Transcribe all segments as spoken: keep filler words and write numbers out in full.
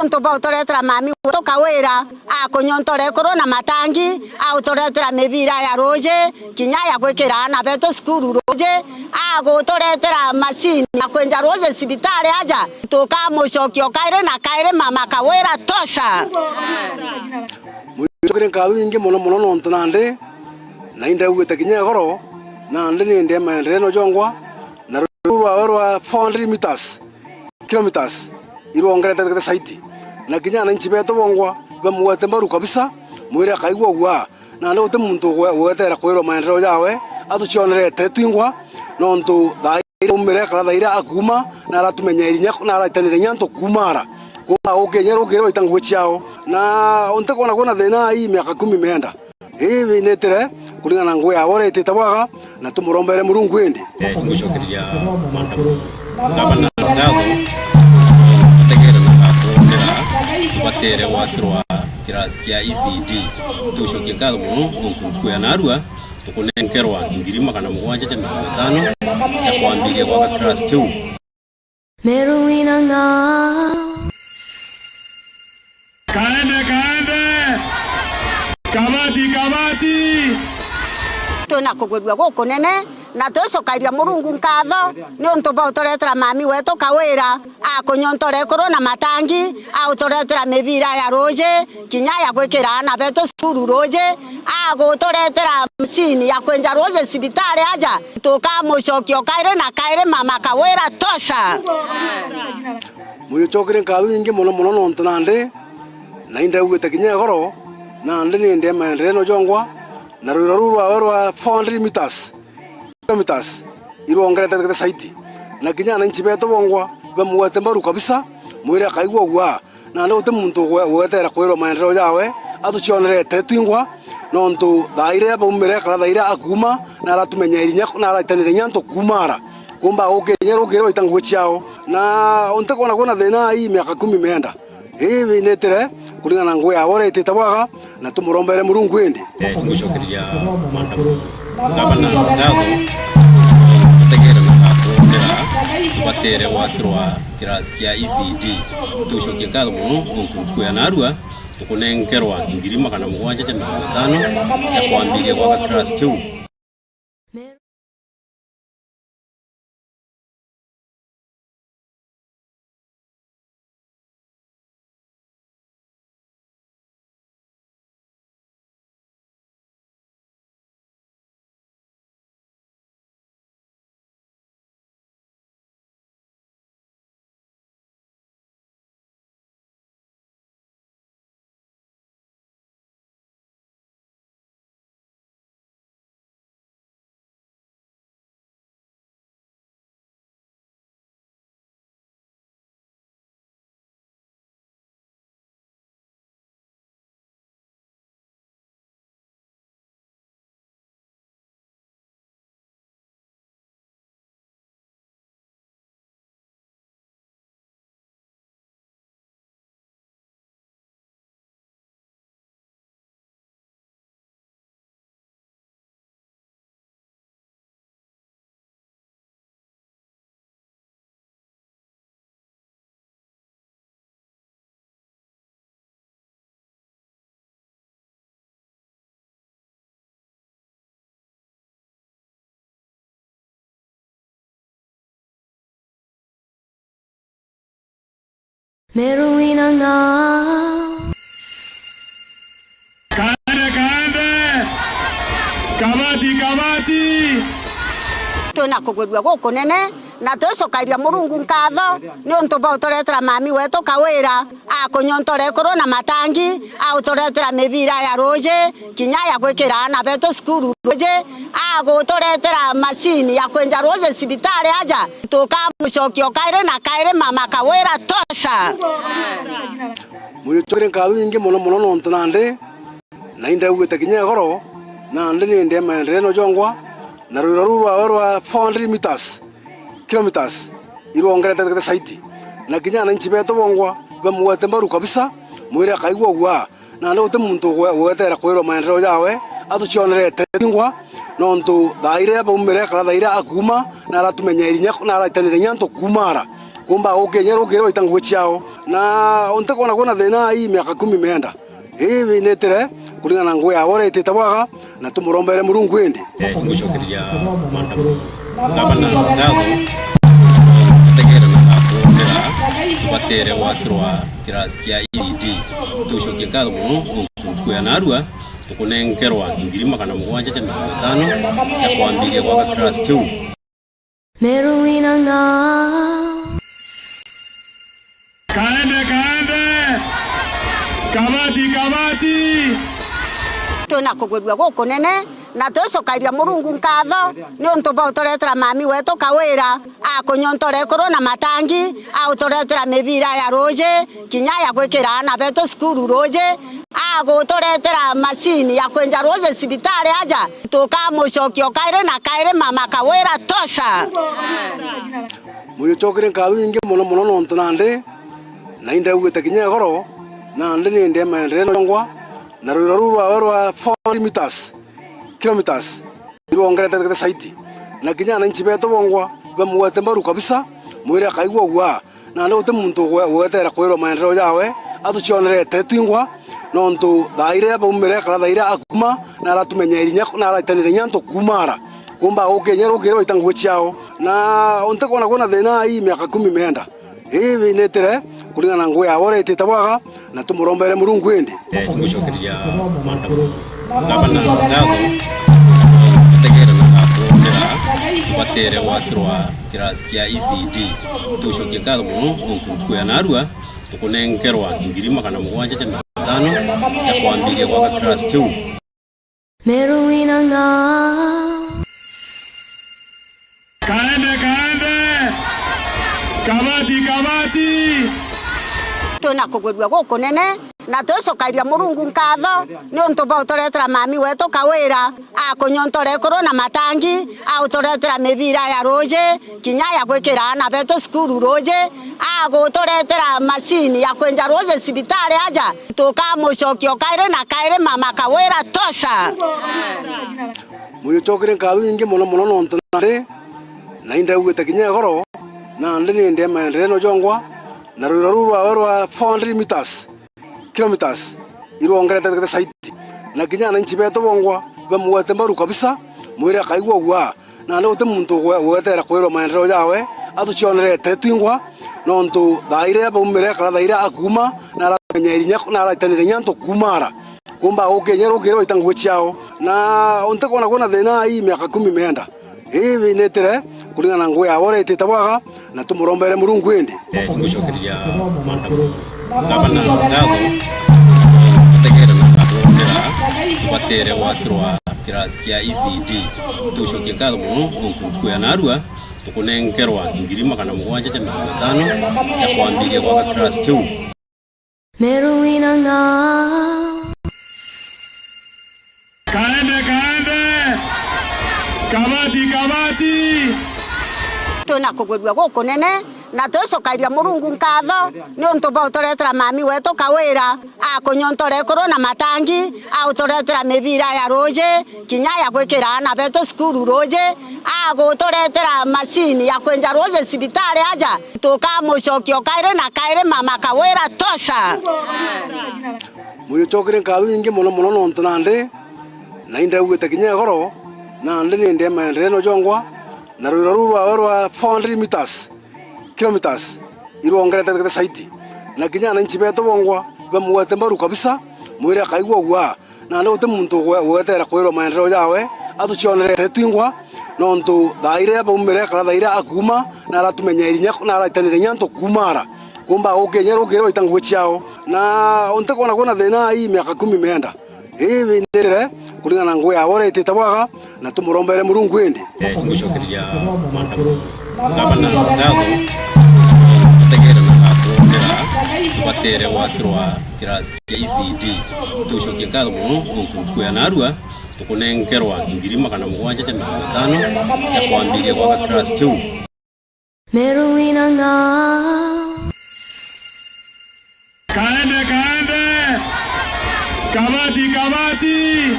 Nontu bwa uturetera mami wetu Kawira, akunyontora ekuru na matangi, auturetera mibira ya ruuji, kinya ya gwikira aana betu cukuru ruuji, aguturetera macini ya kwinja ruuji cibitari aja, tukamucokia o kairi na kairi, mama Kawira tosha. Mwicokerie nkatho nyingi mono mono, nontu nandi na indaugite kinya igoro, nandi ni ndema enderee no jongwa, na ruu rwawe rwa four hundred meters, kilometers, irwongerete zaidi. Na kinya ananchi betu bongwa bamugwete mbaru kabisa, mwire akaigua ugwa. Nandi guti muntu ugwe-, ugweterera kwirwa maendeleo jawe, atucionerete twingwa, nontu thaa iria aumire, kana thaa iria akuuma, na aratumenyere inya, na araitanire inya antu kuuma ara. Kuuma gukinya rukiri baita ngugi ciao. Na unti kwona kwina thina ii miaka kumi mienda. Ii binitire kuringana na ngugi yawe uria itite bwaga, na tumurombere Murungu indi. Eh, ingwicokeria Madam Gavana nkatho, tutegere na gakwonera tubatere gwakirwa kirasi kia E C D. Tucokie nkatho mono nontu ntuku ya narua tukunenkerwa ngiri magana mugwanja ja mirongo itano ja kwambiria gwaka kirasi kiu. Meru wina ng'aa. Kaende, kaende! Kabati, kabati! Twina kugwirua gukunene, na twicokagiria Murungu nkatho niuntu bwa uturetera mami wetu Kawira, akunyontora ekuru na matangi, auturetera mibira ya ruuji, kinya ya gwikira aana betu cukuru ruuji, aguturetera macini ya kwinja ruuji cibitari aja, tukamucokia o kairi na kairi, mama Kawira tosha. Mwicokerie nkatho nyingi mono mono, nontu nandi na indaugite kinya igoro, nandi ni ndema enderee no jongwa, na rwiro ruu rwawe rwa four hundred meters, kilometers, irwongerete zaidi. Na kinya ananchi betu bongwa bamugwete mbaru kabisa, mwire akaigua ugwa. Nandi guti muntu ugwe-, ugweterera kwirwa maendeleo jawe, atucionerete twingwa, nontu thaa iria baumire, kana thaa iria akuuma, na aratumenyere inya, na araitanire inya antu kuuma ara. Kuumba gukinya rukiri baita ngugi ciao. Na unti kwona kwina thina ii miaka kumi mienda. Ii binitire kuringana na ngugi yawe uria itite bwaga, na tumurombere Murungu indi. Eh, ingwicokeria Madam Gavana nkatho, tutegere na gakwonera tubatere gwakirwa kirasi kia E C D. Tucokie nkatho mono nontu ntuku ya narua tukunenkerwa ngiri magana mugwanja ja mirongo itano ja kwambiria gwaka kirasi kiu. Meru wina ng'aa. Kaende, kaende! Kabati, kabati! Twina kugwirua gukunene, na twicokagiria Murungu nkatho niuntu bwa uturetera mami wetu Kawira, akunyontora ekuru na matangi, auturetera mibira ya ruuji, kinya ya gwikira aana betu cukuru ruuji, aguturetera macini ya kwinja ruuji cibitari aja, tukamucokia o kairi na kairi, mama Kawira tosha. Mwicokerie nkatho nyingi mono mono nontu nandi na indaugite kinya igoro, nandi ni ndema enderee no jongwa, na rwiro ruu rwawe rwa four hundred meters, kilometers, irwongerete zaidi. Na kinya ananchi betu bongwa bamugwete mbaru kabisa, mwire akaigua ugwa. Nandi guti muntu ugwe-, ugweterera kwirwa maendeleo jawe, atucionerete twingwa, nontu thaa iria baumire, kana thaa iria akuuma, na aratumenyere inya, na araitanire inya antu kuuma ara. Kumba gukinya rukiri waita ngugi ciao. Na unti kwona kwina thina ii miaka kumi meenda. Ii winitire kuringana na ngugi yawe uria itite bwaga, na tumurombere Murungu indi. Eh, ingucokeria Madam Gavana nkatho, gutegera na gakuumira tubatere gwakirwa kirasi kia E C D. Tucokie nkatho mono nontu ntuku ya narua tukunenkerwa ngiri magana mugwanja ja mirongo itano cia kwambiria gwaka kirasi kiu. Meru wina ng'a. Kaende, kaende! Kabati, kabati! Twina kugwirua gukunene, na twicokagiria Murungu nkatho niuntu bwa uturetera mami wetu Kawira, akunyontora ekuru na matangi, auturetera mibira ya ruuji, kinya ya gwikira aana betu cukuru ruuji, aguturetera macini ya kwinja ruuji cibitari aja. Tukamucokia o kairi na kairi, mama Kawira, tosha. Mugicokerie nkatho nyingi mono mono, nontu nandi na indaugite kinya igoro, nandi ni ndema enderee no jongwa, na rwiro ruu rwawe rwa four hundred meters, kilometers, irwongerete zaidi. Na kinya ananchi betu bongwa bamugwete mbaru kabisa, mwire akaigua ua. Nandi guti muntu ugwe-, ugweterera kwirwa maendeleo jawe, atucionerete twingwa, nontu thaa iria baumire, kana thaa iria akuuma, na aratumenyera inya, na araitanira inya antu kuuma ara. Kumba gukinya rukiri waita ngugi ciao. Na unti kwona kwina thina ii miaka kumi meenda. Ii winitire kuringana na ngugi yawe uria itite bwaga, na tumurombere Murungu indi. Eh, ingucokeria Madam Gavana nkatho, gutegera na gakuumira tubatere gwakirwa kirasi kia E C D. Tucokie nkatho mono nontu ntuku ya narua tukunenkerwa ngiri magana mugwanja ja mirongo itano cia kwambiria gwaka kirasi kiu. Meru wina ng'a. Kaende, kaende! Kabati, kabati! Twina kugwirua gukunene, na twicokagiria Murungu nkatho niuntu bwa uturetera mami wetu Kawira, akunyontora ekuru na matangi, auturetera mibira ya ruuji, kinya ya gwikira aana betu cukuru ruuji, aguturetera macini ya kwinja ruuji cibitari aja. Tukamucokia o kairi na kairi, mama Kawira, tosha. Mugicokerie nkatho nyingi mono mono, nontu nandi na indaugite kinya igoro, nandi ni ndema enderee no jongwa, na rwiro ruu rwawe rwa four hundred meters, kilometers, irwongerete zaidi. Na kinya ananchi betu bongwa bamugwete mbaru kabisa, mwire akaigua ua. Nandi guti muntu ugwe-, ugweterera kwirwa maendeleo jawe, atucionerete twingwa, nontu thaa iria baumire, kana thaa iria akuuma, na aramenyera inya, na araitanira inya antu kuuma ara. Kumba gukinya rukiri waita ngugi ciao. Na unti kwona kwina thina ii miaka kumi meenda. Ii winitire kuringana na ngugi yawe uria itite bwaga, na tumurombere Murungu indi. Eh, ingucokeria Madam Gavana nkatho, gutegera na gakuumira tubatere gwakirwa kirasi kia E C D. Tucokie nkatho mono nontu ntuku ya narua tukunenkerwa ngiri magana mugwanja ja mirongo itano cia kwambiria gwaka kirasi kiu. Meru wina ng'a. Kaende, kaende! Kabati, kabati! Twina kugwirua gukunene, na twicokagiria Murungu nkatho niuntu bwa uturetera mami wetu Kawira, akunyontora ekuru na matangi, auturetera mibira ya ruuji, kinya ya gwikira aana betu cukuru ruuji, aguturetera macini ya kwinja ruuji cibitari aja. Tukamucokia o kairi na kairi, mama Kawira, tosha. Mugicokerie nkatho nyingi mono mono, nontu nandi na indaugite kinya igoro, nandi ni ndema enderee no jongwa, na rwiro ruu rwawe rwa four hundred meters, kilometers, irwongerete zaidi. Na kinya ananchi betu bongwa bamugwete mbaru kabisa, mwire akaigua ua. Nandi guti muntu ugwe-, ugweterera kwirwa maendeleo jawe, atucionerete twingwa, nontu thaa iria baumire, kana thaa iria akuuma, na aratumenyera inya, na araitanira inya antu kuuma ara. Kumba gukinya rukiri waita ngugi ciao. Na unti kwona kwina thina ii miaka kumi meenda. Ii winitire kuringana na ngugi yawe uria itite bwaga, na tumurombere Murungu indi. Eh, ingucokeria Madam Gavana nkatho, gutegera na gakuumira tubatere gwakirwa kirasi kia E C D. Tucokie nkatho mono nontu ntuku ya narua tukunenkerwa ngiri magana mugwanja ja mirongo itano cia kwambiria gwaka kirasi kiu. Meru wina ng'a. Kaende, kaende! Kabati, kabati!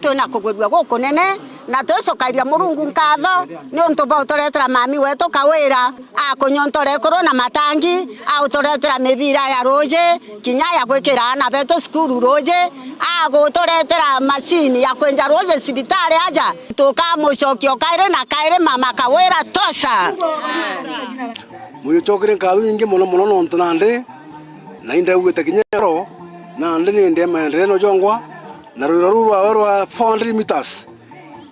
Twina kugwirua gukunene, Na twicokairia Murungu nkatho niuntu bwa uturetera mami wetu Kawira, akunyuntura ekuru na matangi, auturetera mibira ya ruuji, kinya ya gwikira aana betu cukuru ruuji, aguturetera macini ya kwinja ruuji cibitari aja. Tukamucokia o kairi na kairi, mama Kawira, tosha. Mwicokerie nkatho nyingi mono mono, nontu nandi na indaiguite kinya ero, nandi ni ndema enderee no jongwa, na rwiro ruu rwawe rwa four hundred meters,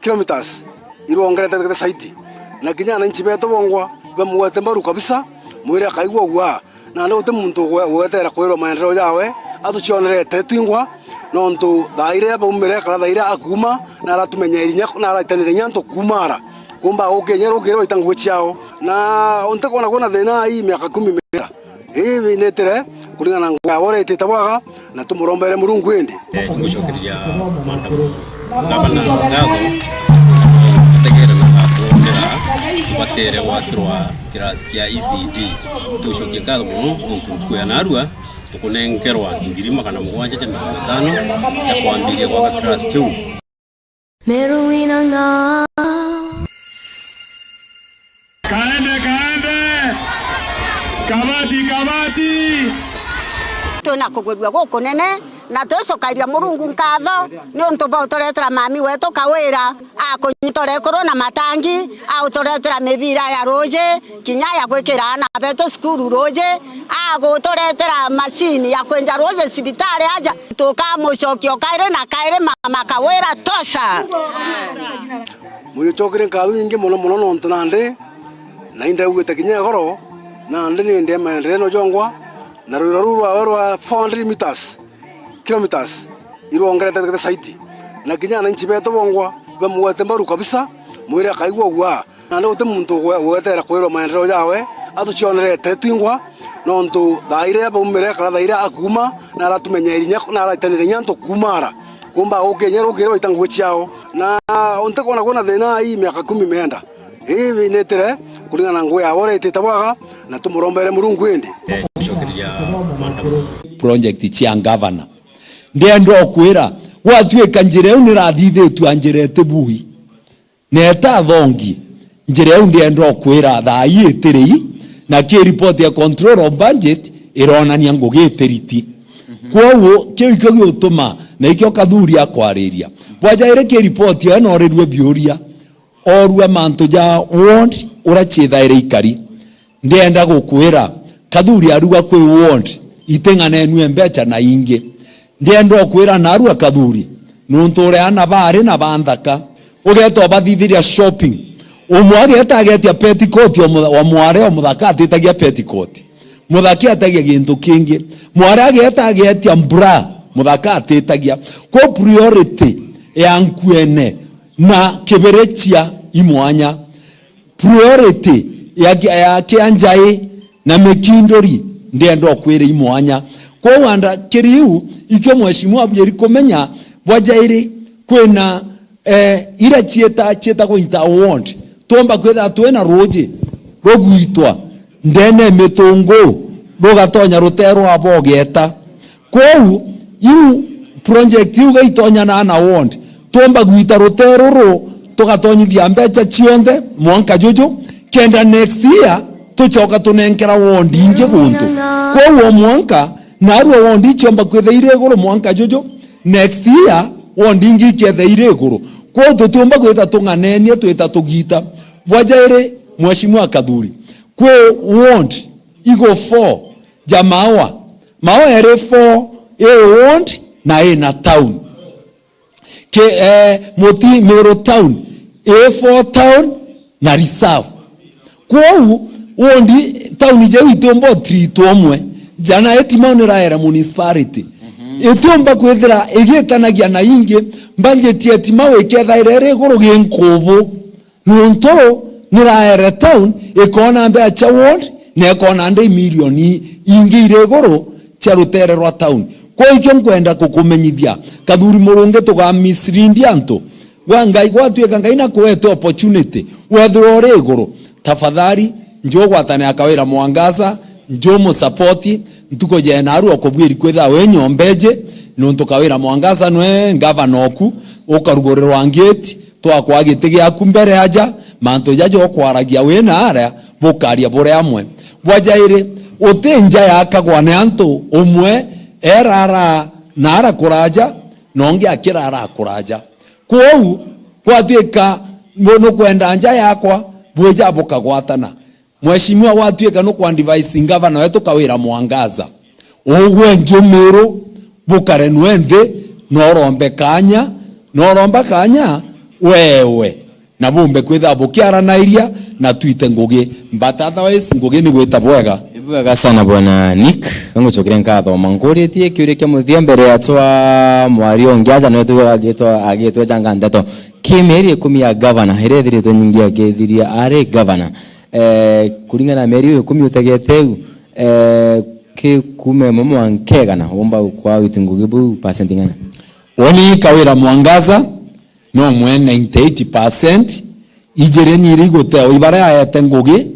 kilometers, irwongerete zaidi. Na kinya ananchi betu bongwa bamugwete mbaru kabisa, mwire akaigua ugwa. Nandi guti muntu ugwe-, ugweterera kwirwa maendeleo jawe, atucionerete twingwa, nontu thaa iria baumire, kana thaa iria akuuma, na aratumenyeria inya, na araitanire inya antu kuuma ara. Kumba gukinya rukiri baita ngugi ciao. Na unti kwona kwina thina ii miaka kumi mira. Ii binitire kuringana na ngugi yawe uria itite bwaga, na tumurombere Murungu indi. Eh, ngucokereria Madam Gavana nkatho, tutegere na kwonera tubatere gwakirwa kirasi kia E C D. Tucokie nkatho mono nontu ntuku ya narua tukunenkerwa ngiri magana mugwanja ja mirongo itano ja kwambiria gwaka kirasi kiu. Meru wina ng'aa. Kaende, kaende! Kabati, kabati! Twina kugwirua gukunene, na twicokairia Murungu nkatho niuntu bwa uturetera mami wetu Kawira, akunyuntura ekuru na matangi, auturetera mibira ya ruuji, kinya ya gwikira aana betu cukuru ruuji, aguturetera macini ya kwinja ruuji cibitari aja. Tukamucokia o kairi na kairi, mama Kawira, tosha. Mwicokerie nkatho nyingi mono mono, nontu nandi na indaiguite kinya igoro, nandi ni ndema enderee no jongwa, na rwiro ruu rwawe rwa four hundred meters, kilometers, irwongerete zaidi. Na kinya ananchi betu bongwa bamugwete mbaru kabisa, mwire akaigua ugwa. Nandi guti muntu ugwe-, ugweterera kwirwa maendeleo jawe, atucionerete twingwa, nontu thaa iria baumire, kana thaa iria akuuma, na aratumenyeria inya, na araitanire inya antu kuuma ara. Kumba gukinya rukiri baita ngugi ciao. Na unti kwona kwina thina ii miaka kumi mienda. Ii binitire kuringana na ngugi yawe uria itite bwaga, na tumurombere Murungu indi. Eh, gucokereria Madam. Project cia ngavana. Ndienda ukwira, gwatuika njira iu nirathithitue a njira iti bui. Neeta thongi, njira iu ndienda ukwira thaa ii itiri ii, na ki report ya control of budget ironania ngugi itiriti. Kwoguo, kiu ikio giutuma, na ikio Kathuri akwariria. Bwa jairi ki report yo inorirue biuria, orua mantu ja ward uria ciithaire ikari. Ndienda gukwira, Kathuri arua kwi ward iting'anenue mbecha na ingi. Ndienda ukwira narua Kathuri, nuntu uri aana baari na ba nthaka, ugeeta ubathithiria shopping. Umwe ageeta ageetia petticoat o mu-, wa mware o muthaka atitagia petticoat. Muthaka atagia gintu kingi. Mware ageeta ageetia bra, muthaka atitagia. Kwo priority ya nkuene na kibirichia i mwanya. Priority ya, ya kia njai na mikinduri ndienda ukwira i mwanya. Kwou anda kiri iu, ikio mheshimiwa abwiri kumenya, bwa jairi kwina, eh, ira cieta, cietagwa inter ward. Twomba kwithira twina ruuji rugwitwa ndene mitungu, rugatonya ruterwa bogeta. Kwou, iu project iu gaitonyana na ward, twomba gwita ruteere ruru, tugatonyithia mbecha cionthe mwanka juju, kenda next year tucoka tunenkera ward ingi guntu. Kwou o mwanka, narua ward iciomba kwitha iri iguru mwanka juju, next year ward ingi iketha iri iguru. Kwou tutiumba gwita tung'anenia twita tugita. Bwa jairi, Mheshimiwa Kathuri, kwi ward igo four ja Maua. Maua iri four, i ward na ina town. Ke, eh, Muti, Meru town, i four town na reserve. Kwou, ward, town jau itiumba utreatwa umwe. Jana Etimau niraera municipality. Mhm. Itiumba kwithira igitanagia na ingi, budget ya Etimau ikethaira iri iguru gi nkubu. Nontu niraere town ikoona mbeca cia ward, na ikoona ndi milioni ingi iri iguru cia ruteere rwa town. Kwo ikio nkwenda kukumenyithia, Kathuri Murungi, tuga mislead antu. Gwa Ngai, gwatuika Ngai nakuete opportunity, wethirwa uri iguru, tafadhali, nju ugwatanira Kawira Mwangaza, nju musupport, ntuku jena aru okubwiri kwithirwa wi nyomba iji, nontu Kawira Mwangaza nwe ngavana oku, ukarugurirwa ngeti, twakwa giti giaku mbere aja, mantu jaja ukwaragia wi na aria bukaria buri amwe. Bwa jairi, uti nja yakagwa ni antu, umwe erara na ara kuraja, na ungi akirara kuraja. Kwou, gwatuika nu-, nukwenda nja yakwa, bwija bukagwatana. Mheshimiwa, gwatuika nukwa advise ngavana wetu Kawira Mwangaza, ugwe njumiru, bukare nwe nthi, norombe kanya, noromba kanya wewe, na bumbe kwithira bukiaranairia na twite ngugi. But otherwise, ngugi ni gwita bwega. Ibwega sana, Bwana Nick. Ngucokeria nkatho. Mankuritie kiuria kia muthia mbere ya twa mwario ngiaja, no tu agitwa, agitwa changa ndeto. Ki mieri ikumi ya gavana, iria ithiritwe nyingi akithiria ari gavana. Eh, kuringana na mieri iyo ikumi utegete u, eh, ki kuma imwe mwanka igana, umba kwa witi ngugi buu percent ing'ana? Woni Kawira Mwangaza, no mwe ninety eight percent, ijiri ni iria igutewa ibaria aete ngugi,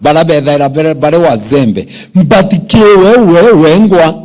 baria bethaira bare-, bari wazembe. But ki we, we, wengwa,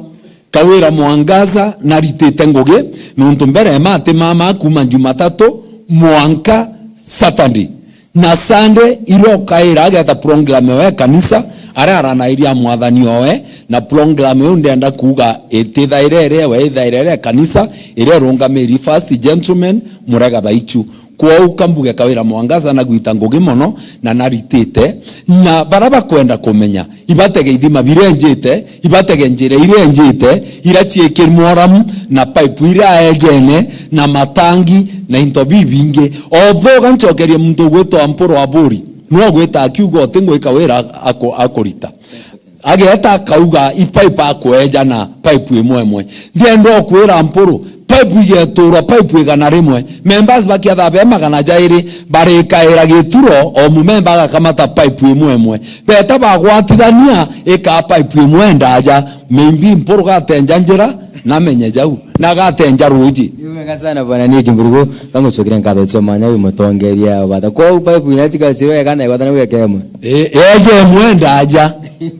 Kawira Mwangaza naritite ngugi, nontu mbere mati mama kuma Jumatatu mwanka Saturday. Na Sunday iria ukaira ageta program ya kanisa, aria aranairia mwathani owe, na program iu ndenda kuuga itithaire iria we ithaire iria kanisa, iria irungamiri first gentleman Murega Baichu. Kwou kambuge Kawira Mwangaza nagwita ngugi mono na naritite, na bara bakwenda kumenya, ibatege ithima birenjite, ibatege njira irenjite, ira ciikirwe moramu, na pipe ira ejene, na matangi, na into bibingi. Although gancokerie muntu ugwitwa Mpuru Aburi, no gwita akiuga uti ngwika wira aku-, akurita. Ageeta akauga, i pipe akweja na pipe imwe imwe. Ndienda ukwira Mpuru, pipe igeturwa, pipe igana rimwe. Members bakiatha be magana jairi, barikaira gituro, o mumemba agakamata pipe imwe imwe. Beta bagwatithania, ikaa pipe imwe ndaja. Maybe Mpuru gatenja njira, namenye jau, na gatenja ruji. Ni wega sana, Bwana Nick Mburugu, kangucokire nkatho cia mwanya wi mutongeria wa bata. Kwou pipe inya cikacirwe kana igwatana gweke imwe. E, eje imwe ndaja.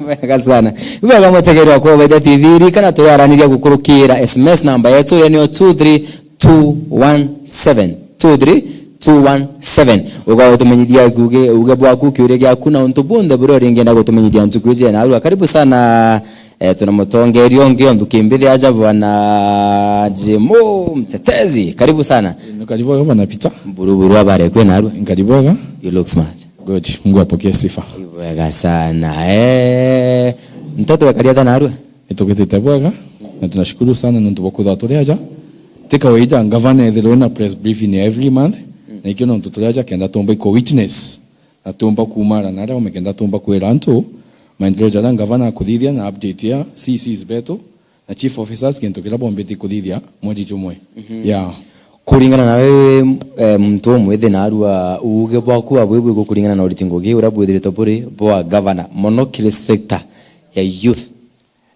Wega sana. Wega mutegeri wa Kubaita T V, ririkana turiaraniria gukurukira S M S namba yetu, iyo niyo two three two one seven. Two three two one seven. Uga utumenyithia kiuge, uge bwaku, kiuria giaku na untu bunthe buria uringenda gutumenyithia ntuku iji ya narua. Karibu sana. Eh, tuna mutongeria ungi o nthuki mbithi aja, Bwana Jimo Mtetezi. Karibu sana. Karibu wega, Bwana Peter. Mburu buru, habari kwe narua? Karibu wega. You look smart. Good. Mungu apokee sifa. Ibwega sana. Eh, nteto wekaria ta narua? Itugitite bwega, na tunashukuru sana nontu bwa kwithirwa turi aja. Ti kawaida ngavana ethirwe na press briefing ya every month, na ikio nontu turi aja kenda tumba iko witness. Na tumba kuumara na aria ome kenda tumba kwira antu maendeleo jaria ngavana akuthithia na update ya C Cs betu na chief officers, gintu kiria bombite kuthithia mweri jumwe. Mhm. Yeah. Kuringana na wewe, eh, muntu umwe thi narua, uuge bwaku abwibwi kuringana na uriti ngugi uria bwithiritwe buri bwa gavana, mono kiri sector ya youth?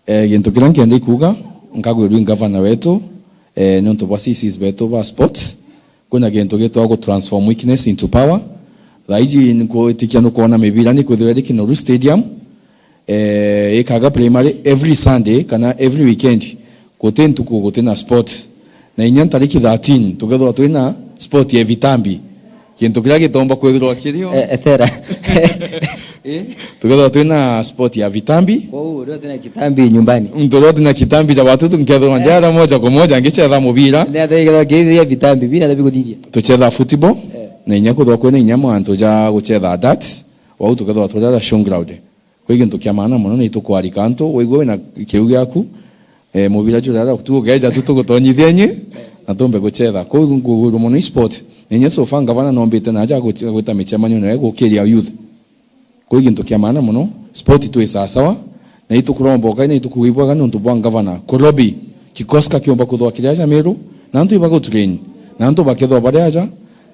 Eh, gintu kiria nkienda ikuuga, nkagwirua i ngavana wetu, eh, niuntu bwa C Cs betu ba sports, kwina gintu gitwa gu transform weakness into power. Thaa iji nkwitikia nukwona mibira nikwithirwa iri Kinoru Stadium, eh, ikaga primary every Sunday kana every weekend. Guti ntuku guti na sport. Na inya ntariki thirteen, tukethirwa twina sport ya vitambi. Gintu kiria gitomba kwithirwa kirio. Eh, ethera. Eh? Tukethirwa twina sport ya vitambi. Kwou, uria utina kitambi nyumbani. Muntu uria utina kitambi ja watutu, nkethirwa ndiara moja kwa moja, ngichetha mubira. Ndia thegera kithia vitambi, bina tabi kuthithia. Tuchetha football, eh, na inya kuthwa kwina inya mantu ja guchetha darts, wau tukethirwa turi aria showground. Kwi gintu kia maana mono, na itukwarika antu, waigua wina kiu giaku, eh, mubira juri aria tu ugeja tu tugutonyithia inyi, na tumbe guchetha. Kuu nguguru mono i sport. Na inya so far ngavana nombite na aja guti-, gwita micemanio nawe gukiria youth. Kwi gintu kia maana mono, sport twi sawasawa, na itukuromba ukai, na itukuga ibwega niuntu bwa ngavana kurobi kikosi kakiumba kuthwa kiri aja Meru, na antu ibagutrain, na antu bakethwa bari aja,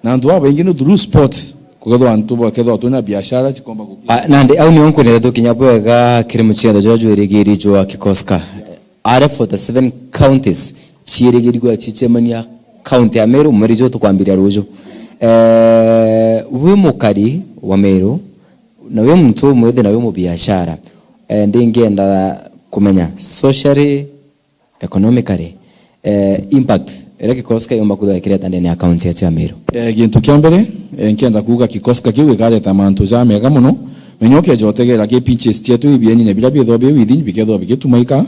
na antu babaingi ni through sport, kugethwa antu bakethwa twina biashara cikomba guki- Ah, nandi au nio nkwenda tukinya bwega kiri muchetho juria jwirigiri jwa Kikoska. Are forty-seven counties ciirigirigwa cicemania county ya Meru mweri ju tukwambiria ruju. Eh, wi mukari wa Meru, na wi muntu umwithi, na wi mubiashara, eh, ndingienda kumenya socially, economically, eh, impact iria Kikoska yumba kwithirwa ikireta ndene ya county yetu ya Meru? Eh, gintu kia mbere, eh, nkienda kuuga Kikoska kiu gikareta mantu jamega mono. Menya ukeja utegera ki pinches cietu ibienine biria bithwa bi within bikethwa bigitumaika,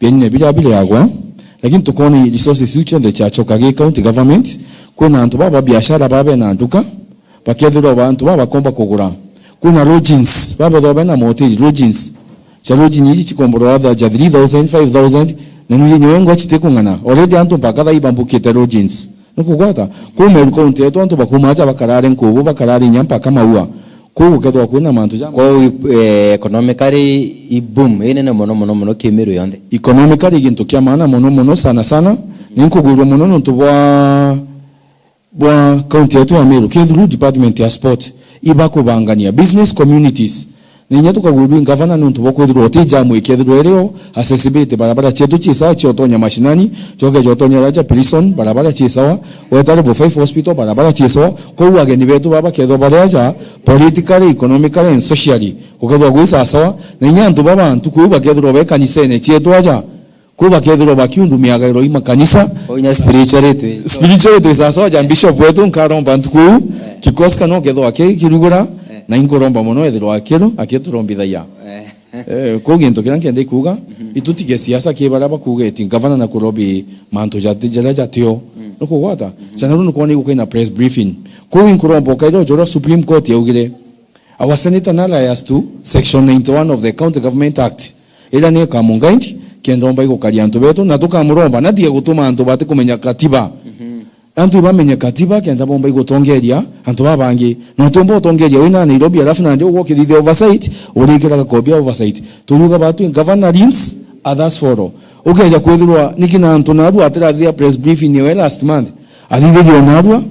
bienine biria bireagwa. Lakini tukona i resources iu cionthe ciachoka gi county government. Kwina antu baba biashara baba bena nduka, bakethirwa bantu baba bakomba kugura. Kwina lodgings, baba bethwa bena mahoteli, lodgings. Cia lodging iji cikomborwa ja three thousand, five thousand, na nuje nyewe ngwa citikung'ana. Already antu mpaka thaa ibambukite lodgings. Nukugwata? Kuu Meru County yetu antu bakuma aja bakarare nkubu, bakarare inya mpaka maua. Kuu gukethwa kwina mantu ja Kwou, eh, economically i boom inene mono, mono, mono ki Meru yonthe. Economically gintu kia maana mono, mono, sana, sana. Ninkugwirua mono nontu bwa bwa county yetu ya Meru, kethirwa department ya sport, ibakubangania business communities. Na inya tukagwirua i ngavana nontu bwa kwithirwa uti jamu ikethirwa irio, accessibility barabara cietu cie sawa cia utonya mashinani, ciokeja utonya raja prison, barabara cie sawa, weta level five hospital, barabara cie sawa. Kwou ageni betu baba bakethwa bari aja, politically, economically and socially, gukethwa gwi sawa sawa. Na inya antu baba ntuku iu bakethirwa be kanisene cietu aja, Kuu bakethirwa bakiundumiaga iroi makanisa. Kwou inya spiritually twi spiritually twi sawa sawa ja bishop wetu, nkaromba ntuku iu, Kikoska no kethirwa aki-, akirugura, na inkuromba mono ethirwa akiru-, akiturombithagia. Eh, kuu gintu kiria nkenda kuuga, itutige siasa ki baria bakuuga eti ngavana na kurobi mantu jati-, jaria jatio. Nukugwata? Sana riu nikwona igukaina press briefing. Kuu inkuromba ukaire ujura Supreme Court yaugire, our senator na liars to section ninety-one of the County Government Act, iria ni ikamuguide kenda omba igukaria antu betu, na tukamuromba natige gutuma antu batikumenya katiba. Antu ibamenye katiba kenda bomba igutongeria antu babangi. Na utiumba utongeria wina Nairobi, alafu nandi ugwe ukithithia oversight, urikiraga kobi ya oversight. Turiuga batwi governor leads, others follow. Ukeja kwithirwa niki na antu nabu atirathithia press briefing ewe last month, athithirie o narua,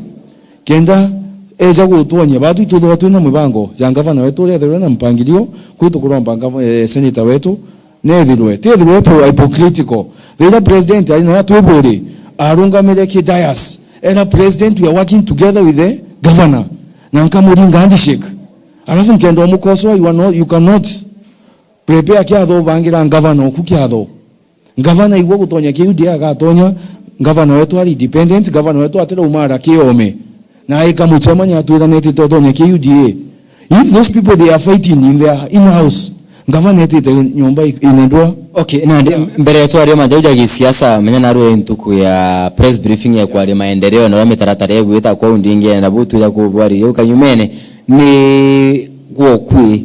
kenda eja gutwonia batu itwithirwa twina mibango ja ngavana wetu uria ethirwe na mpangilio. Kwi tukuromba ngava-, eh, senator wetu nethirwe, tethirwe hypo-, hypocritical. Riria president ari na twiburi, arungamire ki dais, era president, we are working together with the governor, na nkamuringa handshake. Alafu nkenda umukosoa, you are not, you cannot prepare kiatho ubangira ngavana oku kiatho. Ngavana igwe gutonya ki U D A agatonya, ngavana wetu ari independent, ngavana wetu atiraumara kiome. Na aika muchemania atwiranitite utonya ki U D A. If those people they are fighting in their in-house, ngavana etite nyomba i-, ina ndwaa. Okay, nandi mbere ya twaria majau ja gisiasa, menya narue ntuku ya press briefing ya kwaria maendeleo na uria mitaratara igwita kwou ndingienda bu twija kubwariria ukanyumene ni gwokwi.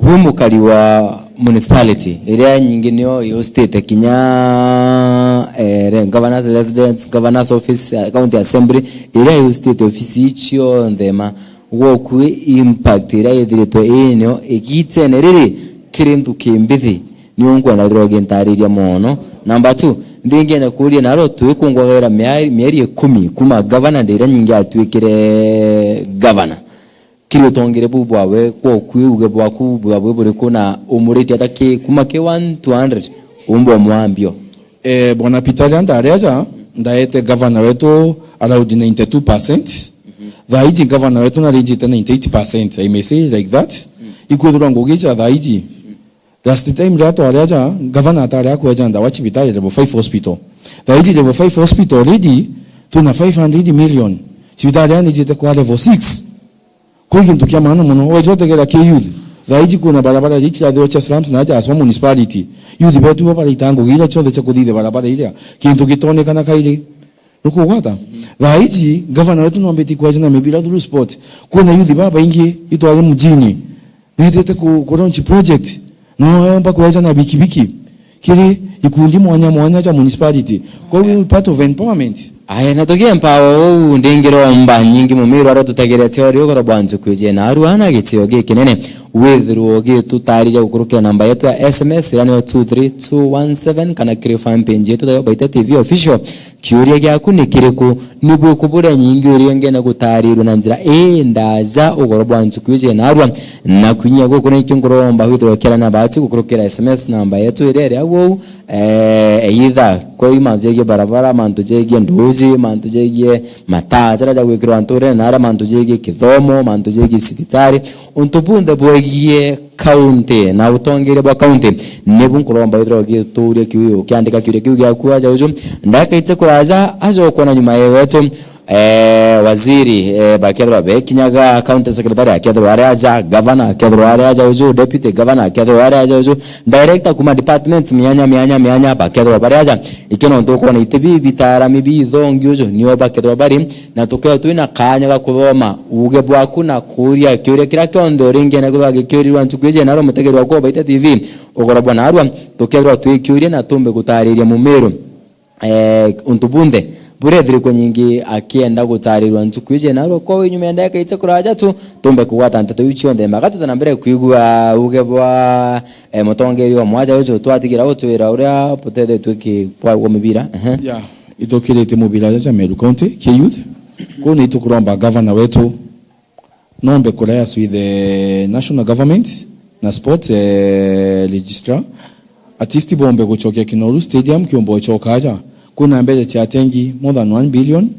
Wi mukari wa municipality iria nyingi nio ihostite kinya, eh, re-, governor's residence, governor's office, eh, county assembly, iria ihostite ofisi ii cionthe ma, gwoku impact iria ithiritwe inio igitene riri kiri nthuki mbithi, niu nkwenda withirwa ugintariria mono. Number two, ndingienda kuuria naro twikungwagaira miari, mieri ikumi kuma governor ndi iria nyingi atwikire governor. Kiri utongere buu bwawe, kwa ukui uge bwaku bwawe buriku, na umurite ata ki, kuma ki one to hundred, umba umwambio? Eh, Bwana Peter, riria ndari aja, ndaete governor wetu around ninety-two percent. Thaa iji governor wetu narinjite ninety-eight percent, I may say like that. Ikwithirwa ngugi cia thaa iji, last time riria twari aja, governor atari akweja ndawa cibitari level five hospital. Thaa iji level five hospital already twina five hundred million. Cibitari yani ijite kwa level six. Kwi gintu kia maana mono. Weja utegera ki youth. Thaa iji kwina barabara iji cirathirwa cia slums na aja aswa municipality. Youth betu bo baraita ngugi iria cionthe cia kuthithia barabara iria. Kintu gitonekana kairi. Nukugwata? Thaa iji, governor wetu nombeti kwaja na mibira through sport. Kwina youth babaingi itwari mujini. Nethete ku, ku launch project. No yomba kweja na bikibiki. Kiri ikundi mwanya mwanya ja municipality. Kwa hiyo part of empowerment. Aya, na tugie empower uu ndingiromba nyingi mumiru aria tutegerete ori ugoro bwa njuku iji na arua na gitio gikinene. Withirwo ugitutariria gukurukira namba yetu ya S M S, iria niyo two three two one seven, kana kiri fan page yetu ya Baita T V Official. Kiuria giaku ni kiriku? Ni bwiku buria nyingi uria ngienda gutarirua na njira ii ndaja ugoro bwa njuku iji na arua? Na kwinyia guku nikio nguromba withirwe ukiara na batu gukurukira S M S namba yetu iria iri au uu. Eh, either kwi mantu jegie barabara, mantu jegie nduji, mantu jegie mataa jaria jagwikirwa nturene, na aria mantu jegie kithomo, mantu jegie cibitari, untu bunthe bwegie County, na utongeria bwa county, nibu nkuromba withirwa ugituria kiu, ukiandika kiuria kiu giaku aja uju. Ndakaiche kuraja, aja ukwona nyuma yewetu, eh, waziri, eh, bakethirwa bekinyaga, county secretary akethirwa ari aja, governor akethirwa ari aja uju, deputy governor akethirwa ari aja uju, director kuma departments mianya, mianya, mianya, bakethirwa bari aja. Ikio nontu ukwona iti bibi bitarami bithongi uju, nio bakethirwa bari, na tukethirwa twina kaanya ga kuthoma uuge bwaku na kuuria kiuria kiria kionthe uringene kwithirwa gikiurirwa ntuku iji, naarua mutegeri wakwa wa Baite T V, ukorwa bwa naarua, tukethirwa twikiuria na tumbe gutariria mumiru, eh, untu bunthe burethirikwa nyingi akienda gutaririrwa ntuku iji, naarua kwa wi nyuma ya ndagika icha kuraja tu, tumbe kugwata nteto iu cionthe. Maka tuta na mbere kwigua uuge bwa, eh, mutongeria wa mwaja uju, twatigira utwira uria butethetue ki bwa, bwa mibira. Ehe. Yeah. Itukirite mubira ja Meru County ki youth. Kuu ni itukuromba governor wetu nombe kuliaise with the national government na sport, eh, registrar. At least bombe gucokia Kinoru Stadium kiombe gucoka aja. Kwina mbeca cia tengi more than one billion.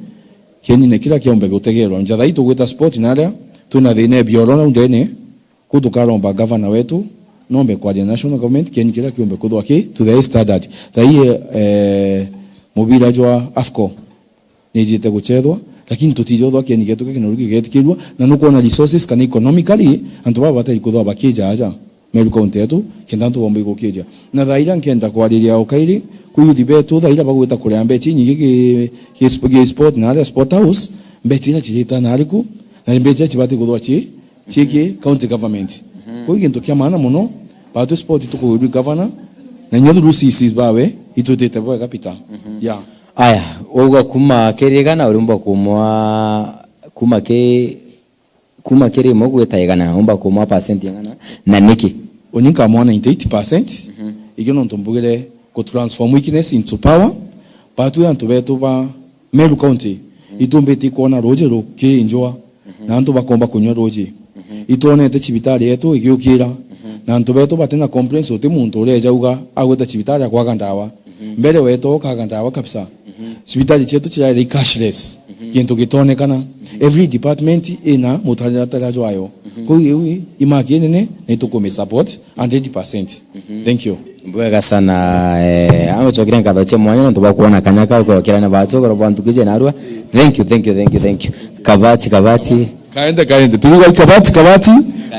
Kienine kiria kiombe gutegerwa. Nja thaa ii tugwita sport naria, twina thina e bioro nau ndene. Kuu tukaromba governor wetu nombe kwaria national government, kieni kiria kiumbe kuthwa ki to the standard. Thaii, eh, mubira jwa AFCON nijite guchethwa, lakini tutijethwa kieni gietu kia Kinoru gigetikirua, na nukwona resources kana economically antu baba batari kuthwa bakija aja Meru County yetu, kenda antu bomba igukiria. Na thaa iria nkenda kwariria o kairi, kwi youth betu thaa iria bagwita kuria mbechi nyingi ki, ki, ki sport na aria sport house, mbechi iria chirita na ariku, na mbechi iria chibati kuthwa chi, chiiki county government. Mhm. Kwou gintu kia maana mono, batu sport tukugwirua governor, na inya through C Cs bawe, itwitite bwega Peter. Mhm. Yeah. Aya, uga kuma kiri igana urimba kumwa, kuma ki, kuma kiri imwe gwita igana, umba kumwa percent igana, na niki? Uni nkamwa ninety-eight percent, mhm, ikio nontu mbugire ku transform weakness into power, batu antu betu ba Meru County, mhm, itumbite kwona ruuji rukinjwa, mhm, na antu bakomba kunywa ruuji. Mhm. Itwonete cibitari yetu igiukira, mhm, na antu betu batina complaints, uti muntu uria ejauga agwita cibitari akwaga ndawa. Mhm. Mbere wetu ukaga ndawa kabisa. Mhm. Cibitari cietu cirari cashless, mhm, gintu gitonekana. Mhm. Every department ina mutaratara jwayo. Mhm. Kwou iu imaki inene na itukumi support hundred percent. Mhm. Thank you. Bwega sana, eh, angucokire nkatho cia mwanya nontu bwa kuona kanya kau kwokirana batu ukorwa bwa ntuku iji narua. Thank you, thank you, thank you, thank you. Kabati, kabati. Kaende, kaende. Turuga kabati, kabati.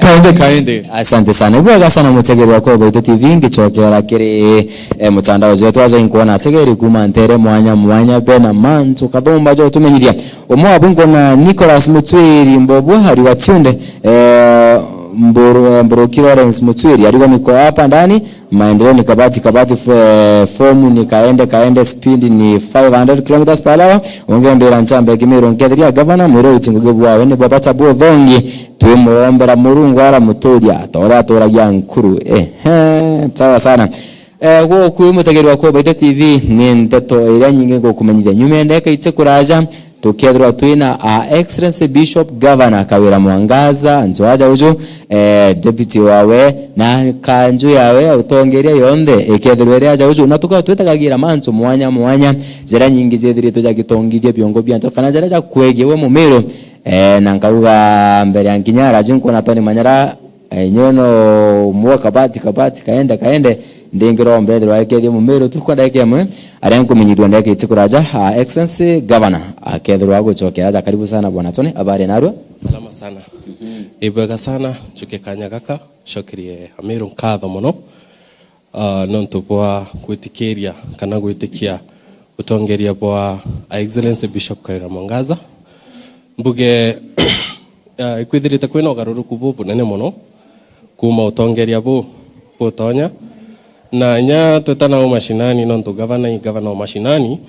Kaende, kaende. Asante sana. Bwega sana mutegeri wakwa wa Baito T V, ngicokera kiri, eh, mutandao jetu aja inkuona ategeri kuma ntere mwanya mwanya bena mantu kathumba jo tumenyithia. Umwe wabu nkona Nicholas Mutwiri Mbobu ari wa Tiunde, eh, Mburu-, eh, Mburuki Lawrence Mutwiri, arigo niko hapa ndani, maendeleo ni kabati, kabati, f-, eh, fomu ni kaende, kaende, speed ni five hundred kilometers per hour. Ungembira nchamba ya Kimiru, nkethiria gavana, mwire uti ngugi bwawe ni bwa bata buthongi, twimurombera Murungu ara muturia, ta uria aturagia nkuru. Ehe, sawa sana. Eh, gwo kwi mutegeri wa Kubaite T V, ni nteto iria nyingi ngukumenyithia. Nyuma ya ndeka itse kuraja, tukethirwa twina Her Excellency Bishop Governor Kawira Mwangaza, njoaja uju, eh, deputy wawe, na kanju yawe ya utongeria yonthe, ikethirwa iri aja uju, na tukorwa twitagagira mantu mwanya mwanya, jaria nyingi jithiritwe jagitongithia biongo bia nto, kana jaria jakwegie we Mumiru, eh, na nkauga mbere ya nkinya araji nkuona Tony Manyara, eh, nyono mwa kabati, kabati, kaende, kaende, ndingiromba ethirwa ekethia Mumiru tu kwa ndagika imwe, aria nkumenyithua ndagika iti kuraja, ah, Excellency Governor akethirwa agucokera aja. Karibu sana Bwana Tony, habari narua? Salama sana. Mhm. Ibwega sana, njuke kanya gaka, cokerie Amiru nkatho mono, ah, nontu bwa gwitikiria kana gwitikia utongeria bwa Her Excellency Bishop Kawira Mwangaza. Mbuge, ah, ikwithirite kwina ugaruruku bubunene mono kuma utongeria bu butonya. Na inya tweta nau mashinani, nontu gavana i gavana o mashinani,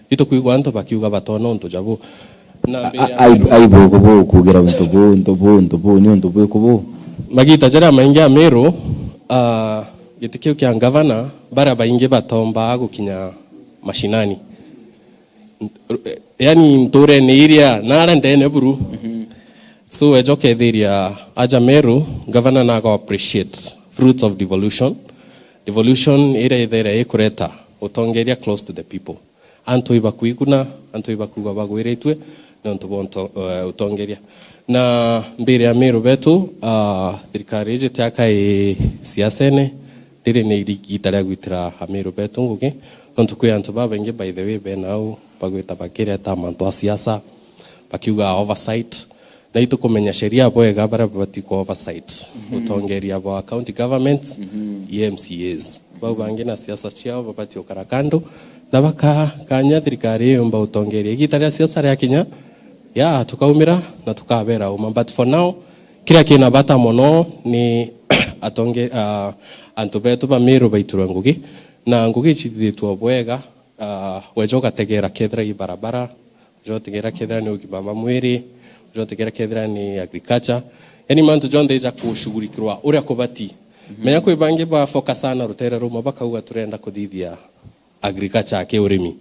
itukwigua antu bakiuga batona untu jabu. Na A-, a-, aibu, aibu ikubu kugira untu bu, untu bu, untu bu, ni untu bu ikubu. Magita jaria maingi Amiru, ah, giti kiu kia gavana, baria baingi batombaa gukinya mashinani. Nt-, yani, nturene iria nara ndene buru. Mhm. So, ejo kethiria aja Meru, gavana nago appreciate fruits of devolution. Devolution iria ithere ikureta utongeria close to the people. Antu ibakwiguna, antu ibakuga bagwiritue, nontu bwa unto-, eh, utongeria. Na mbere ya Ameru betu, ah, thirikari iji tiaka i siasene, riri ni igita ria gwitira Ameru betu ngugi, nontu kwi antu babaingi, by the way, bena au bagwita bakireta mantu a siasa, bakiuga oversight. Na itukumenya sheria bwega baria babati ku oversight utongeria bwa county governments, i M C As. Bau bangi na siasa ciao babati ukara kando, na bakakanya thirikari iyumba utongeria. Igita ria siasa riakinya, ya, tukaumira na tukabera uma. But for now, kiria kina bata mono ni atonge-, ah, antu betu ba Meru baiturwe ngugi, na ngugi icithithitwe bwega. Ah, weja ugategera kethira i barabara, weja utegera kethira ni ugima bwa mwiri, weja utegera kethira ni agriculture. Yani mantu jonthe ija kushughurikirwa uria kubati. Menya kwi bangi ba focus sana rutere rumwe bakauga turenda kuthithia agriculture ki urimi.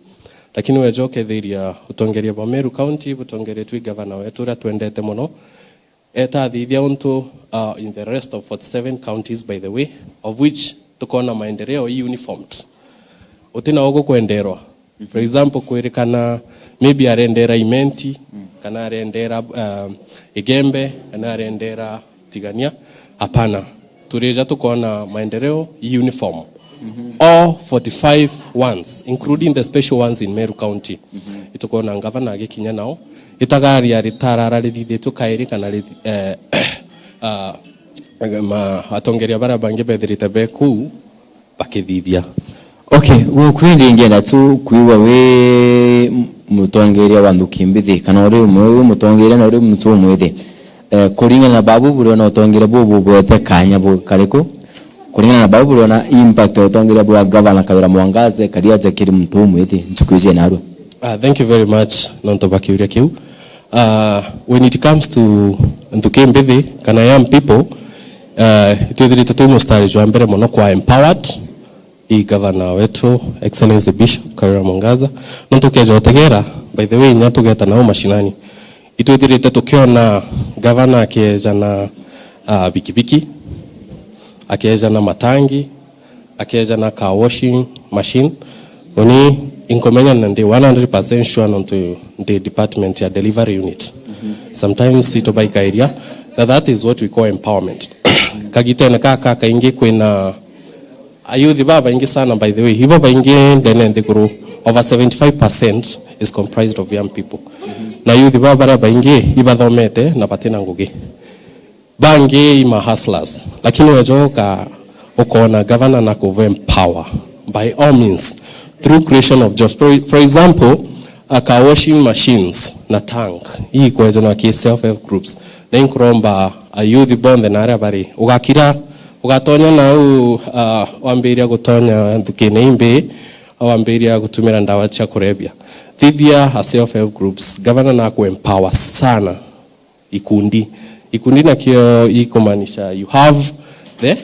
Lakini weja ukethiria utongeria bwa Meru County butongeretwe i gavana wetu uria twendete mono, eta athithia untu, uh, in the rest of forty-seven counties, by the way, of which tukona maendeleo i uniformed. Utina ugukwenderwa. For example, kwirikana maybe arendera Imenti, kana arendera, um, Igembe, kana arendera Tigania. Hapana. Turija tukona maendeleo i uniform. All forty-five ones, including the special ones in Meru County. Itukona ngavana agikinya nao. Itagaria ritarara rithithitwe kairi kana rithi-, eh, ah, ma-, atongeria baria bangi bethirite be kuu bakithithia. Okay, gukwi ndi ngienda tu kwigua wi mutongeria wa nthuki mbithi, kana uri umwe wi mutongeria na uri muntu umwithi. Eh, kuringana na babu buriona utongeria bubu bwete kanya bu kariku? Kuringana na babu buriona impact ya utongeria bwa gavana Kawira Mwangaza kari aja kiri muntu umwithi ntuku iji narua? Ah, thank you very much, nontu bwa kiuria kiu. Ah, when it comes to nthuki mbithi kana young people, ah, itwithirite twi mustari jwa mbere mono kwa empowered i gavana wetu, Excellency Bishop Kawira Mwangaza. Nontu ukeja utegera, by the way, inya tugeta nao mashinani, itwithirite tukiona gavana akeja na, ah, bikibiki, akeja na matangi, akeja na car washing machine. Uni inkumenya na ndi one hundred percent sure nontu ndi department ya delivery unit. Sometimes itubaikairia, na that is what we call empowerment. Kagitene kaka kaingi kwina ayuthi babaingi sana, by the way, ibo baingi ndene nthiguru, over seventy-five percent is comprised of young people. Na ayuthi baba baria baingi ibathomete na batina ngugi. Bangi i ma hustlers, lakini weja uka-, ukona gavana na kuva empower by all means through creation of jobs. For, for example, a car washing machines na tank, ii kwejanwa ki self help groups. Na inkuromba ayuthi bonthe na aria bari, ugakira, ugatonya nau, ah, wambiria gutonya nthukine imbi, wambiria gutumira ndawa cia kurebia. Thithia a self help groups, gavana na ku empower sana. Ikundi. Ikundi nakio ikumaanisha you have the,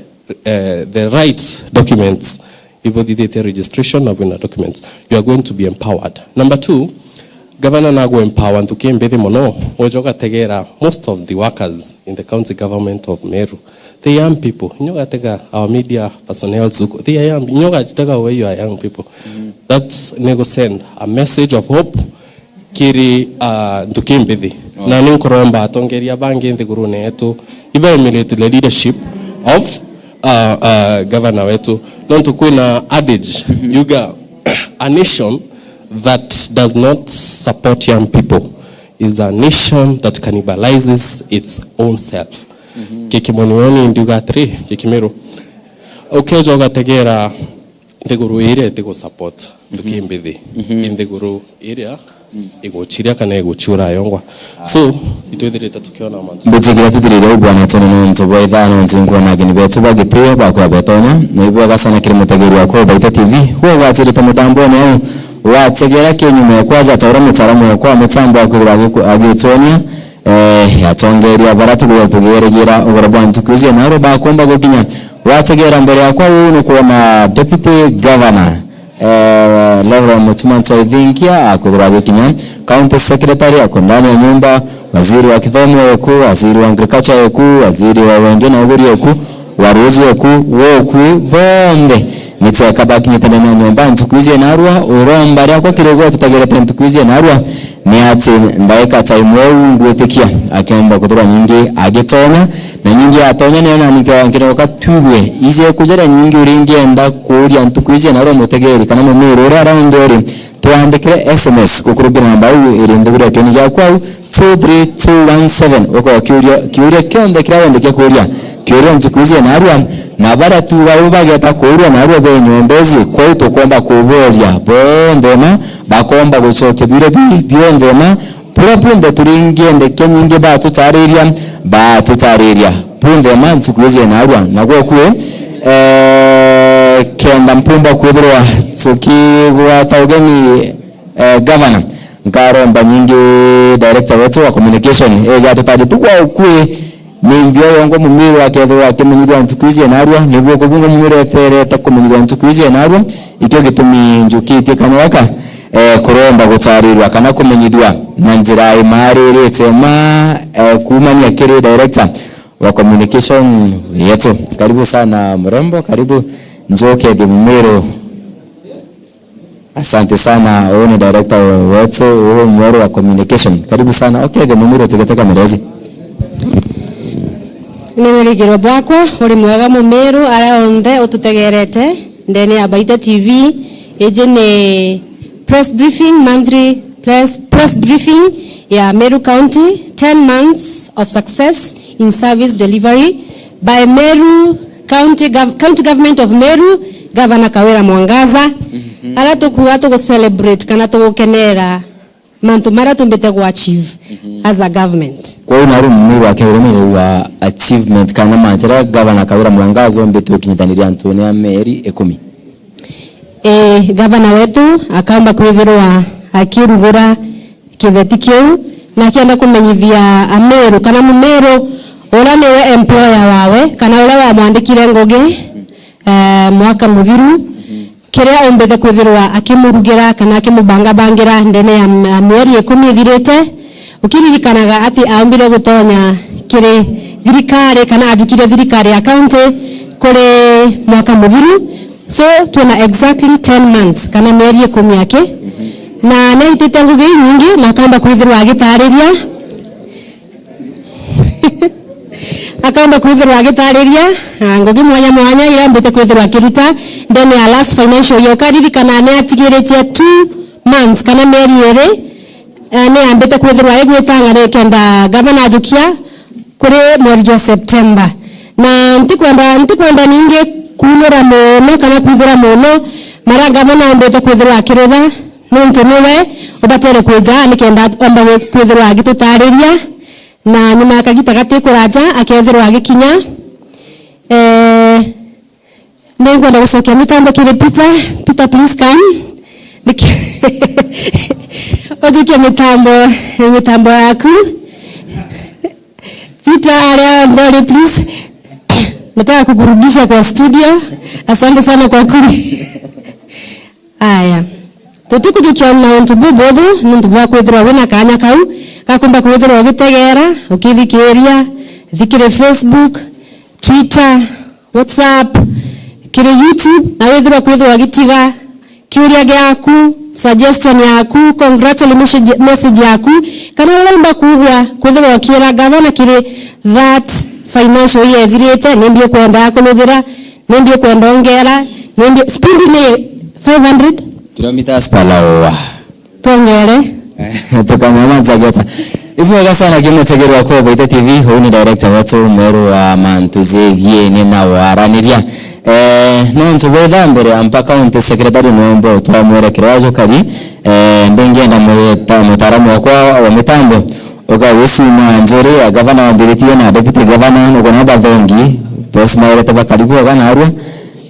eh, the right documents. Ibuthithitie registration na bwina documents. You are going to be empowered. Number two, gavana nagu empower nthuki mbithi mono. Weja ugategera most of the workers in the county government of Meru, they are young people. Inya ugatega our media personnel zuko, they are young. Inya ugajitega we, you are young people. That ni gu send a message of hope kiri, ah, nthuki mbithi. Na ni nkuromba atongeria bangi nthigurune yetu iba emulate the leadership of, ah, ah, governor wetu. Nontu kwina adage yuga, a nation that does not support young people is a nation that cannibalizes its own self. Kikimoni woni ndiuga atiri, Kikimiru, ukeja ugategera nthiguru iria iti gu support nthuki mbithi, i nthiguru iria iguchiria kana iguchiura yongwa. So, itwithirite tukiona mantu. Mbitigira tuthirire u bwana Tony nontu bwa ithaa, nontu nkwona ageni betu ba gitio bakwira betonya, na ibwega sana kiri mutegeri wakwa wa Baita T V, gwe ugwatirite mutambone au, wategera kinyume kwaja ta uria mutaaramu wakwa wa mitambo akwithirwa agiku-, agitwonia. Eh, atongeria baria tukwithirwa tugirigira ugoro bwa ntuku iji naru bakumba gukinya. Wategera mbere yakwa uu nukwona Deputy Governor, eh, Reverend Mutuma Ntwaithinkia akwithirwa agikinya, County Secretary akwe ndani ya nyumba, waziri wa kithomo eku, waziri wa agriculture eku, waziri wa wendia na uguri eku, wa ruuji eku, wokwi bonthe ni teka bakinyite ndani ya nyumba ntuku iji narua, uromba riakwa kiri gwe tutagerete ntuku iji narua, Ni ati ndaika time ou ngwitikia akiomba kuthirwa nyingi agitonya, na nyingi atonya niyo nani nkewa nkiroka twigwe ije kujaria nyingi uria ingienda kuuria ntuku iji na uria mutegeri kana mumiru uria aronthe uri, twandikire S M S gukurukira namba au iri nthiguru ya kioni giaku au two three two one seven, ukokiuria kiuria kionthe kiria wendekia kuuria kiuria ntuku iji narua, na baria tuuga u bageta kuurua narua be nyomba iji, kwou tukomba kuboria bonthe ma bakomba gucokia biuria bi bionthe ma buria bunthe turingiendekia nyingi batutariria, batutariria bunthe ma ntuku iji narua, na gwokwi eh, kenda mpumba kwithirwa tukigwata ugeni eh, gavana, nkaromba nyingi director wetu wa communication eja atutarie tu kwa ukui ni mbio yongo mumiru akethirwa akimenyithua ntuku iji enarua, niguo kubunga mumiru eterete kumenyithua ntuku iji enarua. Ikio gitumi njukitie kanya gaka eh, kuromba gutarirua kana kumenyithua na njira imaririte ma eh, kuumania kiri director wa communication yetu. Karibu sana mrembo, karibu njuke thi mumiru. Asante sana, uyu ni director wetu uyu mweru wa communication. Karibu sana. Okay, the mumiru tugete kamera iji. Ni wirigiro bwakwa uri mwega mumiru aria onthe ututegerete ndene ya Baita T V. Iji ni press briefing, monthly press, press briefing ya Meru County, ten months of success in service delivery by Meru County, Gov-, County Government of Meru, Governor Kawira Mwangaza, aria tukuga tugu celebrate kana tugukenera mantu maria tumbite gu achieve as a government. Kwou naru mumiru akethirwa meru wa achievement kana mantu jaria Governor Kawira Mwangaza ombite gukinyithaniria antune a meri ikumi. Ii, gavana wetu akaomba kwithirwa akirugura kitheti kiu, na akienda kumenyithia Ameru kana Mumeru uria niwe employer wawe, kana uria wamwandikire ngugi, eh, mwaka muthiru, kiria aumbite kwithirwa akimurugira kana akimubangabangira ndene ya m-, mieri ikumi ithirite, ukiririkanaga ati aumbire gutonya kiri thirikari kana ajukire thirikari ya county kuri mwaka muthiru. So, twina exactly ten months, kana mieri ikumi aki. Na niaitite ngugi inyingi, na akamba kwithirwa agitariria. Akamba kwithirwa agitariria, ah, ngugi mwanya mwanya iria ambite kwithirwa akiruta ndene ya last financial year. Ukaririkana niatigiritie two months, kana mieri iri, eh, niambite kwithirwa igwitanga nikenda gavana ajukia kuri mweri jwa September. Na ntikwenda, ntikwenda ningi kunura mono kana kwithira mono maria gavana ambite kwithirwa akirutha, nontu niwe ubatere kwija nikenda omba gwi-, kwithirwa agitutariria, na nyuma ya kagita gati kuraja akethirwa agikinya. Eh, Ni ngwenda gucokia mitambo kiri Peter. Peter, please come. Niki-, ujukie mitambo, mitambo yaku. Peter, aria ndori, please. Nataka kukurudisha kwa studio. Asante sana kwa kuni. Aya. Tutikujukia na untu bubuthu, nuntu bwa kwithirwa wina kanya kau, gakumba kwithirwa ugitegera, ukithikiria, thikire Facebook, Twitter, WhatsApp, kiri YouTube, na withirwa kwithirwa ugitiga kiuria giaku, suggestion yaku, congratulatory message, message yaku, kana uria urenda kuugua kwithirwa ukiira gavana kiri that financial year ithirite, nimbi ukwenda ya kuruthira, nimbi ukwenda ongera, nimbi speed ni five hundred? Kilometers per hour. Twongere. Tukamenya manza geta. Ibwega sana kimutegeri wa Kobo Ite T V, huu ni director wetu mweru wa mantu jegie ni na waraniria. Eh, nontu bwetha mbere ya mpaka county secretary nombo twamwere kirwajo kari, eh, ndingienda mwita-, mutaaramu wakwa wa mitambo, uka wisuma njuri ya gavana wambiritie na deputy governor, nuko na bathongi, bosmairete bakari bwega narua.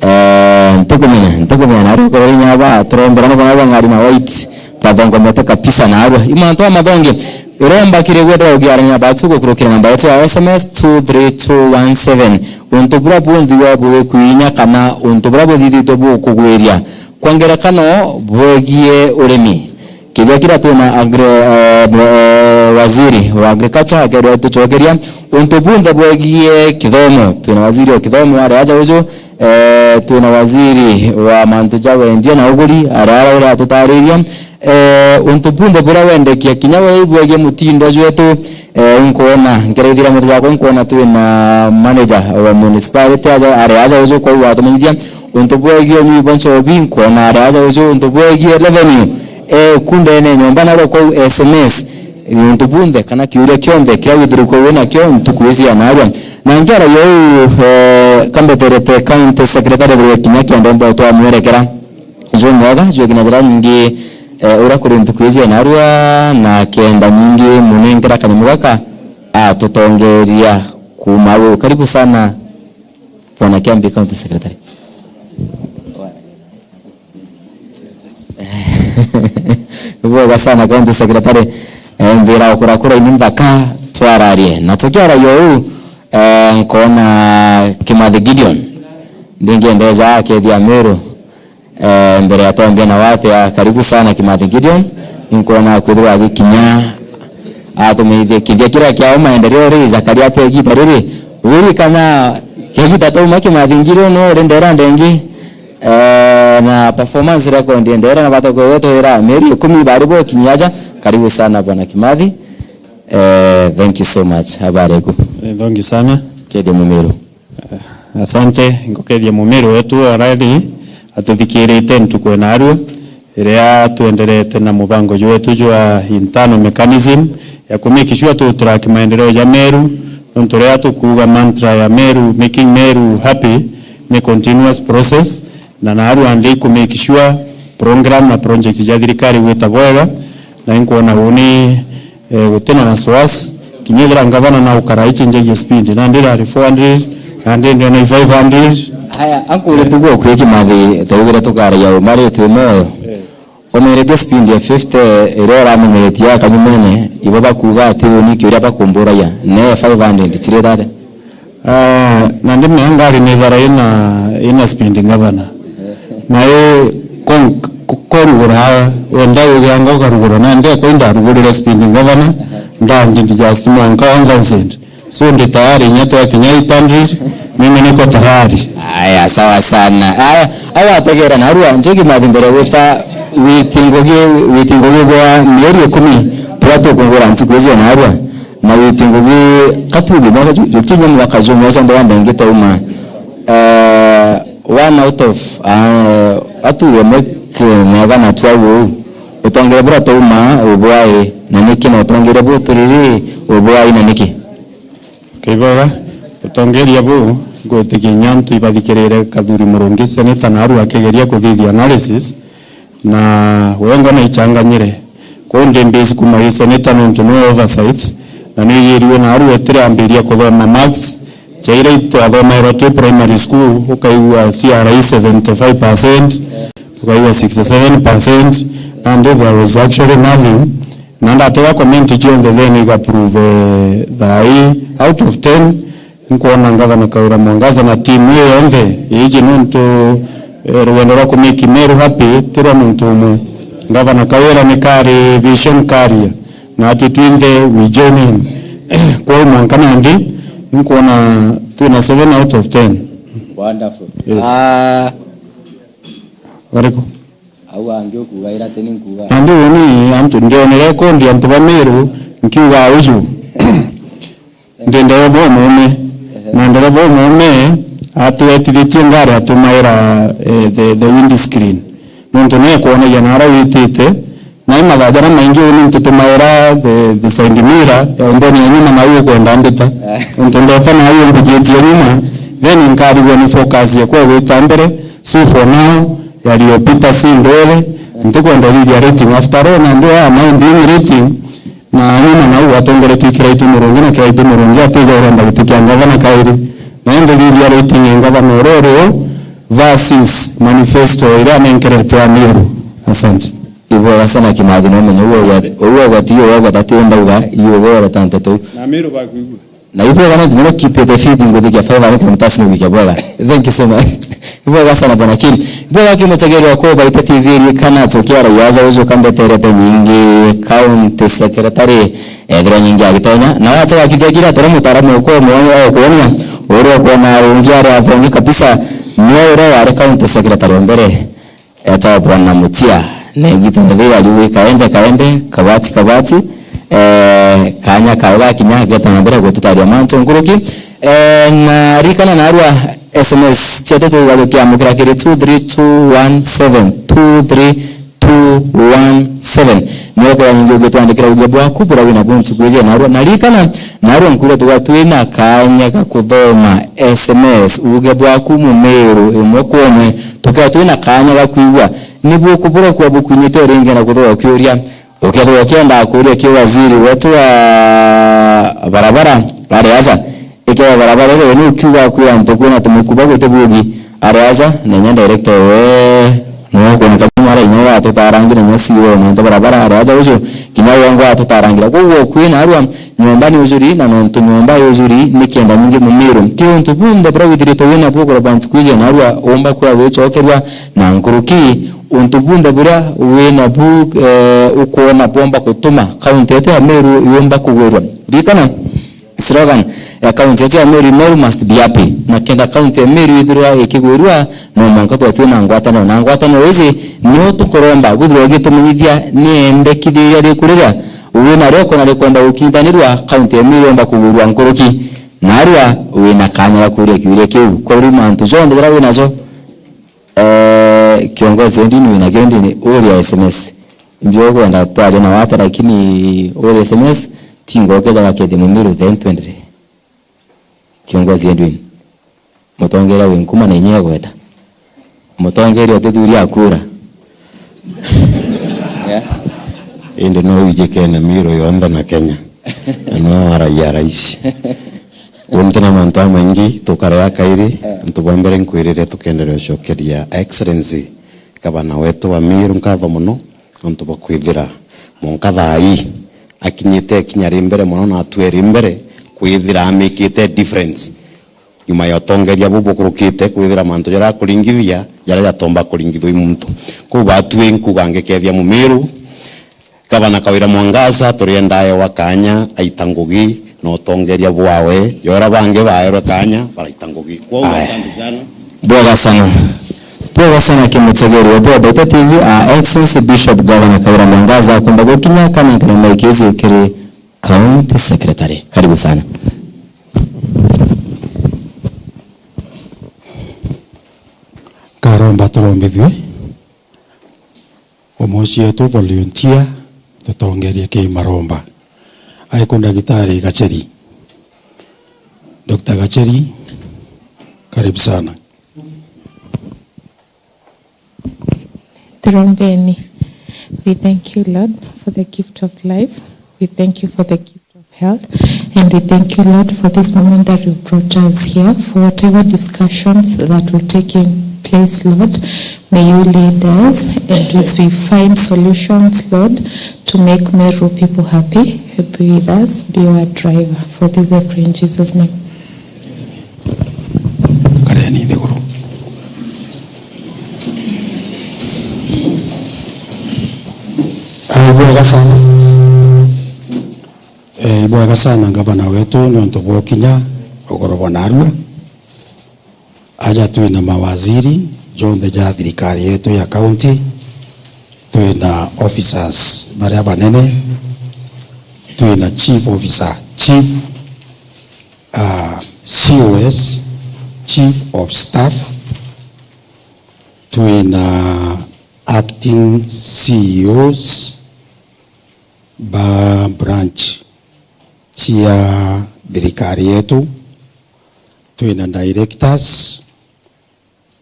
Eh, ntikumenya, ntikumenya narua, korori nyaba, turombera nuko na bang'ari na white. Bathongomete kabisa narua. Imantu amathongi, iromba kiri gwethirwa ugiarania batu gukurukira namba yetu ya S M S two three two one seven. Untu buria bunthiwa bugikwinya kana untu buria buthithitwe bugukugwiria. Kwa ngerekano, bwegie urimi. Kithia kira twina agri-, eh, eh, waziri wa agriculture akerwa tucokeria untu bunthe bwegie kithomo. Twina waziri wa kithomo aria aja uju, eh, twina waziri wa mantu ja wendia na uguri aria ara uria atutariria. Eh, untu bunthe buria wendekia, kinya we ibwegie mutindo jwetu, eh, inkwona, nkiraithiria muthe jakwa, inkwona twina manager wa municipality aja, ari aja uju, kwou watumenyithia untu bwegie unyui bwa nchobi, inkwona ari aja uju, untu bwegie revenue, eh, ku ndene nyomba, narua kwou S M S, untu bunthe kana kiuria kionthe kiria withirikwe winakio ntuku iji ya narua. Na nkiara yau, eh, kambeterete county secretary thirwe kinya kianda mbo twamwerekera. Jumwega, jwekina njira nyingi, eh, uria kuri ntuku iji ya narua, na kenda nyingi munengera kanyamu gaka atutongeria kuuma au. Karibu sana, Bwana Kiambi, County Secretary. Bwega sana, County Secretary. Eh, mbira ukurakura ini nthaka, twararie. Na tukiaragia uu, eh, nkona Kimathi Gideon. Ndingiendeza akethia Meru. Eh, mbere ya twambia na wate ya karibu sana Kimathi Gideon, ninkwona kwithirwa agikinya atumeithie kithia kiria kiao maendeleo ri Zakaria ate igita riri, wirikana kia igita tauma Kimathi Gideon no ri ndera ndengi, eh, na performance record ndera na bata kwetwira mieri ikumi bari bokinyia aja. Karibu sana bwana Kimathi. Eh, thank you so much. Habari yako? Eh, thank you sana. Kethia Mumiru. Asante, ngukethia Mumiru wetu already atuthikirite ntuku ya narua, iria twenderete na mubango jwetu jwa internal mechanism ya ku make sure tu track maendeleo ja Meru, nontu riria tukuuga mantra ya Meru, making Meru happy, ni continuous process, na narua ndi ku make sure program na project ja thirikari gwita bwega, na inkwona uni Eh, guti na wasiwasi. Kinya ethira ngavana na ukara icinjagia speed, nandi irari four hundred, nandi ndiona i five hundred. Aya, ankure tu gwo kwi Kimathi, twaugire tukaragia uma ri twi moyo. Eh. Umeretie speed ya fifty, iria uramenyeretie ya kanyumene, ibo bakuuga ati uni kiuria bakumburagia, ne five hundred, cirita atia? Ah, na ndimea ngari ni thara ina, ina speed ngavana. Na i kon-, ko-, korugura, wenda ugianga ukarugura, na ndekwa indarugurire speed ngavana, ndanjindi just mwanka one thousand. So ndi tayari, inya twakinya eight hundred, mimi niko tayari. Aya, sawa sana. Aya, awategera narua, njoki mathi mbere wita witi ngugi, witi ngugi gwa mieri ikumi, bwa tukungura ntuku icio narua. Na witi ngugi katuge nyaga ju-, jukinya mwaka jumwe ucio ndega ndengi tauma. Eh, one out of, ah, atuge mwe ke-, mega na twa uu. Utongere bura tauma ubwai na niki na utongere bu turiri ubwai na niki? Kiboga, utongeria bu ngwitikia inya antu ibathikirire Kathuri Murungi, seneta naru akigeria kuthithia analysis. Na wengwa naichanganyire. Kwou ndi mbisi kuma gi seneta nontu ni oversight, na ni yiriwe naru etire ambiria kuthoma maths, chaira itwathomairwa twi primary school, ukaigua C R E seventy-five percent, ukaigua sixty-seven percent, nandi there was actually nothing. Na ndatega comment cionthe then igaprove, eh, thai out of ten, Nkwona Ngavana Kawira Mwangaza na timu iyo yonthe iji nontu, eh, rugendo rwa ku make Meru happy ti rwa muntu umwe. Ngavana Kawira ni kari vision carrier, na atwi twinthe we join in. Kwou mwanka nandi, nkwona twina seven out of ten. Wonderful. Yes. Ah. Bariku? Au angi ukuga ira ti ni nkuga. Nandi uni antu ndionere rekondi antu ba Meru nkiuga uju. Ndi ndereba umume. Ehe. Na ndereba umume atwetithitie ngari atumaira, eh, the, the windscreen. Nontu ni ekwonagia nara witite. Na i mathaa jaria maingi uni ntutumaira the, the side mirror ya umboni ya nyuma nau ukwenda mbita. Eh. Nontu ndeta nau umbigitie nyuma, then nkarigwa ni focus yakwa igwita mbere. So for now, yaliyopita si ndwele, ntikwenda uthithia rating. After all, na ndio aya mind in rating, na nyuma nau watongere twikira itu murungi na kira itu murungi atija uromba giti kia ngavana kairi. Na ende thithia rating ya ngavana uria uri u versus manifesto iria anenkerete ya Meru. Asante. Ibwega sana Kimathi, no menye uwe gwati, uwe gwati, uwe gwati, ati ndauga, iyo uwe gwati nteto. Na Meru bakwigua. Na ibwega no nginya keep the faith nguthikia five hundred kilometers ni wikia bwega. Thank you so much. Ibwega sana bwana Kiri. Ibwega kimutegeria kwa Baita T V ri kana tukiara yaza uju kambeterete nyingi county secretary, ethirwa nyingi agitonya. Na wacha wakithia kira tore mutaaramu kwa mwoyo au kuonia. Uri kuona ungi ari athongi kabisa. Ni uri wari county secretary wa mbere. Eta bwana Mutia. Na igita na riria riu kaende, kaende, kabati, kabati, eh, kanya kawe gakinya, geta na mbere gututaria mantu nkuruki. Eh, na ririkana narua S M S cietu twiga tukiamukira kiri two three two one seven, two three two one seven. Niwe kira nyingi ugitwandikira uge bwaku buria wina buntu kwije narua. Na ririkana, narua nkuria tuga twina kanya ga kuthoma S M S, uge bwaku mumiru imwe kwa umwe, tukiwa twina kanya ga kwigua. Ni bukuburokua bukunyite uringi na kuthugwa kiuria. Ukethirwa ukienda kuuria ki waziri wetu wa barabara, ari aja, ikethirwa barabara iria ni ukiuga kwira antu kwina tumikuba guti bugi, ari aja, na inya director we, no kwoneka kinya ara inya watutarangira inya C E O mwanza barabara, ari aja uju, kinya wongo atutarangira. Koguo kwina arua, nyomba ni ujuri, na nontu nyomba i ujuri, ni kienda nyingi mumiru. Ti untu bunthe buria withiritwe wina buo kurobwa ntuku iji narua, umba kwia wicokerua na nkuruki. Untu bunthe buria wina bu, eh, ukwona bwomba gutuma kaunti yetu ya Meru yumba kugwirua. Ririkana, slogan ya kaunti yetu ya Meru, "Meru must be happy." Na kenda kaunti ya Meru ithirwa ikigwirua, no mwanka twatue na ngwataniro. Na ngwataniro iji nio tukuromba bwithirwa ugitumenyithia ni endekithia iria riku riria wina rio kona rikwenda gukinyitanirua, kaunti ya Meru yomba kugwirua nkuruki. Narua wina kanya ga kuuria kiuria kiu. Kwa riu mantu jonthe jaria winajo, eh, kiongozi Edwin wina kio ndini, uria S M S. Mbio kwenda twaria na wate, lakini uria S M S, tingokeja wakethia mumiru then twendere. Kiongozi Edwin. Mutongeria wi nkuma na inya igweta. Mutongeria utithuria akura. Yeah. Indi no wijikene Miru yonthe na Kenya. Na no araia rais. Untu na mantu amaingi tukarea kairi, yeah, untu bwa mbere nkwirire tukenderea ucokeria Excellency Gavana wetu wa Miru nkatho mono. Nontu bwa kwithira mwanka thaa ii akinyite ikinya ri mbere mono na atue ri mbere, kwithira amikite difference nyuma ya utongeria buu bukurukite, kwithira mantu jaria akuringithia jaria jatomba kuringithua i muntu. Kwou batue nkuga ngikethia Mumiru, Gavana Kawira Mwangaza, turienda ewa kanya aita ngugi na utongeria bwawe, ya uria bangi baerwe kanya baraita ngugi. Kwou, aya, asante sana. Bwega sana. Bwega sana kimutegeri wetu wa Mbaita T V, Her Excellency Bishop Governor Kawira Mwangaza akumba gukinya kana kana maikiji kiri County Secretary. Karibu sana. Karomba turombithue. Umwe cietu volunteer tutongerie ki maromba. Aiku Ndagitari Gacheri. Doctor Gacheri, karibu sana. Turombeni. We thank you, Lord, for the gift of life. We thank you for the gift of health. And we thank you, Lord, for this moment that you brought us here, for whatever discussions that will take place, Lord. May you lead us, and as we find solutions, Lord, to make Meru people happy, be with us, be our driver. For this I pray in Jesus' name. Kareni nthiguru. Ai, bwega sana. Eh, ibwega sana ngavana wetu niuntu bwa ukinya ugoro bwa narua. Aja twina mawaziri jonthe ja thirikari yetu ya county, twina officers baria banene, twina chief officer, chief, ah, C O S, chief of staff, twina acting C E Os, ba branch cia thirikari yetu, twina directors,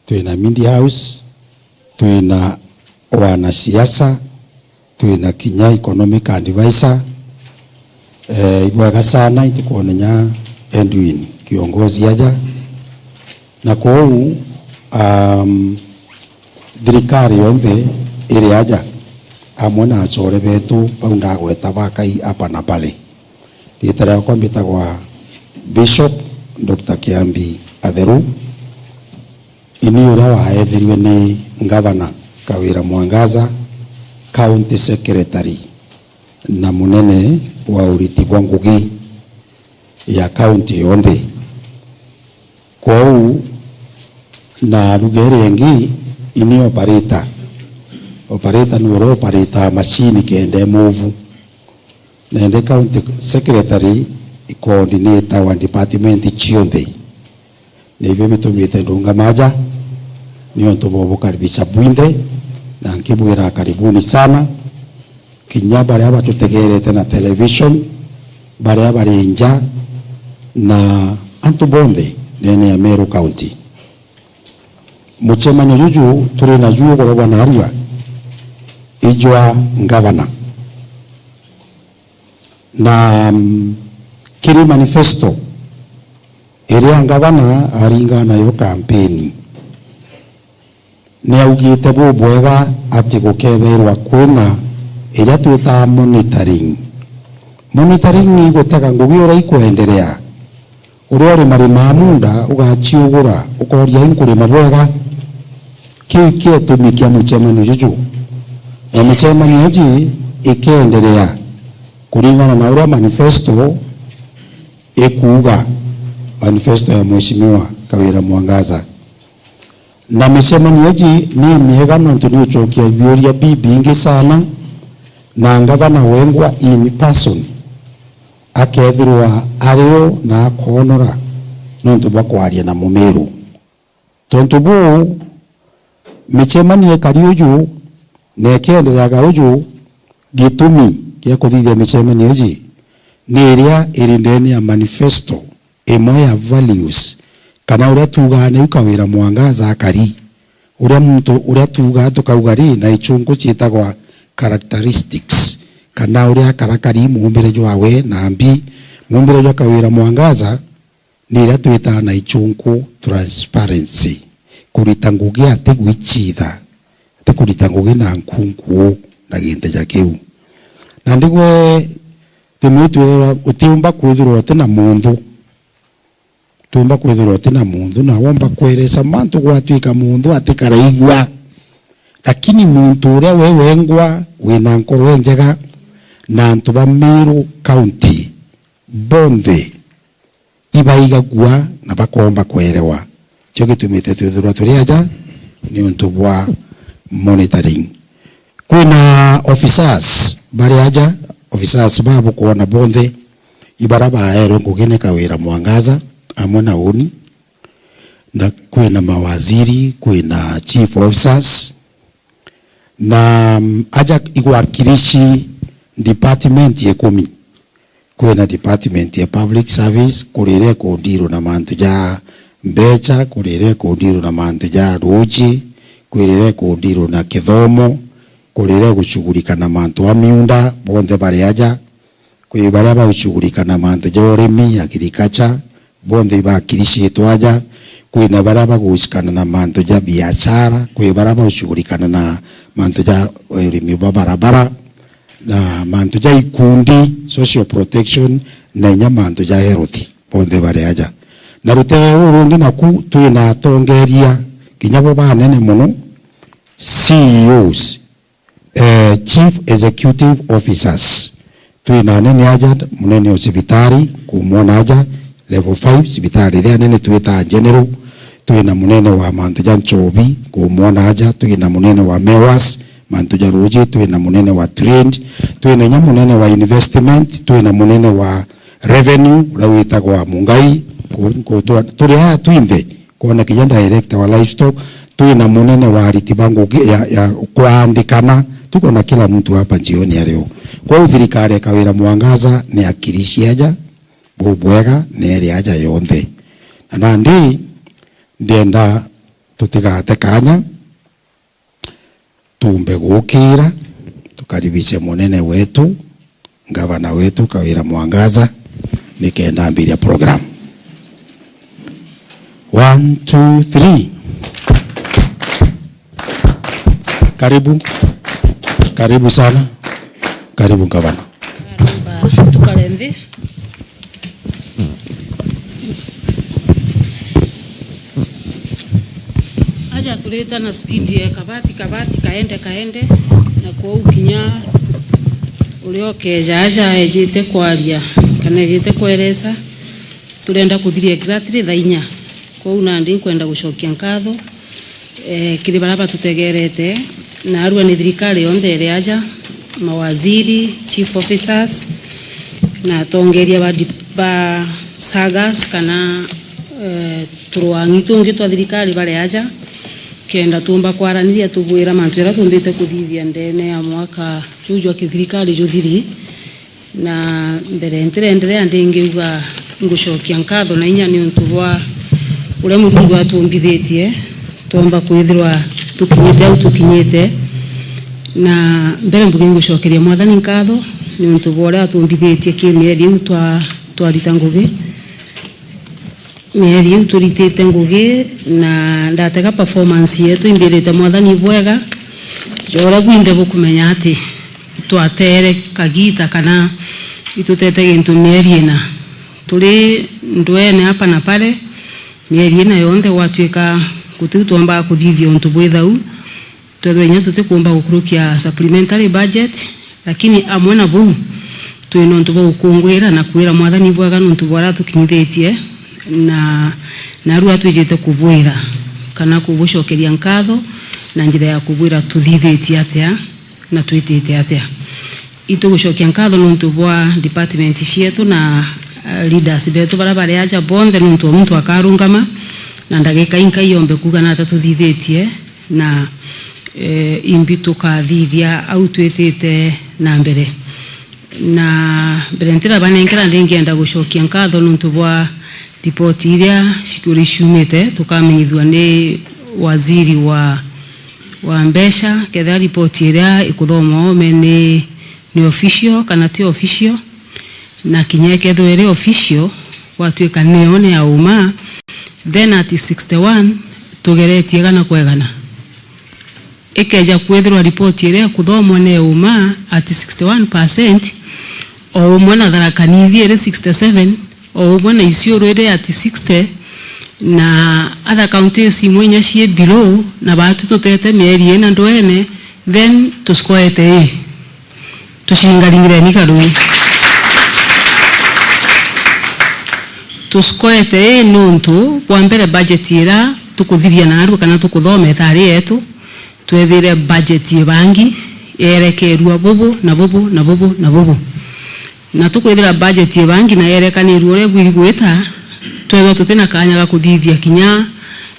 twina media house, twina wanasiasa, twina kinya economic advisor. Eh, ibwega sana itukwona nya Edwin kiongozi aja. Na kou, um, thirikari yonthe iri aja, amwe na acore betu bau ndagweta bakai hapa na pale. Riita riakwa mbitagwa Bishop Doctor Kiambi Atheru. Ini uria waethirwe ni Ngavana Kawira Mwangaza, County Secretary, na munene wa uriti bwa ngugi ya county yonthe. Kwou, na ruga iria ingi, ini operator, Operator ni uria operator machine kenda imuvu. Nende county secretary i coordinate wa department cionthe. Nibio bitumite ndungama aja, niuntu bwa bukaribisha bwinthe, na nkibwira karibuni sana, kinya baria batutegerete na television, baria bari nja, na antu bonthe ndene ya Meru County. Mucemanio juju turi naju ugoro bwa narua ijwa ngavana. Na, mm, kiri manifesto iria ngavana aringa nayo kampeni, ni augite bubwega ati gukethairwa kwina iria twitaa monitoring. Monitoring ni gutega ngugi uria ikwenderea. Uria urima rima munda ugaciugura, ukoria, "Inkurima bwega?" Kiu kietumi kia mucemanio juju. Na micemanio iji ikenderea kuringana na uria manifesto ikuuga, manifesto ya Mheshimiwa Kawira Mwangaza. Na micemanio iji ni miega nontu ni ucokia biuria bibingi sana, na ngavana wengwa in person akethirwa ario na akoonora nontu bwa kwaria na Mumiru. Tontu buu, micemanio ikari uju na ikiendereaga uju, gitumi gia kuthithia micemanio iji ni iria iri ndene ya manifesto imwe ya values, kana uria tuugaa niu Kawira Mwangaza akari. Uria muntu, uria tuugaa tukauga ri, na ichunku ciitagwa characteristics, kana uria akarakari, muumbire jwawe na mbi, muumbire jwa Kawira Mwangaza, ni iria twitaa na ichunku transparency, kurita ngugi ati gwiciitha, ati kurita ngugi na nkunku na gintu ja kiu. Na ndigwe rimwe twithirwa, utiumba kwithirwa uti na muntu, utiumba kwithirwa uti na muntu, na womba kweresa mantu gwatwika muntu atikaraigua. Lakini muntu uria we wengwa wina nkoro injega, na antu ba Meru County bonthe ibaigagua na bakoomba kwerewa. Kio gitumite twithirwa turi aja, niuntu bwa monitoring. Kwina officers bari aja, officers ba bukwona bonthe, ibara baerwe ngugi ni Kawira Mwangaza amwe na uni, na kwina mawaziri, kwina chief officers, na, mm, aja igwakilishi department ikumi. Kwina department ya public service, kuri iria ikundirwa na mantu ja mbecha, kuri iria ikundirwa na mantu ja ruuji, kuri iria ikundirwa na kithomo, kuri iria igucugurika na mantu a miunda, bonthe bari aja. Kwi baria bagucugurika na mantu ja urimi, agriculture, bonthe ibakiricitwe aja. Kwina baria bagucikana na mantu ja biashara, kwi baria bagucugurikana na mantu ja urimi bwa barabara, na mantu ja ikundi, social protection, na inya mantu ja health, bonthe bari aja. Na rutere ruru rungi naku twina atongeria, kinya bo banene mono, C E Os, eh, Chief Executive Officers. Twina anene aja, munene o cibitari, kumwona aja, level five, cibitari iria nene twita general. Twina munene wa mantu ja nchobi, kumwona aja. Twina munene wa mewas, mantu ja ruuji. Twina munene wa trade. Twina inya munene wa investment. Twina munene wa revenue, uria witagwa Mungai. Ku-, ku-, twa-, turi aa twinthe, kwona kinya director wa livestock, twina munene wa ariti ba ngugi ya, ya kwandikana, tuko na kila mtu hapa jioni ya leo. Kwou thirikari ya Kawira Mwangaza ni akirici aja bubwega, na eri aja yonthe. Na nandi ndienda tutigate kanya, tuumbe gukira, tukaribishe munene wetu, ngavana wetu Kawira Mwangaza, nikenda ambiria program. One, two, three. Karibu. Karibu sana. Karibu, ngavana. Tukare nthi. Aja turite na speed ya kabati, kabati, kaende, kaende, na kwou kinya uria ukeja aja ejite kwaria kana ejite kweresa, turenda kuthiria exactly thaa inya. Kwou nandi nkwenda gucokia nkatho, eh, kiri baria batutegerete, Naarua ni thirikari yonthe iri aja, mawaziri, chief officers, na atongeria ba di-, ba sagas kana, eh, turuang'i tungi twa thirikari bari aja, kenda tuumba kwaraniria tubwira mantu jaria tuumbite kuthithia ndene ya mwaka juu jwa kithirikari juthiri. Na mbere ntiraenderea, ndingiuga ngucokia nkatho na inya niuntu bwa uria Murungu atumbithitie twomba kwithirwa tukinyite au tukinyite. Na mbere mbuge ngucokeria Mwathani nkatho niuntu bwa uria atumbithitie ki mieri iu twa-, twarita ngugi. Mieri iu turitite ngugi na ndatega performance yetu imbirite Mwathani bwega, ja uria bwinthe bukumenya ati itwateere kagiita kana itutete gintu mieri ina. Turi ndwene apa na pare, mieri ina yonthe gwatuika gutiu twombaga kuthithia untu bwithau, twethirwa inya tutikuumba gukurukia supplementary budget, lakini amwe na buu, twi na untu bwa gukunguira na kwira Mwathani bwega niuntu bwa uria atukinyithitie, na, naarua atwijite kubwira kana kubucokeria nkatho na njira ya kubwira tuthithitie atia na twitite atia. Itugucokia nkatho niuntu bwa department cietu na, eh, leaders betu baria bari aja bonthe, niuntu o muntu akarungama na ndagika inkai yombe kuuga nata tuthithitie na, eh, imbi tukathithia au twitite na mbere. Na mbere ntirabanenkera, ndingienda gucokia nkatho niuntu bwa ripoti iria cikuri ciumite, tukamenyithua ni waziri wa, wa mbeca, kethira ripoti iria ikuthomwa ome ni, ni official kana ti official, na kinya ikethirwa iri official, gwatuika niyo ni ya uma, then at sixty-one tugeretie igana kwa igana. Ikeja kwithirwa ripoti iria ikuthomwa ni ya uma at sixty-one percent, o umwe na Tharaka Nithi iri sixty-seven, o umwe na Isiolo iri at sixty, na other counties imwe inya cii below, na baatu tutete mieri ina ndwene, then tusikoete ii. Tuciringaringireni karuu. Tusikoete ii niuntu bwa mbere budget iria tukuthiria naarua kana tukuthoma itaari yetu, twethire budget ibangi yerekerua bubu na bubu na bubu na bubu. Na tukwithira budget ibangi na yerekanirua uria ibwiri gwita, twethirwa tutina kaanya ga kuthithia kinya,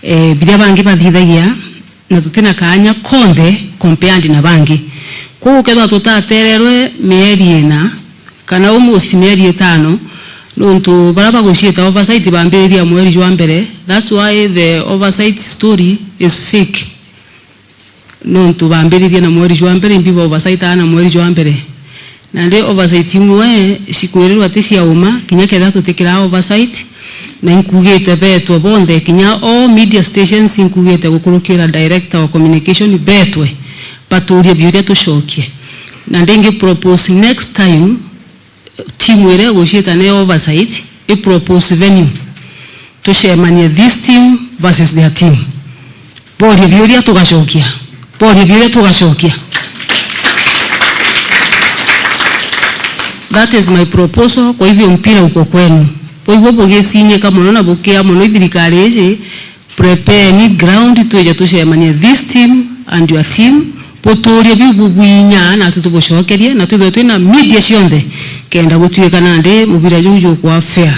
eh, biria bangi bathithagia, na tutina kaanya konthe compared na bangi. Kwou ukethirwa tutatererwe mieri ina, kana almost mieri itano, niuntu baria baguciita oversight bambiriria mweri jwa mbere. That's why the oversight story is fake. Niuntu bambiririe na mweri jwa mbere, imbi ba oversight aa na mweri jwa mbere. Nandi oversight imwe cikwirirwa ti cia uma, kinya kethira tutikiraa oversight, na inkugite betwe bonthe, kinya all media stations inkugite gukurukira director wa communication betwe, baturie biuria tucokie. Na ndingi propose next time, timu iria iguciita ni oversight, i propose venue. Tucemanie this team versus their team. Borie biuria tugacokia. Borie biuria tugacokia. That is my proposal. Kwa hivyo mpira uko kwenu. Kwa hivyo bugicinyika mono na bukia mono i thirikari iji, prepare ni ground, twije tucemanie this team and your team, buturie biu bubwinya na tu tubucokerie, na twithwe twina media cionthe kenda gutuika nandi mubira juu jukwa fair.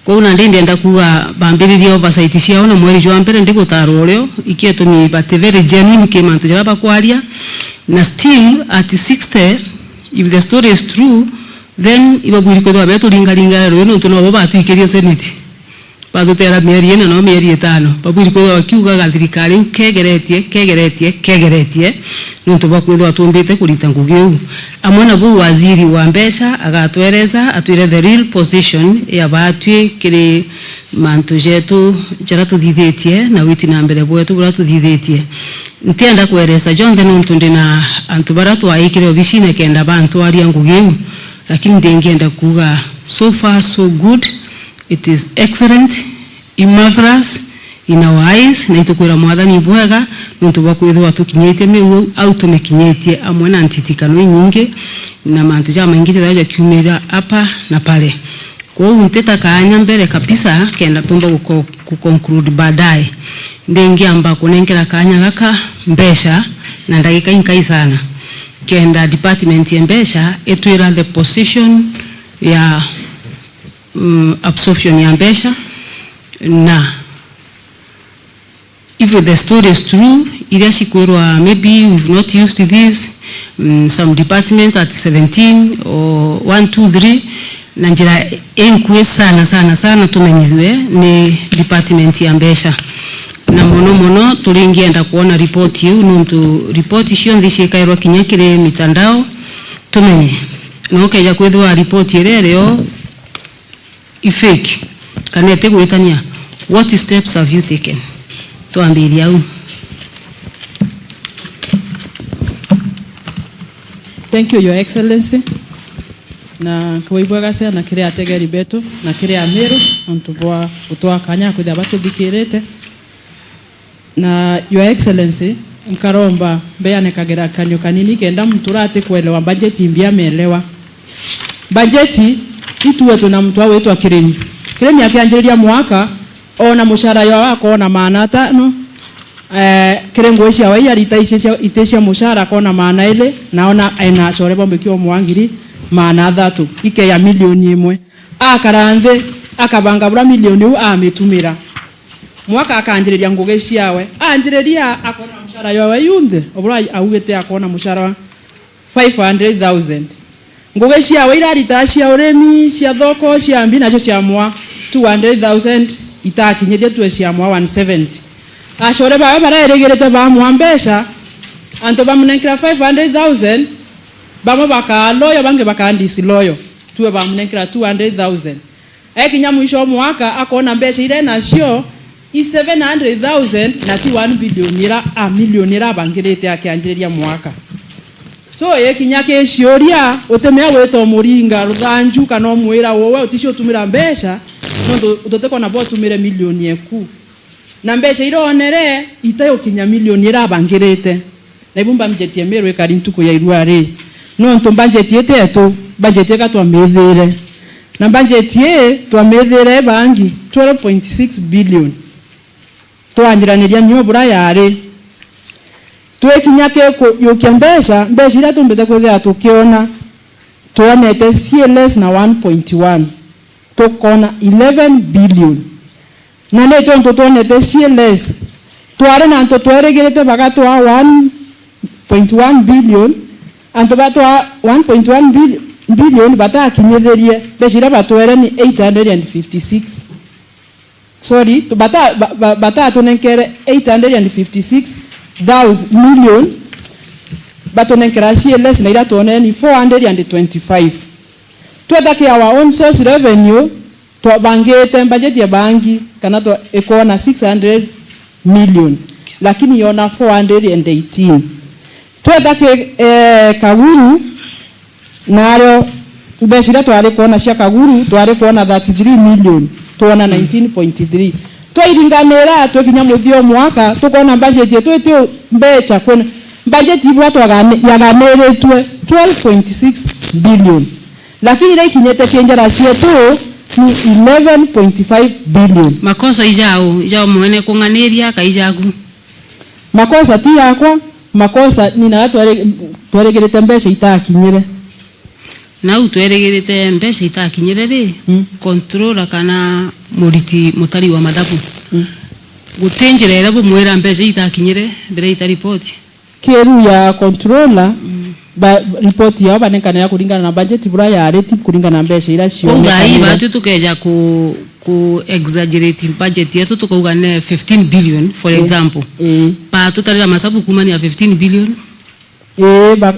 Kwou nandi ndienda kuuga bambiririe oversight ciao na mweri jwa mbere, ndigutaarwa urio ikietumi bati very genuine ki mantu jaria bakwaria, na still at sixty, if the story is true, then ibabwiri kwithirwa beturingaringa rero niuntu nobo batwikirie senate. Batutera mieri ina no mieri itano. Babwiri kwithirwa bakiugaga thirikari iu kegeretie, kegeretie, kegeretie, niuntu bwa kwithirwa tumbite kurita ngugi iu. Amwe na buu, waziri wa mbeca agatwereza, atwire the real position ya baatwi kiri mantu jetu jaria tuthithitie na witi na mbere bwetu buria tuthithitie. Ntienda kweresa jonthe niuntu ndina antu baria twaikire obisine kenda bantwaria ngugi iu, lakini ndingienda kuuga, so far so good, it is excellent. I marvelous in our eyes, na itukwira Mwathani bwega niuntu bwa kwithirwa tukinyitie miu au tumikinyitie, amwe na ntitikano inyingi na mantu jamaingi jaria jakiumira apa na pare. Kwou ntita kaanya mbere kabisa kenda tumba guko-, guconclude baadaye. Ndingiamba kunenkera kaanya gaka mbeca Na ndagika inkai sana, kenda department ya mbeca itwira the position ya, mm, absorption ya mbeca, na if the story is true, iria cikwirwa, maybe we've not used this, mm, some department at seventeen or one, two, three, na njira inkui sana, sana, sana tumenyithue ni department ya mbeca. Na mono mono turingienda kuona report iu, nontu report cionthe ciikairwa kinya kiri mitandao, tumenye. Na ukeja kwithirwa report iria irio i fake, kana itigwitania, what steps have you taken? Twambiria au. Thank you, Your Excellency. Na nkaigua ibwega sana kiri ategeri betu na kiri Amiru, antu bwa gutwaa kanya kwithira batuthikirite. Na, Your Excellency, nkaromba mbeane kagerekanio kanini kenda muntu uria atikuelewa bajeti mbia ameelewa. Bajeti, itue twina muntu wa gwitwa Kirimi. Kirimi akianjiriria mwaka, ona mucara jwawe akona maana atano, eh, kiri ngugi ciawe iria arita ici cia, iti cia mucara akona maana iri, na ona ena acore ba mbiki o mwa ngiri maana athatu, ikeya milioni imwe. Akara nthi, akabanga buria milioni iu amitumira. Mwaka akanjiriria ngugi ciawe. Anjiriria akona mucara jwawe yunthe, o buria augite akona mucara wa five hundred thousand. Ngugi ciawe iraritaga cia urimi, cia thoko, cia mbi, nacio cia mwa two hundred thousand itakinyithia, tue cia mwa one seventy. Acore bawe barairigirite bamwa mbeca, antu bamunenkera five hundred thousand, bamwe bakaa loyal, bangi bakaa disloyal, tue bamunenkera two hundred thousand. Ekinya mwisho o mwaka, akona mbeca iria enacio i seven hundred thousand na ti one billion ira, a million ira abangirite akianjiriria mwaka. So, yekinya ki ciuria, utimea gwita umuringa ruthanju kana umwira uwe uticio utumira mbeca, nontu tutikona bo utumire milioni eku. Na mbeca iria onere itagukinya milioni ira abangirite. Na ibu mbanjeti ya Meru ikari ntuku ya irua ri. Nontu mbanjeti iti yetu, mbanjeti ika twamithire. Na mbanjeti ii twamithire ibangi twelve point six billion. Twanjiraniria nio bura yari. Twikinya ki kuyukia mbeca, mbeca iria tumbite kwithira tukiona, twonete cii less na one point one. Tukona eleven billion. Na ni tontu twonete cii less. Twari na antu twerigirite bagatwaa one point one billion, antu batwaa one point one bil-, billion batakinyithirie, mbeca iria batwere ni eight hundred and fifty six. Sorry, bata-, ba-, ba-, batatunenkere eight hundred and fifty six thousand million, batunenkera cii less na iria twonere ni four hundred and twenty-five. Tweta ki our own source revenue, twabangite budget ya bangi kana twa-, ikona six hundred million, lakini yona four hundred and eighteen. Tweta ki, eh, Kaguru, nario mbeca iria twari kwona cia Kaguru, twari kwona thirty-three million, twona nineteen point three. Twairinganira, twikinya muthia o mwaka, tukona budget yetu iti u-, mbeca kwona. Budget ibwa twagani-, yaganiritwe twelve point six billion. Lakini iria ikinyite ki njara cietu ni eleven point five billion. Makosa ijau, ijau mwene kung'aniria ka ijaku? Makosa ti yakwa, makosa ni naria tweri-, twerigirite mbeca itakinyire. Nau twerigirite mbeca itakinyire ri, mm, controller kana muriti mutari wa mathabu, mm, guti njira iria bumwira mbeca itakinyire mbere ita report? Kiru ya controller, mm, ba, report yao banenkanira kuringana na budget bura yari, ti kuringana na mbeca iria cionekanire. Kou thaa ii batwi tukeja ku, ku exaggerate budget yetu tukauga ne fifteen billion, for, eh, example. Eh. Batutarira masabu kumania fifteen billion. Eh, ba,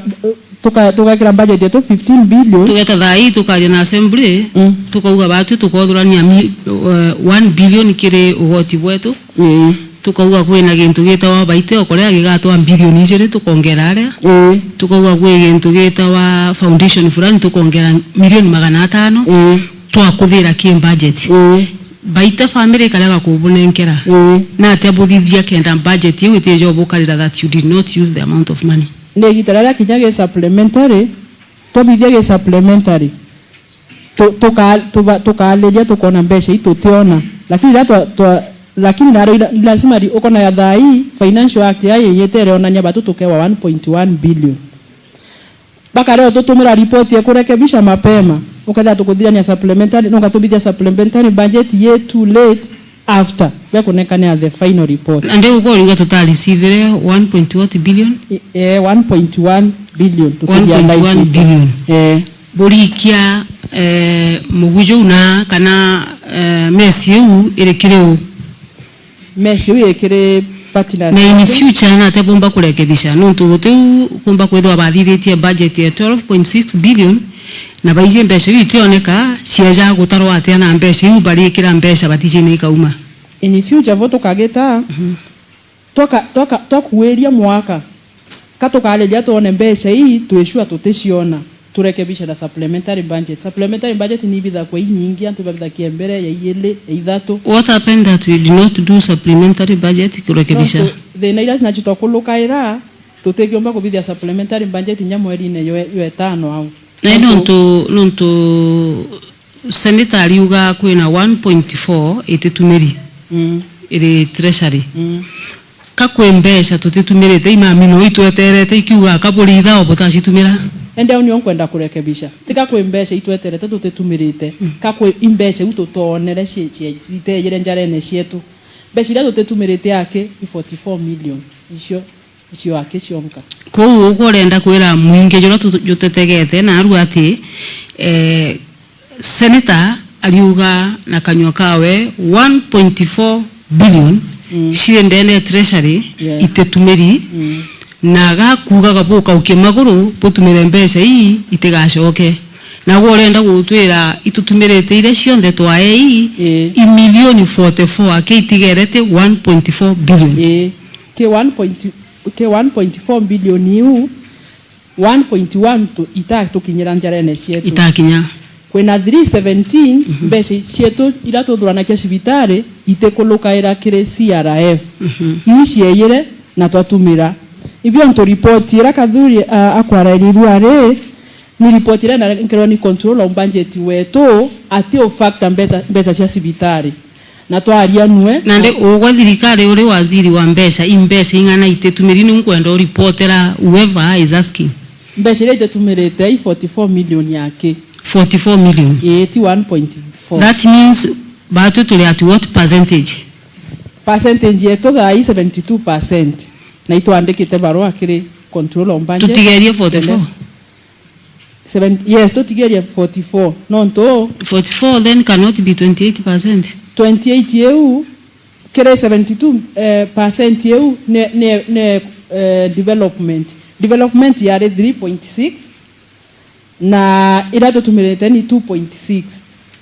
tuka-, tugekira budget yetu fifteen billion. Tugeta thaa ii tukaria na assembly, mm, tukauga batwi tukothurania mi-, eh, one billion kiri ugoti bwetu. Ii. Tukauga kwina gintu gitawa Baite o Korea gigatwa bilioni ijiri, tukongera aria. Ii. Tukauga kwi gintu gitawa foundation fulani, tukongera milioni magana atano. Ii. Twakuthira ki budget. Ii. Baite family ikarega kubunenkera. Ii. Na atia buthithia kenda budget iu itija bukarira that you did not use the amount of money? Ni igita riria kinya gi supplementary, twathithia gi supplementary. Tu-, tuka-, tuba-, tukaariria, tukona mbeca ii tutiona. Lakini riria twa-, twa-, Lakini naro ila-, lazima ri-, ukona ya thaa ii, Financial Act ya yeete ireonania batu tukewa one point one billion. Bakareo tutumira ripoti ya kurekebisha mapema, ukethira tukuthirania supplementary, nunga tubithia supplementary budget ye too late after bekunenkanira the final report. Na ndiu ukoriuga tutarecivire one point what billion? I-, eh, one point one billion, tutithia one point one billion. Eh. Burikia, eh, muguju na kana, eh, mesi iu iri kiri u? Mesi iu iri kiri partners. Na in future nate bumba kurekebisha, nontu gutiu kumba kwithirwa bathithitie budget ya twelve point six billion, na baiji mbeca iu itioneka cieja gutarwa atia, na mbeca iu barikira mbeca batiji na ikauma. In future bo tukagita, mhm, twaka, twaka, twakuiria mwaka, ka tukariria twone mbeca ii, twi sure tuticiona, turekebisha na supplementary budget. Supplementary budget ni ibithagwa inyingi, antu babithagia mbere ya iili, ya ithatu. What happened that we did not do supplementary budget kurekebisha? Nontu thina iria nacio twakulukaira, tutikiumba kubithia supplementary budget inya mwerine jwe-, jwa itano au. Na nontu, nontu Senator ariuga kwina one point four ititumiri, mm, iri treasury. Mm. Ka kwi mbeca tutitumirite, imami no itweterete ikiuga ka buri ithao butacitumira? Ende au nio nkwenda kurekebisha. Tika kwi mbeca itweterete tutitumirite. Mm. Ka kwi imbeca iu tutonere cie-, cie-, citejire njarene cietu. Mbeca iria tutitumirite aki i forty-four million. Icio icio aki cionka. Kou uguo urenda kwira mwingi juria tu-, jutetegete naru ati, eh, Senator ariuga na kanyua kawe one point four billion, mm, ciri ndene ya treasury, yeah, ititumiri, mm, na gakuugaga bukaukie maguru butumire mbeca ii itigacoke. Naguo urenda gutwira itutumirite iria cionthe twae ii, ii, i milioni forty-four aki itigerete one point four billion. Ii. Ki one point, ki one point four billion iu, one point one tu-, itatukinyira njarene cietu. Itakinya. Kwina three seventeen, mhm, mbeca cietu iria tuthuranagia cibitari itikulukaira kiri C R F. Mhm. Ii cieyire na twatumira. Ibio ntu ripoti iria Kathuri, a, akwarairirua ari, ni ripoti iria inanenkerwe ni control of budget wetu, ati u factor mbeca, mbeca cia cibitari. Na twaria nue. Nandi ugwe thirikari uri waziri wa mbeca, i mbeca ing'ana ititumiri? Niu nkwenda uripotera whoever is asking. Mbeca iria ititumirite i forty-four million aki. Forty-four million? Ii, ti one point four. That means batwi turi at what percentage? Percentage yetu thaa ii seventy-two percent. Na itwandikite barua kiri control of budget. Tutigerie forty-four? Seven, yes, tutigerie forty-four. Nontu forty-four then cannot be twenty-eight percent. Twenty-eight iu, kiri seventy-two, eh, percent iu ni, ni, ni, eh, development. Development yari three point six, na iria tutumirite ni two point six.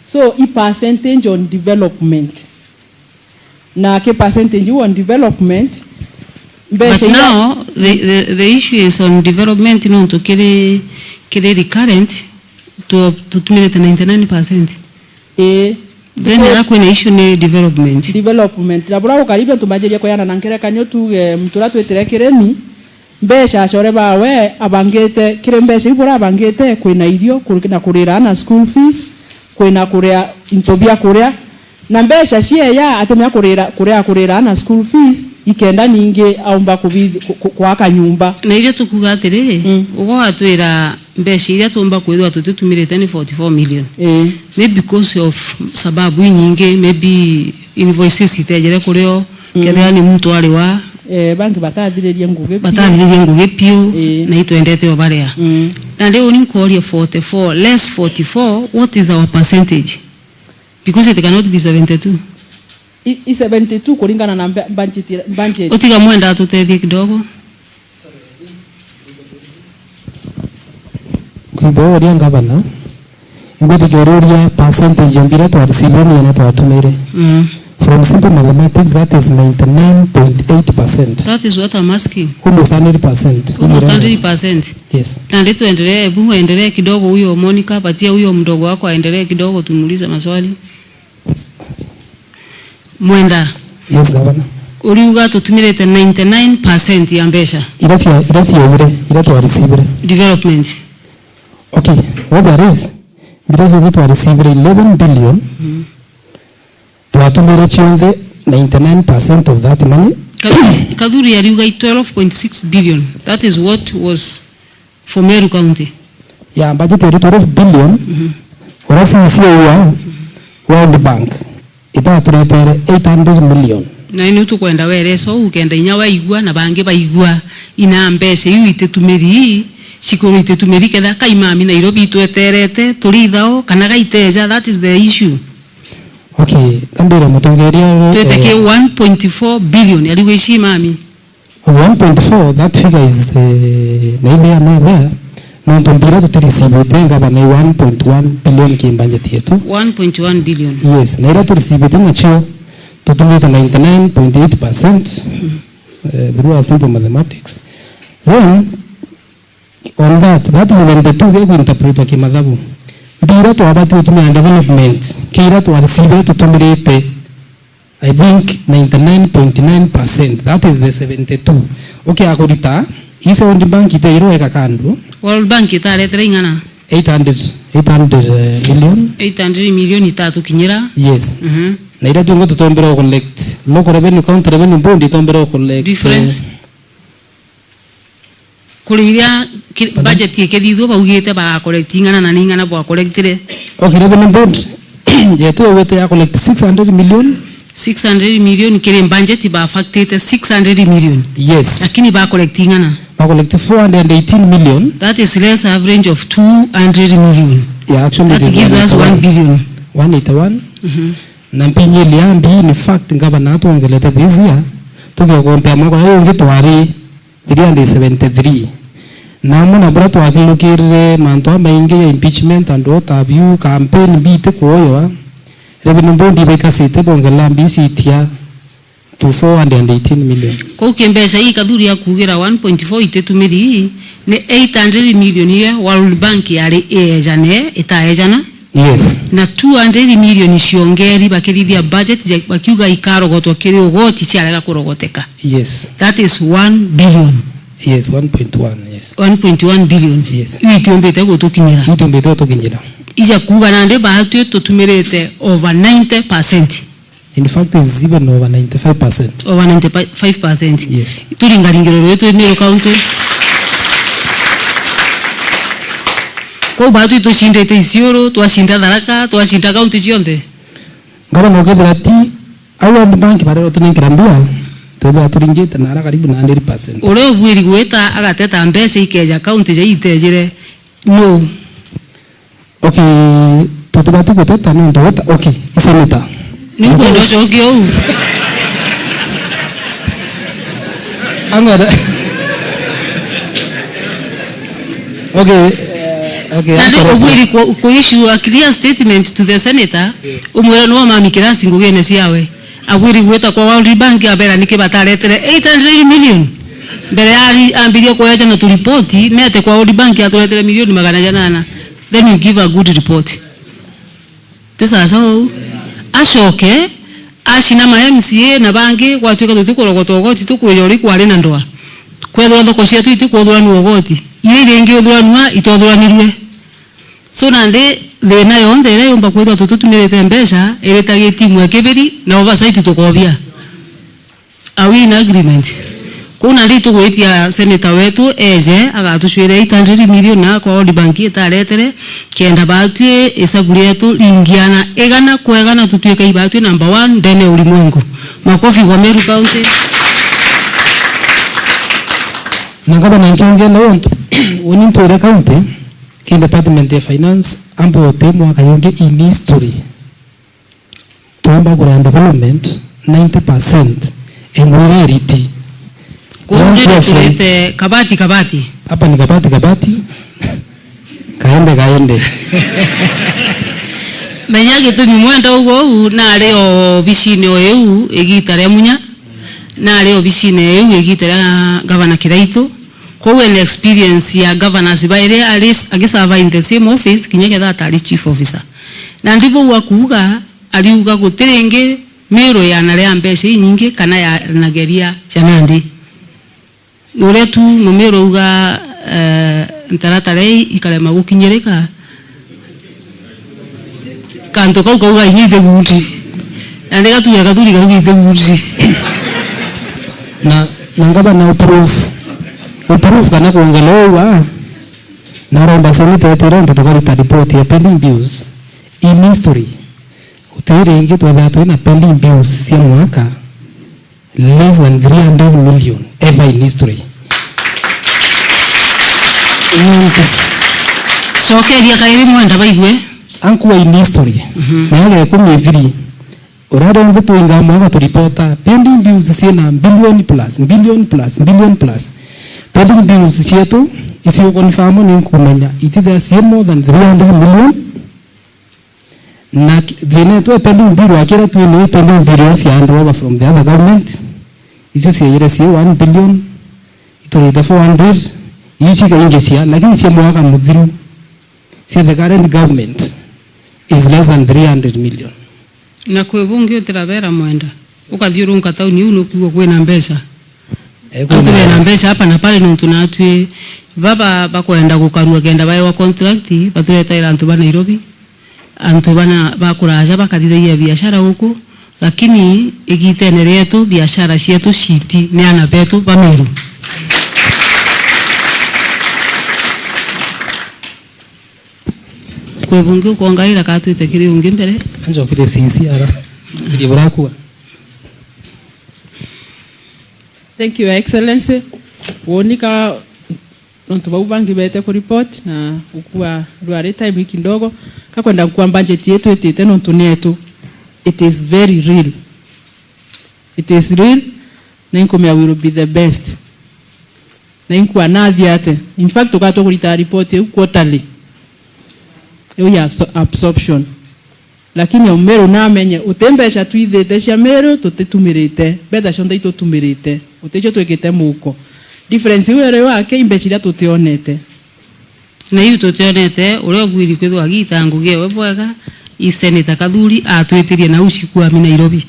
So, i percentage on development. Na ki percentage iu on development, mbeca. But iria now, the, the, the issue is on development, nontu kiri, kiri recurrent, tu-, tutumirite ninety-nine percent. Ii. Then ira kwina issue ni development. Development. Na bura gukaribia antu manjirie kuyana na nkerekanio, tuge muntu uria twitire kirimi, mbeca acore bawe abangite, kiri mbeca iu bura abangite, kwina irio, kuri-, na kurira ana school fees, kwina kuria into bia kuria, na mbeca cieya atimenya kurira, kuria, kurira ana school fees, ikenda ningi aumba kubithi-, ku-, ku-, kwaka nyumba. Na irio tukuga atiri, mm, ugwe watwira mbeca iria tuumba kwithirwa tutitumirite ni forty-four million. Ii. Maybe because of sababu inyingi, maybe invoices itejere kurio, mm, kethira ni muntu ariwa. Eh, bangi batathiririe ngugi piu. Batathiririe ngugi piu, ii, na itwendete o baria. Mm. Na riu ni nkoria forty-four, less forty-four, what is our percentage? Because it cannot be seventy-two. I, i seventy-two kuringana na mba-, budget, budget. Utiga Mwenda atutethie kidogo. Kwigua uria ngavana, ingwitikia uria percentage ya mbira twa receive ni na twatumire. Mm. From simple mathematics, that is ninety-nine point eight percent. That is what I'm asking. Almost hundred percent. Almost hundred percent. Yes. Na ndio tuendelee, hebu endelee kidogo huyo Monica, patia huyo mdogo wako aendelee kidogo, tumuulize maswali. Mwenda. Yes, Governor. Uriuga tutumirite ninety-nine percent ya mbeca. Ira cia, ira ciaire, ira twa receive-ire. Development. Okay, what there is, mbira cionthe twa receive-ire eleven billion, mm, twatumire cionthe ninety-nine percent of that money. Kathuri, Kathuri ariuga i twelve point six billion. That is what was for Meru County. Ya budget iri twelve billion, ura C C wa World Bank itaturetere eight hundred million. Na niu tukwenda wereso, ukenda inya waigua, na bangi baigua, ina mbeca iu ititumiri, cikorwo ititumiri, ketha kaimami Nairobi itweterete, turi ithao, kana gaiteja, that is the issue. Okay, kambira mutongeria. Twite ki one point four billion, ariuga ici mami. One point four, that figure is, eh, na ile ya no there, nontu mbira tutiricibite ngavana i one point one billion ki budget yetu. One point one billion. Yes, na ira turicibite nacio, tutumite ninety-nine point eight percent, eh, through our simple mathematics. Then, on that, that seventy-two ge kuinterpretwa kimathabu. Mbira twabati gutumira development, kira twaricibire tutumirite I think ninety-nine point nine percent, that is the seventy-two. Okay, akurita, ise World Bank ite iro eka kando. World Bank itaretera ing'ana? Eight hundred, eight hundred, eh, million. Eight hundred million itatukinyira? Yes. Mhm. Na ira twingo tutombera collect. Local revenue, county revenue board itombera collect, difference? Eh, Kuri iria ki-, budget ikithithua, baugite ba collect ing'ana na ni ing'ana bwa collectire. Okay, revenue board yetu yawite ya collect six hundred million. Six hundred million kiri budget, ba factite six hundred million. Yes. Lakini ba collect ing'ana? Ba collect four hundred and eighteen million. That is less average of two hundred million. Yeah, actually, that it is gives us one eighty-one. One billion. One eighty-one. Mhm. Na mpinyilia mbi, in fact, ngavana atwongelete this year, tugekompea mwaka uyu ungi twari three hundred seventy-three. Na amwe na buria twakilukirire mantu jamaingi ja impeachment and what have you, campaign mbi itikuoywa, revenue board ibaikasite bongerera mbi ciitia to four hundred and eighteen million. Kou ki mbeca ii Kathuri akuugira one point four ititumiri, ni eight hundred million iria World Bank yari iejane, itaejana. Yes. Na two hundred million ciongeri bakithithia budget ja-, bakiuga ikarogotwa kiri ugoti ciarega kurogoteka. Yes. That is one billion. Yes, one point one, yes. One point one billion. Yes. Iu itiumbite gutukinyira. Itiumbite gutukinyira. Ija kuuga nandi baatwi tutumirite over ninety percent. In fact, it's even over ninety-five percent. Over ninety-five percent. Yes. Turingaringiro rwetu Meru County. Kou baatwi tucindite Isiolo, twacinda Tharaka, twacinda kaunti cionthe. Ngavana ukethira ti au World Bank barero tuninkira mbia, twethira turingite na ara karibu na hundred percent. Uria ubuiri gwita agateta mbeca ikeja kaunti ja itejire, no. Okay, tutibati guteta nontu weta, okay, iseneta. Ni ukwenda ucokie uu? Ang'ora. Okay, eh, okay, nandi ang'ora. Ubwiri ku, ku issue a clear statement to the senator, yes, umwira no mami kirasi ngugine ciawe. Abwiri gwita kwa World Bank abera niki bataretere eight hundred million? Mbere ya ari-, ambirie kueja na turipoti, nete kwa World Bank aturetere milioni magana janana. Then you give a good report. Ti sasa uu. Acoke, acina ma M C A na bangi, gwatuika tutikurogota ugoti, tukwija uri kwari na ndwa. Kwethirwa thoko cietu itikuthuranua ugoti. Iria iringi uthuranua, itothuranirue. So nandi thina yonthe iria yumba kwithirwa tututumirite mbeca, iritagitimwe kibiri, na oversight tukobia. Are we in agreement? Kuu nandi tugwitia senator wetu eje agatucwira eight hundred million na kwa World Bank itaretere, kenda batwi isabu rietu ringiana igana kwa igana, tutwike ibatwi number one ndene ya ulimwengu. Makofi kwa Meru County. Na ngavana nkiongenda untu uni ntwire county ki department ya finance ambote mwaka yungi in history. Twamba kuria development ninety percent imwe iria iriti. Kuu ndio turite kabati, kabati. Hapa ni kabati, kabati. Kaende, kaende. Menya gitumi mwenda uguo uu, nari o obicine o iu igita ria Munya, nari obicine iu igita ria Gavana Kiraitu. Kwou ena experience ya governors bairi ari, agiserve in the same office, kinya ketha atari chief officer. Na ndi bau akuuga, ariuga guti ringi Meru yana ria mbeca inyingi kana yanageria cia nandi. Uria tu Mumiru auga, eh, ntaratara ii ikarema gukinyirika, kantu kau kauga inya ithigundi. Na ndigatuga kathuri karugi ite uriri. Na, na ngavana uproof. Uproof kana kuongela uu aa, na aromba seneta etire untu tukaruta report ya pending bills in history. Uti ringi twethira twina pending bills cia mwaka less than three hundred million ever in history. Nontu cokeria kairi mwenda baigue. Ankuwa in history. Mhm. Miaka ikumi ithiri, uria rionthe twingaa mwaka turipota pending bills ciina billion plus, billion plus, billion plus. Pending bills cietu icio confirm ni nkumenya itithia cii more than three hundred million. Na ki-, thina yetu ya pending bill, akira twino i pending bill ya cia hand over from the other government, icio ciaire cii one billion, iturite four hundred, icio cikaingi cia, lakini cia mwaka muthiru, cia the current government is less than three hundred million. Na kwi bungi utirabera mwenda, ukathiurunka tauni iu nukwigua kwina mbeca. Eh, kwina. Antu bena mbeca hapa na pale, nontu natwi baba bakwenda gukarua kenda baewa contract, baturetaira antu ba Nairobi. Antu bana ba kuraja bakathithagia biashara guku, lakini igitene rietu, biashara cietu citi ni ana betu ba Meru. Kwi bungi ukongaira ka twite kiri ungi mbere? Anjokire C C ara. Kiri burakua. Thank you, Your Excellency. Wonika Nontu bau bangi beete ku report na gukua rwari time kidogo, kakwenda gukua budget yetu itite nontu ni yetu. It is very real. It is real, na inkumea we will be the best. Na inkua nathi ate. In fact, tukatua kurita report iu quarterly. Iu ya absor-, absorption. Lakini o Meru namenye, uti mbeca twithite cia Meru tutitumirite, mbeca cionthe itutumirite, uticio twikite muko. Difference iu iri wake, i mbeca iria tutionete. Na iu tutionete, uria ubwiri kwithwa agita ngugi ewe bwega, i Senator Kathuri atwitirie na u cikwami Nairobi.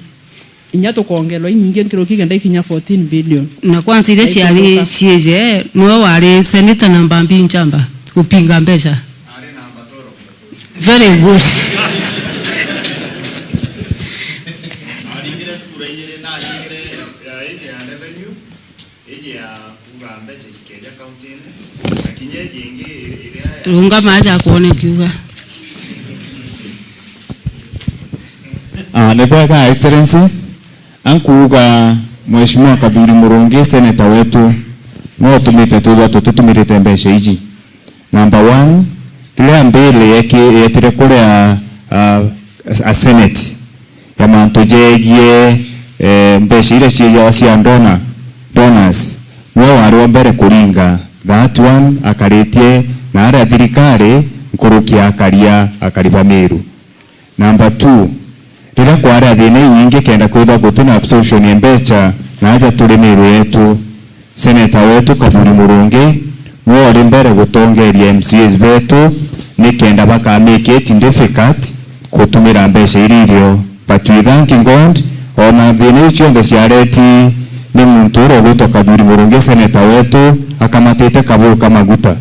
Inya tukongerwa inyingi nkuruki kenda ikinya fourteen billion. Na kwanza iria ciari ciije, niwe wari senator namba mbi nchamba gupinga mbeca. Very good. Rungama aja akwone kiuga. Ah, ni bwega, Excellency. Ankuuga, Mheshimiwa Kathuri Murungi, senator wetu, niwe utumite twithwa tutitumirite mbeca iji. Number one, riria bill yeki-, yetire kuria, ah, a Senate ya mantu jegie, eh, mbeca iria ciijawa cia donor, donors, niwe wari wa mbere kuringa that one, akaritie na aria thirikari nkuruki akaria, akari ba Meru. Number two, riria kwari a thina inyingi kenda kwithwa gutina absorption ya mbeca na aja turi Meru yetu, senator wetu Kathuri Murungi niwe uri mbere gutongeria M C As betu ni kenda baka make it difficult gutumira mbeca iria irio. But we thank God, ona thina iu cionthe ciareti ni muntu uria ugwitwa Kathuri Murungi, senator wetu, akamatite kabuu ka maguta.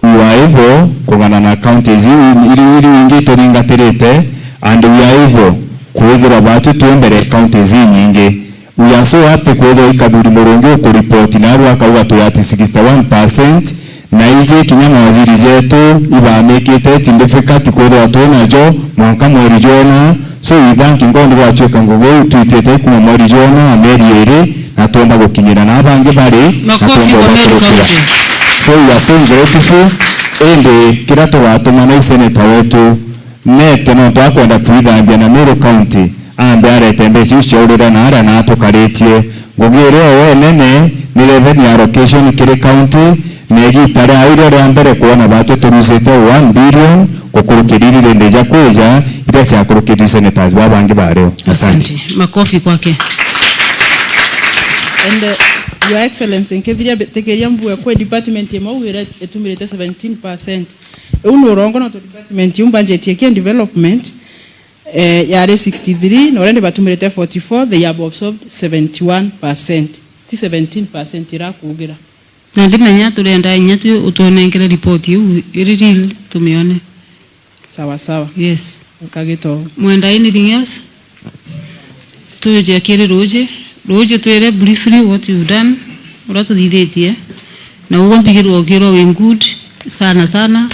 We were able kung'ana na counties iu iri, iri ingi ituthingatirite, and we are able kwithirwa batu twi mbere counties inyingi. We are so happy kwithirwa i Kathuri Murungi ukuripoti naru akauga twi at sixty one percent, na iji kinya mawaziri jetu ibamikite it difficult kwithirwa twi najo mwanka mweri jwena. So we thank God gwatuika ngugi iu twitite kuma mweri jwena na mieri iri, na twomba gukinyira na bangi bari, na makofi twomba kwa Meru gukurukira. County. So we are so grateful, indi kiria tugatuma na i senator wetu nete nontu akwenda kwithambia na Meru County, ambe arete mbeca iu ciaurire na aria na atukaritie. Ngugi iria we nene ni revenue allocation kiri county, na igita ria irio ria mbere kwona batu turusite one billion gukurukira iria irindi ja kwija, iria ciakurukitwe senators ba bangi bario. Asante. Asante. Makofi kwake. And, uh, Your Excellency, nkithiria mbi-, tikiria mbue kwi department imwe ugire itumirite seventeen percent. Iu ni urongo nontu department iu budget yake development, eh, yari sixty three, na already batumirite forty four, they have absorbed seventy one percent. Ti seventeen percent irakugira. Na ndimenya turenda inya twi utwenenkere report iu iri real tumione. Sawa, sawa. Yes. Nkagito. Mwenda anything else? Tuje kiri Ruji. Ruji, twire briefly what you've done, uria tuthithitie. Na uguo mpigirwe ukirwa wi good sana sana.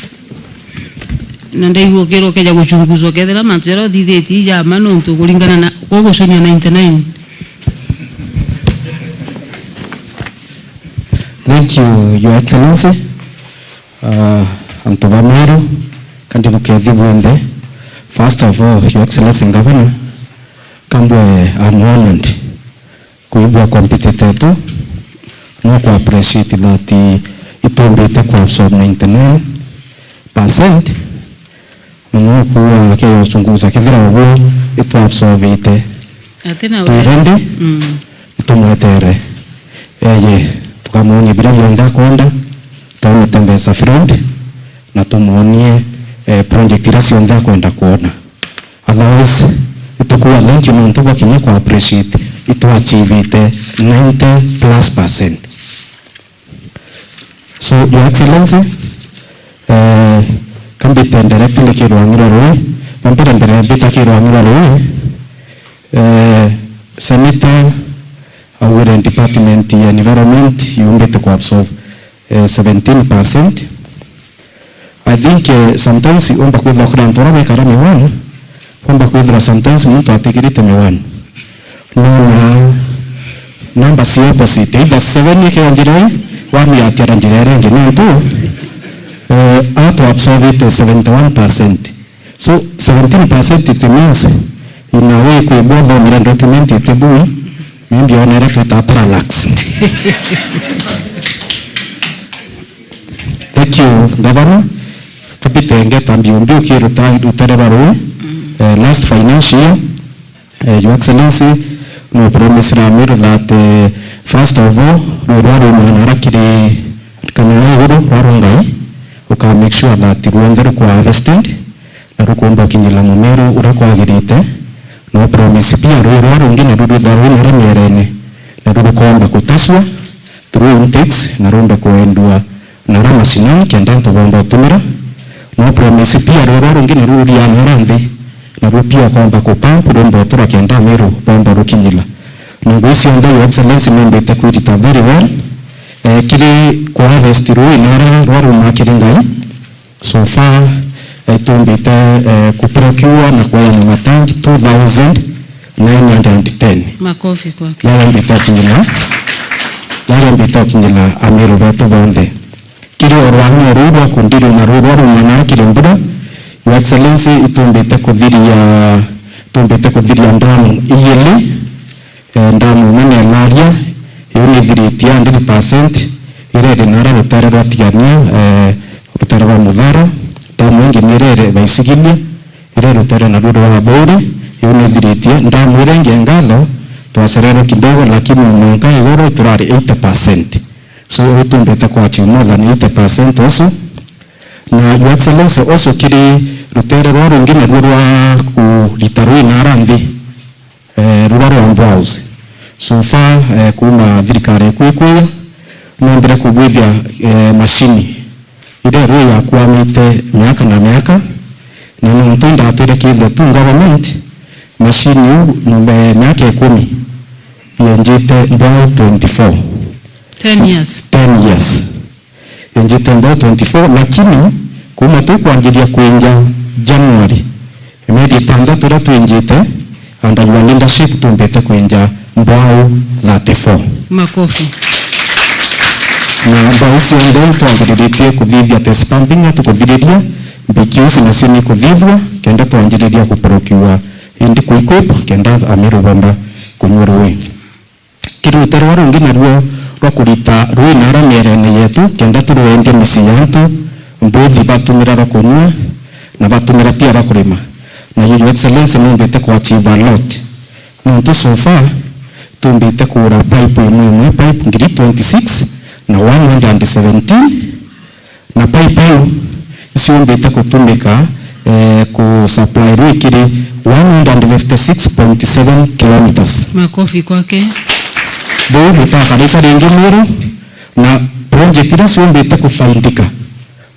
Na ndaigua ukirwa ukeja guchunguzwa kethira mantu jaria uthithitie ija ma nontu kuringana na gugucunia ninety nine. Thank you, Your Excellency. Uh, antu ba Meru, kandi bukethi bwinthe. First of all, Your Excellency Governor, kambwe I'm honored kuigua competitor yetu, no ku appreciate that itumbite ku absorb ninety nine percent, na no kuuga ke uchunguza kethira uguo itu absorbite. Atina twi ready, mm, itumwetere. Eye, tukamuonie biria bionthe akwenda, twamutembesa field, na tumuonie, eh, project iria cionthe akwenda kuona. Otherwise, itukuga thank you nontu bwa kinya ku appreciate itu achievite ninety plus percent. So, Your Excellency, eh, kambite directly ki rwang'i rwa rui, na mbere mbere mbita ki rwang'i rwa rui, eh, Senator augire department ya environment yumbite ku absorb, eh, seventeen percent. I think, eh, sometimes umba kwithirwa kuri antu aria bekara miwani, umba kwithirwa sometimes muntu atikirite miwani. No na namba cia opposite, either seven ikea njira ii, one yatiara njira iria ingi, nontu, eh, atu absorbite seventy one percent. So, seventeen percent it means, in a way, kwigua uthomire document iti bui, maybe onere twita parallax. Thank you, Governor. Kapite ngeta mbiu mbiu ki ruta-, rutere rwa rui, eh, last financial year, eh, Your Excellency, no promise Amiru that, eh, first of all, rui rwa ruma nara kiri kana rwa iguru rwa rungai, uka make sure that ruonthe rukwa harvested, na rukomba ukinyira mumiru uria kwagirite, no promise pia rui rwa rungi naru rwithirwa rwi nara mierene, naru rukomba kutasua, through intakes, na rumbe kwendua nara mashinani kenda antu bomba utumira. No promise pia rwirwa rungi naru ruria nara nthi, naru pia ukomba ku pump rumba utura kenda Amiru bomba rukinyila. Na ngui cionthe, Your Excellency, numbite kwirita very well. Eh, kiri ku harvest rui nara rwa ruma kiri ngai. So far, eh, itumbite, eh, ku procure na kweana matangi two thousand nine hundred and ten. Makofi kwake. Yayambite ukinyila, yayambite ukinyila Amiru betu bonthe. Kiri o rwang'i o ruu rwa kundiru na ruu rwa rumana kiri mbura, Your Excellency, itumbite kuthiria, itumbite kuthiria ndamu igiri. Eh, ndamu imwe ni Elaria, iyo ni ithiritie hundred percent, iria iri nara rutere rwa Tigania, eh, rutere rwa Muthara. Ndamu ingi ni iria iri Baisigilia, iria iri rutere naruo rwa Abouri, iyo ni ithiritie. Ndamu iria ingi ngatho, twacererwe kidogo, lakini mwanka iguru turari eighty percent. So, itumbite kwa achieve more than eighty percent also. Na, Your Excellency, also kiri rutere rwa rungi naruo rwa kurita rui nara nthi, eh, ruria rwa Mbwaus. So far, eh, kuuma thirikari ikwikwiya, nombire kubwithia, eh, mashini iria rui yakwamite miaka na miaka, na nontu indatwire kithia tu government, mashini iu nyuma ya miaka ikumi yenjite Mbwau twenty-four. Ten years. Ten years. Yenjite Mbwau twenty-four, lakini kuuma twikwanjiria kwinja January, mieri itantatu iria twinjite, under your leadership, tumbite kwinja Mbwau thirty-four. Makofi. Na Mbwau cionthe itwanjiriritie kuthithia test pumping, na tukuthiriria, B Q Us nacio ni ikuthithua, kenda twanjiriria ku procure, indi ku equip, kenda Amiru bomba kunyua rui. Kiri rutere rwa rungi naruo rwa kurita rui nara mierene yetu, kenda turwendie micii ya antu, mbuthi batumira rwa kunyua, na batumira pia rwa kurima. Na Your Excellency, numbite ku achieve a lot. Nontu so far, tumbite kugura pipe imwe imwe, pipe ngiri twenty-six na one hundred and seventeen, na pipe iu iciumbite kutumika, eh, ku supply rui kiri one hundred fifty-six point seven kilometers. Makofi kwake. Buu butakarika ringi Meru, na project iria ciumbite kufaidika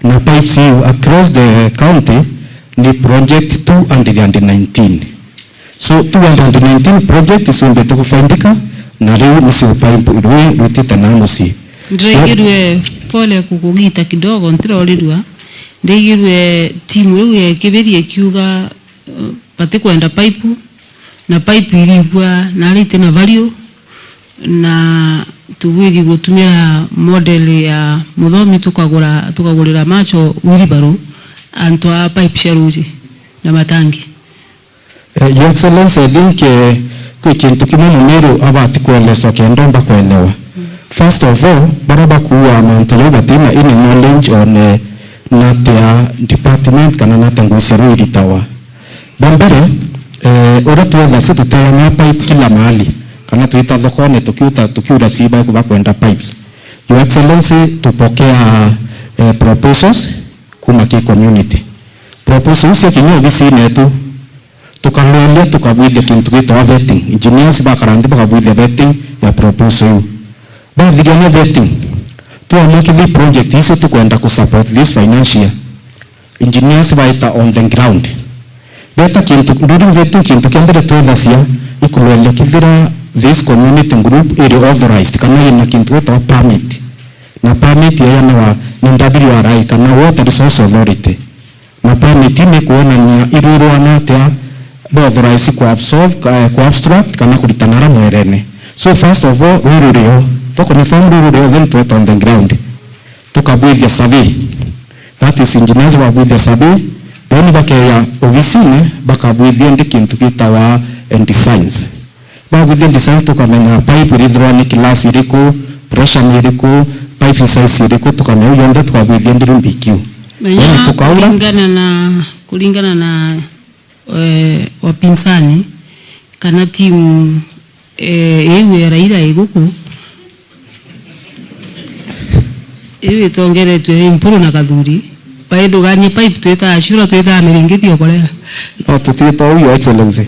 na pipes iu across the county ni project two hundred and nineteen. So, two hundred and nineteen project iciumbite kufindika, na riu nicio pipe rui rwitite na mucii. Ndiraigirue, pole kugugita kidogo, ntirorirua. Ndaigirue timu iu ya Kibiri ikiuga, uh, batikwenda pipe, na pipe irigua na ari iti na value, na tubwiri gutumira model ya Muthomi, tukagura, tukagurira macho wheelbarrow antu a pipe cia ruuji na matangi. Eh, Your Excellency, I think, eh, kwi kintu kimwe Muniru abati kuelezwa kenda omba kuelewa. First of all, baria bakuua mantu jau batina any knowledge on, eh, natia department kana natia ngugi cia ruu iritawa. Bwa mbere, eh, uria twetha si tuteanaa pipe kila mahali, kana twita thokone tukiuta, tukiura ciiba bakwenda pipes. Your Excellency, tupokea, eh, proposals kuma ki community. Proposal icio kinya ofisine yetu, tukaruelia, tukabwithia kintu gitagwa vetting. Engineers bakara nthi bakabwithia vetting ya proposal iu. Bathiria ni vetting, twamwikithia project icio tukwenda ku support this financial year. Engineers baita on the ground. Beta kintu, during vetting kintu kia mbere twethacia ikuruelia kithira this community group iri authorized kana ina kintu gitagwa permit. Na permit yeanagwa ni W R I kana Water Resource Authority. Na permit ni kuonania irwirwana atia ba authorize ku absorb, ka-, ku abstract kana kuritana ara mwerene. So first of all, rwiru rio, to confirm rwiru rio, then tweta on the ground. Tukabwithia survey. That is engineers babwithia survey. Then bakeya ofisine, bakabwithia ndi kintu gitawa, eh, designs. Babwithia designs tukamenya pipe irithirwa ni class iriku, pressure ni iriku, pipe size iriku, tukamenya iu yonthe tukabwithia ndi ru B Q. Menya then tukaura kuringana na, kuringana na, eh, wapinzani kana timu, eh, iu ya Raila iguku, iu itongeretwe ni Mpuru na Kathuri, baithuganie pipe twitaga ciura, twitaga miringiti okorera. No tutita uu, Your Excellency.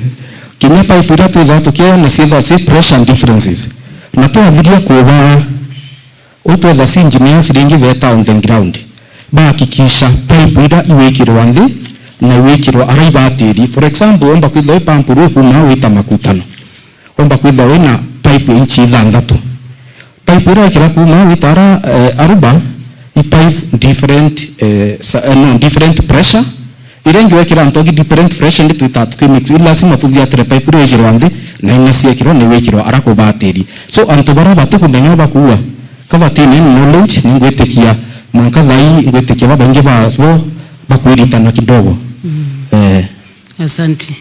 Kinya pipe iria twithaga tukiona ciithaga ci pressure differences. Na twathiria kuba, u twetha ci engineers ringi beeta on the ground, bahakikisha pipe iria iwikirwa nthi na iwikirwa ara ibatiri. For example, omba kwithwa i pump rwi kuuma wita Makutano, omba kwithwa wina pipe ya inchi ithanthatu. Pipe iria wekira kuuma wita ara, eh, Aruba, i pipe different, eh, sa-, eh, no, different pressure. Iria ingi wekira antu angi different pressure, ndi twita tukimix. I lazima tuthiatire pipe iria wekirwa nthi, na ina ciekirwa na iwikirwa ara kubatiri. So, antu baria batikumenya bakuua, ka batine knowledge, ni ngwitikia mwanka thai, ngwitikia babaingi ba, bo bakwiritana kidogo. Mm. Eh. Asante.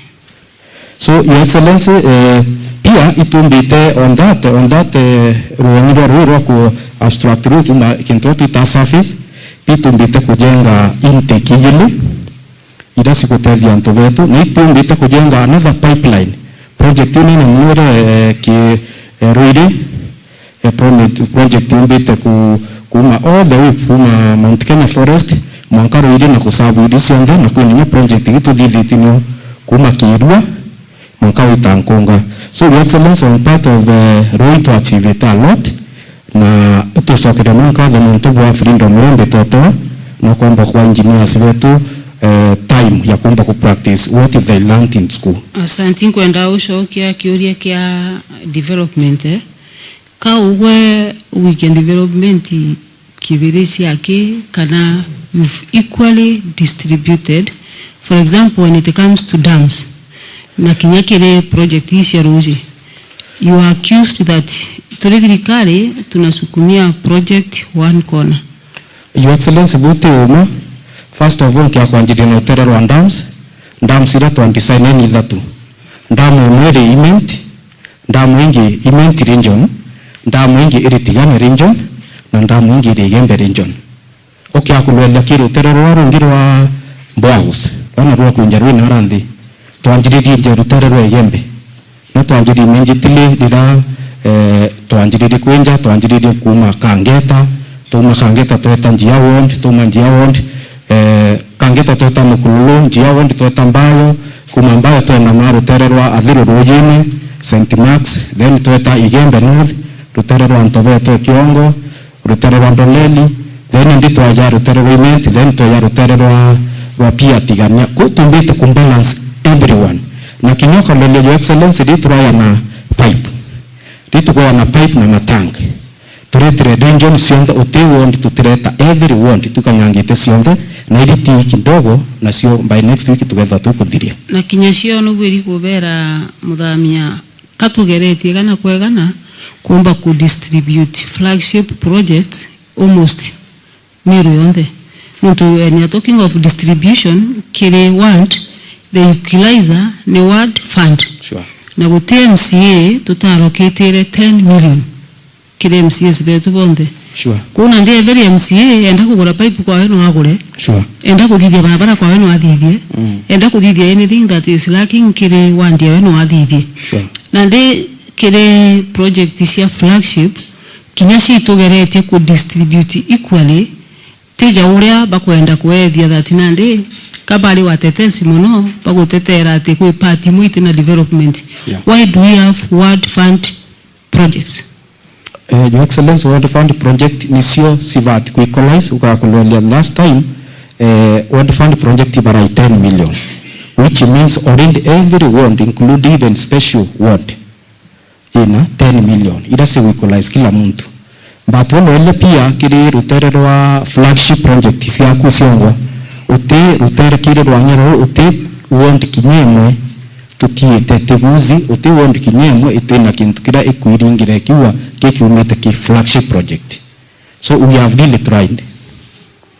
So, Your Excellency, eh, pia itumbite on that, on that, eh, rwonyi rwa ruu rwa ku abstract ruu kuuma kintu twita surface, itumbite kujenga intake igiri iria cigutethia antu betu, na itumbite kujenga another pipeline project inene muno iria, eh, ki, eh, Ruiri, eh, project, project yumbite ku-, kuuma all the way kuuma Mount Kenya Forest, mwanka Ruiri na kusabu iria cionthe, na kwina inya project ingi tuthithitie nio kuuma Kirua, mwanka wita Nkunga. So, Your Excellency, on part of, eh, Ruiri twachievite a lot, na itucokere mono nkatho nontu bwa freedom iria mbitotoa, na kwomba kwa engineers betu, eh, time ya kwomba ku practice what they learnt in school. Asanti, nkwenda ucokia kiuria kia development, eh. Ka ugwe weekend development kibiri ciaki kana you've equally distributed? For example, when it comes to dams, na kinya kiri project ii cia ruuji, you are accused that turi thirikari tunasukumia project one corner. Your Excellency, buti uma, first of all, nkia kwanjiria na utere rwa dams, dams iria twa design ni ithatu. Dam imwe iri Imenti, dam ingi Imenti region, dam ingi iri Tigania region, na dam ingi iri Igembe region. Ukia kurweria ki rutere rwa rungi rwa Boaus, rwana rwa kwinja rwi nara nthi, twanjiririe nja rutere rwa Igembe. No twanjiririe immediately rira, eh, twanjiririe kwinja, twanjiririe kuuma Kangeta, twauma Kangeta tweta Njia ward, twauma Njia ward, eh, Kangeta tweta Mukululu, Njia ward tweta Mbayo, kuuma Mbayo twenda ma rutere rwa Athiru Rujine, Saint Mark's, then tweta Igembe North, rutere rwa antu betu Kiongo, rutere rwa Ndoleli, then indi twaja rutere rwa Imenti, then twaja rutere rwa, rwa pia Tigania. Kuu tumbite ku balance everyone. Na kinya ukaroria, Your Excellency, ri turayana pipe, ri tukoyana pipe na matank, turetire region cionthe, uti ward tutireta, every ward tukanyangite cionthe, na iri ti kidogo, nacio by next week tukethirwa tukuthiria. Na kinya cio nubwiri kubera muthamia, ka tugeretie gana kwegana kuumba ku distribute flagship project almost Meru yonthe. Nontu when you are talking of distribution, kiri ward, the equalizer ni ward fund. Sure. Na guti M C A tutaroketire ten million kiri M C As betu bonthe. Sure. Kwou nandi every M C A enda kugura pipe kwawe no agure. Sure. Enda kuthithia barabara kwawe no athithie. Mm. Enda kuthithia anything that is lacking kiri ward yawe no athithie. Sure. Nandi kiri project cia flagship, kinya citugeretie ku distribute equally, tija uria bakwenda kwethia that nandi ka bari watetesi mono, bagutetera ati kwi part imwe iti na development. Yeah. Why do we have ward fund projects? Eh, Your Excellency, ward fund project nicio cibati ku equalize, ukakuloria last time, eh, ward fund project ibarai ten million, which means already every ward, including even special ward, ina ten million, iria cigwikolize kila muntu. But unoerie pia kiri rutere rwa flagship project ciaku ciongwa, uti rutere kiri rwa Ng'ero, uti ward kinya imwe tutiite tiguzi, uti ward kinya imwe itina kintu kiria ikwiringira ikiuga kikiumite ki flagship project. So we have really tried.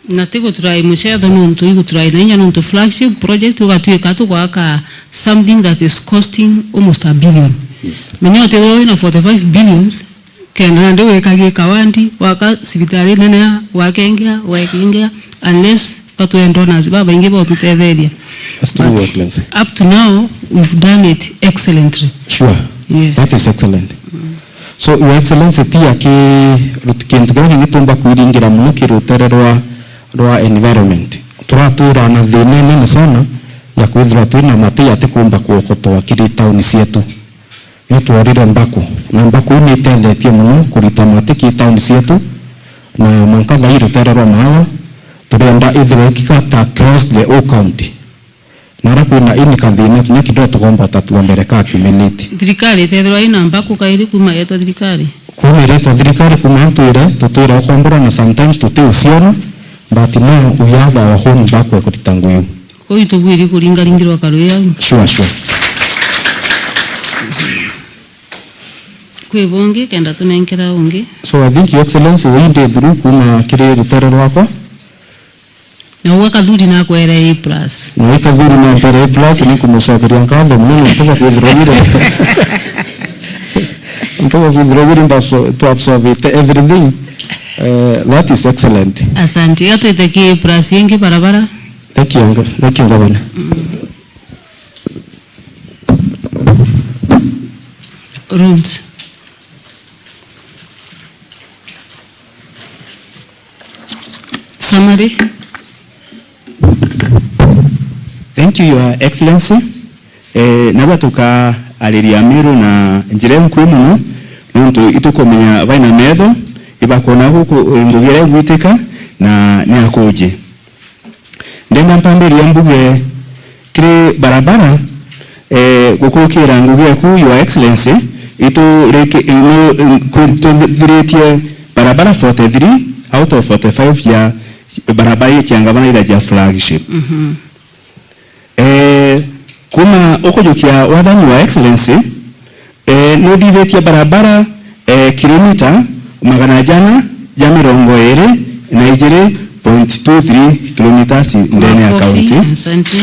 Na ti gutry mucetho nontu i gutry na inya nontu flagship project ugatwika tugwaka something that is costing almost a billion. Yes. Menya utithirwa wina forty-five billions, kenda nandi wikagie kawandi, waka cibitari nene, gwakengea, gwakengea, unless batwee donors babaingi botutetheria. That's true, Your Excellency. But up to now, we've done it excellently. Sure. Yes. That is excellent. So, Your Excellency, pia ki rut-, kintu kiria kingi tumba kwiringira mono ki rutere rwa, rwa environment. Turatwira na thina inene sana ya kwithirwa twina mati jatikumba kuokotwa kiri tauni cietu. Ni tworire mbaku, na mbaku ni itethetie mono kurita mati ki tauni cietu, na mwanka thaa ii rutere rwa Maawa, turienda ithirwe ikikata across the whole county. Na ara kwina ini kathina kinya kidogo, tukomba utatua mbere ka accumulate. Thirikari itethirwa ina mbaku kairi kuma yetwa thirikari? Kuma iretwa thirikari, kuma antu ire, tutwire ukombora na sometimes tuti uciona, but now we have our own mbaku ya kurita nguyu. Kwou itubwiri kuringaringirwa karuya au? Sure, sure. Kwi bungi kenda tunenkera ungi? So I think, Your Excellency, we ndi through kuma kiri rutere rwakwa. Na ugwe Kathuri nakwere A plus. Na wi Kathuri nampere A plus, ni nkumucokeria nkatho mono, nontu bwa kwithirwa bwire. Nontu bwa kwithirwa bwire mbaso-, to absorb it, everything. Eh, that is excellent. Asante. Iga twite ki A plus ingi barabara. Thank you, Uncle. Thank you, Governor. Mm. Roads. Summary. Thank you, Your Excellency. Eh, nabwa tukaariria Meru na njira inkui mono, nontu itukumenya baina metho, ibakwona guku, eh, ngugi iria igwitika na ni akuji. Ndenda mpambirie mbuge kiri barabara, eh, gukurukira ngugi yaku, Your Excellency, ituriki-, ino, kwi-, tuthiritie barabara forty-three out of forty-five ya barabara ii cia ngavana iria cia flagship. Mhm. Eh, kuma ukujukia wathani wa Excellency, eh, nuthithitie barabara, eh, kilomita magana jana ja mirongo iri na ijiri point two three kilometers ndene ya Makofi, county. Asante.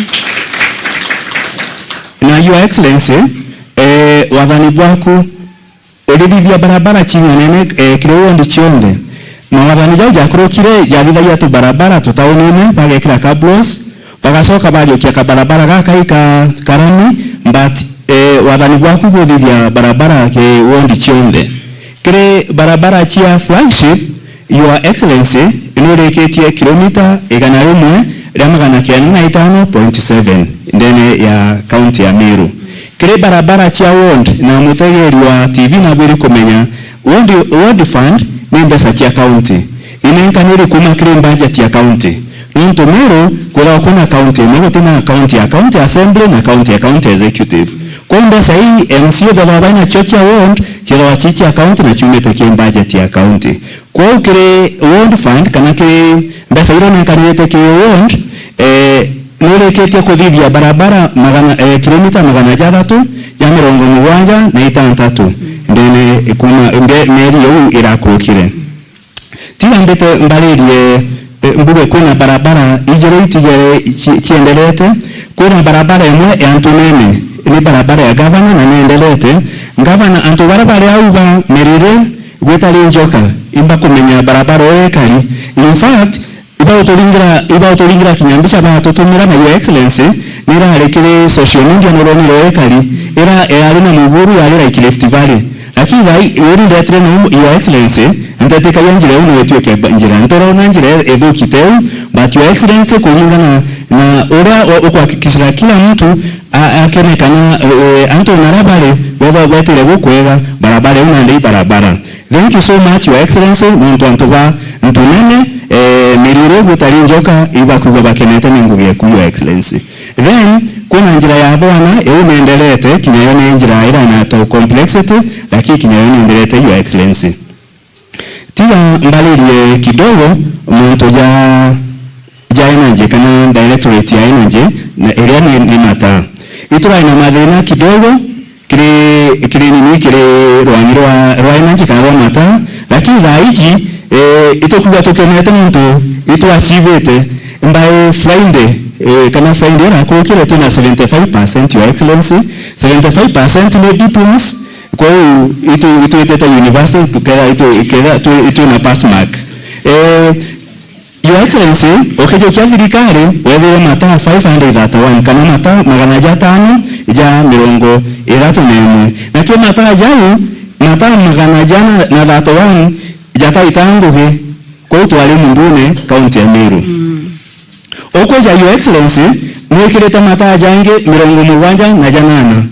Na Your Excellency, eh, wathani bwaku urithithia barabara chinyanene, eh, kiri ward cionthe. Mawathani jau jakurukire jathithagia tu barabara tutaunine, bagekira cabros, bagacoka bajukia kabarabara gakai ka, ka rami, but, eh, wathani bwaku buthithia barabara ki ward cionthe. Kiri barabara cia flagship, Your Excellency, nurikitie kilomita igana rimwe ria magana kenda na itano point seven ndene ya county ya Meru. Kiri barabara cia ward, na mutegeri wa T V nabwiri kumenya, ward, ward fund ni mbeca cia county. Inenkaniri kuma kiri budget ya county. Nontu Meru kwithagwa kwina county imwe, gutina county ya county assembly na county ya county executive. Kwou mbeca ii M C A bethagwa baina cio cia ward, ciethagwa ci cia county na ciumite ki budget ya county. Kwou kiri ward fund kana kiri mbeca iria unenkanirite ki ward, eh, nurikitie kuthithia barabara magana, eh, kilomita magana jathatu ja mirongo mugwanja na itantatu ndene kuma mbe-, mieri iu irakurukire. Tiga mbite mbaririe, eh, mbuge kwina barabara ijiri itigere ci-, cienderete. Kwina barabara imwe ya Ntunene, ni barabara ya gavana na nienderete. Gavana, antu baria bari au ba Miriri gwita Rinjoka, imbakumenya barabara uria ikari. In fact, ibauturingira, ibauturingira kinya mbica batutumira, na Your Excellency nirari kiri social media, nuroni uria ikari, ira yari na muguru yari like Rift Valley. Lakini thaa ii, uu ndetire nau, Your Excellency, ntetikagia njira iu no ituike ba-, njira. Nturona njira i-, ithuki teu, but Your Excellency, kuringana na uria u-, ukuhakikishira kila mtu a-, akene kana, e, antu naria bari, bethwa betire gukwega, barabara iu nandi i barabara. Thank you so much, Your Excellency, nontu antu ba Ntunene, e, Miriri gwita Rinjoka, ibakwigua bakenete ni ngugi eku, Your Excellency. Then, kwina njira ya Thwana, iu nienderete, kinya yo ni njira ira na to complexity, lakini kinya yo nienderete, Your Excellency. Tiga mbaririe kidogo mantu ja, ja energy kana directorate ya energy, na iria ni, ni mataa. Iturari na mathina kidogo, kiri, kiri nini, kiri rwang'i rwa, rwa energy kana rwa mataa, lakini thaa iji, eh, itukuga tukenete nontu itwachivite. By Friday, eh, kana Friday irakurukire, twina seventy-five percent, Your Excellency, seventy-five percent ni B plus, kwou itu-, itwitite university, kethira itu-, kethira twi-, twina pass mark. Eh, Your Excellency, ukijukia thirikari, wethire mataa five hundred thirty-one, kana mataa magana jatano ja mirongo ithatu na imwe. Na ki mataa jau, mataa magana jana na thirty-one jataita ngugi, kuu twari Mundune, kaunti ya Meru. Mm. Ukwija, Your Excellency, nwikirite mataa jangi mirongo mugwanja na janana.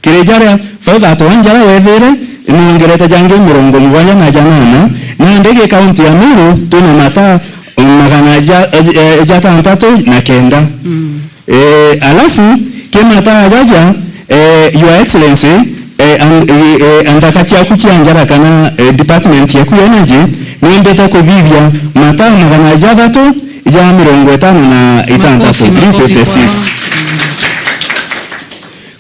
Kiri jaria five thirty-one jaria wethire, nwongerete jangi mirongo mugwanja na janana, nandi gi kaunti ya Meru twina mataa magana ja, eh, jatantatu na kenda. Mm. Eh, alafu, ki mataa jaja, eh, Your Excellency, eh, an-, eh, eh, anthaka ciaku cia njara kana, eh, department yaku ya energy, niumbite kuthithia mataa magana jathatu ja mirongo itano na itantatu, makofi, makofi three fifty-six.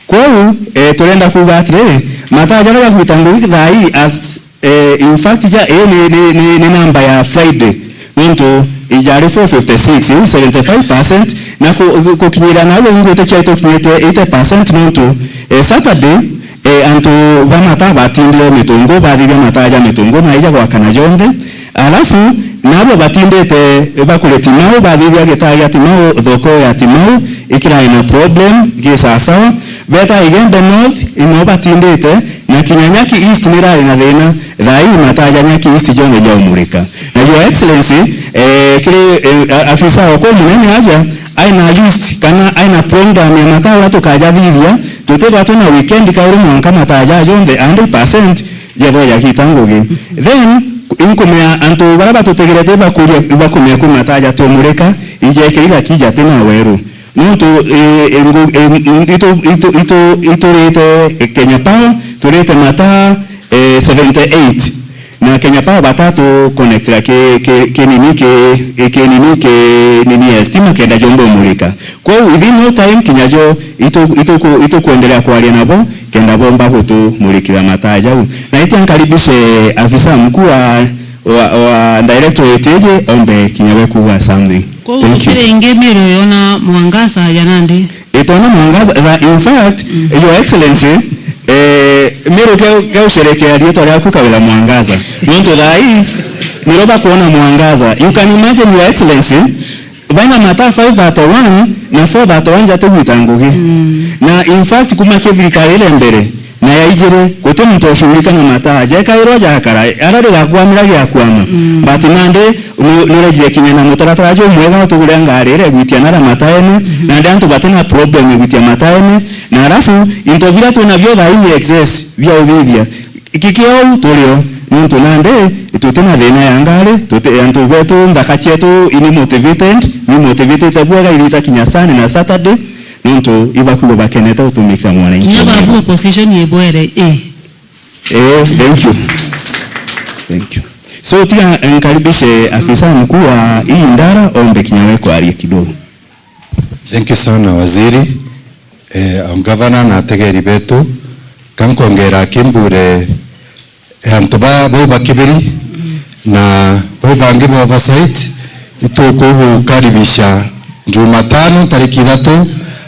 Kwao. Kwou, eh, turenda kuuga atiri, mataa jaria jagwita ngugi thaa ii as, eh, in fact, ja, ii ni, ni, ni, ni namba ya Friday, nontu ijari four fifty-six, iu seventy-five percent, na ku-, ku-, gukinyira nau ingwitikia itukinyite eighty percent, nontu, eh, Saturday, eh, antu ba mataa batindire mitungu, bathithia mataa ja mitungu, na ija gwakana jonthe. Alafu, nabo batindite bakuri Timau, bathithia gitaa gia Timau, thoko ya Timau, ikirari na problem, gi sawasawa. Beta Igembe North, ino batindite, na kinya Nyaki East nirari na thina, thaa ii mataa ja Nyaki East jonthe jaumurika. Na Your Excellency, eh, kiri, eh, a-, afisa okuu munene aja, aina list, kana aina program ya mataa uria tukajathithia, tutithwa twina weekend kairi mwanka mataa ja jonthe hundred percent, jethwe jagita ngugi. Then, inkumea antu baria batutegerete bakuria, bakumea kwi mataa jatiumurika, ijekirira ki jatina weru. Nontu, eh, eh, ngu-, eh, itu, itu, itu, iturite, eh, Kenya Power, turite mataa, eh, seventy-eight. Na Kenya Power batatu connectira ki, ki, ki nini, ki, ki nini, ki nini ya stima kenda jomba umurika. Kwou, within no time, kinya jo, itu, itu ku-, itu kuendelea kwaria nabo, kenda bomba gutumurikira mataa jau. Na itia nkaribishe afisa mkuu wa, wa, wa directorate iji, ombe kinya we kuuga something. Kwou. Thank you. Kiri ingi Meru yona mwangaza ya nandi? Itona mwangaza, tha-, in fact, mm, Your Excellency, eh, Meru keu, keusherekea riitwa riaku Kawira Mwangaza. Nontu thaa ii, niro bakuona mwangaza. You can imagine, Your Excellency, baina mataa five thirty-one na four thirty-one jatigwita ngugi. Mm. Na in fact, kuma ki thirikari iri mbere, na ya ijiri, guti muntu ushughulika na mataa. Jekairwa jakara, ara rigakwamira giakwama. Mm. But nandi, nu-, nurejire kinya na mutaratara jumwega utiguria ngari iria igwitia nara mataene, mhm, nandi antu batina problem igwitia mataene. Na alafu, into biria twinabio thaa ii ni excess bia uthithia. Iki kiou turio, nontu nandi, tutina thina ya ngari, tuti, antu betu, nthaka cietu, ini motivated, Ni motivated bwega, irita kinya Sunday na Saturday, nontu ibakuga bakenete gutumikira mwananchi. Kinya babu opposition ibwere, eh. Eh, thank you. Thank you. So, tiga nkaribishe afisa mkuu wa hii idara, ombe kinya we kwaria kidogo. Thank you sana, waziri. Eh, gavana na ategeri betu, kankongera kimbure, eh, antu ba, bau ba kibiri na bau bangi ba oversight, itukubukaribisha Jumatano ntariki ithatu,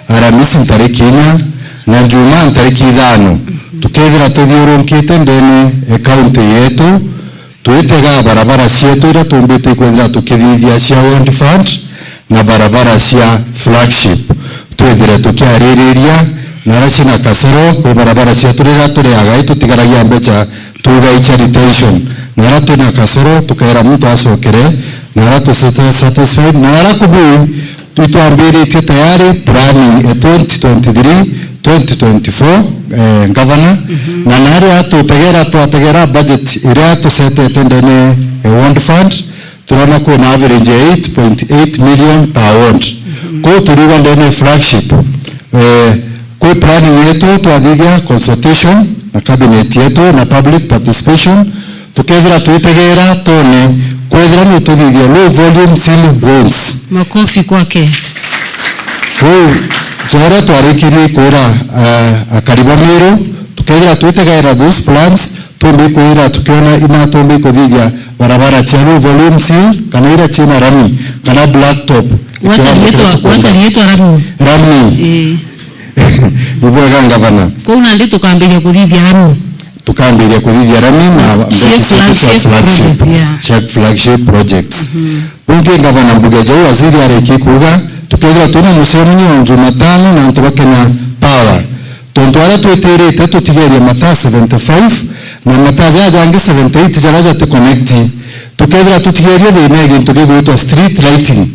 Aramisi ntariki inya, na Jumaa ntariki ithano. Tukethira tuthiurunkite ndene e kaunti yetu, twitega barabara cietu iria tumbite kwithira tukithithia cia World Fund na barabara cia flagship. Twithire tukiaririria na aria cina kasoro, kwi barabara cietu riria turiaga itutigaragia mbeca tugai cia retention. Na aria twina kasoro, tukaira muntu acokere, na aria tusite satisfied, na aria kubui, itwambiritie tayari planning e twenty twenty-three, twenty twenty-four, eh, Governor. Mhm. Na naria tutegera, twategera budget iria tusetete ndene e World Fund, turona kwina average ya eight point eight million per ward. Mhm. Kuu turiuga ndene flagship, eh, kwi planning yetu twathithia consultation na cabinet yetu na public participation, tukethira twitegera tone kwethira ni tuthithia low volume seal roads. Makofi kwake. Kuu njoria twarikirie kwira, ah, akari ba Meru, tukethira twitegera those plans, tumbi kwira tukiona ina tumbi kuthithia barabara cia low volume seal, kana ira ciina rami, kana black top. Gwata riitwa, gwata riitwa rami. Rami. Ii. Ni bwega, Gavana. Kwou nandi tukambiria kuthithia rami. Tukambiria kuthithia rami na cia mbeca cietu cia flagship, flagship project, yeah. Cia flagship projects. Mhm. Bungi, Gavana, mbuge jau waziri ariki kuuga, tukethira twina mucemanio o Jumatano na antu ba Kenya Power. Tontu aria twitirite tutigerie mataa seventy-five, na mataa jaja jangi seventy-eight jaria jati connect, tukethira tutigerie thina ya gintu gigwitwa street lighting.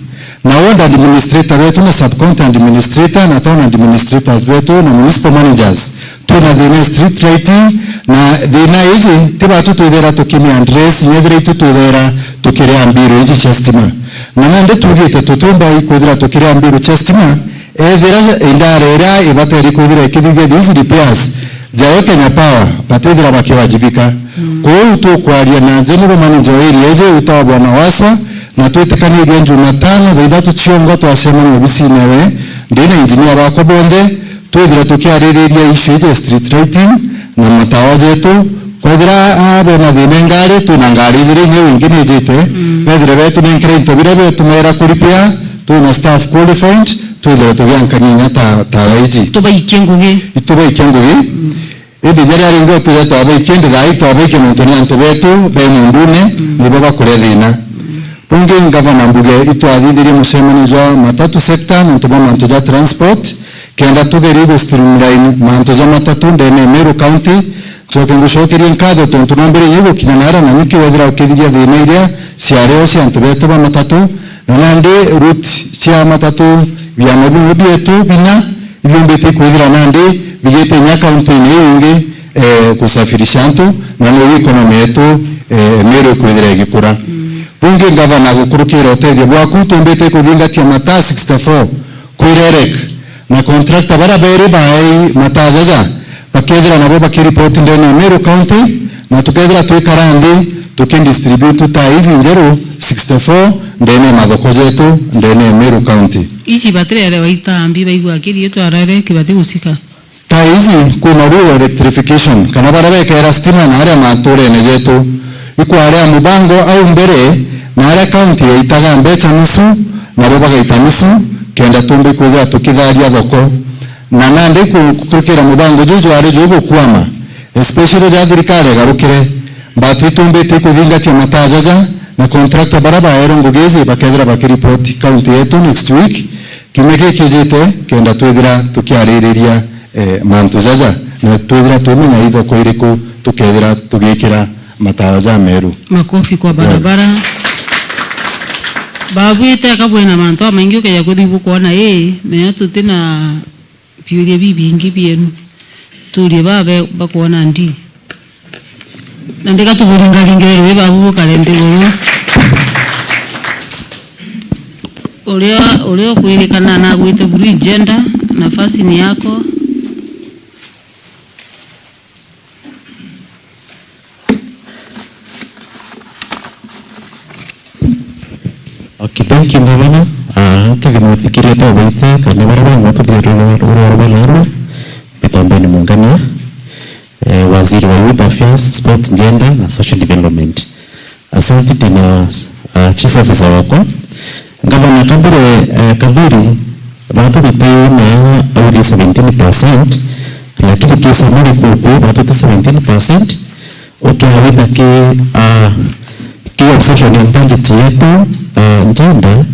Na ward administrator betu na sub-county administrator na town administrators betu na municipal managers, twina thina ya street lighting, na thina iji ti batu twithira tukimi address, nyethira itu twithira tukiria mbiru iji cia stima. Na nandi tugite tutiumba ikwithira tukiria mbiru cia stima, ethira indara iria ibateri kwithira ikithithia these repairs, jayo Kenya Power batithira bakiwajibika. Mm. Kwou tukwaria na general manager wa area iji witagwa Bwana Waswa, na twitikanirie Jumatano thaa ithatu ciongo twacemania obisine we, ndi na engineer bakwa bonthe, twithire tukiaririria issue iji ya street lighting na matawa jetu. Kwethira, ah, bena thina ngari, twina ngari ijiri, inya wingi nijite, mm, bethire betunenkere into biria biotumira kuripia, twina staff qualified, twithire tugiankania inya ta, tawa iji. Tubaikie ngugi. Itubaikie ngugi. Mm. Indi jaria ringi utwire twabaikia, ndi thaa ii twabaikia nontu ni antu betu be mundune, mm, nibo bakuria thina. Bungi, Gavana, mbuge itwathithirie mucemanio jwa matatu sector nontu bwa mantu ja transport, kenda tugerie gu streamline mantu ja matatu ndene ya Meru County. Ncoke ngucokerie nkatho tontu nwambiririe gukinya nara na nyiki wethira ukithithia thina iria ciario cia antu betu ba matatu, na nandi route cia matatu, biama bimwe bietu binya ibiumbite ikwithira nandi bigite inya kaunti-ini iu ingi, eh, kusafirisha antu, na niu economy yetu, eh, Meru ikwithira igikura. Mm. Bungi, Gavana, gukurukira utethio bwaku, tumbite kuthingatia mataa sixty-four kwi REREC, na contractor baria beri baai mataa jaja bakethira nabo bakiripoti ndene ya Meru County, na tukethira twikara nthi tukidistribute taa iji njeru sixty-four ndene ya mathoko jetu ndene ya Meru County. Iji batirerewa itambi baigua kiri itwarare kibati gucika. Taa iji kwina rural electrification, kana baria bekera stima na aria maturene jetu. Ikwaria mubango au mbere, na aria kaunti yaitaga mbeca nusu, nabo bagaita nusu, kenda tumbi kwithira tukitharia thoko. Na nandi ku-, gukurukira mubango juju jwari jugukwama, especially riria thirikari igarukire, but itumbite kuthingatia mataa jaja, na contractor baria baerwe ngugi iji bakethira bakiripoti kaunti yetu next week, kiumia gikijite, kenda twithira tukiaririria, eh, mantu jaja, na twithira twimenya ithoko iriku tukethira tugikira matawa ja Meru. Makofi kwa barabara. Babu, iteka bwina mantu amaingi ukeja kuthi bukwona ii, menya tutina biuria bibingi bienu. Turie babe bakwona ndi. Na ndika tuburingaringe rwi babu bukare nthiguru. Uria, uria ukwirikana nagwite buru igenda, nafasi ni yako. Okay, thank you, Gavana. Ah, kege mwitikirie twabaite kana baria bangwe tuthirire rwara rwa narua, Mitombeni Mungania, eh, waziri wa Youth Affairs, Sports, Gender na Social Development. Asante tena, ah, chief officer wakwa. Gavana Kabure, eh, Kathuri, batu tuti na auri seventeen percent, lakini kisa mari kuku batu ti seventeen percent. Ukiawita ki, ah, ki obsession ya budget yetu, ah, gender,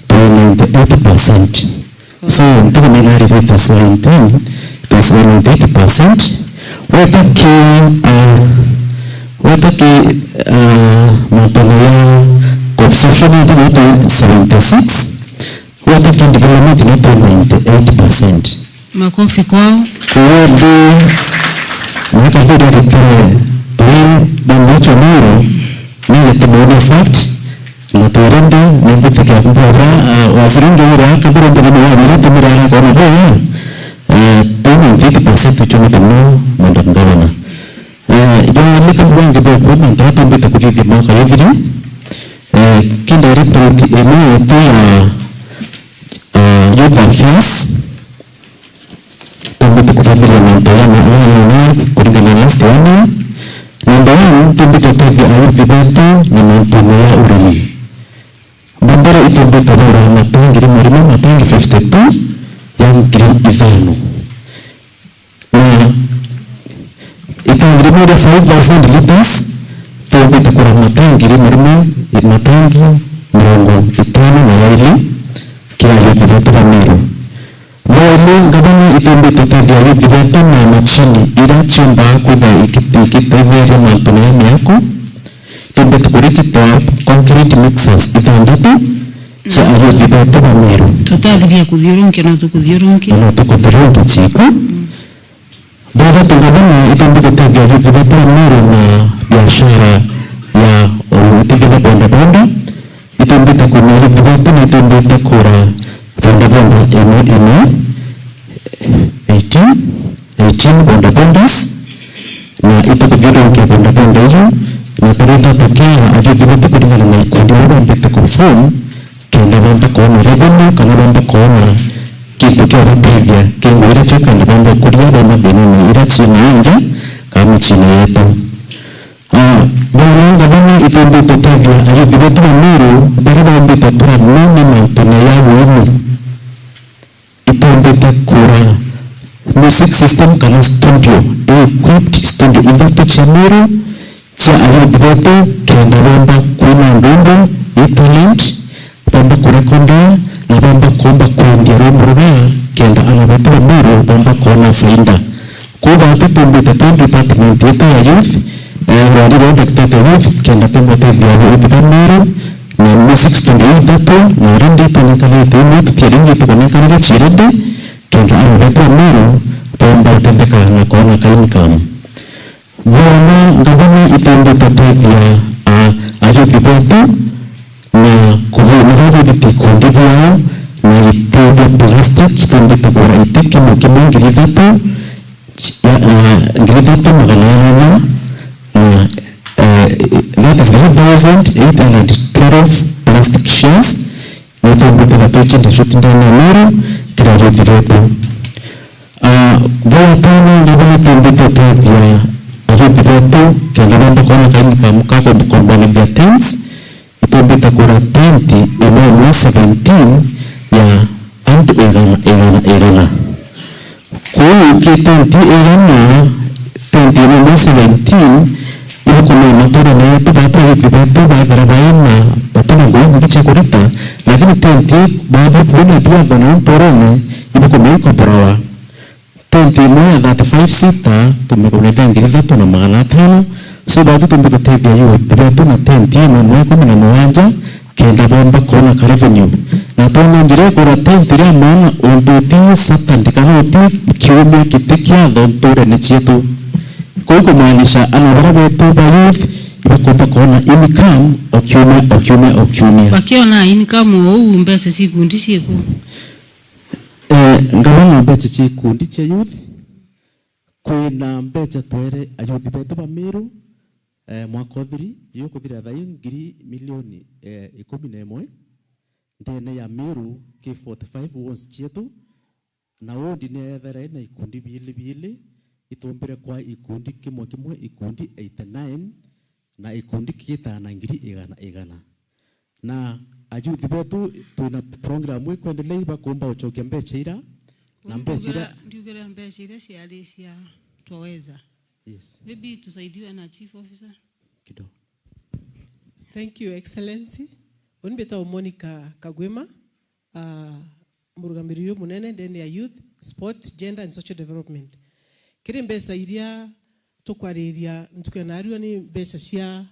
twi ninety-eight percent. So, ntikumenya ari fifty seventeen, twi ninety-eight percent. Weta ki, ah, weta ki, ah, mantu ya obsession yetu ni twi seventy-six. Weta ki development ni twi ninety-eight percent. Makofi kwao. Kuundi, na Kathuri aritire twi bambicho muro, nije tumuone fact, na twirinde, ni mbitikia kumbwabura, ah, waziri ungi uria Kathuri mbere ni wabire tumire arakona bwega, eh, twi ninety-eight percent tuchumite muno, Madam Governor. Eh, jwa ni kabwange bwa kwi mantu aria tumbite kuthithia mwaka yuthire, eh, ki directorate imwe yetu ya, ah, Youth Affairs, tumbite kuthithiria mantu ya ma-, ya ma-, kuringana na last one year. Number one, tumbite utethia ayuthi betu na mantune ya urimi. Mbere itumbite kugura matangi rimwe rimwe, matangi fifty-two ya ngiri ithano. Na itangi rimwe ria five thousand liters, tumbite kugura matangi rimwe rimwe, matangi mirongo itano na yairi kia ayuthi betu ba Meru. Bweli, ngavana itumbite utethia ayuthi betu na machini iria ciumbaga kwithia ikite-, ikitetheria mantu na miako. Tumbite kurigitwa concrete mixers ithanthatu cia ayuthi betu ba Meru. Tutathiria kuthiurunkia, no tukuthiurunkia. Na no tukuthiurunkia ciku. Baba tungavana itumbite utethia ayuthi betu ba Meru na biashara ya utethia bwa bodaboda. Itumbite kwina ayuthi betu na itumbite kura bodaboda imwe imwe, eighteen, eighteen bodabodas, na itukuthiurunkia bodaboda iu, na turitha tukiaa ayuthi betu kuringana na ikundi biria bombite kuform, kenda bomba kwona revenue kana bomba kwona kintu kia ubatethia kingwire kio kenda bomba ukuria boma thinene iria ciina nja kana micine yetu. Ah, bwana ngavana, itumbite utethia ayuthi betu ba Meru baria bombite tura nune mantune ya uini. Itumbite kura music system kana studio, equipped studio ithatu cia Meru cia ayuthi betu kenda bomba kwina ndwimbo i talent, bomba kurekodia na bomba kuumba kwendia rwimbo ruria kenda ana betu ba Meru bomba kwona faida. Kwou bantu tumbite twi department yetu ya youth, eh, rwari rwa directorate ya youth, kenda tubatethia ayuthi ba Meru na music studio ithatu, na already tunenkanite imwe, tutiari ingi tukunenkanira ciirede, kenda ana betu ba Meru bomba utetheka na kwona ka income. Bwana ngavana, itumbite utethia, a, ayuthi betu na kubu-, na babuthiti ikundi biao na iti bia plastic, itumbite kugura iti kimwe kimwe ngiri ithatu, ya, ya, ngiri ithatu magana anana na, eh, that is three thousand eight hundred twelve plastic shears, na itumbite na twikite cuti ndene ya Meru kiri ayuthi betu. Ah, bwa gatano, ngavana, itumbite utethia ayuthi betu kenda bomba kwona ka income ka kukombanithia tents. Itumbite kugura tenti imwe imwe seventeen ya antu igana, igana, igana. Kwou ki tenti igana, tenti imwe imwe seventeen, ibukumenya maturene yetu, batu ayuthi betu baithira baina, batina ngugi nyingi cia kurita, lakini tenti babu kwina biatho na nturene, ibukumenya ikoborawa. Tenti imwe ya thirty-five seater, tumigunite ngiri ithatu na magana atano. So, batu tumbite utethia youth betu na tenti imwe imwe ikumi na mugwanja, kenda bomba kwona ka revenue. Na twona njira ya kugura tenti ria maana, untu uti Saturday kana uti kiumia kiti kiatho nturene cietu. Kwou kumaanisha ana baria betu ba youth, Bakumba kwona income o kiumia, o kiumia, o kiumia. Bakiona income uu, mbeca cia ikundi ciiku? Eh, ngabona mbeca cia ikundi cia youth, kwina mbeca twere ayouth betu ba Meru, eh, mwaka uthiri, yukuthira thayu ngiri milioni, eh, ikumi na imwe, ndene ya Meru ki forty-five wards cietu, na ward ni yethera ina ikundi biili biili, itumbire kwa ikundi kimwe kimwe, ikundi eighty-nine, na ikundi kigitana ngiri igana igana. Na ayouth betu twina program ikwendelea, bakumba ucokia mbeca ira, na mbeca ira. Ndiugire mbeca iria ciari cia Twaweza. Yes. Maybe tusaidiwe na chief officer. Kidogo. Thank you, Excellency. Uni mbitagwo Monica Kagwima, ah, murugamiriri uyu munene ndene ya youth, sport, gender and social development. Kiri mbeca iria tukwariria ntuku ya narua ni mbeca cia,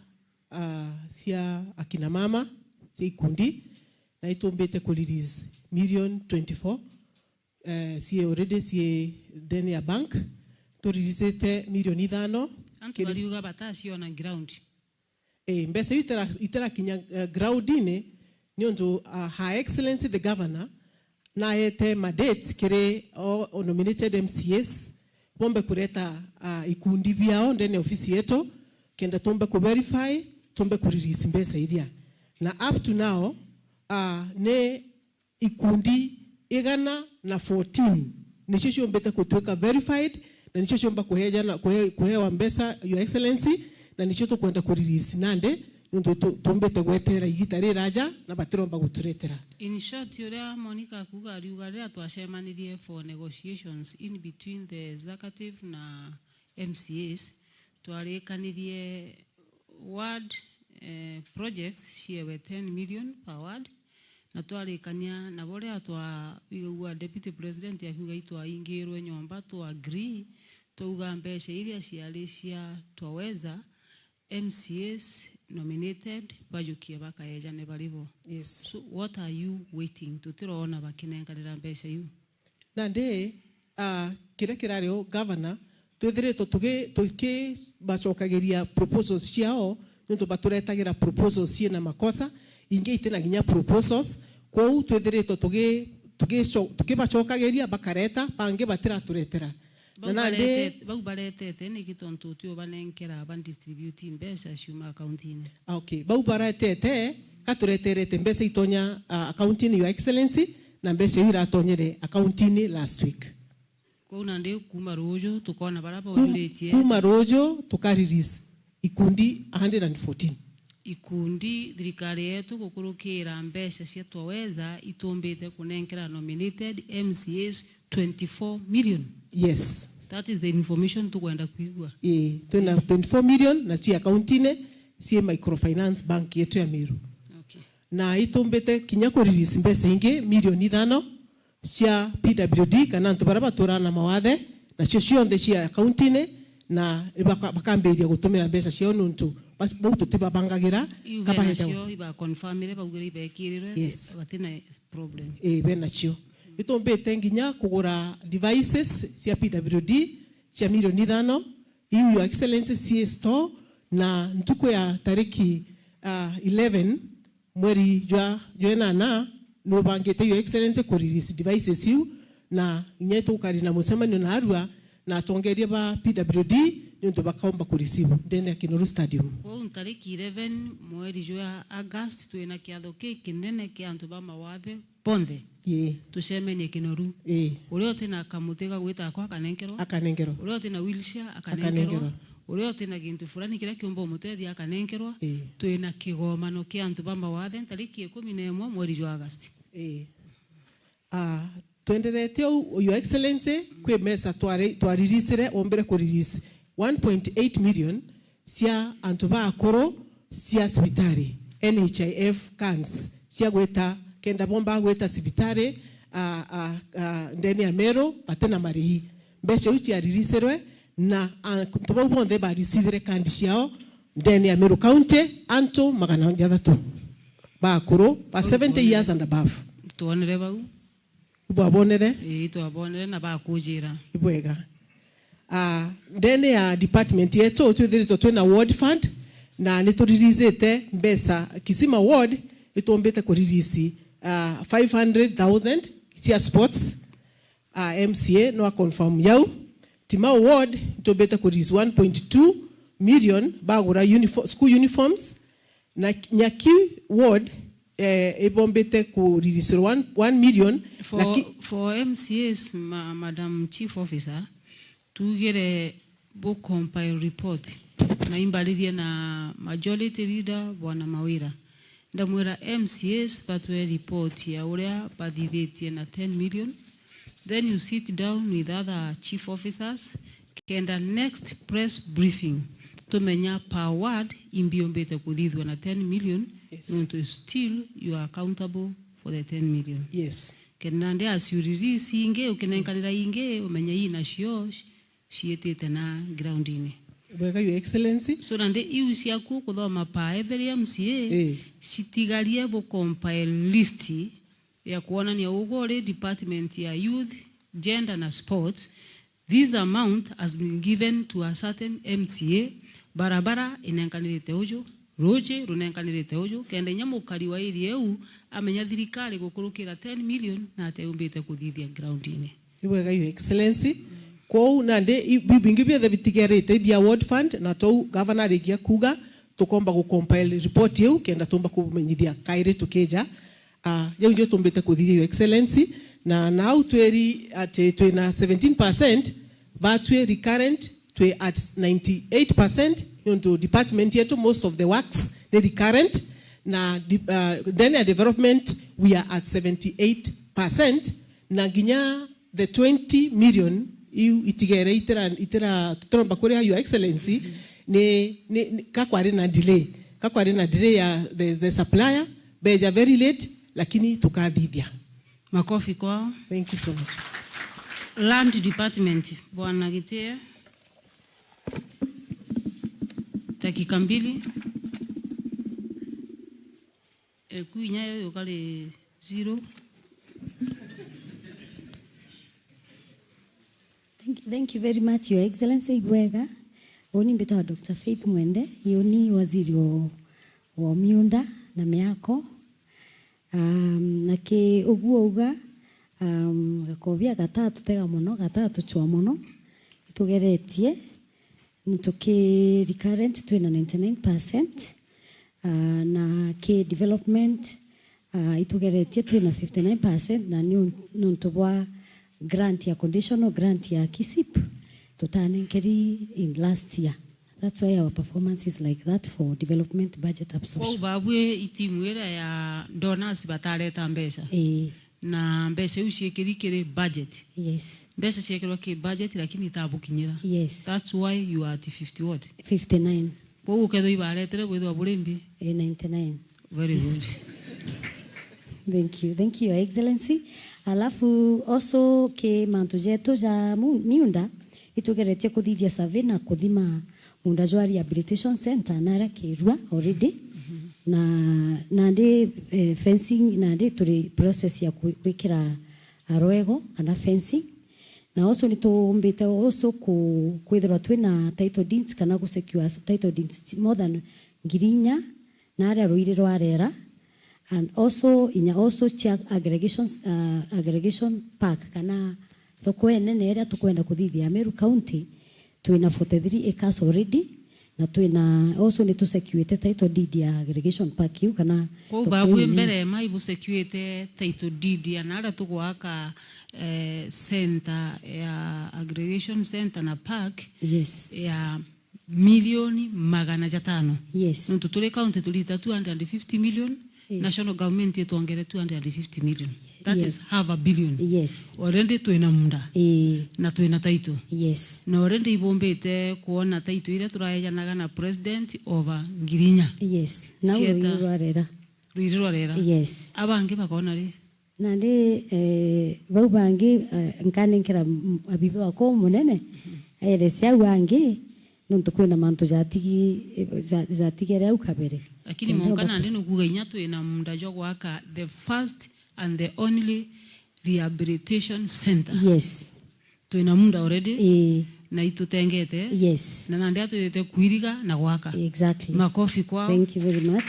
ah, cia akina mama, cia ikundi, na itumbite ku release million twenty-four, eh, cii already cii ndene ya bank. Turirisite milioni ithano. Antu kiri- bariuga bataciona ground. Eh, mbeca iu itara-, itarakinya, eh, ground-ini, niuntu, ah, Her Excellency the Governor naete ma dates kiri o, o nominated M C As, bombe kureta, ah, ikundi biao ndene ya ofisi yetu, kenda tumbe ku verify, tumbe ku release mbeca iria. Na up to now, ah, ni ikundi igana na fourteen nicio ciumbite gutuika verified, na nicio ciumba kuhejana, kuhe-, kuhewa mbeca, Your Excellency, na nicio tukwenda ku release nandi, niuntu tu-, tumbite gwetera igita riraja na batiromba guturetera. In short, uria Monica akuuga, ariuga riria twacemanirie for negotiations in between the executive na M C As, twarikanirie ward, eh, projects ciewe ten million per ward, na twarikania nabo riria twa-, igagua Deputy President akiuga itwaingirwe nyomba, twa agree, twauga mbeca iria ciari cia Twaweza, M C As nominated bajukie bakaejane bari bo. Yes. So what are you waiting? Tutirona bakinenkanira mbeca iu. Nandi, ah, kiria kirari o governor, twithiritwe tugi-, tukibacokagiria proposals ciao, niuntu baturetagira proposals ciina makosa, ingi itina nginya proposals. Kwou twithiritwe tugi-, tugico-, tukibacokagiria bakareta, bangi batiraturetera. Na bau nandi barete-, bau baretete niki tontu utiubanenkera ba distribute mbeca ciuma akaunti-ini? Ah, okay. Bau baretete, ka tureterete mbeca itonya, ah, akaunti-ini, Your Excellency, na mbeca iu iratonyere akaunti-ini last week. Kwou nandi kuuma ruuju tukona baria Kum-, bojuritie. Kuuma ruuju tuka release ikundi a hundred and fourteen. Ikundi thirikari yetu gukurukira mbeca cia Twaweza itumbite kunenkera nominated M C As twenty-four million. Yes. That is the information tukwenda kwigua. Ii, twina twenty-four million na cia akaunti-ini cia Microfinance Bank yetu ya Meru. Okay. Na itumbite kinya ku release mbeca ingi milioni ithano cia P W D, kana antu baria baturaga na mawathe, nacio cionthe cia akaunti-ini, na baka-, bakambiria gutumira mbeca ciao niuntu bas-, bau tutibabangagira. Iu kabahe bena cio, iba confirmire, baugire ibekirirwe, yes, batina problem. Ii, benacio. Itumbite nginya kugura devices cia P W D cia milioni ithano, iu, Your Excellency, cii store, na ntuku ya tariki, ah, eleven, mweri jwa, jwa inana, nubangite, Your Excellency, ku release devices iu, na inya tukari na mucemanio narua na atongeria ba P W D niuntu bakaumba ku receive ndene ya Kinoru Stadium. Kwou ntariki eleven mweri jwa August, twina kiatho kikinene kia antu ba mawathe bonthe. Ii. Tucemenie Kinoru. Ii. Uria utina kamuti ga gwita akwa akanenkerwa. Akanenkerwa. Uria utina wheelchair akanenkerwa. Akanenkerwa. Uria utina gintu fulani kiria kiumba umutethia akanenkerwa. Ii. Twina kigomano kia antu ba mawathe ntariki ikumi na imwe mweri jwa August. Ii. Ah, twenderete uu, Your Excellency, kwi mesa twari-, twareleasire, ombire kurelease one point eight million cia antu ba akuru cia cibitari, N H I F cans, cia gwita, kenda bomba gwita cibitari, a, a, a, ndene ya Meru, batina marihi. Mbeca iu ciaririsirwe, na antu bau bonthe barisithire kandi ciao ndene ya Meru County, antu magana jathatu ba akuru, ba seventy years and above. Twonere bau. Ibwabonere? Ii, twabonere na bakujira. Ibwega. Ah, ndene ya department yetu, twithiritwe twina ward fund, Na ni tuririicite mbeca Kisima ward, itumbite kuririci, ah, five hundred thousand cia sports. Ah, M C A no a confirm yau. Timau ward itumbite kuririci one point two million bagura unifo-, school uniforms. Na Nyaki ward, eh, ibombite kuriricirwa one, one million. For, laki- for M C As, ma-, Madam Chief Officer, tugire bu compile report na imbaririe na majority leader Bwana Mawira. Ndamwira M C As batwe report ya uria bathithitie na ten million. Then you sit down with other chief officers, kenda next press briefing tumenya per ward imbi yumbite kuthithua na ten million, yes, nontu still you are accountable for the ten million. Yes. Kenda nandi as you release ingi, ukinenkanira ingi, umenye ii nacio ciitite na groundini. Bwega, Your Excellency. So nandi iu ciaku kuthoma per every M C A, eh, citigarie bu compile list ya kwonania ugwe uri department ya youth, gender na sports, this amount has been given to a certain M C A, barabara inenkanirite uju, ruji runenkanirite uju, kenda inya mukari wa area iu amenya thirikari gukurukira ten million na ateumbite kuthithia groundini. Ni bwega, Your Excellency. Kwou nandi i-, biu bingi biothe bitigerite bia ward fund, na tou governor arikia kuuga, tukomba gucompile report iu kenda tumba kubumenyithia kairi tukija. Ah, jau njo tumbite kuthithia, Your Excellency, na nau twiri ati twina seventeen percent, batwi recurrent twi at ninety-eight percent, nontu department yetu, most of the works ni recurrent, na de-, ah, then a development we are at seventy-eight percent, na nginya the twenty million iu itigere itira, itira, tutiromba kuria, Your Excellency, ni, ni, ni, ka kwari na delay, ka kwari na delay ya the, the supplier, beja very late, lakini tukathithia. Makofi kwao. Thank you so much. Land Department, Bwana Gitie. Dakika mbili. Eku inya yo yukari zero. Thank you, thank you very much, Your Excellency. Ibwega. Uni mbitagwa Doctor Faith Mwende, uni waziri wa, wa miunda na miako. Um, na ki uguo uga, um, gakobia gataa tutega mono, gataa tuchwa mono, itugeretie, nituki recurrent twina ninety-nine percent, uh, na ki development, uh, itugeretie twina fifty-nine percent, na ni un-, nontu bwa grant ya conditional grant ya KISIP tutanenkeri in last year. That's why our performance is like that for development budget absorption. Kwou babwi itimu iria ya donors batareta mbeca. Ii. Na mbeca iu ciekiri kiri budget. Yes. Mbeca ciekirwa ki budget lakini itabukinyira. Yes. That's why you are at fifty what? Fifty-nine. Kwou ukethwa ibaretire bwithwa buri mbi. Eh, ninety-nine. Very good. Thank you. Thank you, Your Excellency. Alafu also ki mantu jetu ja mu-, miunda, itugeretie kuthithia survey na kuthima munda jwa rehabilitation center naria kirua already. Na, nandi, eh, fencing, nandi turi process ya kwi-, kwikira arwego kana fencing. Na also nitumbite also ku-, kwithirwa twina title deeds kana gu secure title deeds more than ngiri inya na aria ruiri rwa rera, and also inya also cia aggregation, uh, aggregation park kana thoko enene iria tukwenda kuthithia Meru County, twina forty-three acres already, na twina also ni tusecuite title deed ya aggregation park iu kana. Kwou thoko babwi iu nene. Mbere mai busecuite title deed ya naria tugwaka, eh, center ya aggregation center na park. Yes. Ya milioni magana jatano. Yes. Nontu turi county turita two hundred and fifty million, yes, national government itwongere two hundred and fifty million. That, yes, is half a billion. Yes. Already twina munda. Ii. Na twina title. Yes. Na already ibumbite kuona title iria turayejanaga na president over ngiri inya. Yes. Na cieta ruiri rwa rera. Ruiri rwa rera. Yes. Abangi bakona ri? Nandi, eh, bau bangi, eh, nkanenkera m-, abitha wakwa umunene, aerese au angi, nontu kwina mantu jatigi-, eh, ja-, jatigere au kabere. Lakini kenda monka uga nandi nukuga inya twina munda jwa gwaka the first and the only rehabilitation center. Yes. Twina munda already. Ii. na itutengete. Yes. Na nandi atwithite kuiriga na gwaka. Exactly. Makofi kwao. Thank you very much.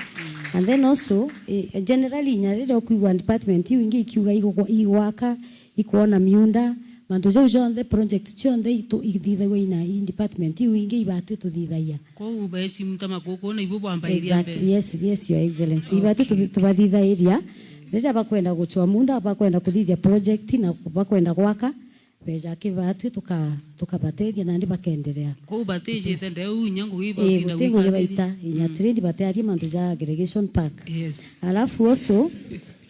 And then also, eh, generally, inya riria ukwigua department iu ingi ikiuga igwa- igwaka, ikwona miunda, mantu jau jonthe, project cionthe itu- ithithagua ina i department iu ingi ibatwi tuthithagia. Kou beci mta makuku na ibu bwambairia Exactly. mbere. Yes, yes, your excellency. Ibatwi tu- tubathithairia. Riria bakwenda gucwa munda, bakwenda kuthithia project na bakwenda gwaka, beja kibatwi tuka- tukabateethia nandi bakenderea. Kou batijite ndeu inya ngugi Ii, ibatinda guti ngugi gwikathiria. baita inya Mm. trade batearie mantu ja aggregation pack. Yes. Alafu also,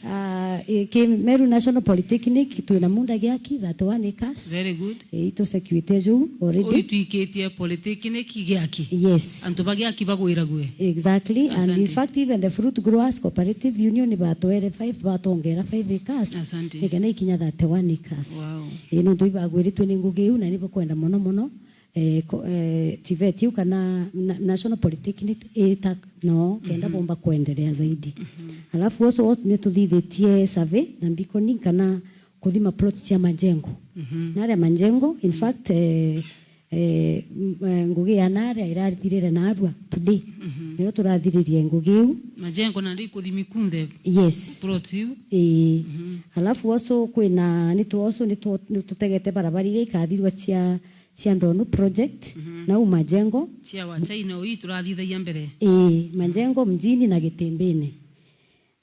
ah, i- ki Meru National Polytechnic twina munda giaki thirty-one acres. Very good. Ii, itusecuite juu Uyu already. Itwikitie polytechnic giaki. Yes. Antu bagiaki bagwirague. Exactly. And in Asante. fact, even the Fruit Growers Cooperative Union batwere five, batongera five acres. Asante. Nikenda ikinya thirty-one acres. Wow. Ii, nontu ibagwiritue ni ngugi iu na ni bakwenda mono mono, eh, ko- eh, TVET iu kana na- National Polytechnic ita no kenda Mhm. bomba kwendelea zaidi. Mhm. Alafu also ni tuthithitie survey na mbikoni kana kuthima plot cia majengo. Mhm. Naria majengo, in fact, eh, eh, m- eh, ngugi ya naria irathirire narua today. Mhm. Nio turathiririe ngugi iu. Majengo na ndi kuthimi kunthe Yes. plot iu. Ii. Mhm. Alafu also kwina ni tu also ni tu- ni tutegete barabara iria ikathirwa cia cia Ndonu project Mhm. na u majengo. Cia wa China ui turathithagia mbere. Ii, majengo mjini na Gitimbini.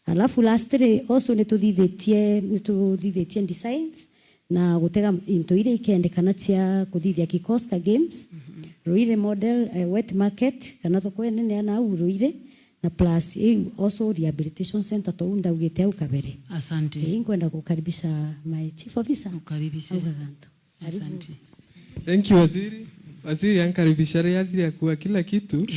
Alafu lastly also ni tuthithitie ni tuthithitie designs na gutega into iria ikendekana cia kuthithia Kikoska Games, Ruiri model, eh, wet market kana thoko inene ya nau Ruiri na plus iu also rehabilitation center tou ndaugite au kabere. Asante. Ii, nkwenda gukaribisha my chief officer. Ukaribishe. Auga gantu. Asante. Thank you, Waziri. Waziri ankaribisha ria athire akua kila kitu.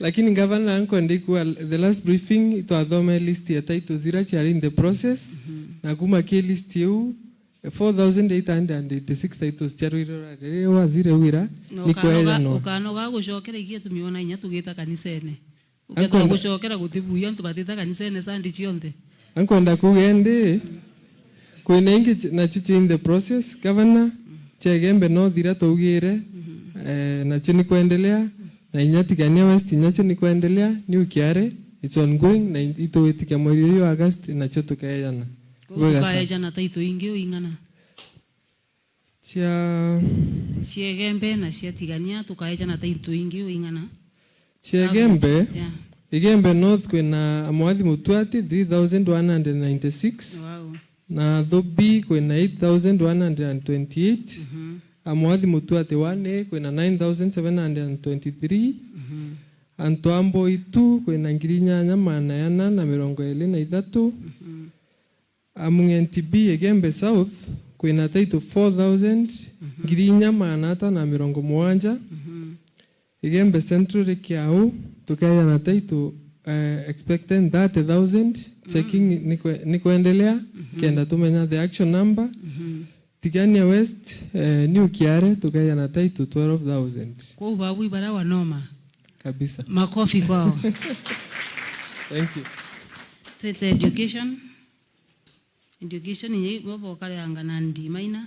Lakini gavana ankwenda ikua the last briefing itwathome list ya titles ira ciari in the process na kuma ki list iu four thousand eight hundred and eighty-six titles cia Ruiri rurare riria waziri augire ni kwejanwa. Ukanoga gucokera igia tumiona inya tugita kanisene. Ukethirwa gucokera gutibuia antu batite kanisene Sunday cionthe. Ankwenda kuuga indi kwina ingi ch- nacio ci in the process. Gavana, Chegembe no thira twaugire, eh, nacio ni kwendelea, na inya Tigania West nacio ni kwendelea, ni ukiare, it's ongoing, na in- itugwitikia mweri uyu wa August nacio tukeejana. Koguo tukaejana taito ingi uing'ana. Cia. Cia Igembe na cia Tigania tukaejana taito ingi uing'ana. Cia Igembe, yeah. Igembe North kwina Amwathi Mutuati three thousand one hundred ninety-six. Wow. Na Thobi kwina eight thousand one hundred and twenty-eight. Mhm. Amwathi Mutuati one kwina nine thousand seven hundred and twenty-three. Mhm. Antu a Mboi two kwina ngiri inyanya magana jana na mirongo iri na ithatu. Mhm. Amung'enti B, Igembe South, kwina taito four thousand, ngiri inya magana atano na mirongo mugwanja. Igembe Central ri kiau, tukeja na taito, eh, expected thirty thousand, checking ni kwe- ni kwendelea, kenda tumenya the actual number. Tigania West, eh, ni ukiare, tukeja na taito twelve thousand. Kwou babui bara wanoma. Kabisa. Makofi kwao. Thank you. Twite education. Education inya ibo bokareanga na D minor.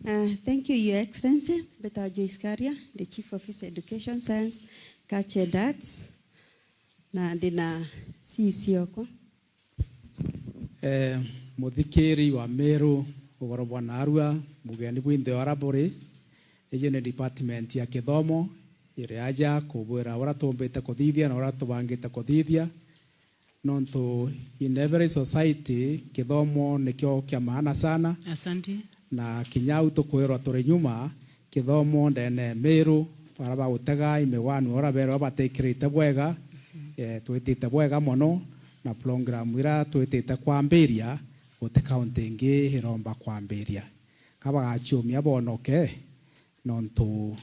Uh, thank you, Your Excellency. Mbeta Joyce Karia, the Chief Officer Education, Science, Culture and Arts. Na ndina C C okwa. Eh, muthikiri wa Meru, ugoro bwa narua, mugeni bwinthe ora buri, iji ni department ya kithomo, iri aja kubwira uria tumbite kuthithia na uria tubangite kuthithia, nontu in every society, kithomo nikio kia maana sana. Asante. Na kinya au tukwirwa turi nyuma, kithomo ndene Miru, bara bagutega imigwano ora berwa batikirite bwega, eh, twitite bwega mono, na program ira twitite kwambiria, guti county ingi iromba kwambiria. Ka bagaciumia bonoke, nontu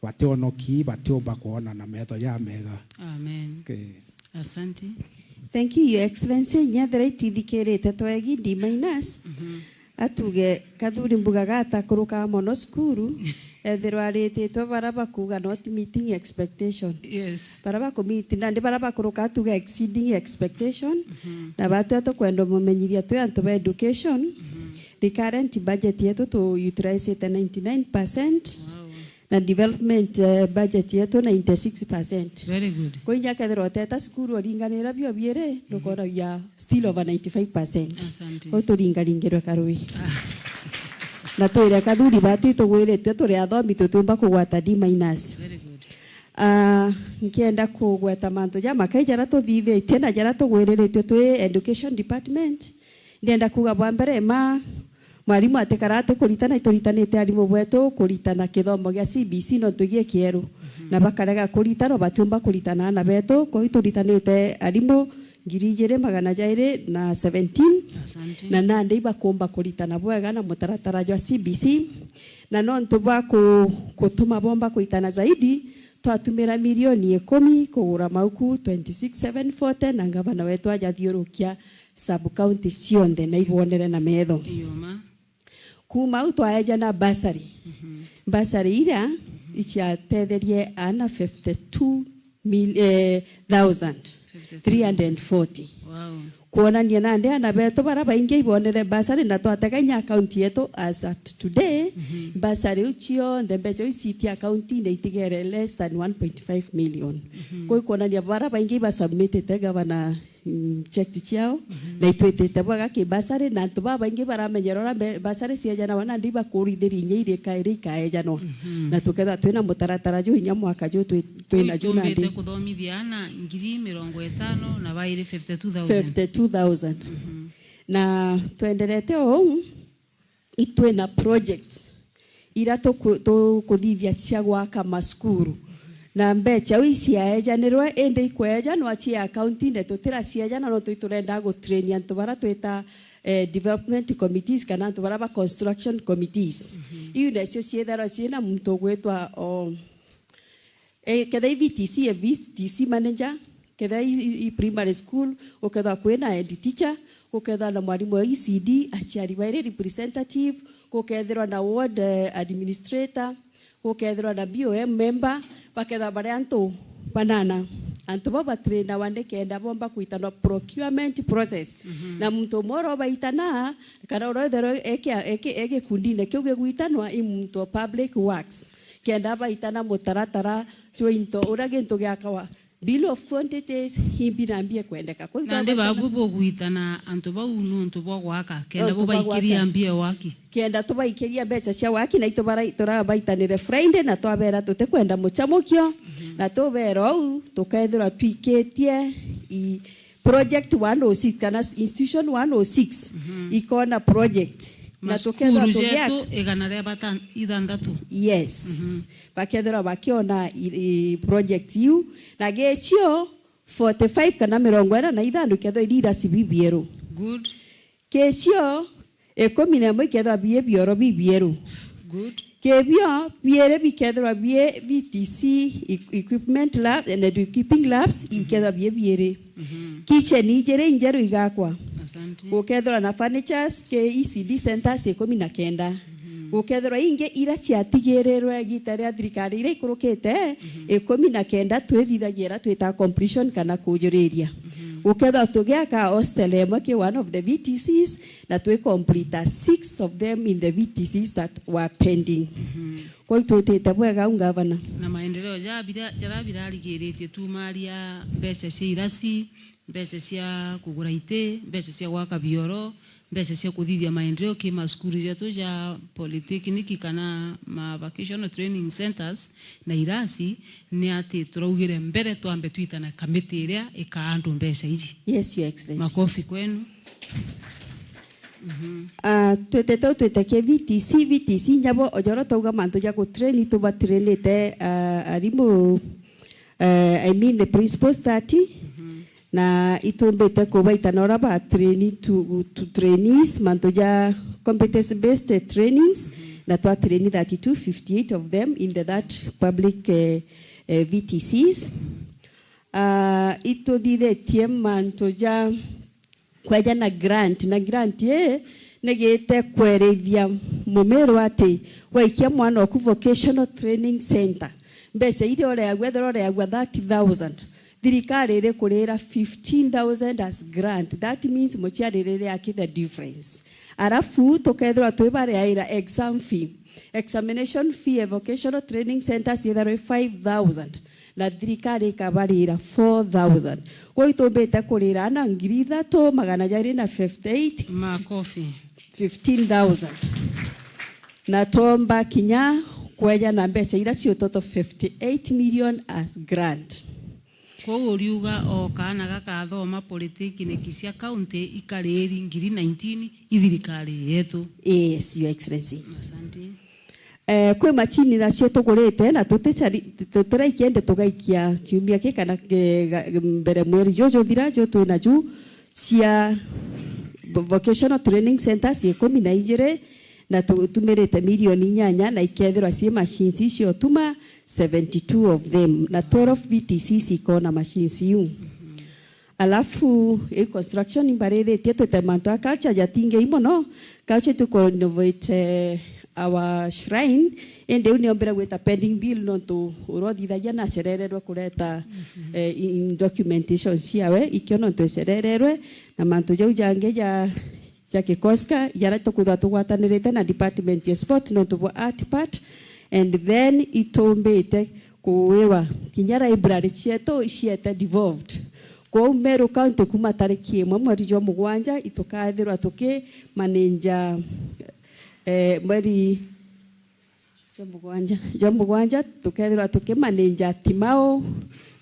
bationoki, batiumba kwona na metho jamega. Amen. Okay. Asante. Thank you, Your Excellency. Nyethira itwithikirite twegi D minus, atuge Kathuri Mbuga gatakuruka mono cukuru. Ethirwa arititwe bara bakuga not meeting expectation. Yes. Bara bakumiti, nandi bara bakuruka tuga exceeding expectation. Mhm. Na batwea tukwenda umumenyithia twi antu ba education. Mhm. Recurrent budget yetu tu utilize ninety-nine percent. Wow. Na development, eh, budget yetu ninety-six percent. Very good. Kwinya kethirwa uteta cukuru uringanira bio biiri, mhm, nukona we are still over ninety-five percent. Asante. Kwou turingaringirwe karui. Ah. Na twire kathuri batu itugwiritue turi athomi tutiumba kugwata D minus. Very good. Ah, nkienda kugweta mantu jamakai jaria tuthithitie na jaria tugwiriritue twi education department. Ndienda kuuga bwa mbere ma, mwarimu atikara atikuritana, ituritanite arimu betu kuritana kithomo gia C B C nontu gi kieru. Mhm. Na bakarega kuritana, batiumba kuritana aana betu, kwou ituritanite arimu ngiri ijiri magana jairi na seventeen. Asante. Na nandi ibakumba kuritana bwega na mutaratara jwa C B C. Na nontu bwa ku-, kutuma bomba kuitana zaidi, twatumira milioni ikumi kugura mauku twenty-six seven forty, na ngavana wetu ajathiurukia sub county cionthe na ibonere na metho. Iyo ma. Kuuma au twaejana bursary. Mhm. Bursary iria, mhm, iciatetherie aana fifty-two mil-, eh, thousand three hundred forty. Wow. Kwonania nandi aana betu bara baingi ibonere bursary na twatega inya account yetu as at today, mhm, bursary iu cionthe mbeca iu citi account-ini itigere less than one point five million. Mhm. Kwou ikwonania bara baingi ibasubmitite gavana mm, check ciao, mhm, na itwitite bwega ki bursary, na antu babaingi baramenyera uria mbe-, bursary ciejanagwa, nandi ibakurithiria inya irika iria ikaejanwa. Mhm. Na tukethirwa twina mutaratara juu inya mwaka juu twi-, twina juu nandi. Itumbite kuthomithia aana ngiri mirongo itano na bairi fifty-two thousand. Fifty-two thousand. Mhm. Na twenderete o uu, itwina projects iria tuku-, tukuthithia cia gwaka macukuru. Na mbeca iu iciaejanirwe, indi ikwejanwa cie account-ini, tutiraciejana, no twi turenda gutrain antu bara twita, eh, development committees kana antu bara ba construction committees. Mhm. Iu nacio ciitharwa ciina muntu ugwitwa, o, E, kethira i V T C, e V T C manager, kethira i, i, i primary school, gukethirwa kwina head teacher, gukethirwa na mwarimu wa E C D, aciari bairi representative, gukethirwa na ward, eh, administrator, gukethirwa na B O M member, bakethirwa bari antu banana. Antu bau batrainawa nikenda bomba kwitanwa procurement process. Mhm. Na muntu umwe oro baitana, kana oro ethirwa eke, eke, e gikundine kiu gigwitanwa, i muntu o public works. Kenda baitana mutaratara jwa into uria gintu giakawa. Bill of quantities, imbi na mbia kwendeka. Kwou nandi itwabwatana babu bugwitana antu bau nuntu bwa gwaka, kenda nuntu bwa bubaikiria gwaka. Mbia waki. Kenda tubaikiria mbeca cia waki, na itu bara-, turabaitanire Friday, na twabera tutikwenda mucamukio, mhm, na tubera uu, tukethirwa twikitie i, project one oh six kana s-, institution one oh six, mhm, ikona project. Na masukuru tukethirwa tugiak- jetu igana ria bata-, ithanthatu. Yes. Mhm. Bakethirwa bakiona i, i, project iu. Na gicio forty-five kana mirongo ina na ithano ikethirwa iri irasi bibieru. Good. Gicio ikumi na imwe ikethirwa bie bioro bibieru. Good. Kibio biiri bikethirwa bie V T C e-, equipment lab, and equipping labs, mhm, ikethirwa bie biiri. Mhm. Kitchen ijiri injeru igakwa. Asante. Gukethirwa na furnitures ke E C D centers ikumi na kenda. Mhm. Gukethirwa ingi ira ciatigirirwe igita ria thirikari ira ikurukite, mhm, ikumi na kenda twithithagia ira twita completion kana kujuriria. Mhm. Gukethirwa tugiaka hostel imwe ki one of the V T Cs, na twi complete six of them in the V T Cs that were pending. Mhm. Kwou twitite bwega au, Ngavana. Na maendeleo ja bira-, jaria birarigiritie tumaria mbeca cia irasi, mbeca cia kugura iti, mbeca cia gwaka bioro, mbeca cia kuthithia maendeleo ki macukuru jetu ja polytechnic kana ma vocational training centers na irasi, ni ati turaugire mbere twambe twitane kamiti iria ikaa andu mbeca iji. Yes, Your Excellency. Makofi kwenu. Mhm. Ah, twitete u twite ki V T C, V T C nyabo ojoro twauga mantu ja gutrain, tubatrainite, ah, arimu, eh, I mean the principal stati, mhm, na itumbite kubaita na uria ba train to, to trainees, mantu ja competence based trainings, mhm, na twa train thirty-two fifty-eight of them in the that public, eh, eh, V T Cs. Ah, ituthithitie mantu ja kweja na grant, na grant ii Nigite kwerithia Mumiru ati waikia mwana oku Vocational Training Center, mbeca iria ureagua, ethirwa ureagua thirty thousand, thirikari irikurira fifteen thousand as grant. That means muciari riri aki the difference. Arafu tukethirwa twibareaira exam fee, examination fee ya Vocational Training Centers yethirwa i five thousand, na thirikari ikabarira four thousand. Kwou itumbite kurira ana ngiri ithatu magana jairi na fifty eight. Makofi. Fifteen thousand. Na twomba kinya kweja na mbeca iria ciutoto fifty eight million as grant. Kwou uriuga o kaana gakathoma polytechnic cia county ikariri ngiri nineteen i thirikari yetu? Yes, Your Excellency. Asante. Eh, kwi machini nacio tugurite na tuticari-, tutiraikia indi tugaikia kiumia ki kana, eh, ga-, mbere mweri juju juthira ju twi naju cia vo-, vocational training centers ikumi na ijiri, na tutumirite milioni inyanya, na ikethirwa cii machines icio tuma seventy two of them, na twelve V T Cs ikona machines iu. Alafu, i construction imbariritie twite mantu a culture jatingei mono. Culture itu ku innovate, eh, our shrine. Indi u niombire gwita pending bill nontu uria uthithagia nacerererwe kureta, eh, in documentation ciawe, ikio nontu ecerererwe, na mantu jau jangi ja ja Kikoska, jaria tukwithirwa tugwatanirite na department ya sport nontu bwa art part, and then itumbite kuwirwa kinya library cietu iciete devolved. Kwou Meru County kuma tariki imwe mweri jwa mugwanja itukathirwa tuki manage, eh, mweri jwa mugwanja, jwa mugwanja, tukethirwa tukimanage Timau,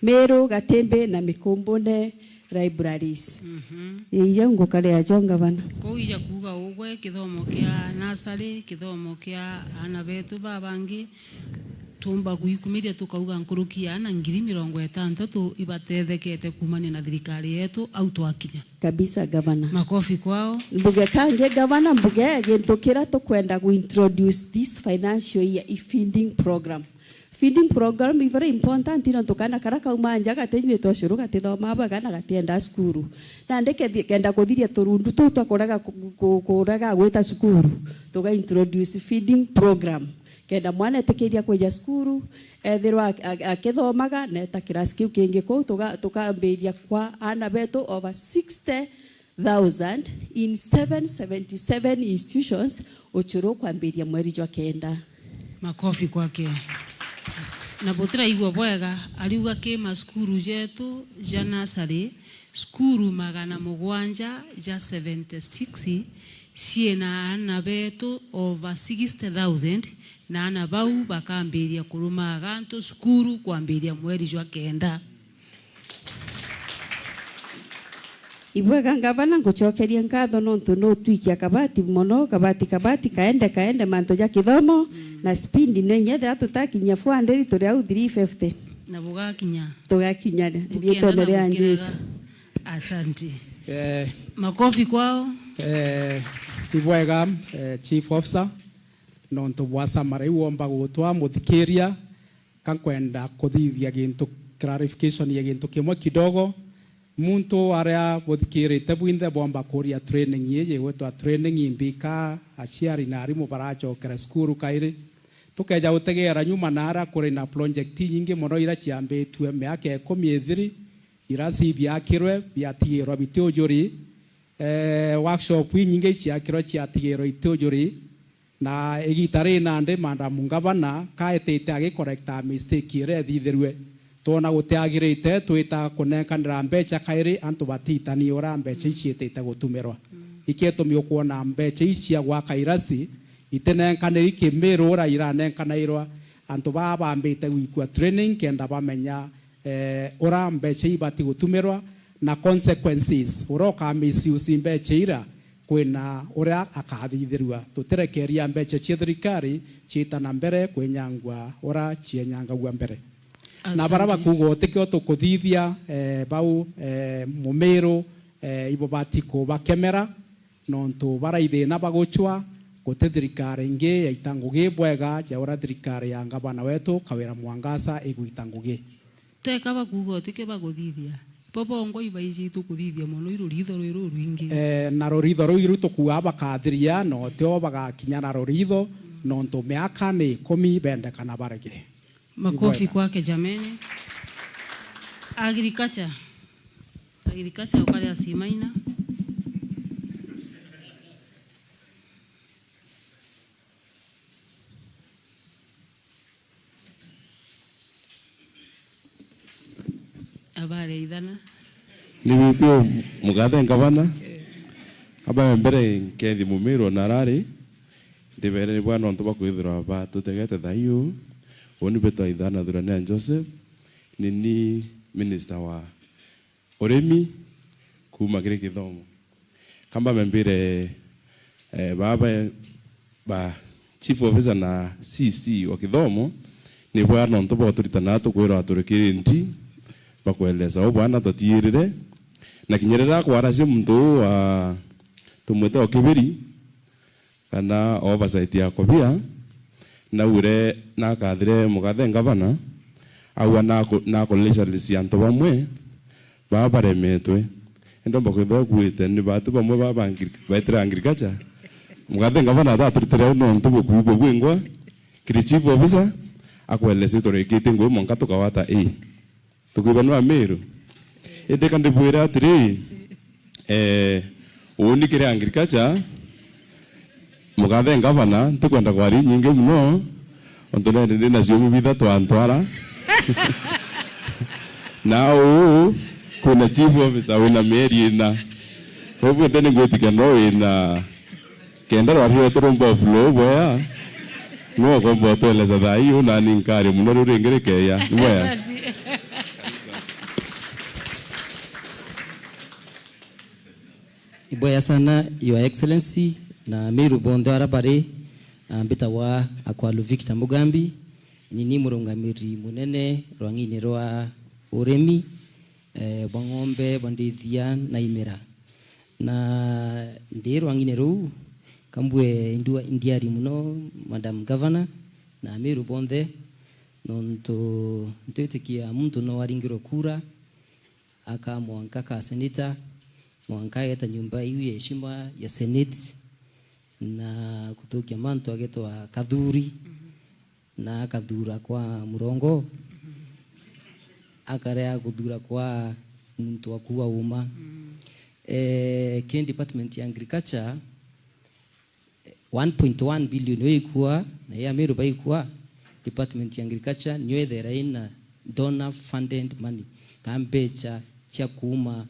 Meru, Gatimbi na Mikumbune libraries. Mhm. Ii, jau ngukaria jo, Ngavana. Kou ija kuuga ugwe, kithomo kia nasari, kithomo kia aana betu babangi, tuumba gwikumiria tukauga nkuruki ya aana ngiri mirongo itantatu ibatethekete kuumania na thirikari yetu au twakinya. Kabisa, Gavana. Makofi kwao. Mbuge kangi, Gavana, mbuge gintu kiria tukwenda gu introduce this financial year i feeding program. Feeding program is very important, nontu kaana karia kauma nja gatinyuite ucuru, gatithomaa bwega na gatienda cukuru. Nandi kethi-, kenda kuthiria turundu tuu twa kurega ku-, ku-, kurega gwita cukuru, tuga introduce feeding program. Kenda mwana etikiria kwija cukuru, ethirwa ak-, ak-, akithomaga, na eta kirasi kiu kingi kuu, tuga-, tukambiria kwa aana betu over sixty thousand in seven seventy seven institutions, ucuru kwambiria mweri jwa kenda. Makofi kwake. Na butiraigua bwega, ariuga ki macukuru jetu ja nasari, cukuru magana mugwanja ja seventy six ciina aana betu over sixty thousand, na aana bau bakambiria kurumaga antu cukuru kwambiria mweri jwa kenda. Ibwega Ngavana, ngucokeria nkatho nontu nutwikia kabati mono, kabati, kabati, kaende, kaende, mantu ja kithomo, mm, na speed no inya ethira tutakinyia four hundred, turi au three fifty. Na bugakinya. Tugakinya riitwene ria Jesu. Asante. Eh. Makofi kwao. Eh, ibwega, eh, Chief Officer, nontu bwa summary iu womba gutwa muthikiria, ka nkwenda kuthithia gintu, clarification ya gintu kimwe kidogo. Muntu aria buthikirite bwinthe bwomba kuria training iji igwitwa training imbika aciari na arimu baracokera cukuru kairi. Tukeja gutegera nyuma na aria kuri na project inyingi mono iria ciambitue miaka ikumi ithiri, iria cibiakirwe biatigirwa biti ujuri. Eh, workshop inyingi iciakirwe ciatigirwe iti ujuri. Na igita ri nandi, Madam Ngavana kaetite agikorekta mistake iria ethithirue. Twona gutiagirite, twita kunenkanira mbeca kairi antu batitani uria mbeca ici ciitite gutumirwa. Iketumi ukwona mbeca ici cia gwaka irasi itinenkaniri kimiru uria iranenkanairwa. Antu baa bambite gwikua training kenda bamenya, eh, uria mbeca ibati gutumirwa na consequences, uria uka misuse mbeca ira, kwina uria akathithirua. Tutirekeria mbeca cia thirikari ciita na mbere kwinyangua uria cienyangagua mbere. Na baria, asante, bakuuga utikio tukuthithia, eh, bau, eh, Mumiru, eh, ibubati kubakemera, nontu baraithina bagucwa, guti thirikari ingi yaita ngugi bwega ja uria thirikari ya ngavana wetu Kawira Mwangaza igwita ngugi. Teka bakuuga utikio bakuthithia. Bo bongwa ibaiji tukuthithia mono i ruritho rwi rurwingi. Eh, na ruritho ruu iru tukuuga bakathiria, no tio bagakinya na ruritho, nontu miaka ni ikumi bendekana barege. Makofi kwake jameni. Agriculture. Agriculture ukaria Simaina. Habari ya ithana. Ni withio mugathe ngavana. Kaba mbere nkethi mumiru na arari. Ndibere ni bwana nontu bwa kwithirwa batutegete thayu. Uni betwa ithana Thurania Joseph. Ni ni minister wa urimi kuuma kiri kithomo. Kamba mbire, eh, baba ba chief officer na C C wa kithomo, ni bwa nontu bwa turitana tukwirwa turi kiri nti, bakweleza u bwana tutiirire, na kinya riria akwaracia muntu uu wa tumwite o kibiri, kana oversight ya kobia, naure nakathire mugathe ngavana, aua naku-, nakuleicalisia antu bamwe baa baremetwe. Indi omba kwithirwa kuite ni batu bamwe baa ba ngiri-, baetire agriculture. Mugathe ngavana ataturitire au nontu bukwigua bwingwa, kiri chief officer, akwelesitwe rikite ngui mwanka tukawata ii. Tukibanua Meru. Indi ka ndibwire atiri, eh, uuni kiri agriculture, mugathe ngavana, ntikwenda kwaria inyingi mono, ontu nandi ndi na ciumu bithatu antwara. Na uu, kwina chief officer wina mieri ina. Kwa hivyo, ndene ngwitikia no wina Kenda rwari rwetu rumba flow bwea, no ukomba utweleza thaa hii, nani nkari muno riu ringi rikeya. Ni bwea? Asante. Ibwea sana, Your Excellency, na Meru bonthe ara bari, ah, mbitagwa Akwalu Victor Mugambi, ni ni murungamiri munene rwang'ini rwa urimi, eh, bwa ng'ombe, bwa ndithia na imera. Na ndi rwang'ine ruu, kambue indua-, ndiari mono Madam Governor na Ameru bonthe, nontu ntwitikia muntu no aringirwe kura, aka mwanka ka senator, mwanka ageta nyumba iu ya heshima ya Senate, na kuthukia mantu agetwa kathuri. Na akathura kwa murongo, akarea kuthura kwa muntu wa kuua uma. Eh, ki department ya agriculture, one point one billion yo ikua, na ya Meru baikua, department ya agriculture niyo ethera ina donor funded money, ka mbecha cia kuuma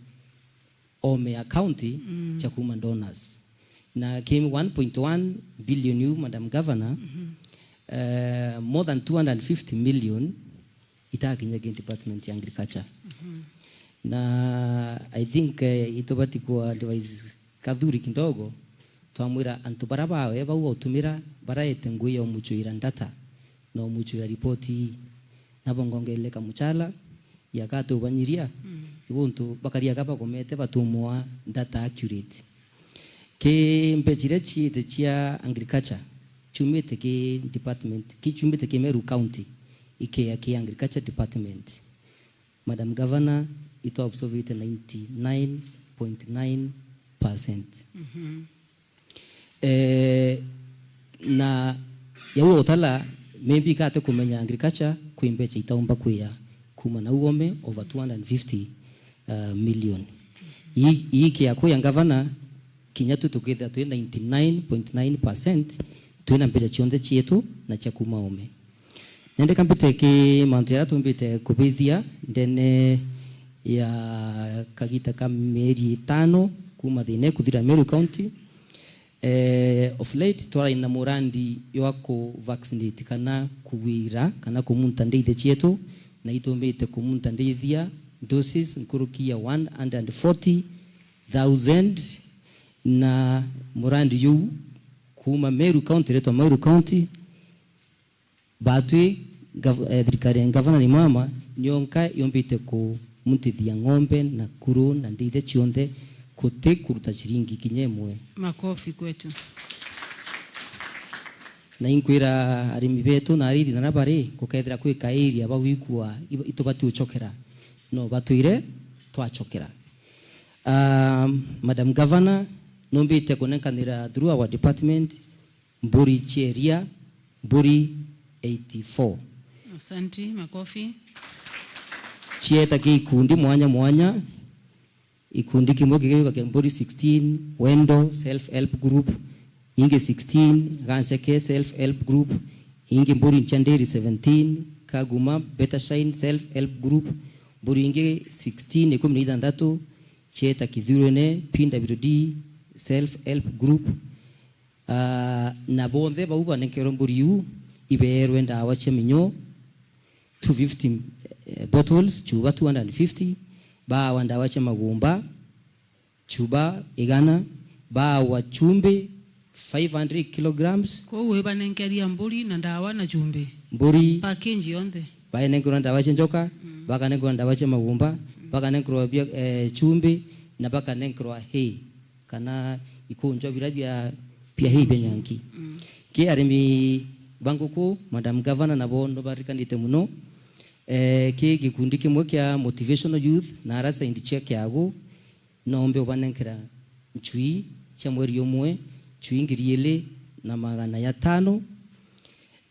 ome ya county, mm, cha kuuma donors. Na ki one point one billion yu, Madam Governor, eh, more than two hundred fifty million itakinya ki department ya agriculture. Na I think, eh, itubati ku advise Kathuri kidogo, twamwira antu bara bawe bau otumira baraete ngui ya umuchuira data na umuchuira ripoti ii, nabo ngongerere kamuchala, ya katubanyiria, mm, iguntu bakaria ka bagomete batumwa data accurate. Ki mbecha iria ciite cia agriculture, ciumite ki department, ki ciumite ki Meru County, ikea ki agriculture department. Madam Governor, itwa absorbite ninety nine point nine percent. Mhm. Eh, na yau utala, maybe kate kumenya agriculture kwi mbecha itaumba kwia kuma na ugome over two hundred fifty, uh, million. Ii, ii kia kuya ngavana, kinya tu tukithira twi ninety nine point nine percent, twina mbecha cionthe cietu na cia kuma ome. Nendeka mbite ki mantu jaria tumbite kubithia ndene ya kagita ka mieri itano kuma thina kuthira Meru County. Eh, of late, twari na murandi jwa ku vaccinate kana kugwira kana kumunta ndithia cietu, na itumbite kumunta ndithia doses nkuruki ya one hundred forty thousand, na murandi juu kuma Meru County, retwa Meru County, Batwi gav-, eh, thirikari ya ngavana ni mama nionka yombite kumuntithia ng'ombe na kuru na ndithia cionthe, kuti kuruta ciringi kinya imwe. Makofi kwetu. Na inkwira arimi betu na arithi na bari gukethira kwi ka area bagwikua ib-, itubati ucokera, no batwire twachokera. Um, Madam Governor, numbite kunenkanira through our department mburi cia iria, mburi eighty-four. Asanti, makofi. Cieta ki ikundi mwanya mwanya, ikundi kimwe kigiuka kia mburi sixteen, Wendo Self Help Group, ingi sixteen, Ganceke Self Help Group, ingi mburi cia Ndiri seventeen, Kaguma Better Shine Self Help Group, mburi ingi sixteen, ikumi na ithanthatu, cieta Kithurene P W D Self Help Group. Ah, na bonthe bau banenkerwe mburi iu ibeerwe ndawa cia minyoo, two fifty, eh, bottles, chuba two hundred and fifty, baawa ndawa cia magumba, chuba igana, baawa chumbi five hundred kilograms. Kwou ibanenkeria mburi na ndawa na chumbi. Mburi. Package yonthe. Baenenkerwa ndawa cia njoka, mm, bakanenkerwa ndawa cia magumba, mm, bakanenkerwa bia, eh, chumbi, na bakanenkerwa hay, kana ikunjwa biria bia, bia hay bia nyanki. Mm. Ki arimi ba nguku, Madam Governor, nabo nubarikanite muno. Eh, ki gikundi kimwe kia Motivational Youth na ara side cia Kiagu, nombe ubanenkera nchui cia mweri umwe, nchui ngiri ili na magana jatano,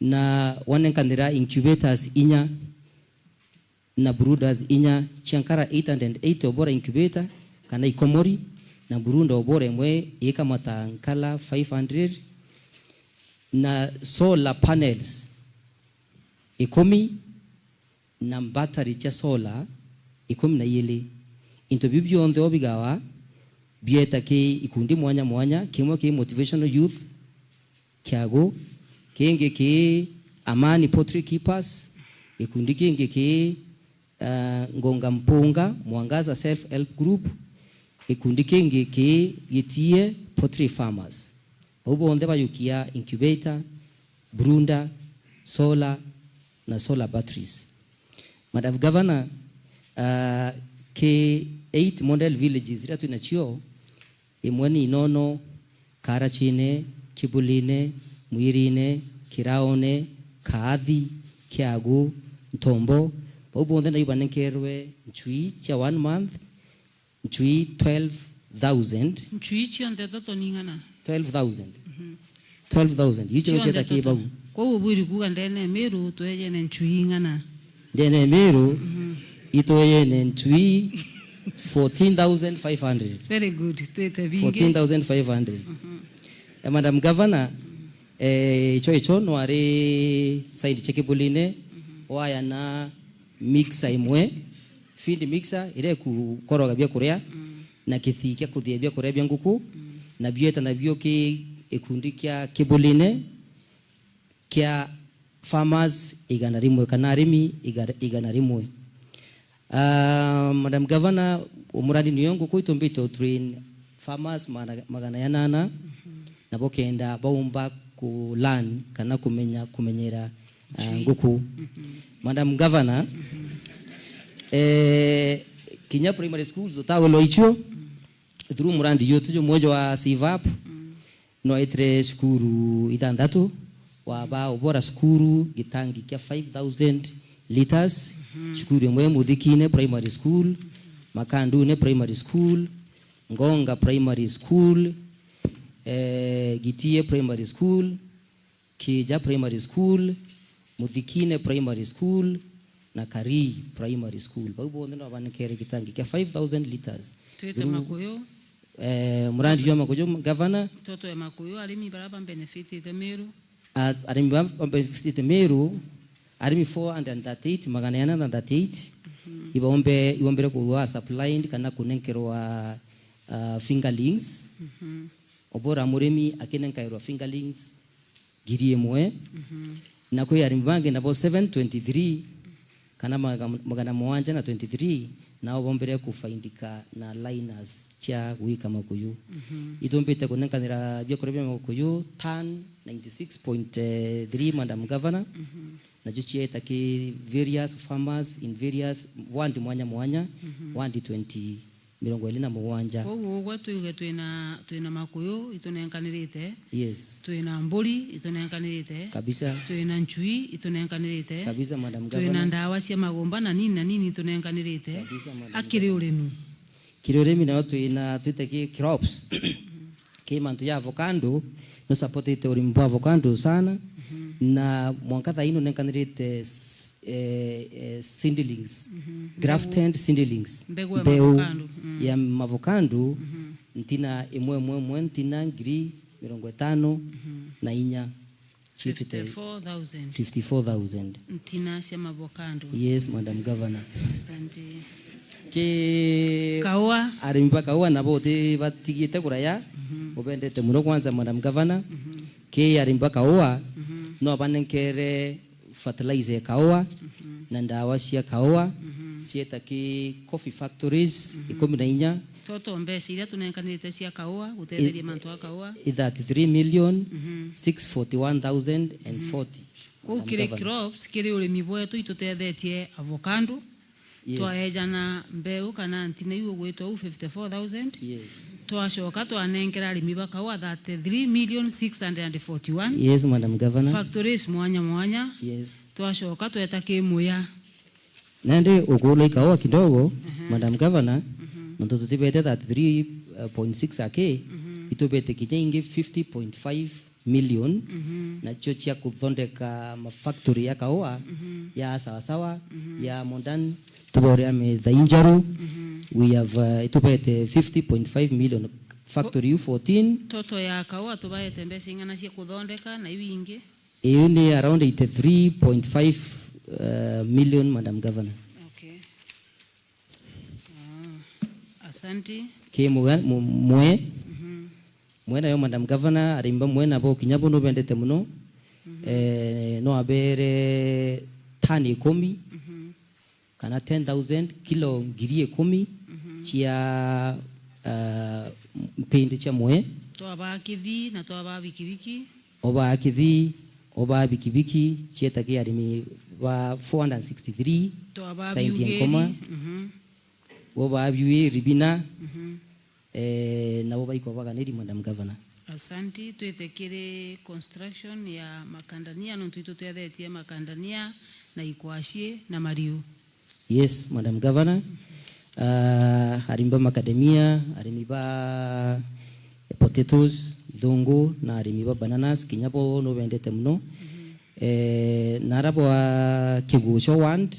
na wanenkanira incubators inya na brooders inya cia nkara eight hundred eighty obora incubator kana ikomori, na brooder obora imwe ikamata nkara five hundred, na solar panels ikumi, na mbatari cia solar ikumi na ili. Into biu bionthe o bigawa bieta ki ikundi mwanya mwanya, kimwe ki Motivational Youth Kiagu, kingi ki Amani Poultry Keepers, gikundi kingi ki, ah, Ngonga Mpunga Mwangaza Self Help Group, gikundi kingi ki Gitie Poultry Farmers. Bau bonthe bajukia incubator, brooder, solar na solar batteries. Madam Governor, ah, ki eight model villages iria twinacio, imwe ni Inono, Karachine, Kibulline, Mwirine, Kiraone, Kaathi, Kiagu, Ntombo, bau bonthe naibanenkerwe nchui cia one month, nchui twelve thousand. Nchui cionthe toto ni ng'ana? Twelve thousand. Mhm. Twelve thousand. Icio cionthe cieta ki toto bau. Kwou ubwiri kuuga ndene ya Meru twejene nchui ng'ana? Ndene ya Meru, mhm, itwejene nchui fourteen thousand five hundred. Very good. Twite bingi. Fourteen thousand five hundred. Mhm. Eh, Madam Governor, eh, icho icho nwari side cia Kibulline, mhm, wayana mixer imwe, feed mixer, iria ikukoroga biakuria, mm, na kithii kia kuthia biakuria bia nguku, mm, na bieta nabio ki gikundi kia Kibulline kia farmers igana rimwe, kana arimi iga-, igana rimwe. Ah, Madam Governor, umuradi niyo nguku itumbite u train farmers magana, magana janana, mhm, nabo kenda baumba ku learn kana kumenya, kumenyera, ah, nchui, nguku. Mhm. Madam Governor, mhm, eh, kinya primary schools utawelwa icio, mm, through murandi jutu jumwe jwa Save Up, mm, no etire cukuru ithanthatu, waba ubora cukuru gitangi kia five thousand liters, mhm, cukuru imwe Muthikine Primary School, Makandune Primary School, Ngonga Primary School, eh, Gitie Primary School, Kija Primary School, Muthikine Primary School, na Karii Primary School. Bau bonthe no banenkere gitangi kia five thousand liters. Twite through, Makuyu. Eh, murandi jwa Makuyu, Governor. Toto ya Makuyu, arimi bara ba benefitite Meru. A-, arimi ba, ba benefitite Meru, arimi four hundred and thirty-eight, magana jana na thirty-eight, mhm, ibombe, ibombere kuwa supplied kana kunenkerwa, ah, fingerlings. Mhm. Obora murimi akinenkairwa fingerlings ngiri imwe, mhm, na kwi arimi bangi nabo seven twenty-three kana maga-, magana mugwanja na twenty-three, nao bombere kufaindika na liners cia gwika makuyu. Mhm. Itumbite kunenkanira biakuria bia makuyu ton ninety-six point three, Madam Governor, mhm, nacio cieta ki various farmers in various ward mwanya mwanya, mhm, ward twenty, mirongo iri na mugwanja. Kwou ugwe tuuge twina, twina makuyu itunenkanirite. Yes. Twina mburi itunenkanirite. Kabisa. Twina nchui itunenkanirite. Kabisa, Madam Governor. Twina ndawa cia magumba na nini na nini itunenkanirite. Kabisa, Madam Governor. Akiri urimi. Kiri urimi nayo twina, twite ki crops. Ki mantu ja avocado, no supportite urimi bwa avocado sana, mhm, na mwanka thaa ii nunenkanirite s-, eh, eh, seedlings, mhm, grafted seedlings. Mbeu ya mavokando, mm, ya mavokando, mhm, ntina imwe imwe imwe, ntina ngiri mirongo itano, mhm, na inya. Ciitite fifty-four thousand. Fifty-four thousand. Ntina cia mavokando. Yes, Madam Governor. Asante. Ki kaua. Arimi ba kaua nabo uti batigite kuraya, mhm, ubendete muno kwanza, Madam Governor. Mhm. Ki arimi ba kaua, mhm, no banenkere fertilizer ya kaua, mhm, na ndawa cia kaua, mhm, cieta ki coffee factories, mhm, ikumi na inya. Toto mbeca iria tunenkanirite cia kaua, gutetheria i-, mantu a kaua. I thirty-three million, mhm, six forty-one thousand and forty. Mhm. Kwou Madam kiri Governor. Crops, kiri urimi bwetu itutethetie avocado. Yes. Twaejana mbeu kana ntina iu ugwitwa u fifty-four thousand. Yes. Twacoka twanenkera arimi ba kaua thirty-three million six hundred and forty-one. Yes, Madam Governor. Factories mwanya mwanya. Yes. Twacoka tweta ki muya. Nandi ukuula ikaua kidogo, aha, Madam Governor, mhm, nontu tutibete thirty-three point six ake, mhm, itubete kinya ingi fifty point five million, mhm, nacio cia kuthondeka ma factory ya kaua, mhm, ya sawasawa, mhm, ya modern, tuborea metha injeru, mhm, we have, uh, itubete fifty point five million factory u fourteen. Toto ya kaua tubaete mbeca ing'ana cia kuthondeka na iu ingi? Iu ni around eighty-three point five, uh, million, Madam Governor. Okay. Ah, asante. Ki muga-, mu-, mwe. Mhm. Mwe nayo, Madam Governor, arimi ba mwe nabo kinya bo nubendete muno. Mhm. Eh, no abere tani ikumi. Mhm. Kana ten thousand, kilo ngiri ikumi, mhm, cia, ah, mpindi cia mwe. Twabaa kithii na twabaa bikibiki. Obaa kithii, obaa bikibiki, cieta ki arimi ba four hundred sixty-three, twabaa Saint biugiri, Nkoma. Mhm. Obaa biugiri bina. Mhm. Eh, nabo baikwa baganiri, Madam Governor. Asanti. Twite kiri construction ya makandania, nontu itutethetie makandania na ikwaci na mariu. Yes, Madam Governor. Ah, arimi ba macadamia, arimi ba potatoes, nthungu, na arimi ba bananas, kinya bo nubendete muno. Mhm. Eh, nara bwa Kigucho Ward,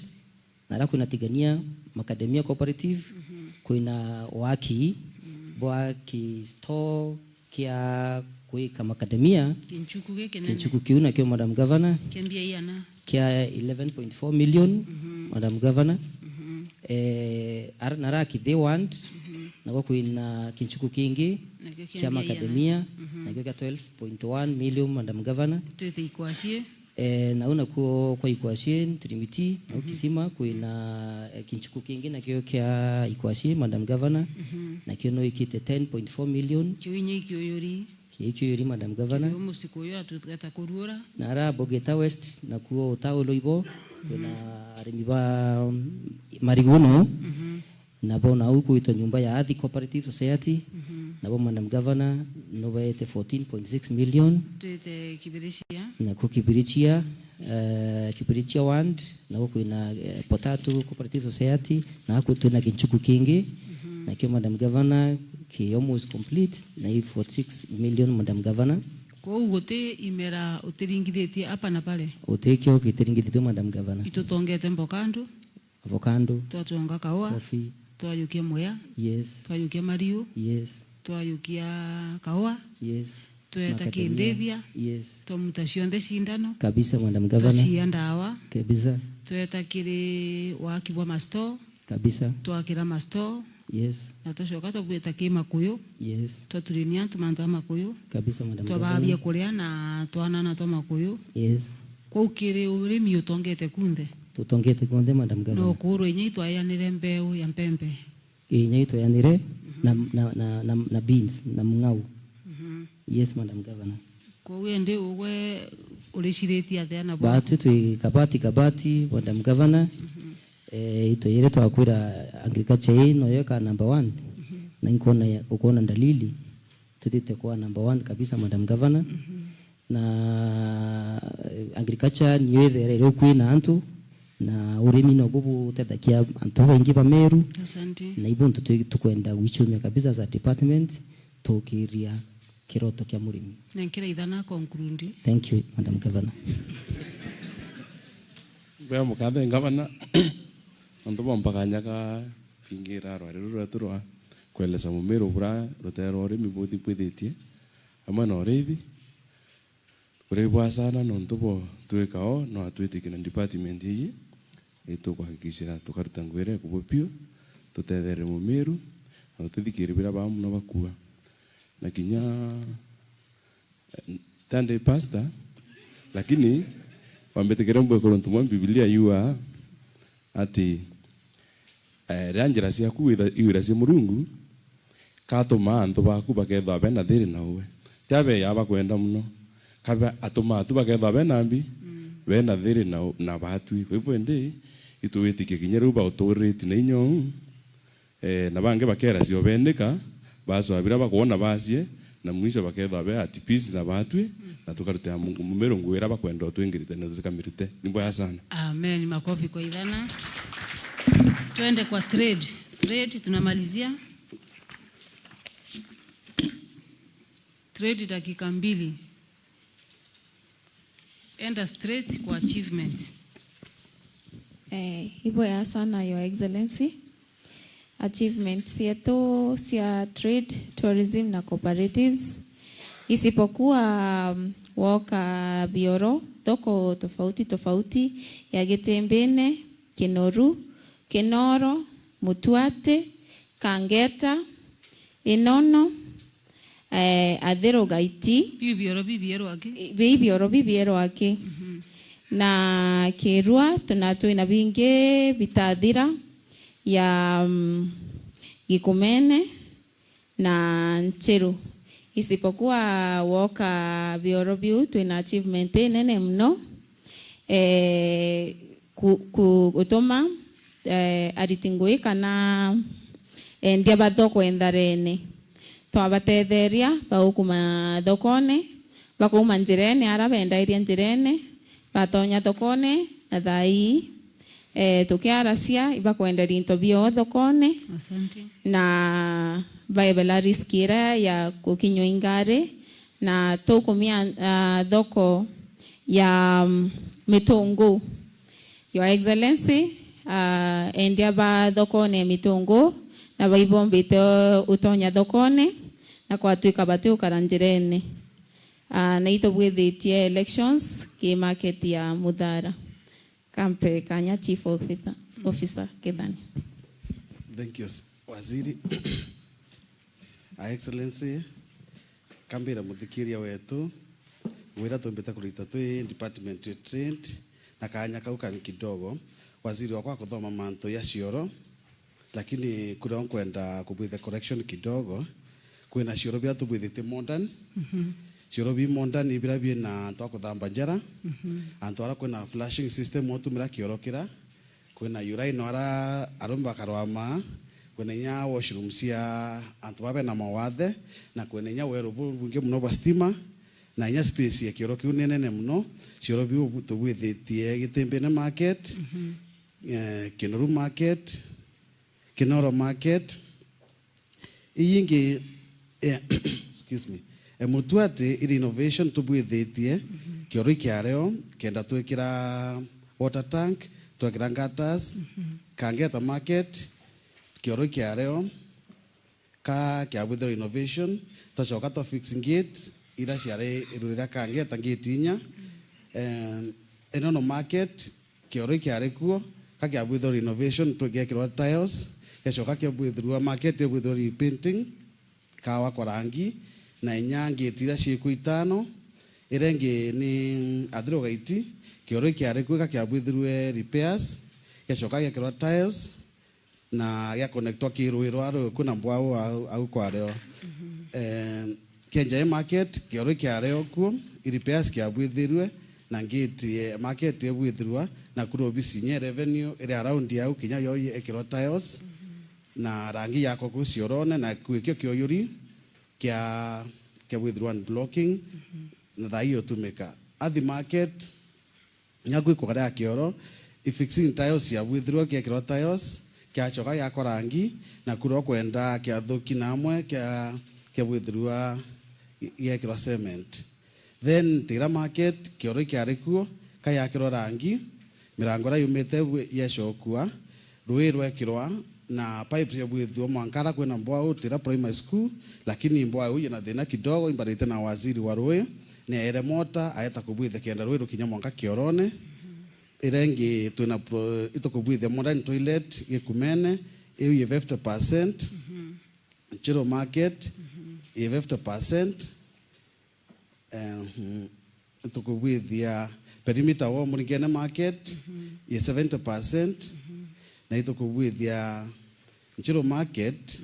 nara kwina Tigania Macadamia Cooperative, mhm, kwina waki, mhm, bwa ki store kia kwika macadamia. Kinchuku gikinene. Kinchuku kiu nakio, Madam Governor. Kia mbia iana? Kia eleven point four million, mhm, Madam Governor. Mhm. Eh, ar-, nara Kithii Ward, mhm, nako kwina kinchuku kingi kia mbia iana? Kia macadamia, mhm, nakio kia twelve point one million, Madam Governor. Twite ikwaci. Eh, nau nakuo kwa ikwaci, Ntirimiti, nau, mhm, Kisima, kwina, eh, kinchuku kingi nakio kia ikwaci, Madam Governor, mhm, nakio no ikite ten point four million. Kiu inya ikiuyuri. Kiu ikiuyuri, Madam Governor. Kiu musiku uyu atugeta kuruura. Nara Bogeta West, nakuo utaulwa ibo, kwina, mhm, arimi ba, mm, mariguno. Mhm. Nabo nau kwitwa nyumba ya Athi Cooperative Society, mhm, nabo Madam Governor nubaete fourteen point six million. Twite Kibirichia. Nako Kibirichia, eh, Kibirichia Ward, nako kwina, eh, Potato Cooperative Society, nako twina kinchuku kingi, mhm, nakio Madam Governor ki almost complete, na i forty-six million, Madam Governor. Kwou guti imera utiringithitie apa na pale? Guti kio kitiringithitue, Madam Governor. Itutongete mbokandu. Avocado. Twatwonga kaua. Coffee. Twayukia muya. Yes. Twayukia mariu. Yes. Twayukia kaua. Yes. Tweta macadamia. Kindithia. Yes. Twamuta cionthe cindano. Kabisa, Madam Governor. Twacia ndawa. Kabisa. Tweta kiri waki bwa mastore. Kabisa. Twakira mastore. Yes. Na twacoka twabwita ki makuyu. Yes. Twaturinia antu mantu a makuyu. Kabisa, Madam Governor. Twabaa biakuria na twana na twa makuyu. Yes. Kwou kiri urimi utongete kunthe? Tutongete kunthe, Madam Governor. No kuurwa inya itwayanire mbeu ya mpembe. Inya itwayanire, mhm, na, na, na, na, na beans, na mung'au. Mhm. Yes, Madam Governor. Kwou indi ugwe uriciritie atia nabo? Batu twi kabati kabati, Madam Governor. Mhm. Eh, itwayire twakwira agriculture ii noyo ika number one. Na inkwona ya, ukwona dalili, tutite kwa number one kabisa, Madam Governor. Na, eh, agriculture niyo ithere iri ukui na antu, na urimi nobu butethagia antu baingi ba Meru. Asante. Na ibu ntu twi-, tukwenda gwicumia kabisa as a department, tukiria kiroto kia murimi. Na nkira ithana conclude. Thank you, Madam Governor. Mbea mukathe ngavana, antu bombakanya ka bingira rwari ruru rwetu rwa kwelesa mumero bura rutere rwa urimi buthi bwithitie, amwe na urithi. Buria bwa sana nontu bo twika o, no atwitikie na department iji, itukuhakikishira tukaruta ngugi iria ikubu piu, tutethere mumiru, na tutithikiri biria baa muno bakua. Na kinya, eh, tandi pastor, lakini wambitikire mbwikuru ntu mwa Biblia yuaa ati, eh, riria njira ciaku witha-, iwira cia Murungu, katumaa antu baku bakethwa bena thiri na uwe. Ti abeya bakwenda muno, kabe atumaa tu bakethwa bena mbi, bena thiri na u-, na batwi. Kwa hivyo indi, itwitikie kinya riu bauturiti na inya uu, eh, na bangi bakera cio bendika, bacwa biria bakwona bacie, na mwisho bakethwa be at peace na batwi, na tukarutira Mungu mumiru ngugi iria bakwenda utwingirite na tutikamirute. Ni mbwega sana. Amen. Makofi kwa ithana. Twende kwa trade. Trade tunamalizia. Trade dakika mbili. Enda straight kwa achievement. Eh, ibwega sana, Your Excellency. Achievements cietu cia trade, tourism na cooperatives, isipokuwa, mm, woka bioro, thoko tofauti tofauti ya Gitimbine, Kinoru, Kinoro, Mutuati, Kangeta, Inono, eh, Athiru Gaiti. Biu bioro bibierwa aki? Bii bioro bibierwa aki. Mhm. Na Kirua, tuna twina bingi bitathira ya, mm, Gikumene na Nchiru. Isipokuwa woka bioro biu, twina achievement inene muno. Eh, ku-, ku-, gutuma, eh, ariti ngugi kana endia ba thoko entharene. Twabatetheria bagukuma thokone, bakauma njirene, ara bendairia njirene, batonya thokone, na thaa ii, eh, tukiaracia, ibakwenderia into biao thokone. Asante. Na baebela risk iria ya gukinywa ingari, na tukumia, ah, thoko ya, mm, mitungu. Your Excellency, ah, endia ba thokone ya mitungu na baibombite utonya thokone na kwatwika batiukara njirene. Ah, na itubwithitie elections ki market ya Muthara. Kampe kanya Chief Officer, Officer Kithani. Thank you, s-, Waziri. Your Excellency, kambira muthikiria wetu, wira tumbite kurita twi department ya trade, na kanya kau kani kidogo, waziri wakwa akuthoma mantu ya cioro, lakini kuria nkwenda kubwithia correction kidogo, kwina cioro biria tubwithitie modern. Mhm. Cioro bi modern biria biina antu a kuthamba njara, mhm, antu aria kwina flushing system utumira kioro kira, kwina urinal ara arume bakarwama, kwina inya washroom cia antu baa bena mawathe, na kwina inya weru bubwingi muno bwa stima, na inya space ya kioro kiu ni nene muno. Cioro biu bu-, tubwithitie Gitimbine market, mhm, eh, Kinoru market, Kinoro market, Ii ingi, eh, excuse me, eh, Mutuati iri innovation tubwithitie, mhm, kioro ikiario, kenda twikira water tank, twekira gutters, mhm, Kangeta market, kioro ikiario, ka kiabwithirwa innovation, twacoka twa fix gate, ira ciari iruri ria Kangeta, gate inya. Em, Inono market, kioro ikiari kuo, ka kiabwithirwa renovation, tu-, giekirwa tiles, giacoka kiabwithirwa market, yabwithirwa repainting, kawa kwa rangi, na inya gate iria ciikuo itano. Iria ingi ni Athiru Gaiti, kioro ikiari kuo, ka kiabwithirwe repairs, giacoka giekirwa tiles, na gia connectwa ki rui rwa rui kwina mbwau au, au kwario. Mhm. Eh, Kenjai market, kioro ikiario kuo, i repairs kiabwithirwe, na gate, eh, market ibwithirwa, na kuri obisi inya revenue iri around au, kinya yo ekirwa tiles. Mhm. na rangi yakwa kuu ciorone, na kwikio kiuyuri kia, kia withdraw and blocking, na thaa ii utumika. Athi market, nya kwikwa karia kioro, i fixing tiles cia withdraw, kiekirwa tiles, kiacoka giakwa rangi, na kuria ukwenda kiathuki na amwe kia, kia withdraw giekirwa cement. Then Tira market, kioro ikiari kuo, ka yakirwa rangi, mirango iria yumite bu-, yecokua, rui rwekirwa, na pipe cia bwithua mwanka ara kwina mbwau Tira Primary School, lakini mbwau yina thina kidogo, imbarite na waziri wa rui, ni aere mota, aeta kubwithia kenda rui rukinya mwanka kiorone. Iria ingi twina pro-, itukubwithia modern toilet Gikumene, iu i fifty percent. Nchiro market, i fifty percent. Ehm, itukubwithia perimeter wall Muringene market, i seventy percent. Na itukubwithia Nchiro market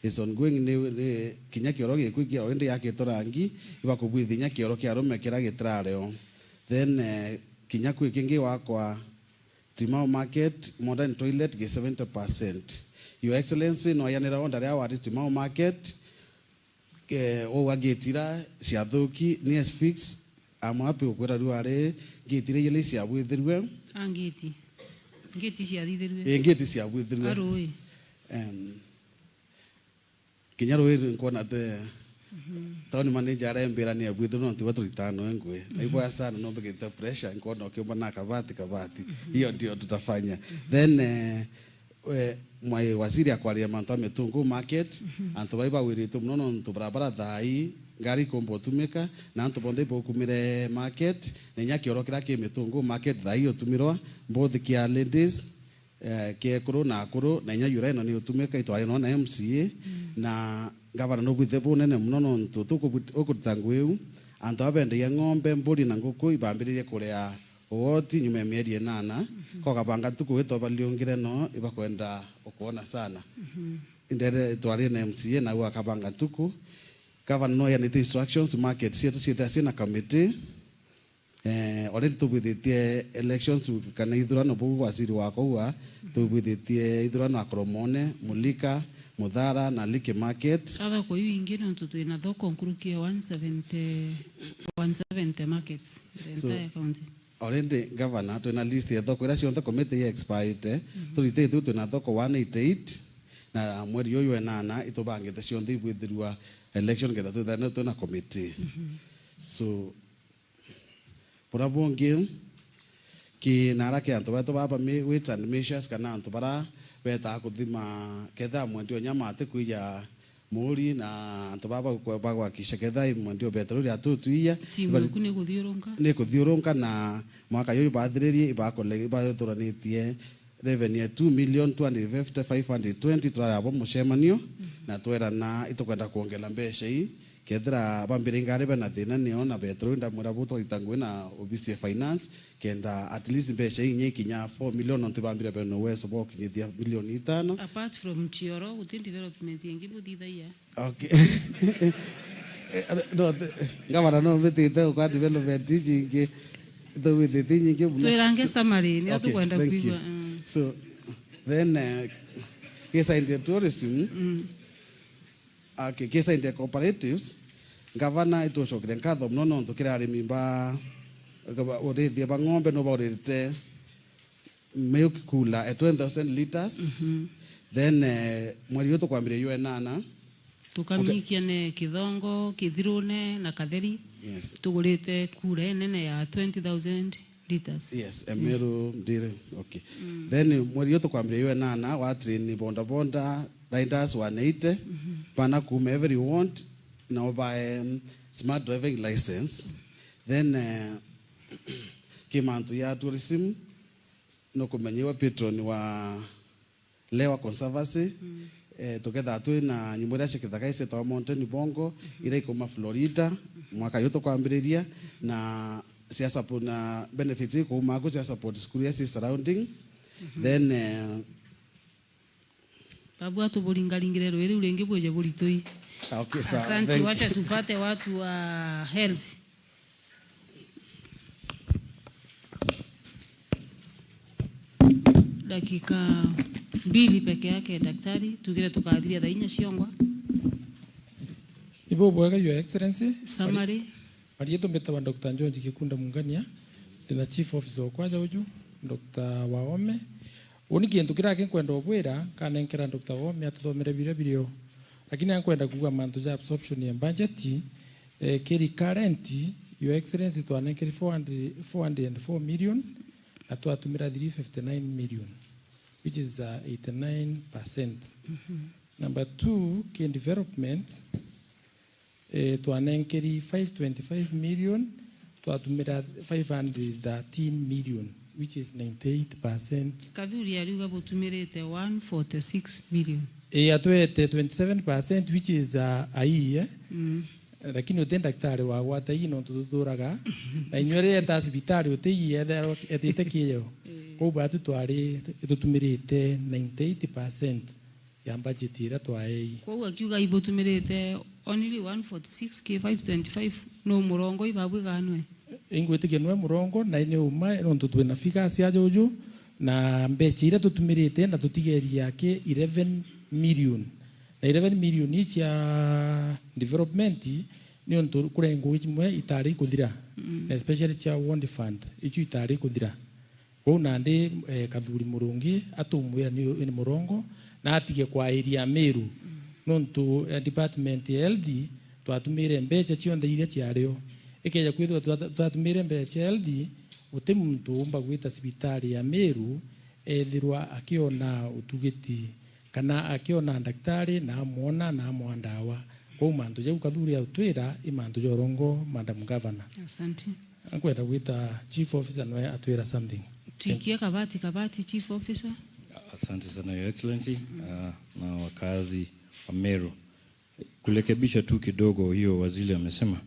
is ongoing, ni, ni kinya kioro gikwi kia already yakitwe rangi, ibakubwithia kinya kioro kia arume kira gitirareo. Then, eh, kinya kwi kingi wakwa Timau market, modern toilet gi seventy percent. Your Excellency, no yanira order ria wari Timau market, eh, wauga gate ira ciathuki, ni as fix, I'm happy gukwira riu ari gate ira ijiri ciabwithirue. A ngiti. Ngiti ciathithirue. Eh, gate ciabwithirue. A rui. Em, kinya rui nkwona te, town manager arembira ni abwithirue nontu ibo turitano engwe. Na iboya sana no mbigirite pressure, nkwona ukiumba na kabati, kabati. Hiyo ndio tutafanya. Then, eh, we, mwai waziri akwaria mantu a Mitungu market, antu bai bawiritwe mono nontu barabara thaa ii, ngari ikumba utumika, na antu bonthe ibokumire market, na inya kioro kiria ki Mitungu market thaa ii utumirwa, mbuthi kia ladies, eh, kia ekuru na akuru, na inya yura ino ni utumika, itwari no na M C A, na ngavana nubwite bunene mono nontu tukubu-, ukuruta ngugi iu, antu aba bendagia ng'ombe, mburi na nguku ibambiririe kuria ugoti nyuma ya mieri inana, ko kabanga ntuku witwa baliungire no ibakwenda ukwona sana. Indere twari na M C A na ua kabanga ntuku. Gavana no yanite instructions market cietu ciethira ciina committee. Eh, already tubwithitie elections kana ithurano buu waziri wakwa ua, tubwithitie ithurano Akoromone, Mulika, Muthara na Liki market. Ka thoko iu ingi nontu twina thoko nkuruki ya one seventy, one seventy markets the So, entire county. Already governor, twina list ya thoko iria cionthe committee ya expirite. Turite itu twina thoko one eighty eight, na mweri uyu enana itubangite cionthe ibwithirua election ketha twithane twina committee. So, buria bungi, ki nara ki antu betu baba mi-, weights and measures kana antu bara betaa kuthima ketha mwendia o nyama atikwija muuri na antu baba bagwa-, bagwakisha ketha mwendia o petroli atutwija. Timu iku ni kuthiurunka. Ni kuthiurunka na mwaka juju bathiririe ibakole-, ibathuranitie revenue ya two million two hundred fifty five hundred twenty, twarari abo mucemanio, na twerana itukwenda kwongera mbeca ii, kethira bambire ngari bena thina nio na betu, ndamwira bu twarita ngugi na obisi ya finance, kenda at least mbeca ii inya ikinya four million, nontu bambire bena uwezo bwa ukinyithia milioni itano. Apart from cioro, guti development ingi buthithagia? Okay. Eh, no, the, ngavana no mbitite ukwa development inyingi. Ithugwithite inyingi muno. Twirange summary, ni tukwenda kwigua. Mm. So, then, eh, kisaindi tourism, mm, okay, kisaindi cooperatives, ngavana itucokire nkatho muno nontu kiri arimi ba, ba, urithia ba ng'ombe no baurite milk cooler at twenty thousand liters. Then, eh, mweri uyu tukwambiria U N ana. Tukamikia ne Kithongo, Kithirune na Katheri. Yes. Tugurite cooler inene ya twenty thousand liters. Yes, Emeru, Ndiri. Okay. Then mweri uyu tukwambiria U N ana, wa train boda boda, riders one eighty, bana kuma every ward, na ubae, um, smart driving license. Then, eh, ki mantu ya tourism, nukumenyiwa patron wa Lewa Conservancy, eh, tukethaa twi na nyumo iria cia kithaka icietagwa Mountain Bongo, iria ikuma Florida, mwaka uyu tukwambiriria, na cia support, na benefits ikuma ku cia support school iria ci surrounding. Then, eh, Babu atuburingaringire rui riu ringi bwije buritui. Okay, sawa. Asante, thank you. Wacha tupate watu wa health. Dakika mbili peke yake, daktari, tugire tukathiria thaa inya ciongwa. Ibo bwega, Your Excellency. Summary. Marietwa mbitawa Doctor George Gikunda Mungania, ndina chief officer okwa aja uju, Doctor Waome. Uni kintu kiria kinkwenda ubwira, kanenkera Doctor Waome atuthomere biria birio. Lakini ankwenda kuuga mantu ja absorption ya budget, eh, kiri current, Your Excellency, twanenkeri four hundred, four hundred and four million, na twatumira three fifty-nine million, which is, uh, eighty-nine percent. Number two, ki development, eh, twanenkeri five twenty-five million, twatumira five hundred thirteen million, which is ninety-eight percent. Kathuri ariuga butumirite one forty-six million. Eh, atwete twenty-seven percent, which is, uh, a high, eh? Lakini uti ndagitari wagwata ii nontu tuturaga. Na inywe riria eta cibitari uti ii ethairwa etite kiyo. Kwou batu twari itutumirite ninety-eight percent ya budget iria twaei. Kwou akiuga ibutumirite only one forty-six ki five twenty-five, no murongo ibabu iganwe? Ingwitikia nwe murongo, na ni uma nontu twina figures aja uju, na mbecha iria tutumirite na tutigeria aki eleven million. Na eleven million ii cia development, ni untu kuria ngugi imwe itari ikuthira, na especially cia World Fund, icio itari ikuthira. Kwou nandi, eh, Kathuri Murungi atumwira ni, ni murongo, na atige kwairia Meru. Nontu, eh, department ya health twatumire mbecha cionthe iria ciario. Ikeja kwithirwa twa-, twatumire mbecha cia health, guti muntu uumba gwita cibitari ya Meru ethirwa akiona utugiti, kana akiona ndagitari na amwona na amwaa ndawa. Kwou mantu jau Kathuri autwira i mantu ja urongo, Madam Governor. Asante. Nkwenda gwita Chief Officer nwe atwira something. Twikie kabati kabati, Chief Officer. Asante sana, Your Excellency. Ah, na wakazi wa Meru. Kurekebisha tu kidogo hiyo waziri amesema.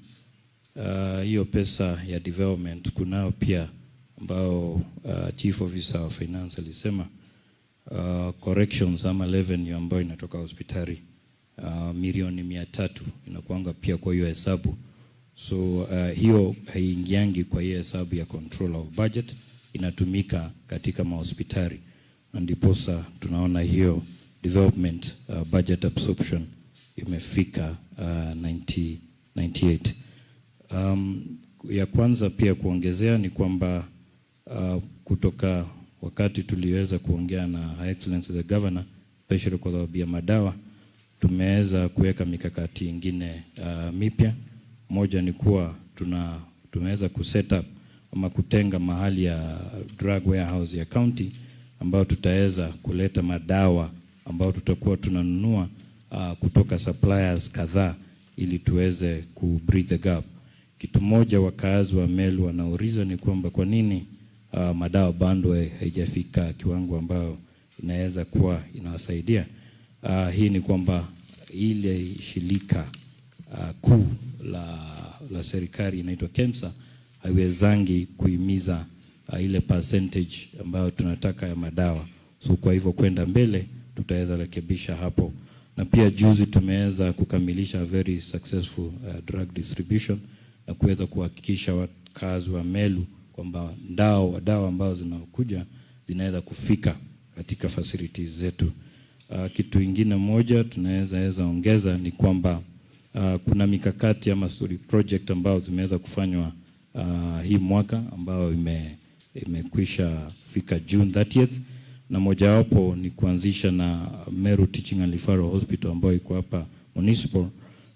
Ah, hiyo pesa ya development kunao pia ambao, ah, Chief Officer wa Finance alisema, ah, corrections ama revenue ambayo inatoka hospitali, ah, milioni mia tatu inakuanga pia kwa hiyo hesabu. So, ah, hiyo haiingiangi kwa hiyo hesabu ya control of budget, inatumika katika mahospitali. Na ndiposa tunaona hiyo development, ah, budget absorption imefika, ah, ninety, ninety-eight. Um, ya kwanza pia kuongezea ni kwamba, uh, kutoka wakati tuliweza kuongea na Her Excellency the Governor, especially kwa sababu ya madawa, tumeweza kuweka mikakati ingine, uh, mipya. Moja ni kuwa tuna-, tumeweza kuset up ama kutenga mahali ya drug warehouse ya county ambayo tutaweza kuleta madawa ambayo tutakuwa tunanunua, uh, kutoka suppliers kadhaa ili tuweze ku bridge the gap. Kitu moja wakaazi wa Meru wanauliza ni kwamba kwa nini, ah, madawa bundle hai-, haijafika kiwango ambayo inaweza kuwa inawasaidia. Ah, hii ni kwamba ile shirika, ah, kuu la, la serikali inaitwa KEMSA haiwezangi kuhimiza, ah, ile percentage ambayo tunataka ya madawa. So, kwa hivyo kwenda mbele tutaweza rekebisha hapo. Na pia juzi tumeweza kukamilisha a very successful, uh, drug distribution na kuweza kuhakikisha wakazi wa Meru kwamba ndao, dawa ambao zinakuja zinaweza kufika katika facilities zetu. Uh, kitu ingine moja tunaweza weza ongeza ni kwamba, uh, kuna mikakati ama study project ambao zimeweza kufanywa, uh, hii mwaka ambao ime-, imekwisha fika June thirtieth, na mojawapo ni kuanzisha na Meru Teaching and Referral Hospital ambayo iko hapa Municipal.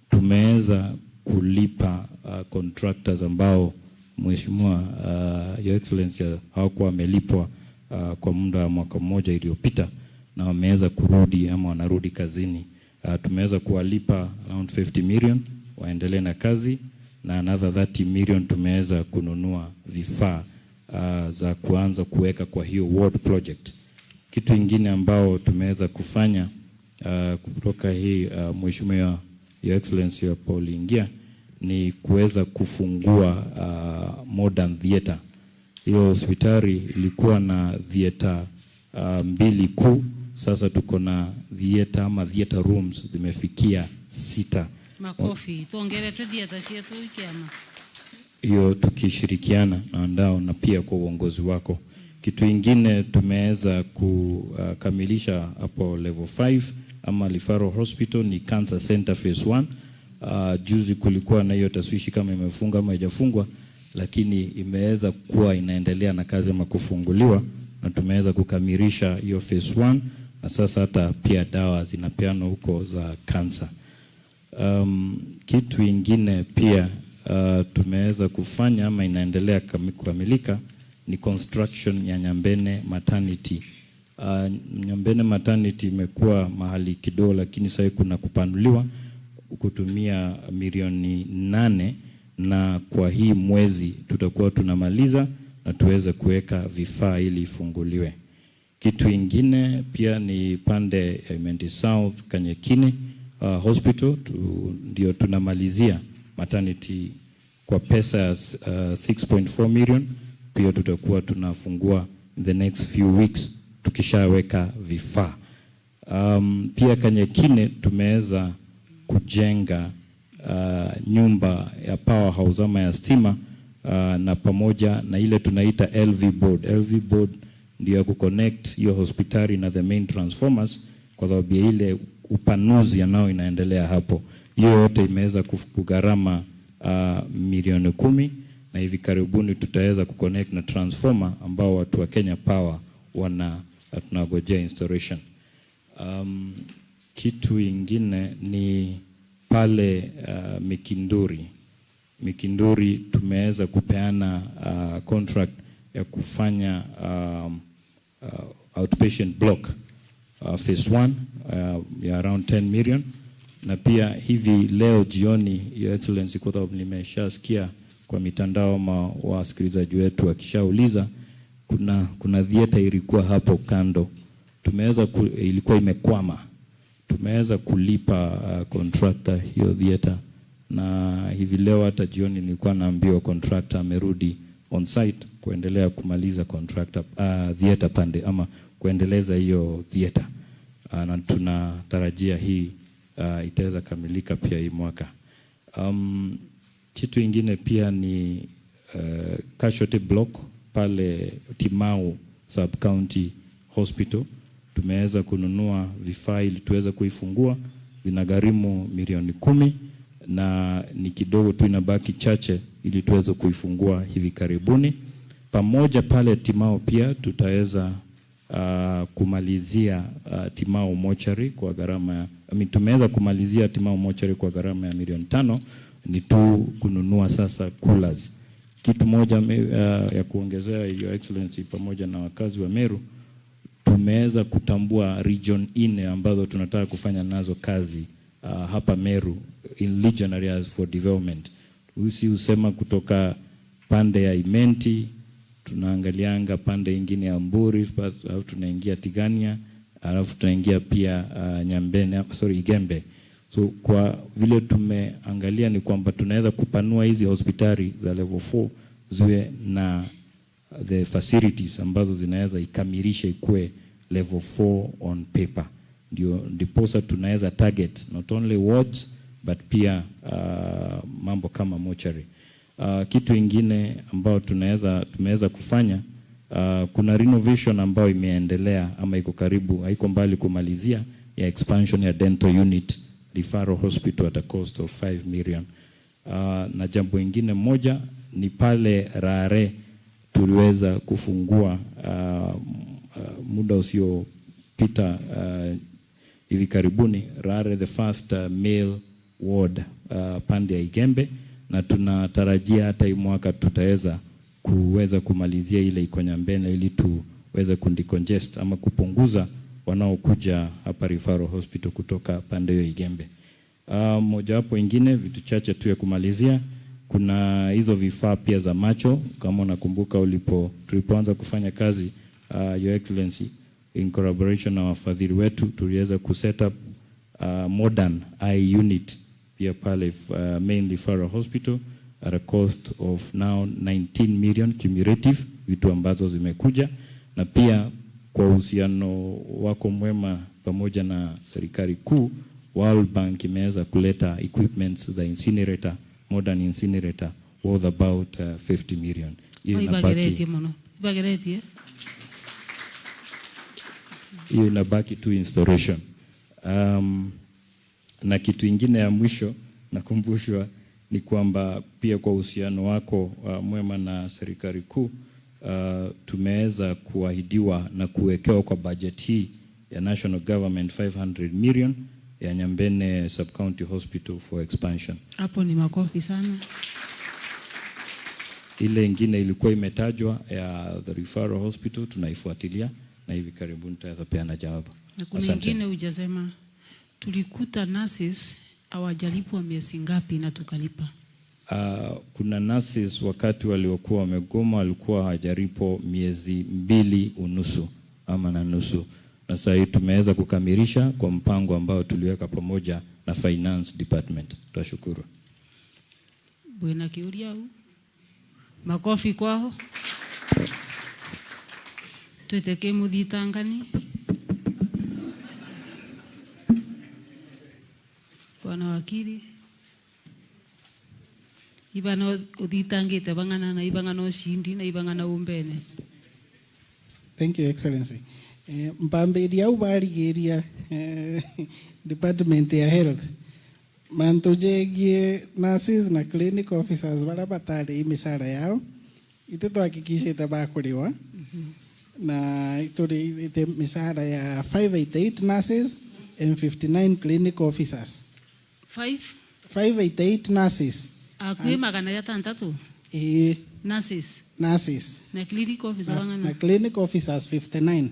Tumeweza kulipa, uh, contractors ambao Mheshimiwa, uh, Your Excellency, uh, hawakuwa wamelipwa, uh, kwa muda wa mwaka mmoja iliyopita, na wameweza kurudi ama wanarudi kazini. Uh, tumeweza kuwalipa around fifty million, waendelee na kazi, na another thirty million tumeweza kununua vifaa, uh, za kuanza kuweka kwa hiyo ward project. Kitu ingine ambao tumeweza kufanya, uh, kutoka hii, uh, Mheshimiwa Your Excellency hapo uliingia, ni kuweza kufungua, uh, modern theater. Hiyo hospitali ilikuwa na theater, uh, mbili kuu, sasa tuko na theater ama theater rooms zimefikia sita. Makofi, tuongerete theater cietu ikiama. Hiyo tukishirikiana na wadau na pia kwa uongozi wako. Kitu ingine tumeweza kukamilisha hapo level five ama referral hospital ni cancer center phase one. Uh, juzi kulikuwa na hiyo tashwishi kama imefungwa ama haijafungwa, lakini imeweza kuwa inaendelea na kazi ama kufunguliwa, na tumeweza kukamilisha hiyo phase one, na sasa hata pia dawa zinapeanwa huko za cancer. Um, kitu ingine pia, uh, tumeweza kufanya ama inaendelea kami-, kukamilika ni construction ya Nyambene Maternity. Uh, Nyambene Maternity imekuwa mahali kidogo, lakini sasa kuna kupanuliwa kutumia milioni nane, na kwa hii mwezi tutakuwa tunamaliza na tuweze kuweka vifaa ili ifunguliwe. Kitu ingine pia ni pande ya Imenti South, Kanyekini, uh, Hospital, tu-, ndio tunamalizia maternity kwa pesa ya s-, uh, six point four million. Pia tutakuwa tunafungua in the next few weeks tukishaweka vifaa. Um, pia Kanyekini tumeweza kujenga, uh, nyumba ya powerhouse ama ya stima, uh, na pamoja na ile tunaita L V board. L V board ndio ya kuconnect hiyo hospitali na the main transformers, kwa sababu ya ile upanuzi anao inaendelea hapo. Hiyo yote imeweza kuf-, kugharama, uh, milioni kumi, na hivi karibuni tutaweza kuconnect na transformer ambao watu wa Kenya Power wana-, tunagojea installation. Um, kitu ingine ni pale, uh, Mikinduri. Mikinduri tumeweza kupeana, uh, contract ya kufanya, um, uh, outpatient block, uh, phase one, uh, ya around ten million. Na pia hivi leo jioni, Your Excellency, kwa sababu nimeshasikia kwa mitandao ama wasikilizaji wetu wakishauliza, kuna, kuna theater ilikuwa hapo kando. Tumeweza ku-, ilikuwa imekwama. Tumeweza kulipa, uh, contractor hiyo theater, na hivi leo hata jioni nilikuwa naambiwa contractor amerudi on site kuendelea kumaliza contractor, uh, theater pande ama kuendeleza hiyo theater. Uh, na tunatarajia hii, uh, itaweza kamilika pia hii mwaka. Um, kitu ingine pia ni, uh, casualty block pale Timau Sub County Hospital. Tumeweza kununua vifaa ili tuweze kuifungua, vinagharimu milioni kumi, na ni kidogo tu, inabaki chache ili tuweze kuifungua hivi karibuni. Pamoja pale Timau pia tutaweza, uh, kumalizia, uh, Timau Mortuary kwa gharama ya, I mean, tumeweza kumalizia Timau Mortuary kwa gharama ya milioni tano, ni tu kununua sasa coolers. Kitu moja me-, uh, ya kuongezea, Your Excellency, pamoja na wakazi wa Meru, tumeweza kutambua region nne ambazo tunataka kufanya nazo kazi, uh, hapa Meru, in region areas for development. Usi usema kutoka pande ya Imenti, tunaangalianga pande ingine ya Mburi, alafu tunaingia Tigania, alafu tunaingia pia, uh, Nyambene, sorry, Igembe. So kwa vile tumeangalia ni kwamba tunaweza kupanua hizi hospitali za level four ziwe na the facilities ambazo zinaweza ikamilishe ikue level four on paper. Ndio, ndiposa tunaweza target not only wards, but pia, uh, mambo kama mortuary. Uh, kitu ingine ambao tunaweza, tumeweza kufanya, uh, kuna renovation ambayo imeendelea ama iko karibu, haiko mbali kumalizia, ya expansion ya dental unit, referral hospital at a cost of five million. Uh, na jambo ingine moja ni pale Rare tuliweza kufungua, uh, uh, muda usiopita, uh, hivi karibuni, Rare the first, uh, male ward, uh, pande ya Igembe, na tunatarajia hata hii mwaka tutaweza kuweza kumalizia ile iko Nyambene ili tuweze kudecongest ama kupunguza wanaokuja hapa referral hospital kutoka pande hiyo Igembe. Uh, mojawapo ingine, vitu chache tu ya kumalizia, kuna hizo vifaa pia za macho. Kama unakumbuka ulipo, tulipoanza kufanya kazi, uh, Your Excellency, in collaboration na wafadhili wetu, tuliweza kuset up, uh, modern eye unit pia pale, uh, main referral hospital at a cost of now nineteen million cumulative, vitu ambazo zimekuja. Na pia kwa uhusiano wako mwema pamoja na serikali kuu, World Bank imeweza kuleta equipments za incinerator, modern incinerator, worth about, uh, fifty million. Hiyo inabaki. Ibageretie mono. Ibageretie. Hiyo inabaki tu installation. Um, na kitu ingine ya mwisho nakumbushwa ni kwamba pia kwa uhusiano wako, uh, mwema na serikali kuu, uh, tumeweza kuahidiwa na kuwekewa kwa budget hii ya national government five hundred million ya Nyambene Sub-County Hospital for expansion. Hapo ni makofi sana. Ile ingine ilikuwa imetajwa ya the referral hospital, tunaifuatilia na hivi karibuni tutaweza peana jawabu. Na kuna Asante. Ingine hujasema, tulikuta nurses hawajalipwa miezi ngapi na tukalipa? Ah, kuna nurses wakati waliokuwa wamegoma walikuwa hawajalipwa miezi mbili unusu ama na nusu, na sasa hii tumeweza kukamilisha kwa mpango ambao tuliweka pamoja na finance department. Twashukuru. Bwina kiuria au? Makofi kwao. Twite ki muthitangani. Bwana wakili. Ibana uthitangite bang'ana na ibang'ana ucindi na ibang'ana umbene? Thank you, Excellency. Eh, mpambiria au barigiria, eh, department ya health. Mantu jegie nurses na clinic officers baria batari i mishara yao, itu twahakikishite bakuriwa. Mhm. Na ituriite mishara ya five eighty-eight nurses and fifty-nine clinic officers. Five? Five eighty-eight nurses. Akui magana jatantatu? Ii. Nurses? Nurses. Na clinic officer na, bang'ana? Na clinic officers fifty-nine.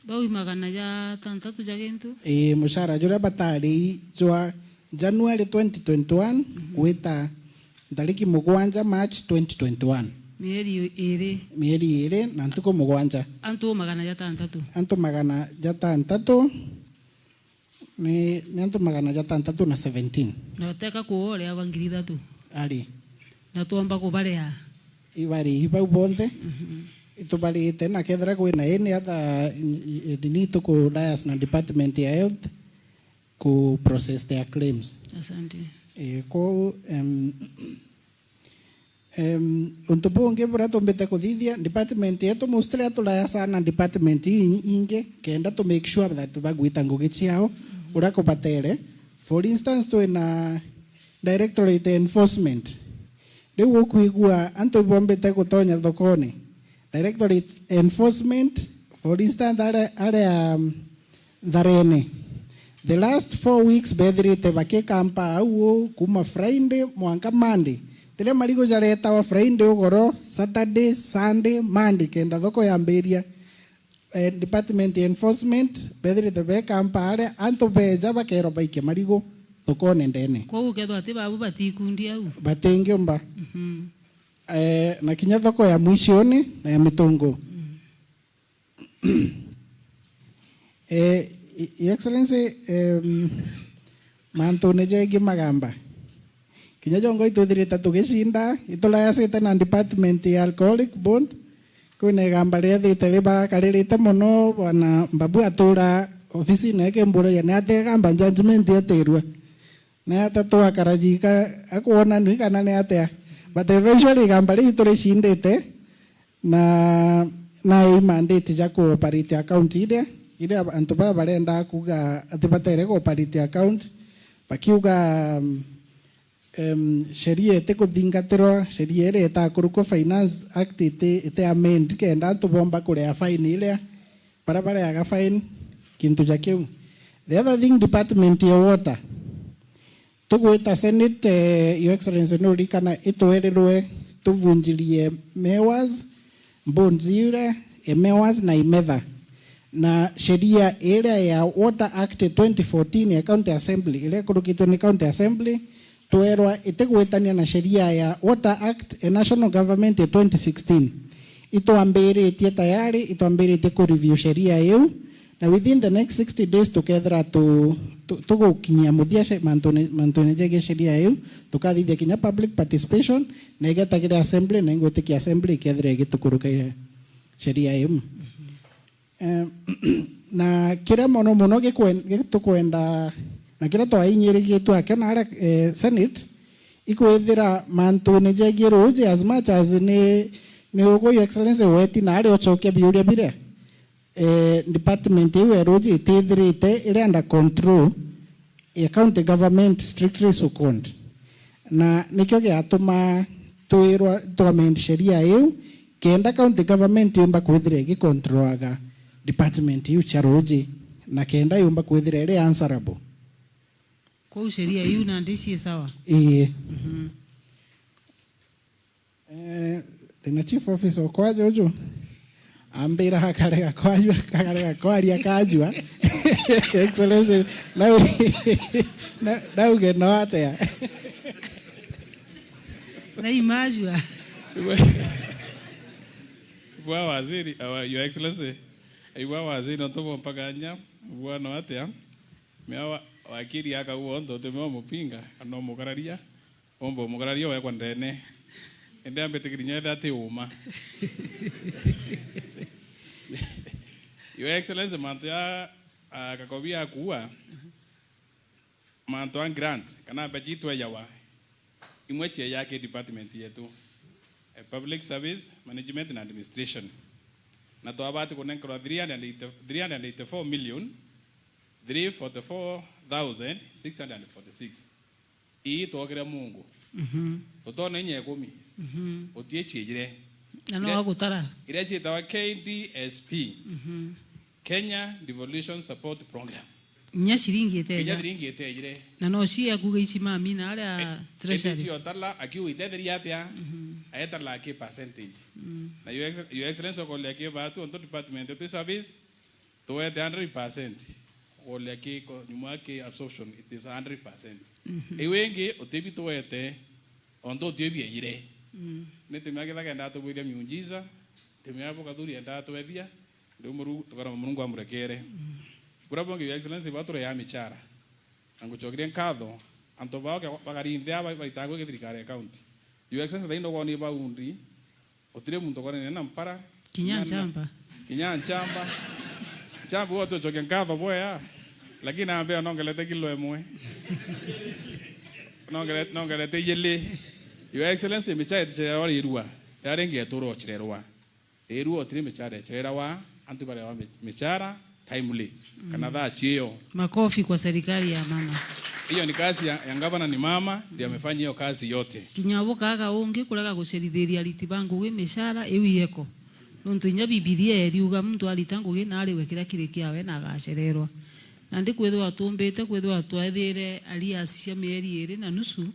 Bau i magana jatantatu ja gintu? Ii, mushara juria batari jwa January twenty twenty-one, mhm, gwita ntariki mugwanja March twenty twenty-one. Mieri iri. Mieri iri na ntuku mugwanja. Antu magana jatantatu? Antu magana jatantatu. Ni, ni antu magana jatantatu na seventeen. Na uteka kuuria wa ngiri ithatu? Ari. Na twomba kubaria? Ibari bau bonthe. Mhm. Itubarite, na kethira kwina any other, i-, i-, nini, tuku liaise na department ya health ku process their claims. Asante. Eh, kou, em, Em, untu bungi buria tumbite kuthithia, department yetu mostly atulaya sana department i-, ingi, kenda to make sure that bagwita ngugi ciao uria kubatere. For instance, twina directorate enforcement. Riu ukwigua antu ibombite gutonya thokone. Directorate enforcement, for instance, aria, aria, um, Ntharene. The last four weeks bethirite bakikamba au uu, kuma Friday mwanka Monday. Riria marigu jaretawa Friday ugoro, Saturday, Sunday, Monday, kenda thoko yambiria, eh, department ya enforcement, bethirite bekamba aria, antu beja bakerwa baike marigu thokone ndene. Kwou ukethwa ati babu batikundi au? Batingiumba. Mhm. Eh, na kinya thoko ya mwicione na ya mitungu. Mm. Eh, Your Excellency, em, mantune jegie magamba, kinya jongo itwithirite tugicinda, itulayasite na department ya alcoholic board, kwina igamba riethite ribakaririte mono, bwana Mbabu atura ofisine akimburagia ni atia igamba judgment yatirua. Ni atia twakara jika akwona ni kana ni atia. But eventually igamba riu turicindite, na, na i mandate ja ku operate account iria, iria antu baria barenda kuga ati batere ku operate account, bakiuga, um, em, sheria itikuthingatirwa, sheria iria itakurukwa Finance Act iti, iti amend kenda antu bomba kurea fine iria, baria bareaga fine, kintu ja kiu. The other thing, department ya water, tugwita Senate, eh, Your Excellency, nuririkana itwerirwe tuvunjirie MEWAS, boards iria, MEWAS na IMETHA. Na sheria iria ya Water Act twenty fourteen ya County Assembly, iria ikurukitwe ni County Assembly, twerwa itigwitania na sheria ya Water Act ya National Government ya twenty sixteen. Itwambiritie tayari, itwambiritie ku review sheria iu, na within the next sixty days tukethira tu, tu, tugukinyia muthia she-, mantune, mantune jegie sheria iu, tukathithia kinya public participation, na igetagira assembly, na ingwitikia assembly ikethira igitukuruka sheria iu. Eh, na kiria mono mono gikwen-, gitukwenda, na kiria twainyirigitwe akio na aria, eh, Senate, ikwithira mantune jegie ruuji, as much as ni, ni ugu, Your Excellency, weti na aria ucokia biuria biria. Eh, department iu ya ruuji itithirite iri under control ya county government, strictly so called. Na nikio giatuma twirwa tuamend sheria iu, kenda county government yumba kwithira igicontrolaga department iu cia ruuji, na kenda yumba kwithira iri answerable. Kwou sheria iu nandi ci sawa? Ii. Mhm. Eh, ndina chief officer okwa juju, ambira akarega kwajua, akarega kwaria kajua. Excellency, nau-, na-, nauge no atia? Na imajua. Bwa waziri, uh, Your Excellency, bwa waziri, nontu bompaganya, bwa no atia? Mea wa-, wakiri akauga onto uti mea umupinga, kana umukararia. Umba umukararia wekwa ndene. Indi ambite kirinya etha ati uma. Your Excellency, mantu ya, ah, Kakobi akuua, mantu a grant, kana mbeca itwejawa, imwe cieja ki department yetu, eh, Public Service Management and Administration. Na twabati kunenkerwa three hundred eighty, three hundred eighty-four million, three forty-four thousand six hundred forty-six. Ii twokire mungu. Mhm. Tutona inya ikumi. Mhm. Utie ciejire. Na no agutara. Iria cietawa K D S P. Mhm. Kenya Devolution Support Program. Inya ciringi iteja. Inya ciringi itejire. Na no cio akuga ici mami na aria treasury. Indi cio tala akiuga itetheria atia? Mhm. Aetala ki percentage. Mm. Na Your Excel-, Your Excellency okolia ki batu onto department yetu service. Tuwete hundred percent. Kuolia ki ko-, nyuma ki absorption, it is hundred percent. Mhm. Iu ingi utibi tuwete, ontu utibi ejire. Mm. Ni timia kitha kenda tubwithia miujiza, timia bu kathuri enda twethia, riu Murungu, tukaromba Murungu amurekere. Mm. Bura bungi, Your Excellency, bwa turea michara. Na ngucokeria nkatho, antu bao ke-, bakarinthia aba baritagwe ki thirikari ya county. Your Excellency, thaino kwoni baundi, Utiri muntu ukonene na mpara. Kinya nchamba. Kinya nchamba. Nchamba, uga tucoke nkatho bwea. Lakini ambia nongelete kilo imwe. Nongele-, nongelete ijili. Your Excellency, michara itichererwa rirua. Yari ngetura uchirerwa. Rirua utiri michara ichererwa. Antu barewa mi-, michara timely, kana thaa ciio. Makofi kwa serikali ya mama. Hiyo ni kazi ya, ya gavana, ni mama ndio amefanya hiyo kazi yote. Kinya bukaga ungi kurega gucerithiria ariti ba ngugi michara iu yeko. Nontu inya Bibilia iriuga muntu arita ngugi na ariwe kiria kiri kiawe na agacererwa. Na ndikwithirwa tumbite kwithirwa twethire arrears cia mieri iri na nusu,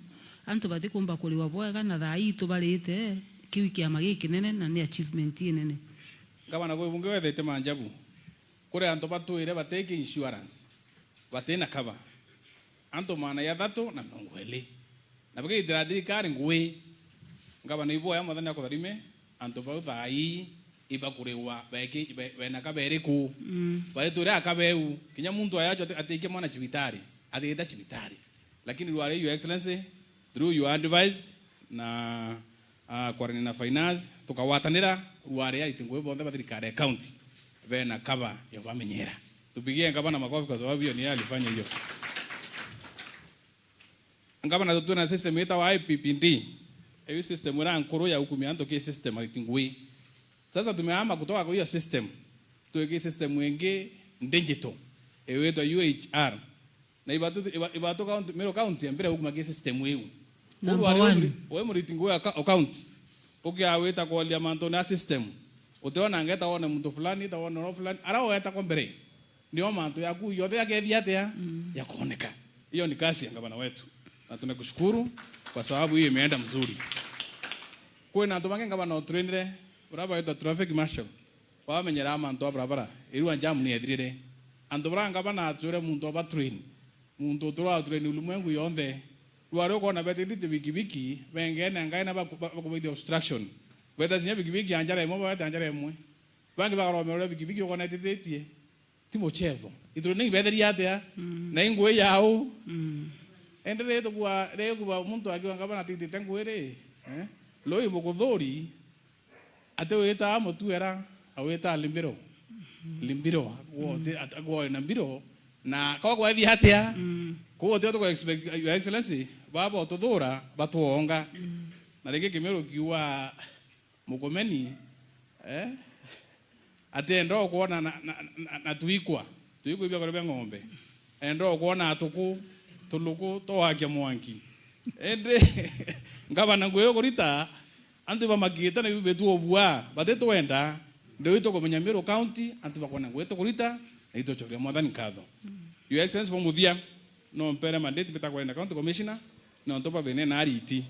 antu batikumba kuriwa bwega na thaa ii tubarite, kiu kiama gikinene na ni achievement inene. Gavana, kwi bungi wethete manjabu. Kuri antu batwire batiki insurance, batina cover. Antu magana jathatu na mirongo iri. Na bakitira thirikari ngui. Gavana, iboya Mwathani akutharime, antu bau thaa ii ibakuriwa beki-, be-, bena cover iriku? Mm. Baitwire aka beu. Kinya muntu ajajo ati-, atikie mwana cibitari, athite cibitari. Lakini rwari, Your Excellency, through your advice na ah, kwarania na finance, tukagwatanira, rwari ariti ngugi bonthe ba thirikari ya county bena cover ya bamenyera. Tupigie gavana makofi kwa sababu hiyo ni yeye alifanya hiyo. Gavana, tutwina system itawa I P P D. Hiyo system ira nkuru ya hukumia antu ki system ariti ngugi. Sasa tumehama kutoka kwa hiyo system, tuweke system ingi digital, iwitwa U H R. Na ibatu, iba-, ibatu county, Meru County ya mbere gukuma ki system iu. Number one. Uu wari wi muri-, wi muriti ngugi wa ka-, o county. Ukiawita kworia mantu na system. Utiona ngeta wone muntu fulani, ta wone ro fulani. Ara weta kwa mbere. Nio mantu yaku yothe yakethia atia? Mm. Yakoneka. Hiyo ni kazi ya gavana wetu. Na tunakushukuru kwa sababu hiyo imeenda mzuri. Kwina antu bangi gavana utrainire, uraba weta traffic marshal. Wamenyera mantu a barabara, irua jam ni ethirire. Antu bara ngavana atwire muntu oba train. Muntu utura train ulimwengu yonthe. Rwari ukona betithitue bikibiki, bengene ngai na baku-, ba-, bakubaithia obstruction. Beta cinya bikibiki ya njara imwe, bawete njara imwe. Bangi bakaromerwa bikibiki ukona itithitie. Ti muchetho. Ituru ni ibetheria atia? Mm. Na ingui yao. Mm. Ende ri tukua, ri kuba muntu akiwa ngavana atithite ngui ri, eh? Lui mukuthuri, ati wita mutuera, awita limbiro. Limbiro, agwo-, ati-, agwoe na mbiro, na kwa kwethia atia? Mm. Koguo tio tuku expect, Your Excellency, baba ututhura, batwonga. Mm. Na ringi Kimiru kiuga, mukomeni, eh? Ati enda o kwona na, na, na, na tuikwa, tuikwa ibia kore bia ng'ombe. Enda o kwona tuku, tuluku, twakia mwanki. Indi ngavana ngugi ukurita, antu bamakite na biu bitu ubua, batitwenda, riu itukumenya Meru County, antu bakwona ngugi tukurita, na itucokeria Mwathani nkatho. Your Excellency, bwa muthia, no mpere mandate mbita kwaria na County Commissioner, nontu bwa thina na ariti.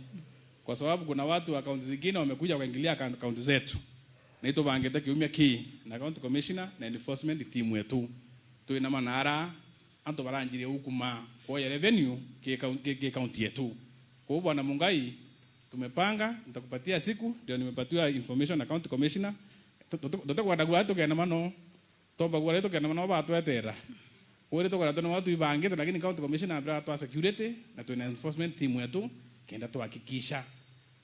Kwa sababu kuna watu wa kaunti zingine wamekuja wakaingilia ka-, kaunti zetu. Na itubangite kiumia kii na county commissioner na enforcement team yetu. Twina manara, antu baranjirie gukuma kwoya revenue ki kau-, ki, ki county yetu. Kwou Bwana Mungai, tumepanga, nitakupatia siku, ndio nimepatiwa information na county commissioner. Tu-, tu-, tu-, tutikwenda kuuga tukena mano. Tomba kuuga tukena mano batwetera. Kweri tukwenda twina watu ibangite, lakini county commissioner ambira twa security na twina enforcement team yetu, kenda tuhakikisha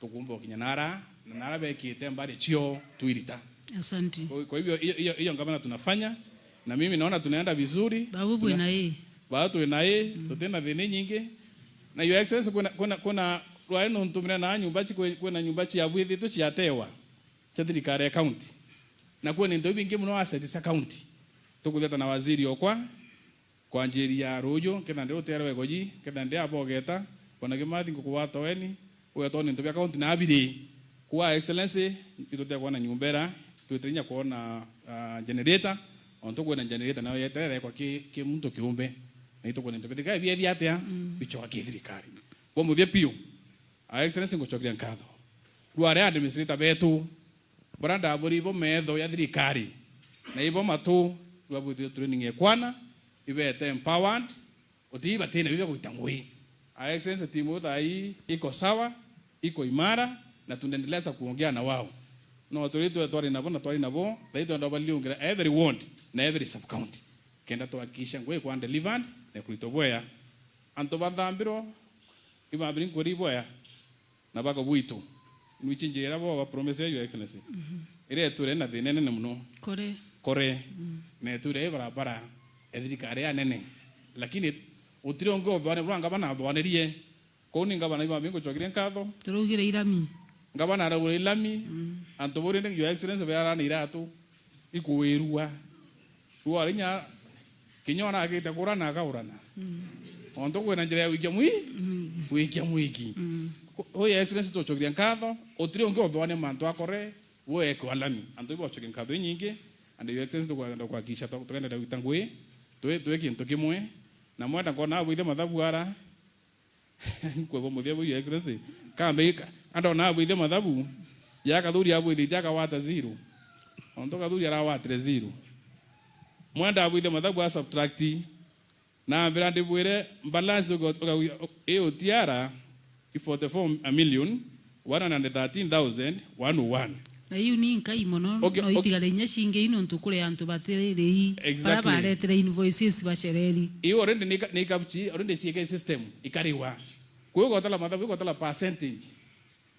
tukumba gukinya nara, na nara bekite mbari cio twirita. Asante. Kwa, kwa hivyo, hiyo, hiyo, hiyo ngavana tunafanya, na mimi naona tunaenda vizuri. Babu bwina ii. Babu twina ii, tutina thina nyingi. Na Your Excellency, kuna, kuna, kuna rwari nuntumire na nyumba ci, kwi-, kwina nyumba ciabwithitwe ciatewa cia thirikari ya county. Na kwina into ibingi muno asset cia county. Tukutheta na waziri okwa, kwanjiria ruuju, nketha ndi rutere rwa igoji, nketha ndi abogeta, bona kimathi ngukugwata weni, ugetwa ni into bia county na abiri. Kwa Excellency, itutia kwona nyumba ira, twitire inya kwona, ah, generator, ontu kwina generator nayo yetere irekwa ki, ki muntu kiumbe. Na itukwona into bia thirikari biethia atia, bichoka ki thirikari. Kwa muthia piu, Your Excellency, ngucokeria nkatho. Rware administrator betu, baria ndaburi ibo metho ya thirikari, na ibo matu, ibabwithire training ya kwana, ibete empowered, uti batina bibia gwita ngui. Your Excellency, timu thaa hii iko sawa, iko imara, na tunaendelea sa kuongea na wao. No turi twe twari nabo na twari nabo, thaa hii twenda baliungira every ward na every sub county. Kenda tuhakikisha ngui kwa delivered na kuritwa bwea. Antu bathambirwo, ibabiri nkuri bwea. Na bako bwitu. Nwichi njira iria bo ba promise ya Your Excellency. Mhm. Iria eture na thina nene muno. Kore. Kore. Mm. Na eture i barabara ya thirikari ya nene. Lakini utire ungi uthwane bwa ngavana athwanirie. Kou ni ngavana ibambi ngucokeria nkatho. Turaugire irami. Ngavana araugire irami. Mm. Antu buri ni Your Excellency bayarana iratu. Ikuwirua. Rwari inya kinya ona agite kurana akaurana. Mm. Ontu kwina njira ya wikia mwi-, mm, wikia mwiki. Mm. Ku-, Your Excellency, tucokeria nkatho, utiri ungi uthwane mantu akore, we eke alami. Antu ibo bacokeria nkatho inyingi, and Your Excellency, tukwenda kuhakikisha tu-, tukenderea gwita ngui, twi, twi kintu kimwe, na mwenda nkona abwithe mathabu ara, Nkwigua muthia buu, Your Excellency. Kambe ka-, andona abwithia mathabu, ya Kathuri abwithitie akawata zero. Ontu Kathuri arawatire zero. Mwenda abwithia mathabu a subtract. Na ambira ndibwire balance uga, uga, i utiara i forty-four million, one hundred thirteen thousand one oh one. Na iu ni nkai mono, okay, no okay. Itigare inya cingi ii nontu kuri antu batiri ii, exactly, baria baretire invoices bacereri. Iu already ni ka-, ni kabuchi, already ciike system, ikariwa. Kwi gotala mathabu, gotala percentage.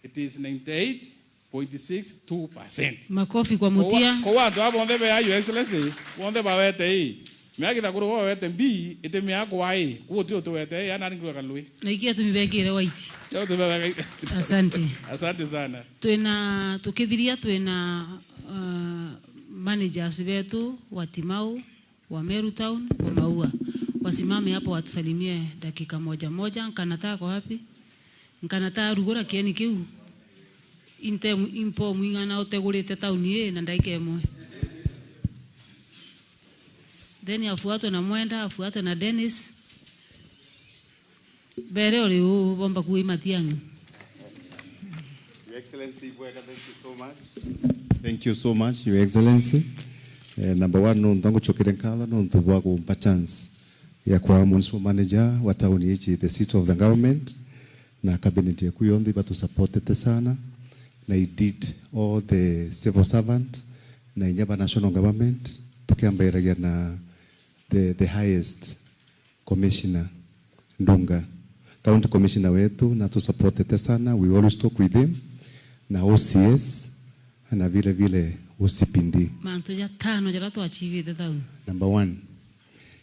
It is ninety-eight point six two percent. Makofi kwa Mutia. Kwa, kwa antu abo bonthe be, Your Excellency, bonthe bawete ii. Mea kithakuru wawete mbi, iti mea kwa ii. Kuu ti utu wete ii, ana ringi weka lui. Na iki atumi bekire white. Yo tu beka. Asante. Asante sana. Twina, tukithiria twina, uh, managers betu wa Timau, wa Meru Town, wa Maua. Wasimame hapo watusalimie dakika moja moja. Nkanata ako wapi? Nkanata arugura kieni kiu. Inte, impo mwing'ana utegurite tauni ii na ndaika imwe. Then afuatwe na Mwenda, afuatwe na Dennis. Mbere uri uu, bomba kuui Matiang'i. Your Excellency, Ibwega, thank you so much. Thank you so much, Your Excellency. Eh, number one, nontu ngucokeria nkatho nontu bwa kumpa chance ya kwa municipal manager wa town ici, the seat of the government, na cabinet yaku yonthe ibatusupportete sana, na indeed all the civil servants, na inya ba national government, tukiambairagia na the, the highest Commissioner Ndunga, County Commissioner wetu, na tusupportete sana, we always talk with him, na O C S, na vile vile O C P D. Mantu jatano jaria twachievite thau. Number one,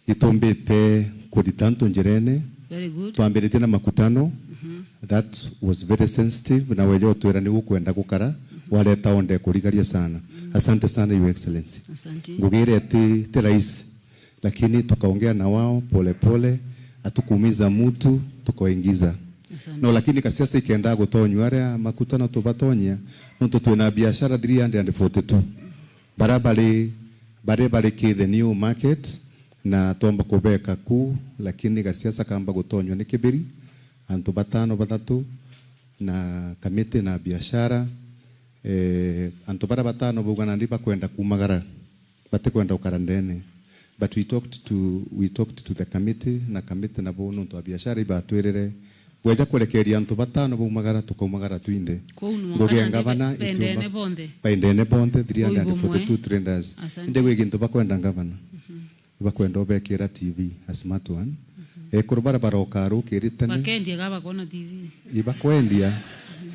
itumbite kurita antu njirene. Very good. Twambiritie na makutano. Mhm. That was very sensitive, na weja utwira ni ukwenda gukara. Wareta onde kurigaria sana. Asante sana, Your Excellency. Asante. Ngugi iria ti, ti rahisi, lakini tukaongea na wao pole pole, hatukuumiza mtu, tukawaingiza. Asante. No, lakini kasiasa ikenda gutonywa aria makuta na tubatonyia, nontu twina biashara three hundred and forty-two. Bara bari, bari, bari ki the new market, na twomba kubeka ku, lakini gasiasa kamba gutonywa ni kibiri, antu batano bathatu, na kamiti na biashara, eh, antu bara batano bauga nandi bakwenda kumagara, batikwenda gukara ndene. But we talked to, we talked to the committee, na committee nabo nontu wa biashara ibatwirire, bweja kurekeria antu batano baumagara, tukaumagara twinthe. Kwou ni Ngugi ya mwanka nandi ngavana be-, bendene itiumba-, bonthe? Baendene bonthe, three hundred and forty-two traders. Asante. Indi gwi gintu bakwenda ngavana. Bakwenda ubekira T V, a smart one. Ekuru bara baroka arukiri tene. Bakendia ga bakona T V. Ibakwendia.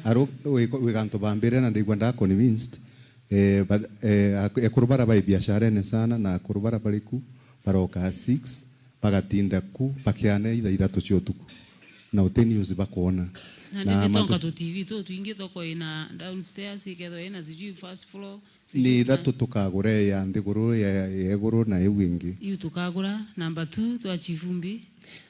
Aru-, wi-, wi gantu bambire na ndigwa nda convinced. Eh, ba-, eh, ak-, ekuru bara bai biasharene sana na akuru bara bari ku baroka six, bagatinda ku bakiane ithaa ithatu cia utuku. Na uti news bakwona. Na na nindi mantu tonga tu T V tu twingi thoko ina downstairs, ikethwa ina sijui first floor, sijui ni ithatu tukagura ya nthiguru, ya, ya iguru na iu ingi. Iu tukagura. Number two, twa chief mbi.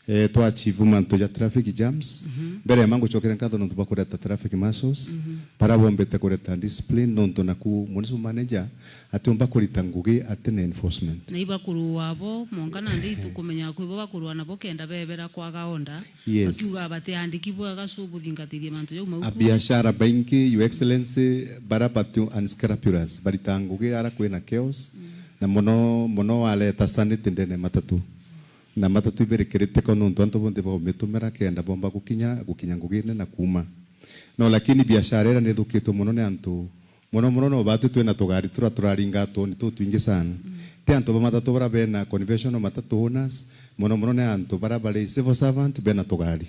Eh, twa achieve mantu ja traffic jams. Mbere ya mangu chokere nkatho nontu bakureta traffic marshals. Bara bombete kureta discipline nontu naku municipal manager atiumba kurita ngugi atene enforcement. Na ibakurua bo, monka nandi itukumenya kwi bo bakurua nabo kenda bebera kwaga order. Yes. Bakiuga batiandiki bwega, so buthingatirie mantu jau mau. Abiashara baingi, Your Excellency, bara batu unscrupulous, barita ngugi ara kwina chaos, na muno, muno wareta sanity ndene matatu. Na matatu ibirikirite ko nontu antu bonthe baumitumira kenda bomba gukinya, gukinya ngugine na kuuma. No, lakini biashara iria nithukitwe mono ni antu, mono mono no batu twina tugari turia turaringa toni tutwingi sana. Ti antu ba matatu bara bena conventional matatu owners, mono mono ni antu bara bari civil servant bena tugari.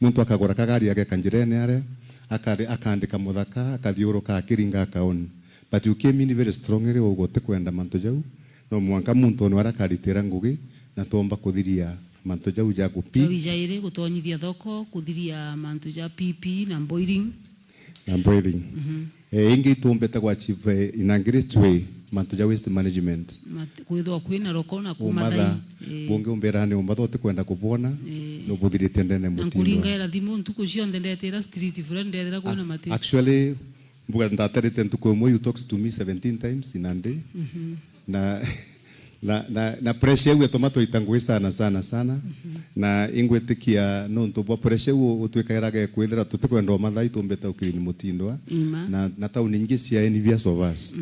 Muntu akagura kagari ageka njirene aria, akari-, akandika muthaka, akathiuruka akiringa akaoni. But you came in very strongly, uguo utikwenda mantu jau. No mwanka muntu ni aria akaritira ngugi, na twomba kuthiria mantu jau ja gupi. Jau ijairi, gutonyithia thoko, kuthiria mantu ja P P na boiling. Na boiling. Eh, ingi itumbite gwa chief, eh, in a great way, mantu ja waste management. Mat-, kwithwa kwina roko na kumatha. Kumatha. Eh. Bungi umbira ni umbatha utikwenda kubwona, eh, no buthirite ndene na mutindo. Nkuringaira thimu ntuku cionthe ndetira street fulani ndethira kwina mati. Actually, mbuga ndatarite ntuku imwe, you talked to me seventeen times in a day. Na, na, na, na pressure iu yatuma twaita ngugi sana, sana, sana. Na ingwitikia nontu bwa pressure iu utwikairaga kwithira tutikwenda umatha itumbite ukiriri mutindwa. Ima. Na, na tauni ingi cia envious of us.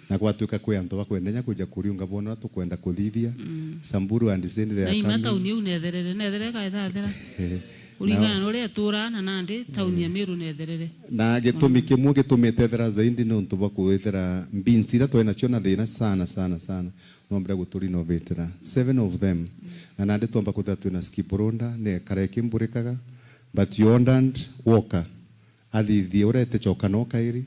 Na gwatuika kwi antu bakwenda inya kuja kuriunga bona tukwenda kuthithia. Samburu and Sendri. Na ima tauni iu netherere, netherere kaethathera. Eh, kuringana na uria ituraa na nandi tauni ya Meru netherere. Na gitumi kimwe gitumite ethira zaidi ni untu bwa kwithira beans iria twina cio na thina sana, sana, sana. Nombire guturinovatira. Seven of them. Na nandi twomba kwithira twina skip loader, ni ekara ikimburikaga. But you ordered worker. Athithie uria iticoka no kairi.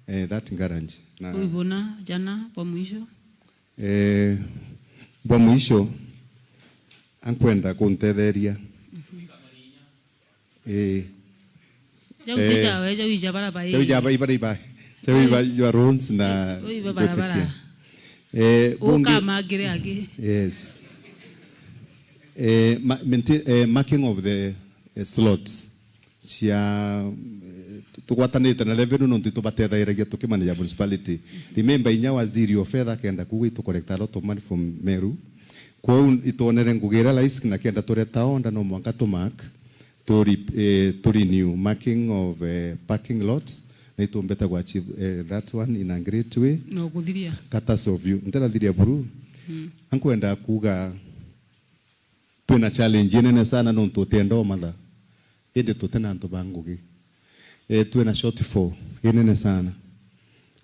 Eh, that garage. Na uibona jana bwa mwisho? Eh, bwa mwisho, ankwenda kuntetheria. Eh. Jau ti jawe, jau ija barabara. Jau ija bai, bai, bai. Jau iba jwa roads na. Jau iba barabara. Eh, bungi. Ukamangire angi. Yes. Eh, ma-, maintain, eh, marking of the, eh, slots cia, eh, tugwatanite na revenue nontu itubatethairagia tukimanage municipality. Remember, inya waziri wa fedha akenda kuuga itucollect a lot of money from Meru. Kwou itwonere ngugi iria rahisi na kenda tureta order no mwanka tumark. Turi, eh, turi new marking of, eh, parking lots, na itumbite gwa achieve, eh, that one in a great way. No kuthiria. Courtesy of you. Ntirathiria buru. Ankwenda kuuga twina challenge inene sana nontu utienda umatha. Indi tutina antu ba ngugi. Eh, twina shortfall inene sana.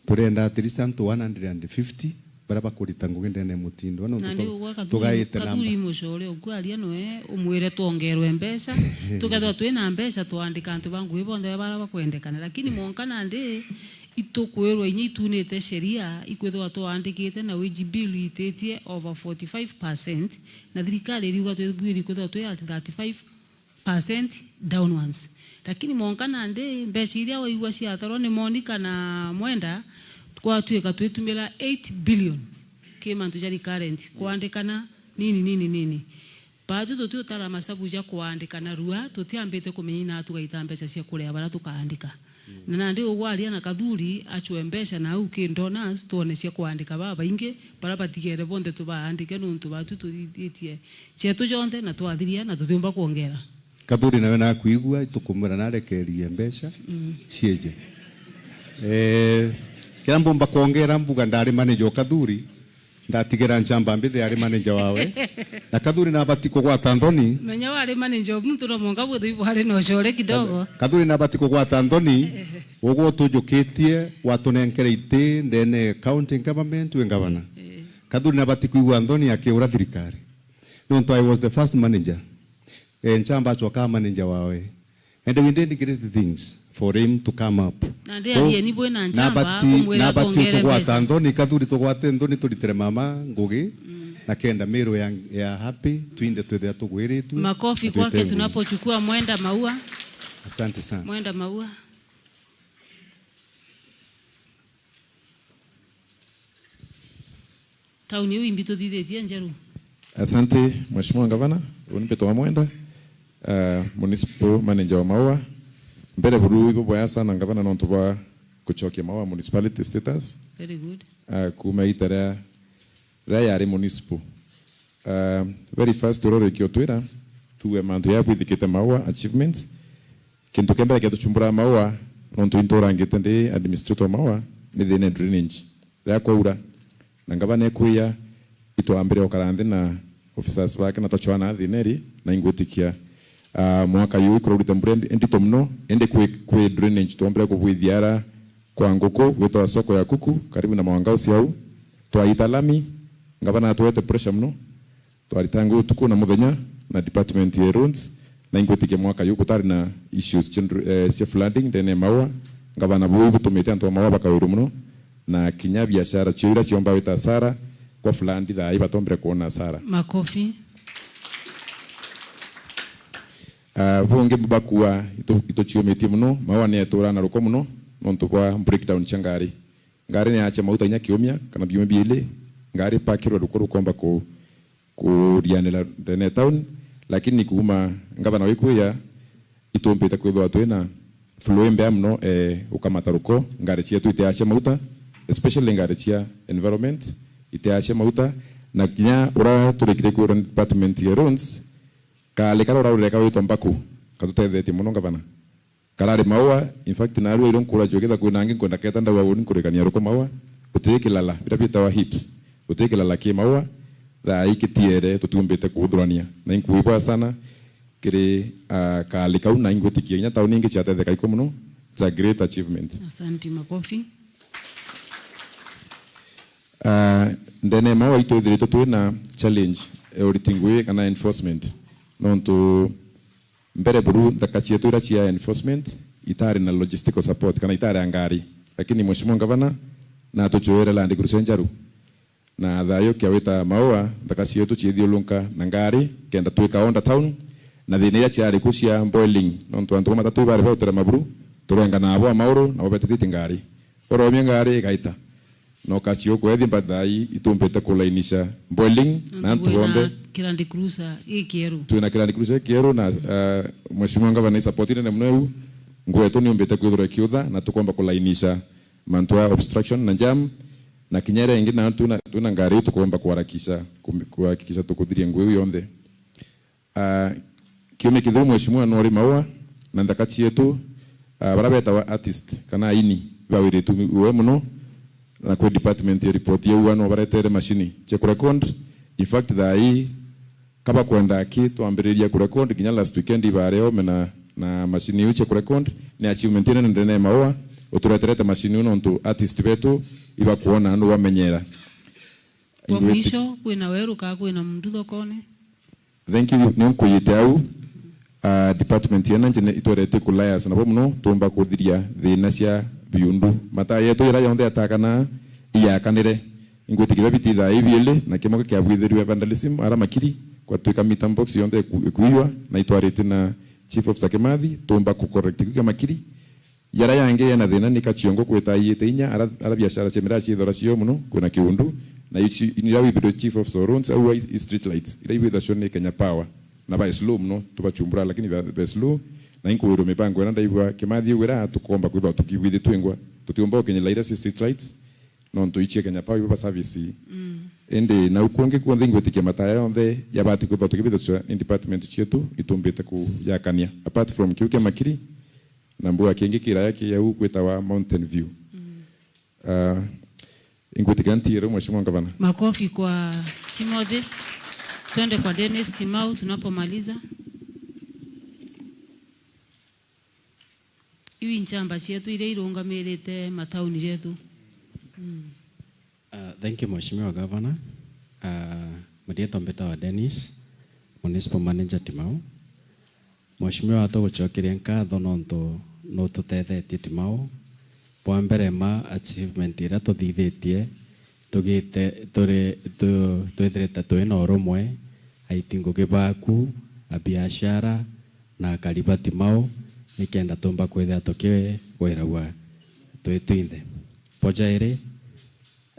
Turenda at least antu one hundred and fifty baria bakurita ngugi ndene ya mutindo. Nontu na ni tu-, ugwe Kathuri, tugaite namba. Kathuri Mucore, ukwaria noe, umwire twongerwe mbeca. Tukethirwa twina mbeca, twandika antu ba ngugi bonthe baria bakwendekana. Lakini mwanka nandi, itukwirwa inya itunite sheria, ikwithirwa twandikite na wage bill ititie over forty-five percent, na thirikari iriuga twibwiri kwithirwa twi at thirty-five percent downwards. Lakini mwanka nandi mbeca iria waigua ciatarwa ni Monica na Mwenda, twatuika twitumira eight billion ki mantu ja recurrent, kwandikana nini, nini, nini. Baatu tutiutara masabu ja kwandika narua, tutiambite kumenya ina tugaita mbeca cia kuria baria tukaandika. Na nandi ugwaria na Kathuri acwe mbeca na au ki donors, twone cia kwandika babaingi, baria batigere bonthe tubaandike, nontu baatu tuthithitie cietu jonthe na twathiria na tutiumba kwongera. Kathuri nawe nakwigua, itukumwira narekerie mbeca cieje. Eh, kiria mbumba kwongera mbuga ndari manager o Kathuri, ndatigera Nchamba Mbithi ari manager wawe. Na Kathuri nabati kugwata nthoni. Menya wari manager o muntu no mwanka bwithwe ibwari na ucore kidogo. Kathuri nabati kugwata nthoni, ugwe utujukitie, watunenkere iti ndene county government wi ngavana. Kathuri nabati kwigua nthoni akiura thirikari. Nontu I was the first manager. Eh, Nchamba acoka manager wawe. And we did great things for him to come up. Nandi arieni bwina Nchamba, nabati, kumwira nabati tugwata nthoni, Kathuri tugwate nthoni, turitire mama ngugi, na kenda Meru ya, ya happy, twinthe twithira tugwiritue. Makofi na twite kwake ngugi. Tunapochukua Mwenda Maua. Asante sana. Mwenda Maua. Tauni iu imbi tuthithitie njeru. Asante, Mheshimiwa Ngavana. Uni mbitwa Mwenda, uh, Municipal Manager wa Maua. Mbere buru ibo boya sana, Ngavana, nontu bwa kuchokia Maua municipality status. Very good. Uh, kuma ita ria, ria yari municipal. Uh, very first, urorikio twira, tuwe mantu ya bwithikite Maua achievements. Kintu kia mbere kiatuchumbura Maua, nontu inturangite ndi administrator wa Maua, ni thina ya drainage. Riria kwaura, na ngavana ekwiya, itwambire ukara nthi na officers bake na twachwana thina iri, na ingwitikia, ah, mwaka uyu ikuraurite mbura indi-, indito mono, indi kwi, kwi drainage twombire kubwithia ara kwa nguku, gwitwa soko ya kuku, karibu na Mwanga Usiau. Twaita lami, ngavana atwete pressure mono, twarita ngugi utuku na muthenya na department ya roads, na ingwitikia mwaka uyu gutari na issues cia ndru-, eh, cia flooding ndene ya Maua. Ngavana buu butumite antu a Maua bakawirwa mono, na kinya biashara cio iria ciomba wita hasara, kwa flood thaa ii batombire kwona hasara. Makofi. Ah, bungi bakua itu-, ituciumitie mono, Maua ni etura na ruko mono, nontu bwa breakdown cia ngari. Ngari ni yacha mauta inya kiumia, kana biumia biili, ngari ipakirwe ruko rukomba ku-, kurianira ndene ya town, lakini kuuma ngavana wikuya, itumbite kwithirwa twina flow imbea mono, eh, ukamata ruko, ngari cietu itiacha mauta, especially ngari cia environment, itiacha mauta, na kinya uria turikire kwirwa ni department ya roads, kaali karia uraurire kawitwa Mbaku, katutethetie mono ngavana. Karari Maua, in fact, naarua iro nkuracio, ketha kwina angi nkwenda keta ndauga uni nkurikania ruko Maua, uti kilala, biria biitawa hips, uti kilala ki Maua, thaa ii kitiere, tutiumbite kuuthurania. Na inkuibwa sana kiri, ah, kaali kau, na ingwitikia inya tauni ingi ciatetheka iko mono. It's a great achievement. Asante, makofi. Ah, ndene ya Maua itwithiritwe twina challenge ya uriti ngui kana enforcement. Nontu mbere buru nthaka cietu iria cia enforcement itari na logistical support kana itari a ngari, lakini Mheshimiwa Ngavana natuchuire Land Cruiser njaru, na thayu kia wita Maua nthaka cietu ciithiurunka na ngari kenda twika order town, na thina iria ciari ku cia boiling, nontu antu ba matatu ibari bautira maburu, turenga nabo a mauru nabo betithitie ngari, uromia ngari igaita. Na ukachi ukwethia mba thaa ii itumbite kulainisha boiling na antu bonthe. Twina Land Cruiser gikieru. Twina Land Cruiser gikieru na, uh, Mheshimiwa Ngavana ni support nene mono iu. Ngui yetu ni umbite kwithirwa ikiutha na tukomba kulainisha mantu ya obstruction na jam. Na kinya iria ingi na twina, twina ngari iu tukomba kuharakisha, kum-, kuhakikisha tukuthiria ngui iu yonthe. Ah, kiumia kithiru Mheshimiwa nori Maua na nthaka cietu, ah, baria betawa artist kana aini bawiritwe iwe mono, na kwi department ya report yau no baretere machine cia kurecord. In fact, thaa ii kaba kwenda aki twambiriria kurecord, kinya last weekend ibare ome na, na machine iu cia kurecord. Ni achievement nene ndene ya Maua utureterete machine iu nontu artist betu ibakuona andu bamenyera. Kwa mwisho, kwina weru kaa kwina muntu thokone? Thank you. Ni nkwiyite au. Ah, department ya energy ni itwerete ku liaise nabo mono, tumba kuthiria thina cia biundu. Mataa yetu iria yonthe yatakana iyakanire. Ingwitikia biria biti thaa ii biili, na kimwe kiabwithirue vandalism, ara makiri, kwatwika meter box yonthe iku-, ikuiywa, na itwarite na Chief Officer Kimathi, tuumba ku correct kiu kia Makiri. Yara yangi yena thina ni Kachiongo kwita aiyite inya, ara, ara biashara cia miraa ciithora cio mono, kwina kiundu, na ici, ira withirwe Chief Officer Roads, au i street lights, ira ibwitha cio ni Kenya Power. Na ba slow mono, tubachumbura, lakini ba, ba slow, na inkuwirwa mibango ira ndaigua Kimathi augwira, tukomba kwithwa tukibwithi twingwa, tutiumba gukinyira ira cia street lights, nontu ichie Kenya Power ibo ba service. Mm. Indi nau kungi kunthe ingwitikia mataya yonthe yabati kwithwa tukibithacua ni department cietu itumbite kuyakania. Apart from kiu kia Makiri, na mbua kingi kiraya ki au kwitawa Mountain View. Mm. Ah, ingwitikia ntiere Mheshimiwa Gavana. Makofi kwa Timothy. Twende kwa Dennis Timau tunapomaliza. Iu i nchamba cietu iria irungamirite matauni jetu. Mm. Uh, thank you, Mheshimiwa Governor. Uh, marietwa mbitawa Dennis, Municipal Manager Timau. Mheshimiwa, tugucokeria nkatho nontu nututethetie Timau. Bwa mbere ma achievement iria tuthithitie, tugite, turi, tu, twithirite twi na urumwe, aiti ngugi baku, abiashara, na akari ba Timau, nikenda tumba kwithira tukigwiragua twi twinthe. Boja iri,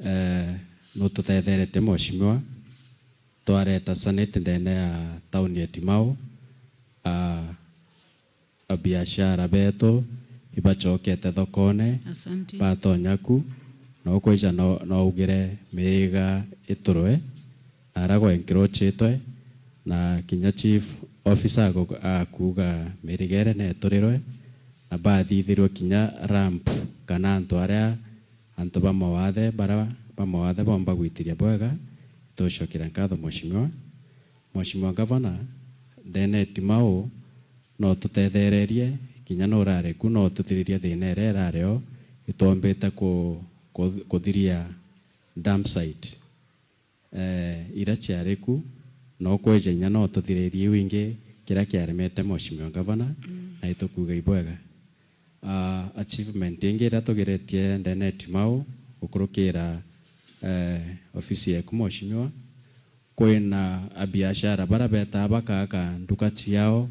eh, nututetherete Mheshimiwa, twareta sanity ndene ya tauni ya Timau, ah, abiashara betu ibacokete thokone, Asante. Batonya ku, na ukwija no, no ugire miriga iturwe, na ara gwa encroachitwe, na kinya chief officer agu-, akuuga miriga iri neturirwe, na bathithirwe kinya ramp kana antu aria, antu ba mawathe, bara ba mawathe bomba gwitiria bwega, tucokera nkatho Mheshimiwa. Mheshimiwa Governor, ndene Timau, no tutethererie, kinya no urare ku, no tuthiririe thina iria irari o, itwombite ku-, ku-, kuthiria dump site. Eh, iria ciari ku, no kweja inya no tuthiririe iu ingi kiria kiaremete Mheshimiwa Governor, Mm. na itukuuga ibwega. Ah, achievement ingi iria tugeretie ndene Timau, gukurukira, eh, ofisi yeku Mheshimiwa, kwina abiashara bara betaa bakaaka nduka ciao,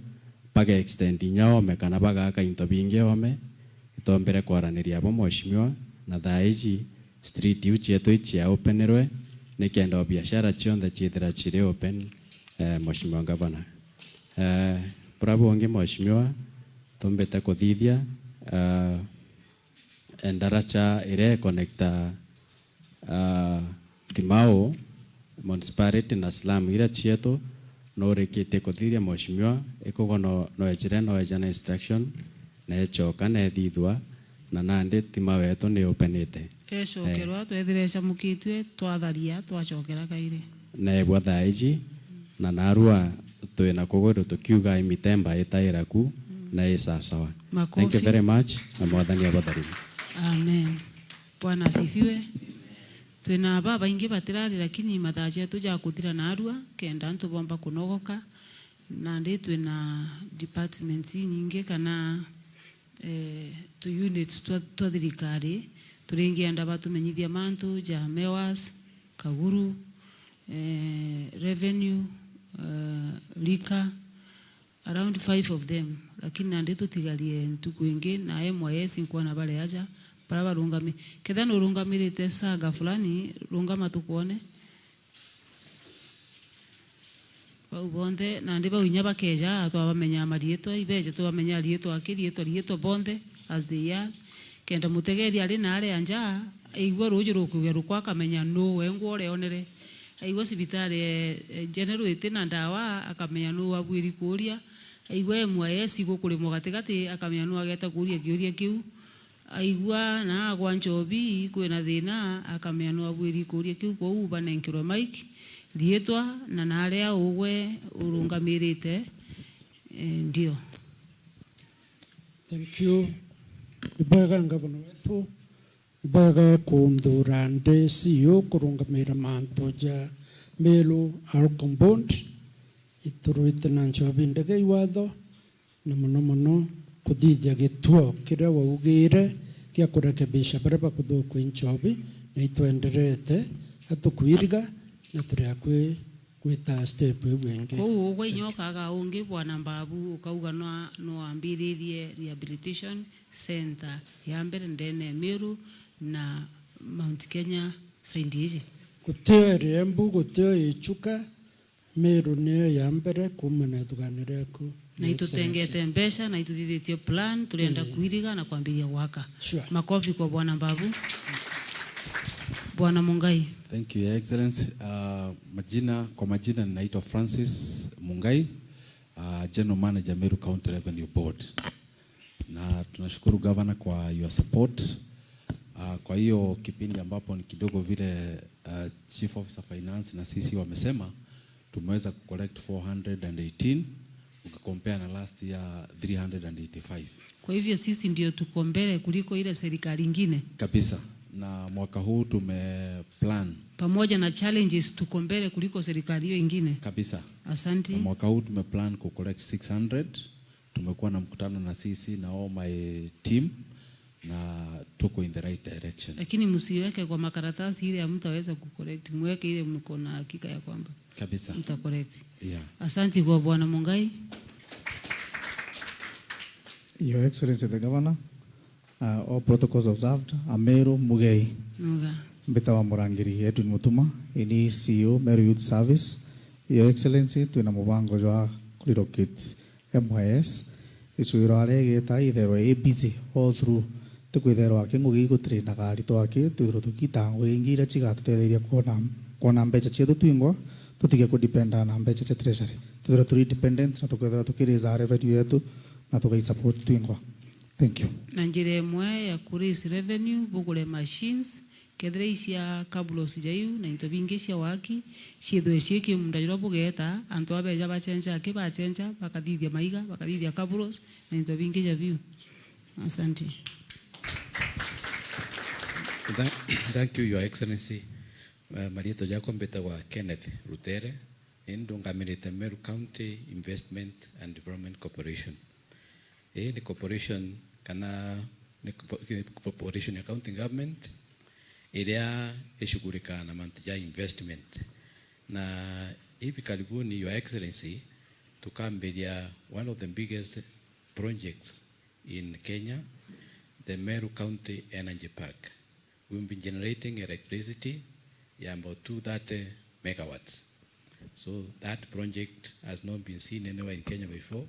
baga extend inya ome kana bagaaka into bingi ome, itombere kwaraniria abo Mheshimiwa, na thaa iji street iu cietu iciaopenirwe, nikenda o biashara cionthe ciithira ciri open, eh, Mheshimiwa Governor. Eh, bura bungi Mheshimiwa, tumbite kuthithia, eh, endaracha iria iconnecta, ah, Timau, municipality na slum iria cietu, no urikitie kuthiria Mheshimiwa, ikugo no, no ejire, no eja na instruction, na ecoka, na ethithua, na nandi Timau yetu ni openite. Ecokerwa, Eh. Twethire ecamukitue, twatharia, twacokera kairi. Neebwa thaa iji, na narua twina kugwirwa tukiuga i mitemba itaira ku, Mm. na i sawasawa. Makofi. Thank you very much, na Mwathani abatharime. Amen. Bwana asifiwe. Twina babaingi batirari, lakini mathaa jetu ja kuthira narua, kenda antu bomba kunogoka. Nandi twina departments inyingi kana, eh, tu units twa, twa thirikari, turingienda batumenyithia mantu ja MEWAS, Kaguru, eh, revenue, eh, liquor, around five of them, lakini nandi tutigarie ntuku ingi na M Y S nkwona bari aja, bara barungami. Ketha nurungamirite saga fulani, rungama tukwone. Bau bonthe, nandi bau inya bakeja, twabamenya mariitwa, ibeje twabamenya riitwa aki, riitwa, riitwa bonthe, as they are. Kenda mutegeri ari naria nja, aigua ruuji rukugia rukwa, akamenya nuu wengwa uria onere. Aigua cibitari, eh, eh, general iti na ndawa, akamenya nuu wabwiri kuuria. Aigua M Y S igukurimwa gatigati, akamenya nuu ageta kuuria kiuria kiu. Aigua na agwa nchobi kwina thina, akamenya nuu abwiri kuuria kiu, kwou banenkerwe mic, riitwa, na naria ugwe urungamirite. Eh, ndio. Thank you. Ni bwega, ngavana wetu. Ni bwega kunthuura ndi C E O kurungamira mantu ja Meru Alcohol Board. Ituruite na nchobi ndege iwatho, na mono mono kuthithia gituo kiria waugire gia kurekebisha baria bakuthuku i nchobi, na itwenderete atukwiriga, na turi akui gwita step iu ingi. Kou ugwe inya ukaga ungi, Bwana Mbabu, ukauga no, no wambiririe rehabilitation center ya mbere ndene ya Meru na Mount Kenya side iji? Gutio iri Embu, gutio i Chuka, Meru niyo ya mbere kuuma na ithuganiro riaku, na itutengete mbeca na ituthithitie plan, turienda kuiriga na kwambiria gwaka. Sure. Makofi kwa Bwana Mbabu. Bwana Mungai. Thank you, Your Excellency. Uh, majina, kwa majina ninaitwa Francis Mungai, uh, General Manager, Meru County Revenue Board. Na tunashukuru Governor kwa your support. Uh, kwa hiyo kipindi ambapo ni kidogo vile, uh, Chief Officer Finance na C C wamesema, tumeweza kucollect four hundred and eighteen, ukicompare na last year three hundred and eighty-five. Kwa hivyo sisi ndio tuko mbele kuliko ile serikali ingine? Kabisa. Na mwaka huu tumeplan. Pamoja na challenges, tuko mbele kuliko serikali hiyo ingine? Kabisa. Asante. Na mwaka huu tumeplan kucollect six hundred. Tumekuwa na mkutano na C C na all my team, na tuko in the right direction. Lakini msiweke kwa makaratasi ile hamtaweza kucorrect, mweke ile mko na hakika ya kwamba kabisa mtacorrect. Yeah. Asante kwa Bwana Mungai. Your Excellency the Governor, uh, all protocols observed. Ameru Mugei. Muga. Mbita wa Murangiri Edwin Mutuma, ini C E O Meru Youth Service. Your Excellency, twina mubango jwa kurelocate M Y S, icwiro aria igeta itherwe i busy all through. Ti kwitherwa aki ngugi igutrinaga aritwa aki, twithirwe tukiita ngugi ingi iria cigatutetheiria kwona, kwona mbeca cietu twingwa, tutige kudependa na mbeca cia treasury. Twithirwe turi independent na tukethirwa tukiraise revenue yetu na tugaisupport twingwa. Thank you. Na njira imwe ya kuraise revenue, bugure machines, kethira i cia kaburos ja iu na into bingi cia waki, ciithwe cii kimunda juria bugeeta, antu abeja bacenja aki bacenja, bakathithia maiga, bakathithia kaburos na into bingi ja biu. Asante. Tha- Thank you, Your Excellency. Eh, marietwa jakwa mbitagwa Kenneth Rutere, ni ndungamirite Meru County Investment and Development Corporation. Ii ni corporation kana ni corpo- ni corporation ya county government iria ishughulikaga na mantu ja investment. Na hivi karibuni, Your Excellency, tukambiria one of the biggest projects in Kenya, the Meru County Energy Park. We've been generating electricity ya about two thirty megawatts. So that project has not been seen anywhere in Kenya before.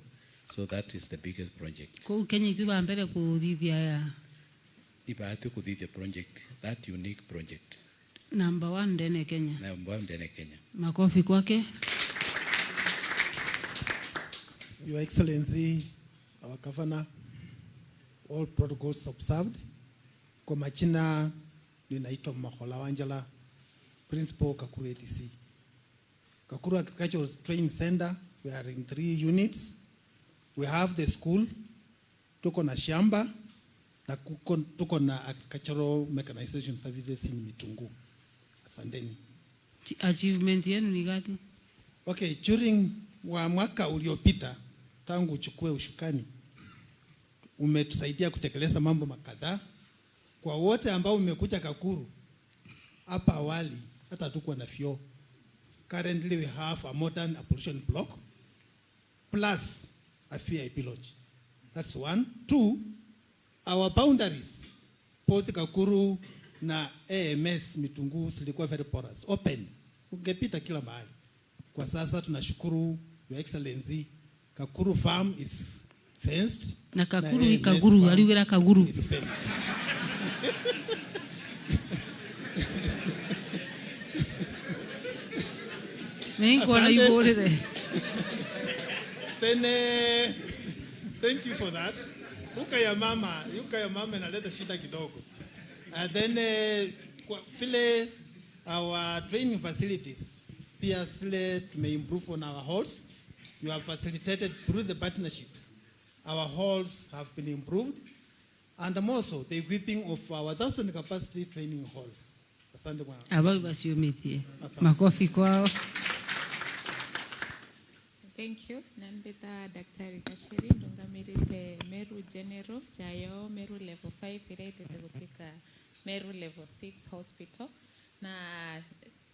So that is the biggest project. Kou Kenya itu ba mbere kuthithia ya. Ibaatu kuthithia project, that unique project. Number one ndene Kenya. Number one ndene Kenya. Makofi kwake. Your Excellency, our Governor, all protocols observed. Kwa majina ninaitwa Mahola Wanjala, Principal Kakuru A D C. Kakuru Agricultural Training Center, we are in three units. We have the school, tuko na shamba, na kuko, tuko na agricultural mechanization services in Mitungu. Asanteni. Chi- Achievement yenu ni gati? Okay, during wa mwaka uliopita, tangu uchukue ushukani, umetusaidia kutekeleza mambo makadhaa. Kwa wote ambao umekuja Kakuru, hapa awali hata hatukuwa na vyoo. Currently we have a modern ablution block plus a V I P lodge. That's one. Two, our boundaries, both Kakuru na A M S Mitungu, zilikuwa very porous, open. Ungepita kila mahali. Kwa sasa tunashukuru, Your Excellency, Kakuru farm is fenced. Na Kakuru i Kaguru, ariugira Kaguru. Is fenced. Ni nkona Asante. Igurire. Then, eh, thank you for that. Uka ya mama, uka ya mama inaleta shida kidogo. And then, eh, kwa vile our training facilities, pia zile tumeimprove on our halls. You have facilitated through the partnerships. Our halls have been improved. And more so, the equipping of our thousand capacity training hall. Asante bwana. Abau baciumitie. Asante. Makofi kwao. Thank you. Nambita Daktari Kashiri, ndungamirite Meru General, jayo Meru Level five, iria itete gutuika Meru Level six Hospital. Na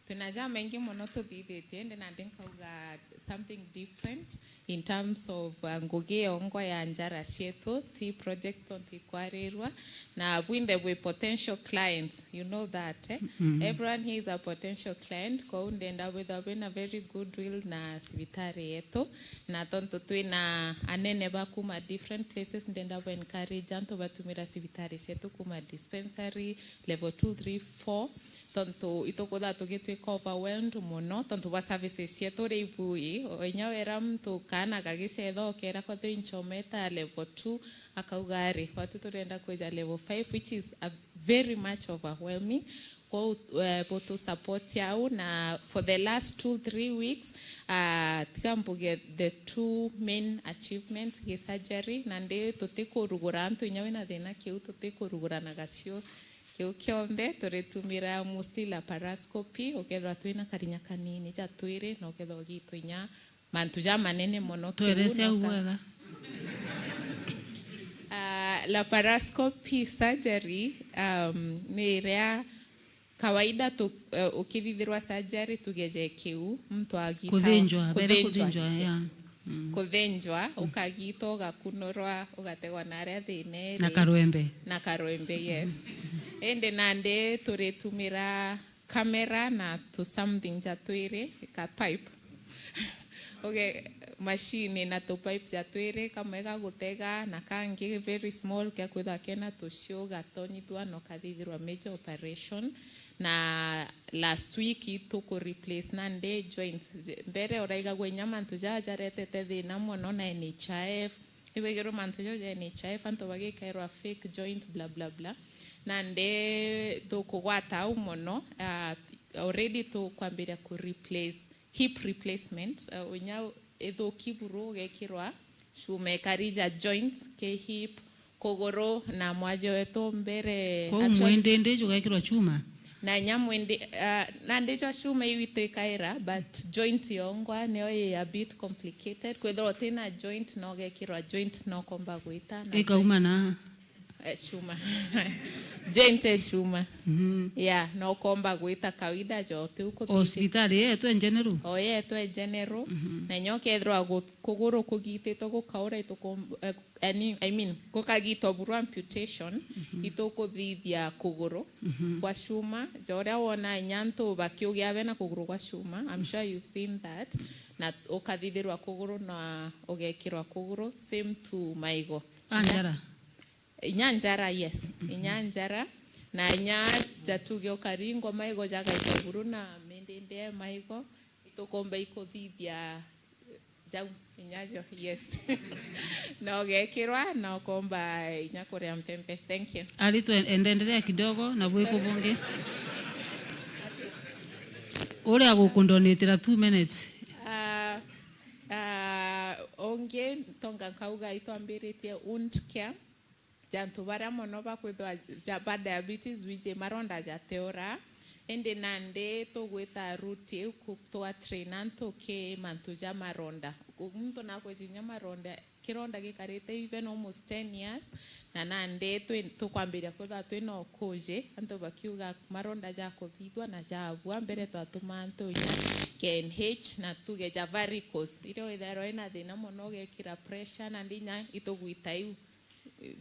Twina jamaingi mono tuthithitie, indi nandi nkauga something different in terms of, uh, ngugi yongwa ya njara cietu, ti project tontu ikwarirwa, na bwinthe bwi potential clients, you know that, eh? Everyone here is a potential client, kou ndenda bwithwa bwina very good will na cibitari yetu, na tontu twina anene ba kuma different places, ndenda bu encourage antu batumira cibitari cietu kuma dispensary, level two, three, four, tontu itukwithirwa tugitwika overwhelmed mono tontu bwa services cietu uria ibui. O inya wera muntu kaana kagicetha, ukera kwethirwa inchometa level two, akauga ari, watu turenda kwija level five, which is a very much overwhelming. Kwou, eh, butu support au, na for the last two, three weeks, ah, tiga mbuge the two main achievements gi surgery, nandi tutikurugura antu, inya wina thina kiu, tutikurugura na gacio kiu kionthe, turitumira mostly laparoscopy, ukethirwa twina karinya kanini ja twiri, na ukethirwa ugitwa inya mantu jamanene mono. Kiu Twerese no au ka- bwega. Ah, laparoscopy surgery, um, ni iria kawaida tu, eh, ukithithirwa surgery tugeje kiu, muntu agita Kuthinjwa, bere kuthinjwa, kuthinjwa, yes. Yeah. Mm. Kuthinjwa, ukagitwa, ugakunurwa, ugategwa na aria thina iri. Na karwembe. Na karwembe, yes. Indi nandi turitumira kamera na tu something ja twiri, ka pipe. Okay, machine na tu pipe ja twiri, kamwe ga gutega na kangi very small, kia kwithwa kena tucio, gatonyithua na ukathithirwa major operation. Na last week ituku replace nandi joints. Mbere uraigagua inya mantu jaa jaretete thina mono na N H I F, ibegirwe mantu jau ja N H I F, antu bagikairwa fake joint, bla, bla, bla. Nandi tukugwata au mono, ah, already tukwambiria ku replace, hip replacement, ah, inya ithuki buru ugekirwa cuma ikari ja joints, ki hip, kuguru, na mwaje wetu mbere. Kwou actually, mwindi ndi jugekirwa chuma? Na inya mwindi, ah, nandi jwa chuma iu itwikaira, but joint yongwa niyo i a bit complicated. Kwithirwa utina joint, no ugekirwa joint, no ukomba gwita na Ikauma joint na? Eh, chuma. Joint e chuma. Mhm. Yeah, no ukomba gwita kawaida jo, tiu kuthithia. Hospitali yetu e general? O yetu e general. Mhm. Na inya ukethirwa gu-, kuguru kugititwe gukaura itukom-, eh, yani, I mean, gukagitwa buru amputation, itukuthithia kuguru kwa chuma, ja uria wona inya antu bakiugia bena kuguru kwa chuma, I'm sure you've seen that, na ukathithirwa kuguru na ugekirwa kuguru, same to maigo. A njara? Inya njara, yes. Inya njara, na inya ja tuge ukaringwa maigo jagaita buru na mindindi e maigo, itukomba ikuthithia Jau, inya jo, yes. Na ugekirwa, na ukomba inya kuria mpempe. Thank you. Ari tu en-, endelea kidogo, na bwiku bungi. Uria gukundonitira two minutes. Ah, ah, ungi, tonga nkauga itwambiritie wound care. Jantu baria mono bakwithwa ja, ba diabetes, wiji maronda jateora, indi nandi tugwita route iu ku-, twa train antu ki mantu ja maronda. Ku-, muntu nakwiji inya maronda, kironda gikarite even almost ten years, na nandi twi-, tukwambiria kwithwa twina ukuji, antu bakiuga maronda jakuthithwa na jabua, mbere twatuma antu inya K N H na tuge ja varicose, iria withairwa ina thina mono ugekira pressure, nandi inya itugwita iu.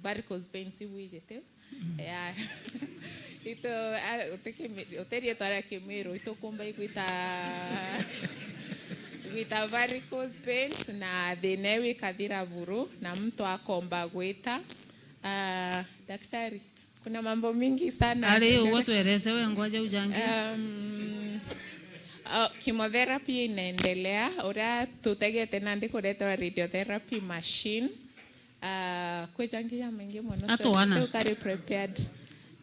Varicose veins ibwijite. Mm. Yeah. Ito, a, uti Kimi-, uti rietwa ria Kimiru, itukumba igwita, igwita varicose veins, na thina iu ikathira buru, na muntu akomba gwita. Ah, daktari, kuna mambo mingi sana. Ari, ugo twerese we ngwa jau jangi. Um, oh, chemotherapy inaendelea. Uria tutegete nandi kuretewa radiotherapy machine. Ah, kwi jangi jamaingi mono. A, so twana? Tukari prepared.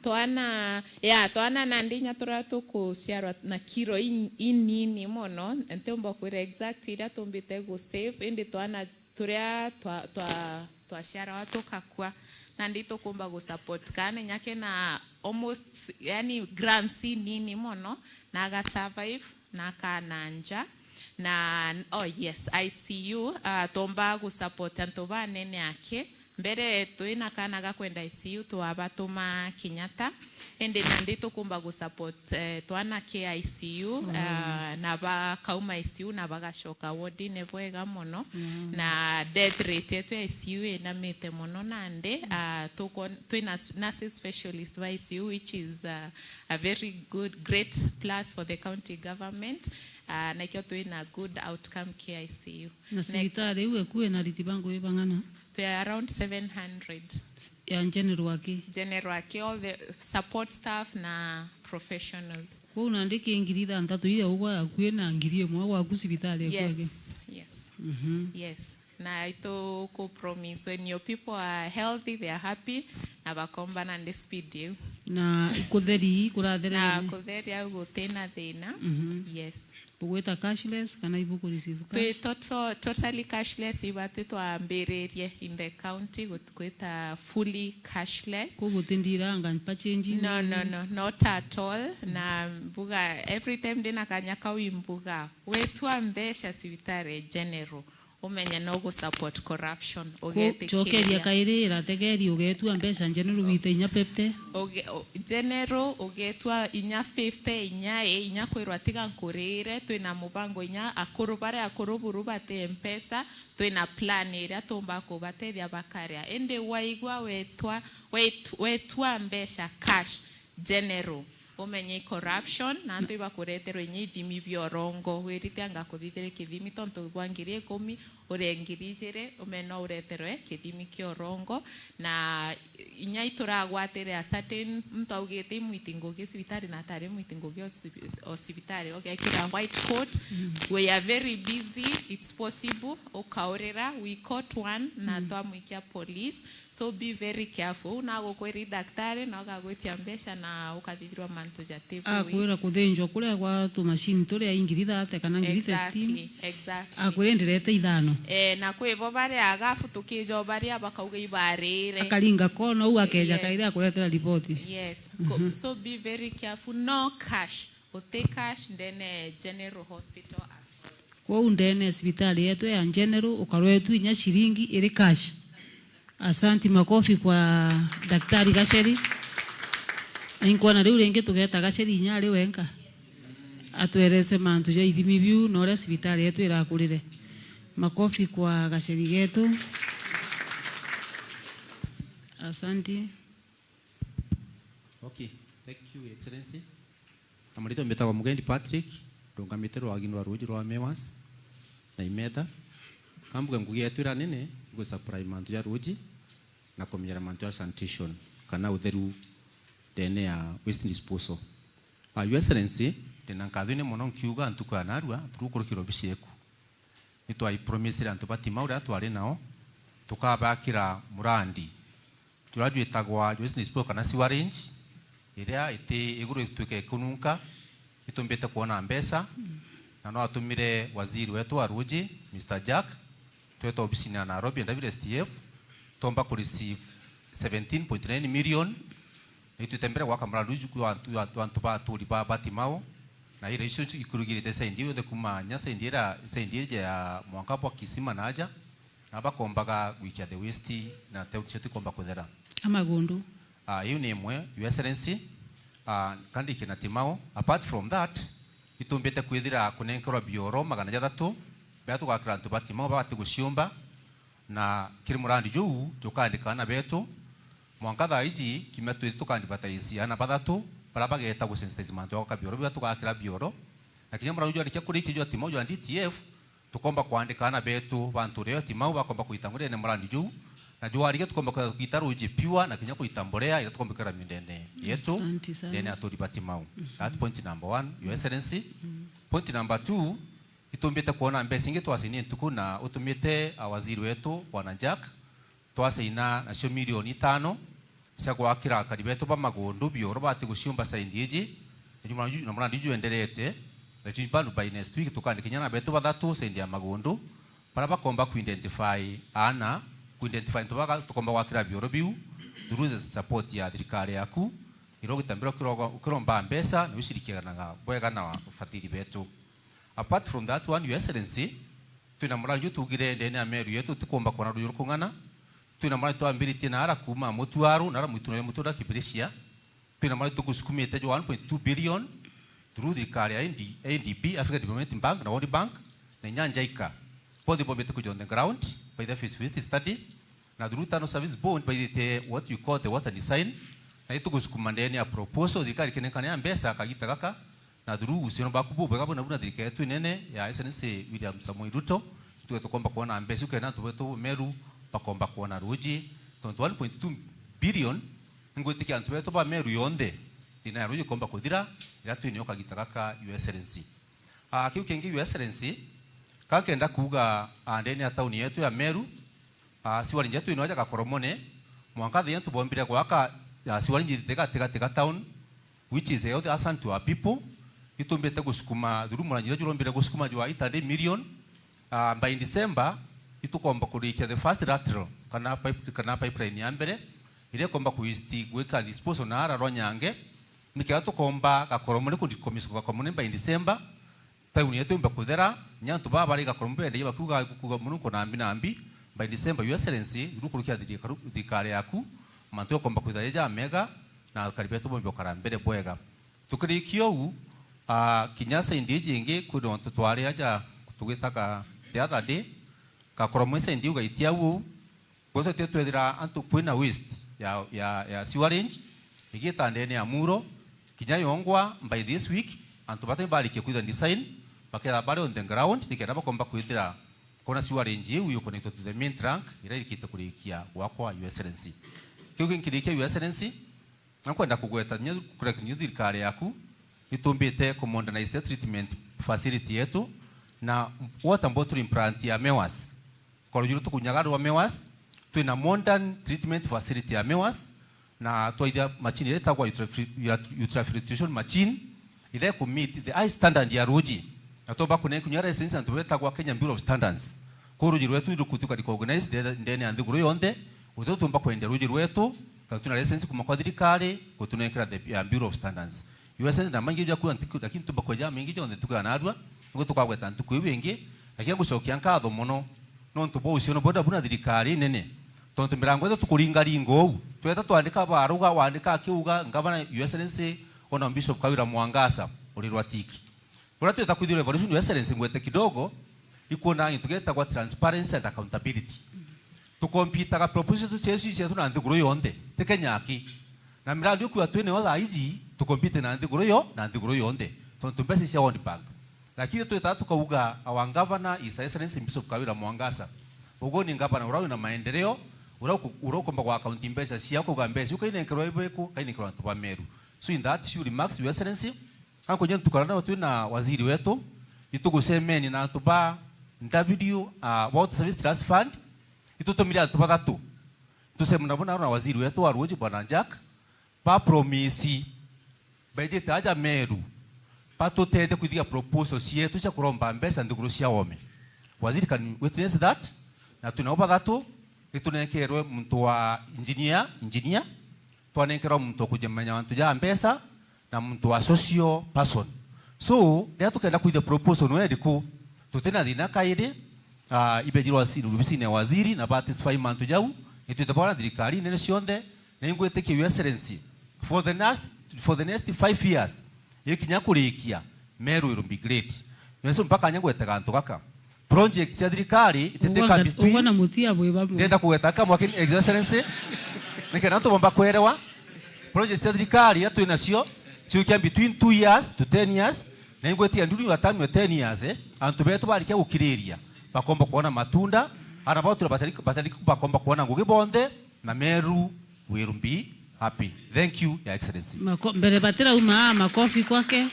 Twana, yeah, twana nandi inya turia tukuciarwa na kiro in-, inini mono, ntiumba kwira exact iria tumbite gu save, indi twana turia twa, twa, twaciarwa tukakua, nandi tukumba gu support kaana inya kena almost, yani, grams inini mono, na aga survive, na akaana nja, na, oh yes, I C U, ah, tomba gu support antu banene aki, Mbere twina kana ga kwenda I C U twabatuma Kenyatta, indi nandi tukumba gu support, eh, twana K I C U, ah, na bakauma I C U na bagacoka wardine bwega mono. Na death rate yetu ya I C U inamite mono nandi, ah, tuko-, twina s-, nurses specialist ba I C U, which is, ah, a very good, great plus for the county government. Ah, nakio twina good outcome K I C U. Na cibitari iu eku ina ariti ba ngugi bang'ana? Twi around seven hundred. Ya general aki? General aki, all the support staff na professionals. Kwou nandi ki ngiri ithanthatu iria ugwa yaku ina ngiri imwe gwaku cibitari eku aki? Yes, yes. Mhm. Yes. Na itu ku promise when your people are healthy, they are happy, na bakomba nandi speed iu. Na kutheri, kuratherere? Na kutheri au gutina thina. Mhm. Yes. Bugwita cashless kana ibuku receive cash? Twi toto-, totally cashless, iba twi twambiririe in the county gut-, gwita fully cashless. Kuu gutindiranga mpa change? No, no, no, not at all. Na mbuga, every time ndina kanya kau imbuga, wetua mbeca cibitari general, umenye no gu support corruption, ugetikiria. Cokeria kairi irategeri ugetua mbeca general wite inya fifty. Uge-, u-, general ugetua inya fifty, inya i, inya kwirwa tiga nkurire, twina mubango inya akuru baria akuru buru bati mpesa, twina plan iria tumba kubatethia bakaria. Indi waigua wetwa, wet-, wetua mbeca cash, general, umenye i corruption, na antu ibakureterwa inya ithimi bia urongo, wirite anga kuthithire kithimi tontu bwa ngiri ikumi, urie ngiri ijiri, umenye no ureterwe kithimi kia urongo, na inya ituragwatire a certain muntu augite imwiti ngugi cibitari na atari mwiti ngugi o cibi-, o cibitari, ugekira white coat, we are very busy, it's possible, ukaurira, we caught one, na twamwikia police, So be very careful. Uu nagukwira i daktari, na ugagwitia mbeca na ukathithirwa mantu jati bui. Akwira kuthinjwa kuria gwa tumashini turia i ngiri thirty kana ngiri fifteen. Exactly, exactly. Akwira ndirete ithano. Eh, na kwi bo baria agabu tukijo baria bakauga ibarire. Akaringa kono, uu akeja kairi akuretera riboti. Yes. Ko-, so be very careful. No cash. Uti cash ndene General Hospital at all. Kwou ndene ya cibitari yetu ya General ukarwetwa inya ciringi iri cash. Asanti, makofi kwa Daktari Gacheri. Na inkwona riu ringi tugeta Gacheri inya ari wenka. Atwerese mantu ja ithimi biu na uria cibitari yetu irakurire. Makofi kwa Gacheri getu. Asanti. Okay, thank you, Excellency. Na maritwa mbitagwa Mugendi Patrick, ndungamite rwaginu rwa ruuji rwa Mewas na Imeta. Kambuge ngugi yetu iria nene ni gu supply mantu ja ruuji na kumenyera mantu ja sanitation kana utheru ndene ya waste disposal. Ah, Your Excellency, ndina nkathune mono nkiuga ntuku ya narua through kurukira obici yeku. Ni twaipromisire antu ba Timau riria twari nao, tukabakira murandi juria jwitagwa Joyce Nispo kana sewerage, iria iti iguru itwike ikununka. Itumbite kwona mbeca, na no atumire waziri wetu wa ruuji, Mister Jack, tweta obisine ya Nairobi, N W S T F, tomba ku receive seventeen point nine million, na itwite mbere gwaka murandi uju kwa antu, antu, antu ba aturi ba, ba Timau, na ira icio ikurugirite side yonthe kuma nya side ira, side ija ya mwanka bwa Kisima na aja, na bakombaga gwikia the waste na town cietu ikomba kuthera. Amagundu. Ah, iu ni imwe, Your Excellency, ah, kandi kina Timau. Apart from that, itumbite kwithira kunenkerwa bioro magana jathatu, bia tugakira antu ba Timau babati guciumba, na kiri murandi juu, jukandika ana betu, mwanka thaa iji, kimya twi tukandivataisi ana bathatu, baria bageta gusensitize mantu ya gwaka bioro, biria tugakira bioro. Na kinya murandi jwarikia kurikia jwa Timau jwa D T F, tukomba kwandika ana betu ba nture ya Timau, bakomba kuita ngurene murandi juu. Na jwarikia tukomba kwita ruuji pure, na kinya kuita mborea, iria tukomba kwikira miundene yetu, asante sana, ndene ya aturi ba Timau. That point number one, Your Excellency. Point number two, itumbite kwona mbeca ingi twasinie ntuku na utumite, ah, waziri wetu, Bwana Jack, twasaina nacio milioni itano cia gwakira akari betu ba Magundu bioro bati guciumba side iji. Na juma ju-, na murandi jwenderete, na ju bado by next week tukandika kinya ana betu bathatu side ya Magundu, baria bakomba kuidentify ana, kuidentify antu baga tukomba gwakira bioro biu through the support ya thirikari yaku, iria ugitambira ukirogo-, ukiromba mbeca na ucirikiranaga bwega na abatiri betu. Apart from that one, Your Excellency, twina murandi juu tugire ndene ya Meru yetu, tukomba kwona ruuji rukung'ana, Twina maria twambiritie na ara kuuma Mutuaru, na ara mwitu na Mutura Kibiricia. Twina maria tugusukumite jwa one point two billion through thirikari ya A D, A D B, African Development Bank na World Bank, na inya JICA. Bonthe bombite kuja on the ground, by the feasibility study, na through tunnel service board, by the, what you call the water design, na itugusukuma ndene ya proposal, thirikari ikenekane ya mbeca kagita gaka, na through uhusiano bwaku bubwega buna buna thirikari yetu inene ya Excellency William Samoei Ruto, tuge tukomba kuona mbeca iu kenda antu betu Meru bakomba kuona ruuji, tontu one point two billion, ningwitikia antu betu ba Meru yonthe, thina ya ruuji ikomba kuthira, iria twinio kagita gaka, Your Excellency. Ah, kiu kingi, Your Excellency, ka nkenda kuuga, ah, ndene ya tauni yetu ya Meru, ah, sewerage yetu ino aja Gakoromone, mwanka the yetu bombire gwaka, ah, sewerage ithite gati gati ga town, which is a health hazard to our people. Itumbite gusukuma through muranyira jurombire gusukuma jwa eight hundred million. Ah, by December, itukomba kurikia the first lateral, kana pipe, kana pipeline ya mbere, iria ikomba kuisti gwika disposal na ara rwa Nyange, nikenda tukomba Gakoromone ku decommission Gakoromone by December. Tauni yetu yumba kuthera, inya antu baa bari Gakoromone bendagia bakiuga, kuuga Murungu nambi nambi, by December, Your Excellency, rukurukia thirikari, thirikari yaku, mantu jakomba kwithira jaja mega, na akari betu bombe gukara mbere bwega. Tukirikia uu, ah, kinya side iji ingi, kwina antu twari aja tugitaga the other day, Gakoromone side iu gaitia uu, Gwetu tio twethira antu kwina waste ya, ya, ya sewerage, igita ndene ya muro, kinya yongwa by this week, antu bati barikia kwitha design, bakethira bari on the ground, nikenda bakomba kwithira kona sewerage iu yuconnected to the main trunk, iria irikite kurikia gwakwa, Your Excellency. Kiu kinkirikia, Your Excellency, na nkwenda kugweta kinya kuria kinya thirikari yaku, itumbite ku modernize treatment facility yetu, na water bottling plant ya Mewas. Kwa ruuji ruria tukunyaga rwa Mewas, twina modern treatment facility ya Mewas, na twaithia machine iria itagwa ultrafil-, ultrafiltration machine, iria iku meet the high standard ya ruuji. Na twomba kunenka kinya license antu betagwa Kenya Bureau of Standards. Kwou ruuji rwetu rukutuika recognized nde-, ndene ya nthiguru yonthe, guti tuumba kwendia ruuji rwetu, na twina license kuuma kwa thirikari, gutunenkera the, ya Bureau of Standards. License na maingi ja kuuga ntiku, lakini tuumba kweja maingi jonthe ntuku ya narua, niguo tukagweta ntuku iu ingi, lakini ngucokia nkatho mono. Nontu bwa uhusiano bwenda buna thirikari nene. Tontu mirango yetu tukuringaringa uu. Tweta twandika baruga, wandika akiuga, Ngavana, Your Excellency, ona Bishop Kawira Mwangaza, uri rwa tiki. Uria tweta kwithirwa revolution, Your Excellency, ngwete kidogo, ikwona gintu gitagwa transparency and accountability. Tukompitaga proposal tu cietu cietu na nthiguru yonthe, ti Kenya aki. Na miradi ukwia twinayo thaa iji, tukompite na nthiguru yo, na nthiguru yonthe. Tontu mbeca cia World Bank. Lakini twita tukauga, our governor, His Excellency Bishop Kawira Mwangaza, ugu ni ngavana uria wina maendeleo, uria uku-, uria ukumba gwa account mbeca cia kuuga mbeca iu kainenkerwa ibeku, kainenkerwa antu ba Meru. So in that few remarks, Your Excellency, ankunya ntukana nao twina waziri wetu, itugucemeni na antu ba W, uh, Water Service Trust Fund, itutumire antu bathatu. Tucemana nabo nao na waziri wetu wa ruuji, Bwana Jack, ba promise baijite aja Meru, batutethie kwithiria proposal cietu cia kuromba mbeca nthiguru cia oome. Waziri can witness that, na twinao bathatu, nitunenkerwe muntu wa engineer, engineer, twanenkerwa muntu wa kujamenya mantu ja mbeca, na muntu wa social person. So, riria tukenda kwithia proposal no iriku, tutina thina kairi, ah, ibejirwa waziri, rubisine ya waziri, na batisfai mantu jau, nitwite bwana thirikari nene cionthe, na ingwitikia Your Excellency, for the next, for the next five years, ikinya kurikia, Meru will be great. Yesu mpaka anya gwetega antu gaka. Project cia thirikari, itete Ugwa ka ngat-, between, ugwa na mutia bwi bamwe. Ndenda kugweta kamwe, Your Excellency. Nikenda antu bomba kwerewa. Project cia thirikari iria twi nacio, ciukia between two years to ten years, na ingwitikia during your term ya ten years, eh, antu betu barikia gukiriria, bakomba kuona matunda, ana bau tuna batari, batari bakomba kuona ngugi bonthe, na Meru will be happy. Thank you, Your Excellency. Mako-, mbere batirauma, makofi kwake.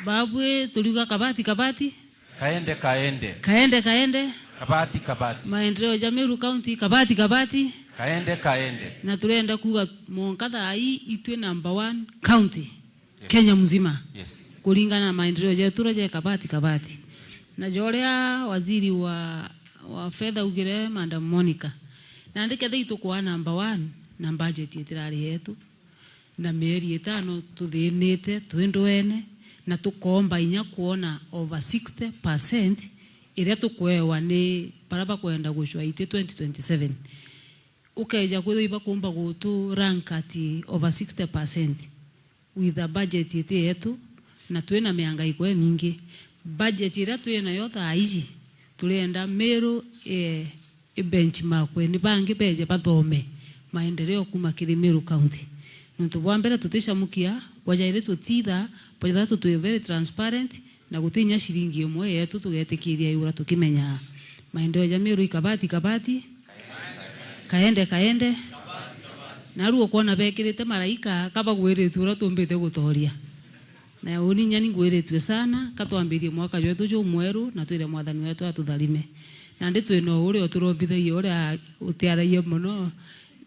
Babwe, turiuga kabati, kabati. Kaende, kaende. Kaende, kaende. Kabati, kabati. Maendeleo ja Meru County, kabati, kabati. Kaende, kaende. Na turenda kuuga mwanka thaa ii itwi number one county, yes, Kenya mzima. Yes. Kuringana na maendeleo jetu uria je kabati, kabati. Na joria waziri wa, wa fedha augire, Madam Monica, nandi kethira itukwaa number one na budget itirari yetu, na mieri itano tuthinite twi ndwene, na tukoomba inya kwona over sixty percent iria tukwewa ni baria bakwenda gucwa iti twenty twenty-seven. ukeja kwithirwa ibakumba gutu rank at over sixty percent with a budget iti yetu, na twina miangaiko imingi. Budget iria twinayo thaa iji, turienda Meru, eh, i benchmarkwe ni bangi beje bathome maendeleo kuma kiri Meru County. Nontu bwa mbere tuticamukia, bwajairi tutitha, bwajatha tutwi very transparent, na guti inya ciringi imwe yetu tugetikiria igura tukimenyaa maendeleo ja Meru ikabati kabati, kaende kaende. Naru ukwona bekirite maraika kabagwiritue uria tumbite gutoria. Na uni inya ni ngwiritue sana, ka twambirie mwaka jwetu jumweru, na twire Mwathani wetu atutharime. Nandi twina uria uturombithagia, uria utiaragia mono,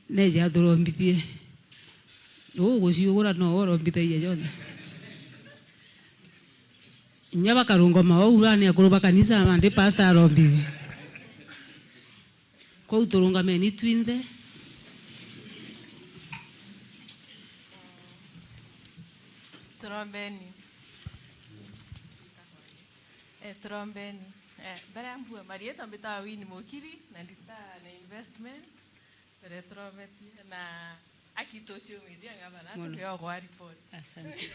neje aturombithie. Uu guciugura no urombithagia jonthe. Inya bakarungama ou urani akuru ba kanisa, nandi pastor arombithie. Kwou turungameni twinthe. Turombeni. Eh, turombeni. Eh, mbere ya mbua marietwa mbitawa Winnie Mukiri, na nditawa na investment. Mbere turombetie na aki tuciumithia ngavana, mono, tukiogwa report. Asante.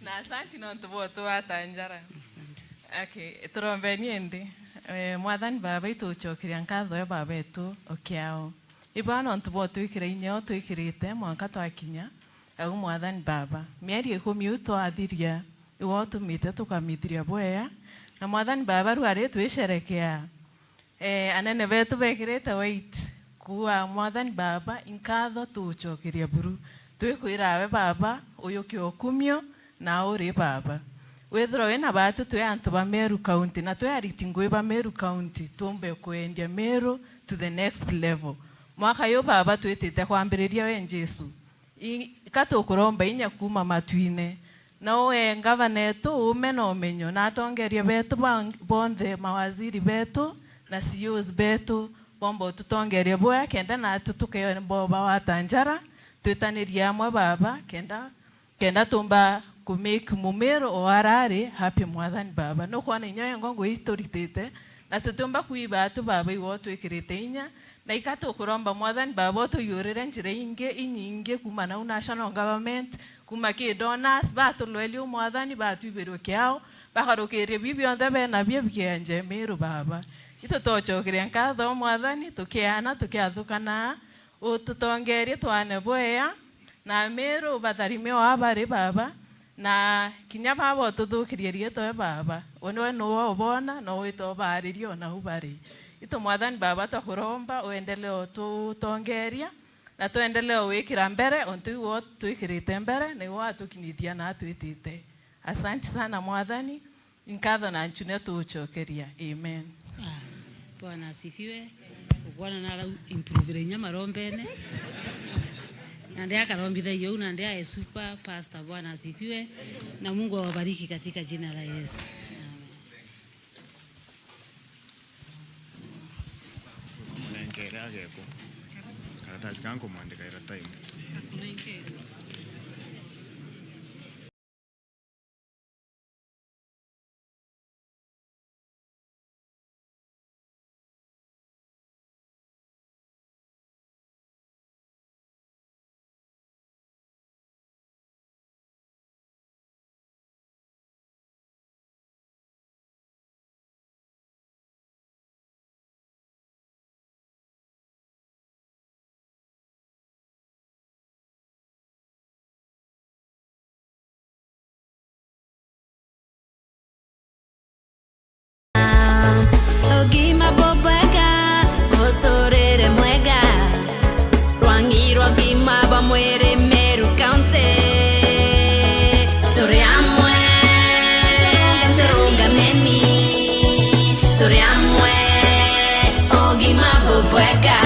Na asante nontu bwa utugwata njara. Asante. Okay, turombeni indi. Eh, Mwathani Baba, itugucokeria nkatho we Baba wetu ukiao. Iba nontu bwa utwikira inya utwikirite mwanka twakinya au, Mwathani Baba. Mieri ikumi iu twathiria, iwe utumite tukamithiria bwea. Na Mwathani Baba, riu ari twisherekea, eh, anene betu bekirite weight, kuuga, Mwathani Baba, inkatho tugucokeria buru. Twikwira we Baba, uyuke ukumio, na uri Baba. Withirwe wina baatu twi antu ba Meru County, na twi ariti ngui ba Meru County, tuumbe kwendia Meru to the next level. Mwaka uyu Baba twitite kwambiriria we Jesu. I-, ka tukuromba inya kuuma matuine, na uee ngavana etu uume na umenyo, na atongeria betu ba-, bonthe, mawaziri betu, na C E Os betu, bomba ututongeria bwea, kenda natu tukemba ubagwata njara, twitanirie amwe Baba, kenda, kenda tumba ku make Mumiru o arari happy, Mwathani Baba. Nukwona inya wengwa ngui ituritite, na tutiumba kwiba atu Baba, iwe utwikirite inya, na ika tukuromba, Mwathani Baba, utuyurire njira ingi inyingi kuuma nau National Government, kuuma ki donors, batulwelie u Mwathani, batwibirwe kiao, bakarukirie bi bionthe benabio bikienje Miru, Baba. Itu tucokeria nkatho, Mwathani, tukiana, tukiathukana, ututongerie twane bwea, na Miru ubatharime o abari, Baba, na kinya baba ututhukirie riitwa, Baba. We niwe nuwe ubona, na wita ubaariria o nau bari. Itu Mwathani Baba, twakuromba uendelee ututongeria, na tuendelee wikira mbere, untu iwe utwikirite mbere, na iwe watukinyithia na atwitite. Asante sana, Mwathani. Nkatho na nchunia tugucokeria. Amen. Ah, Bwana asifiwe. Bwana narau improve inya marombene. Nandi akarombithagia uu, nandi ae super pastor. Bwana asifiwe. Na Mungu awabariki katika jina la Yesu. Amen. Nkumunengere ageko. Karatasi ka nkumwandikaira time. Ugima bubwega, muturire mwega, rwangi rwa ugima bwa mwiri Meru County. Turi amwe, turungameni, turi amwe, ugima bubwega.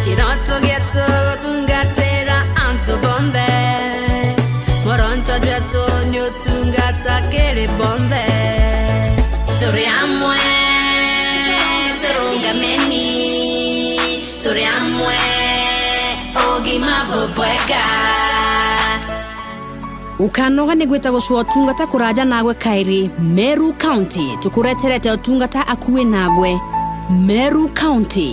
Kiroto gietu gutungatira antu bonthe, muronto jwetu ni utungata kiri bonthe. Turi amwe, turungameni, turi amwe, ugima bubwega. Ukanoga ni gwita gucua utungata kuraja nagwe kairi. Meru County, tukureterete utungata akui nagwe. Meru County.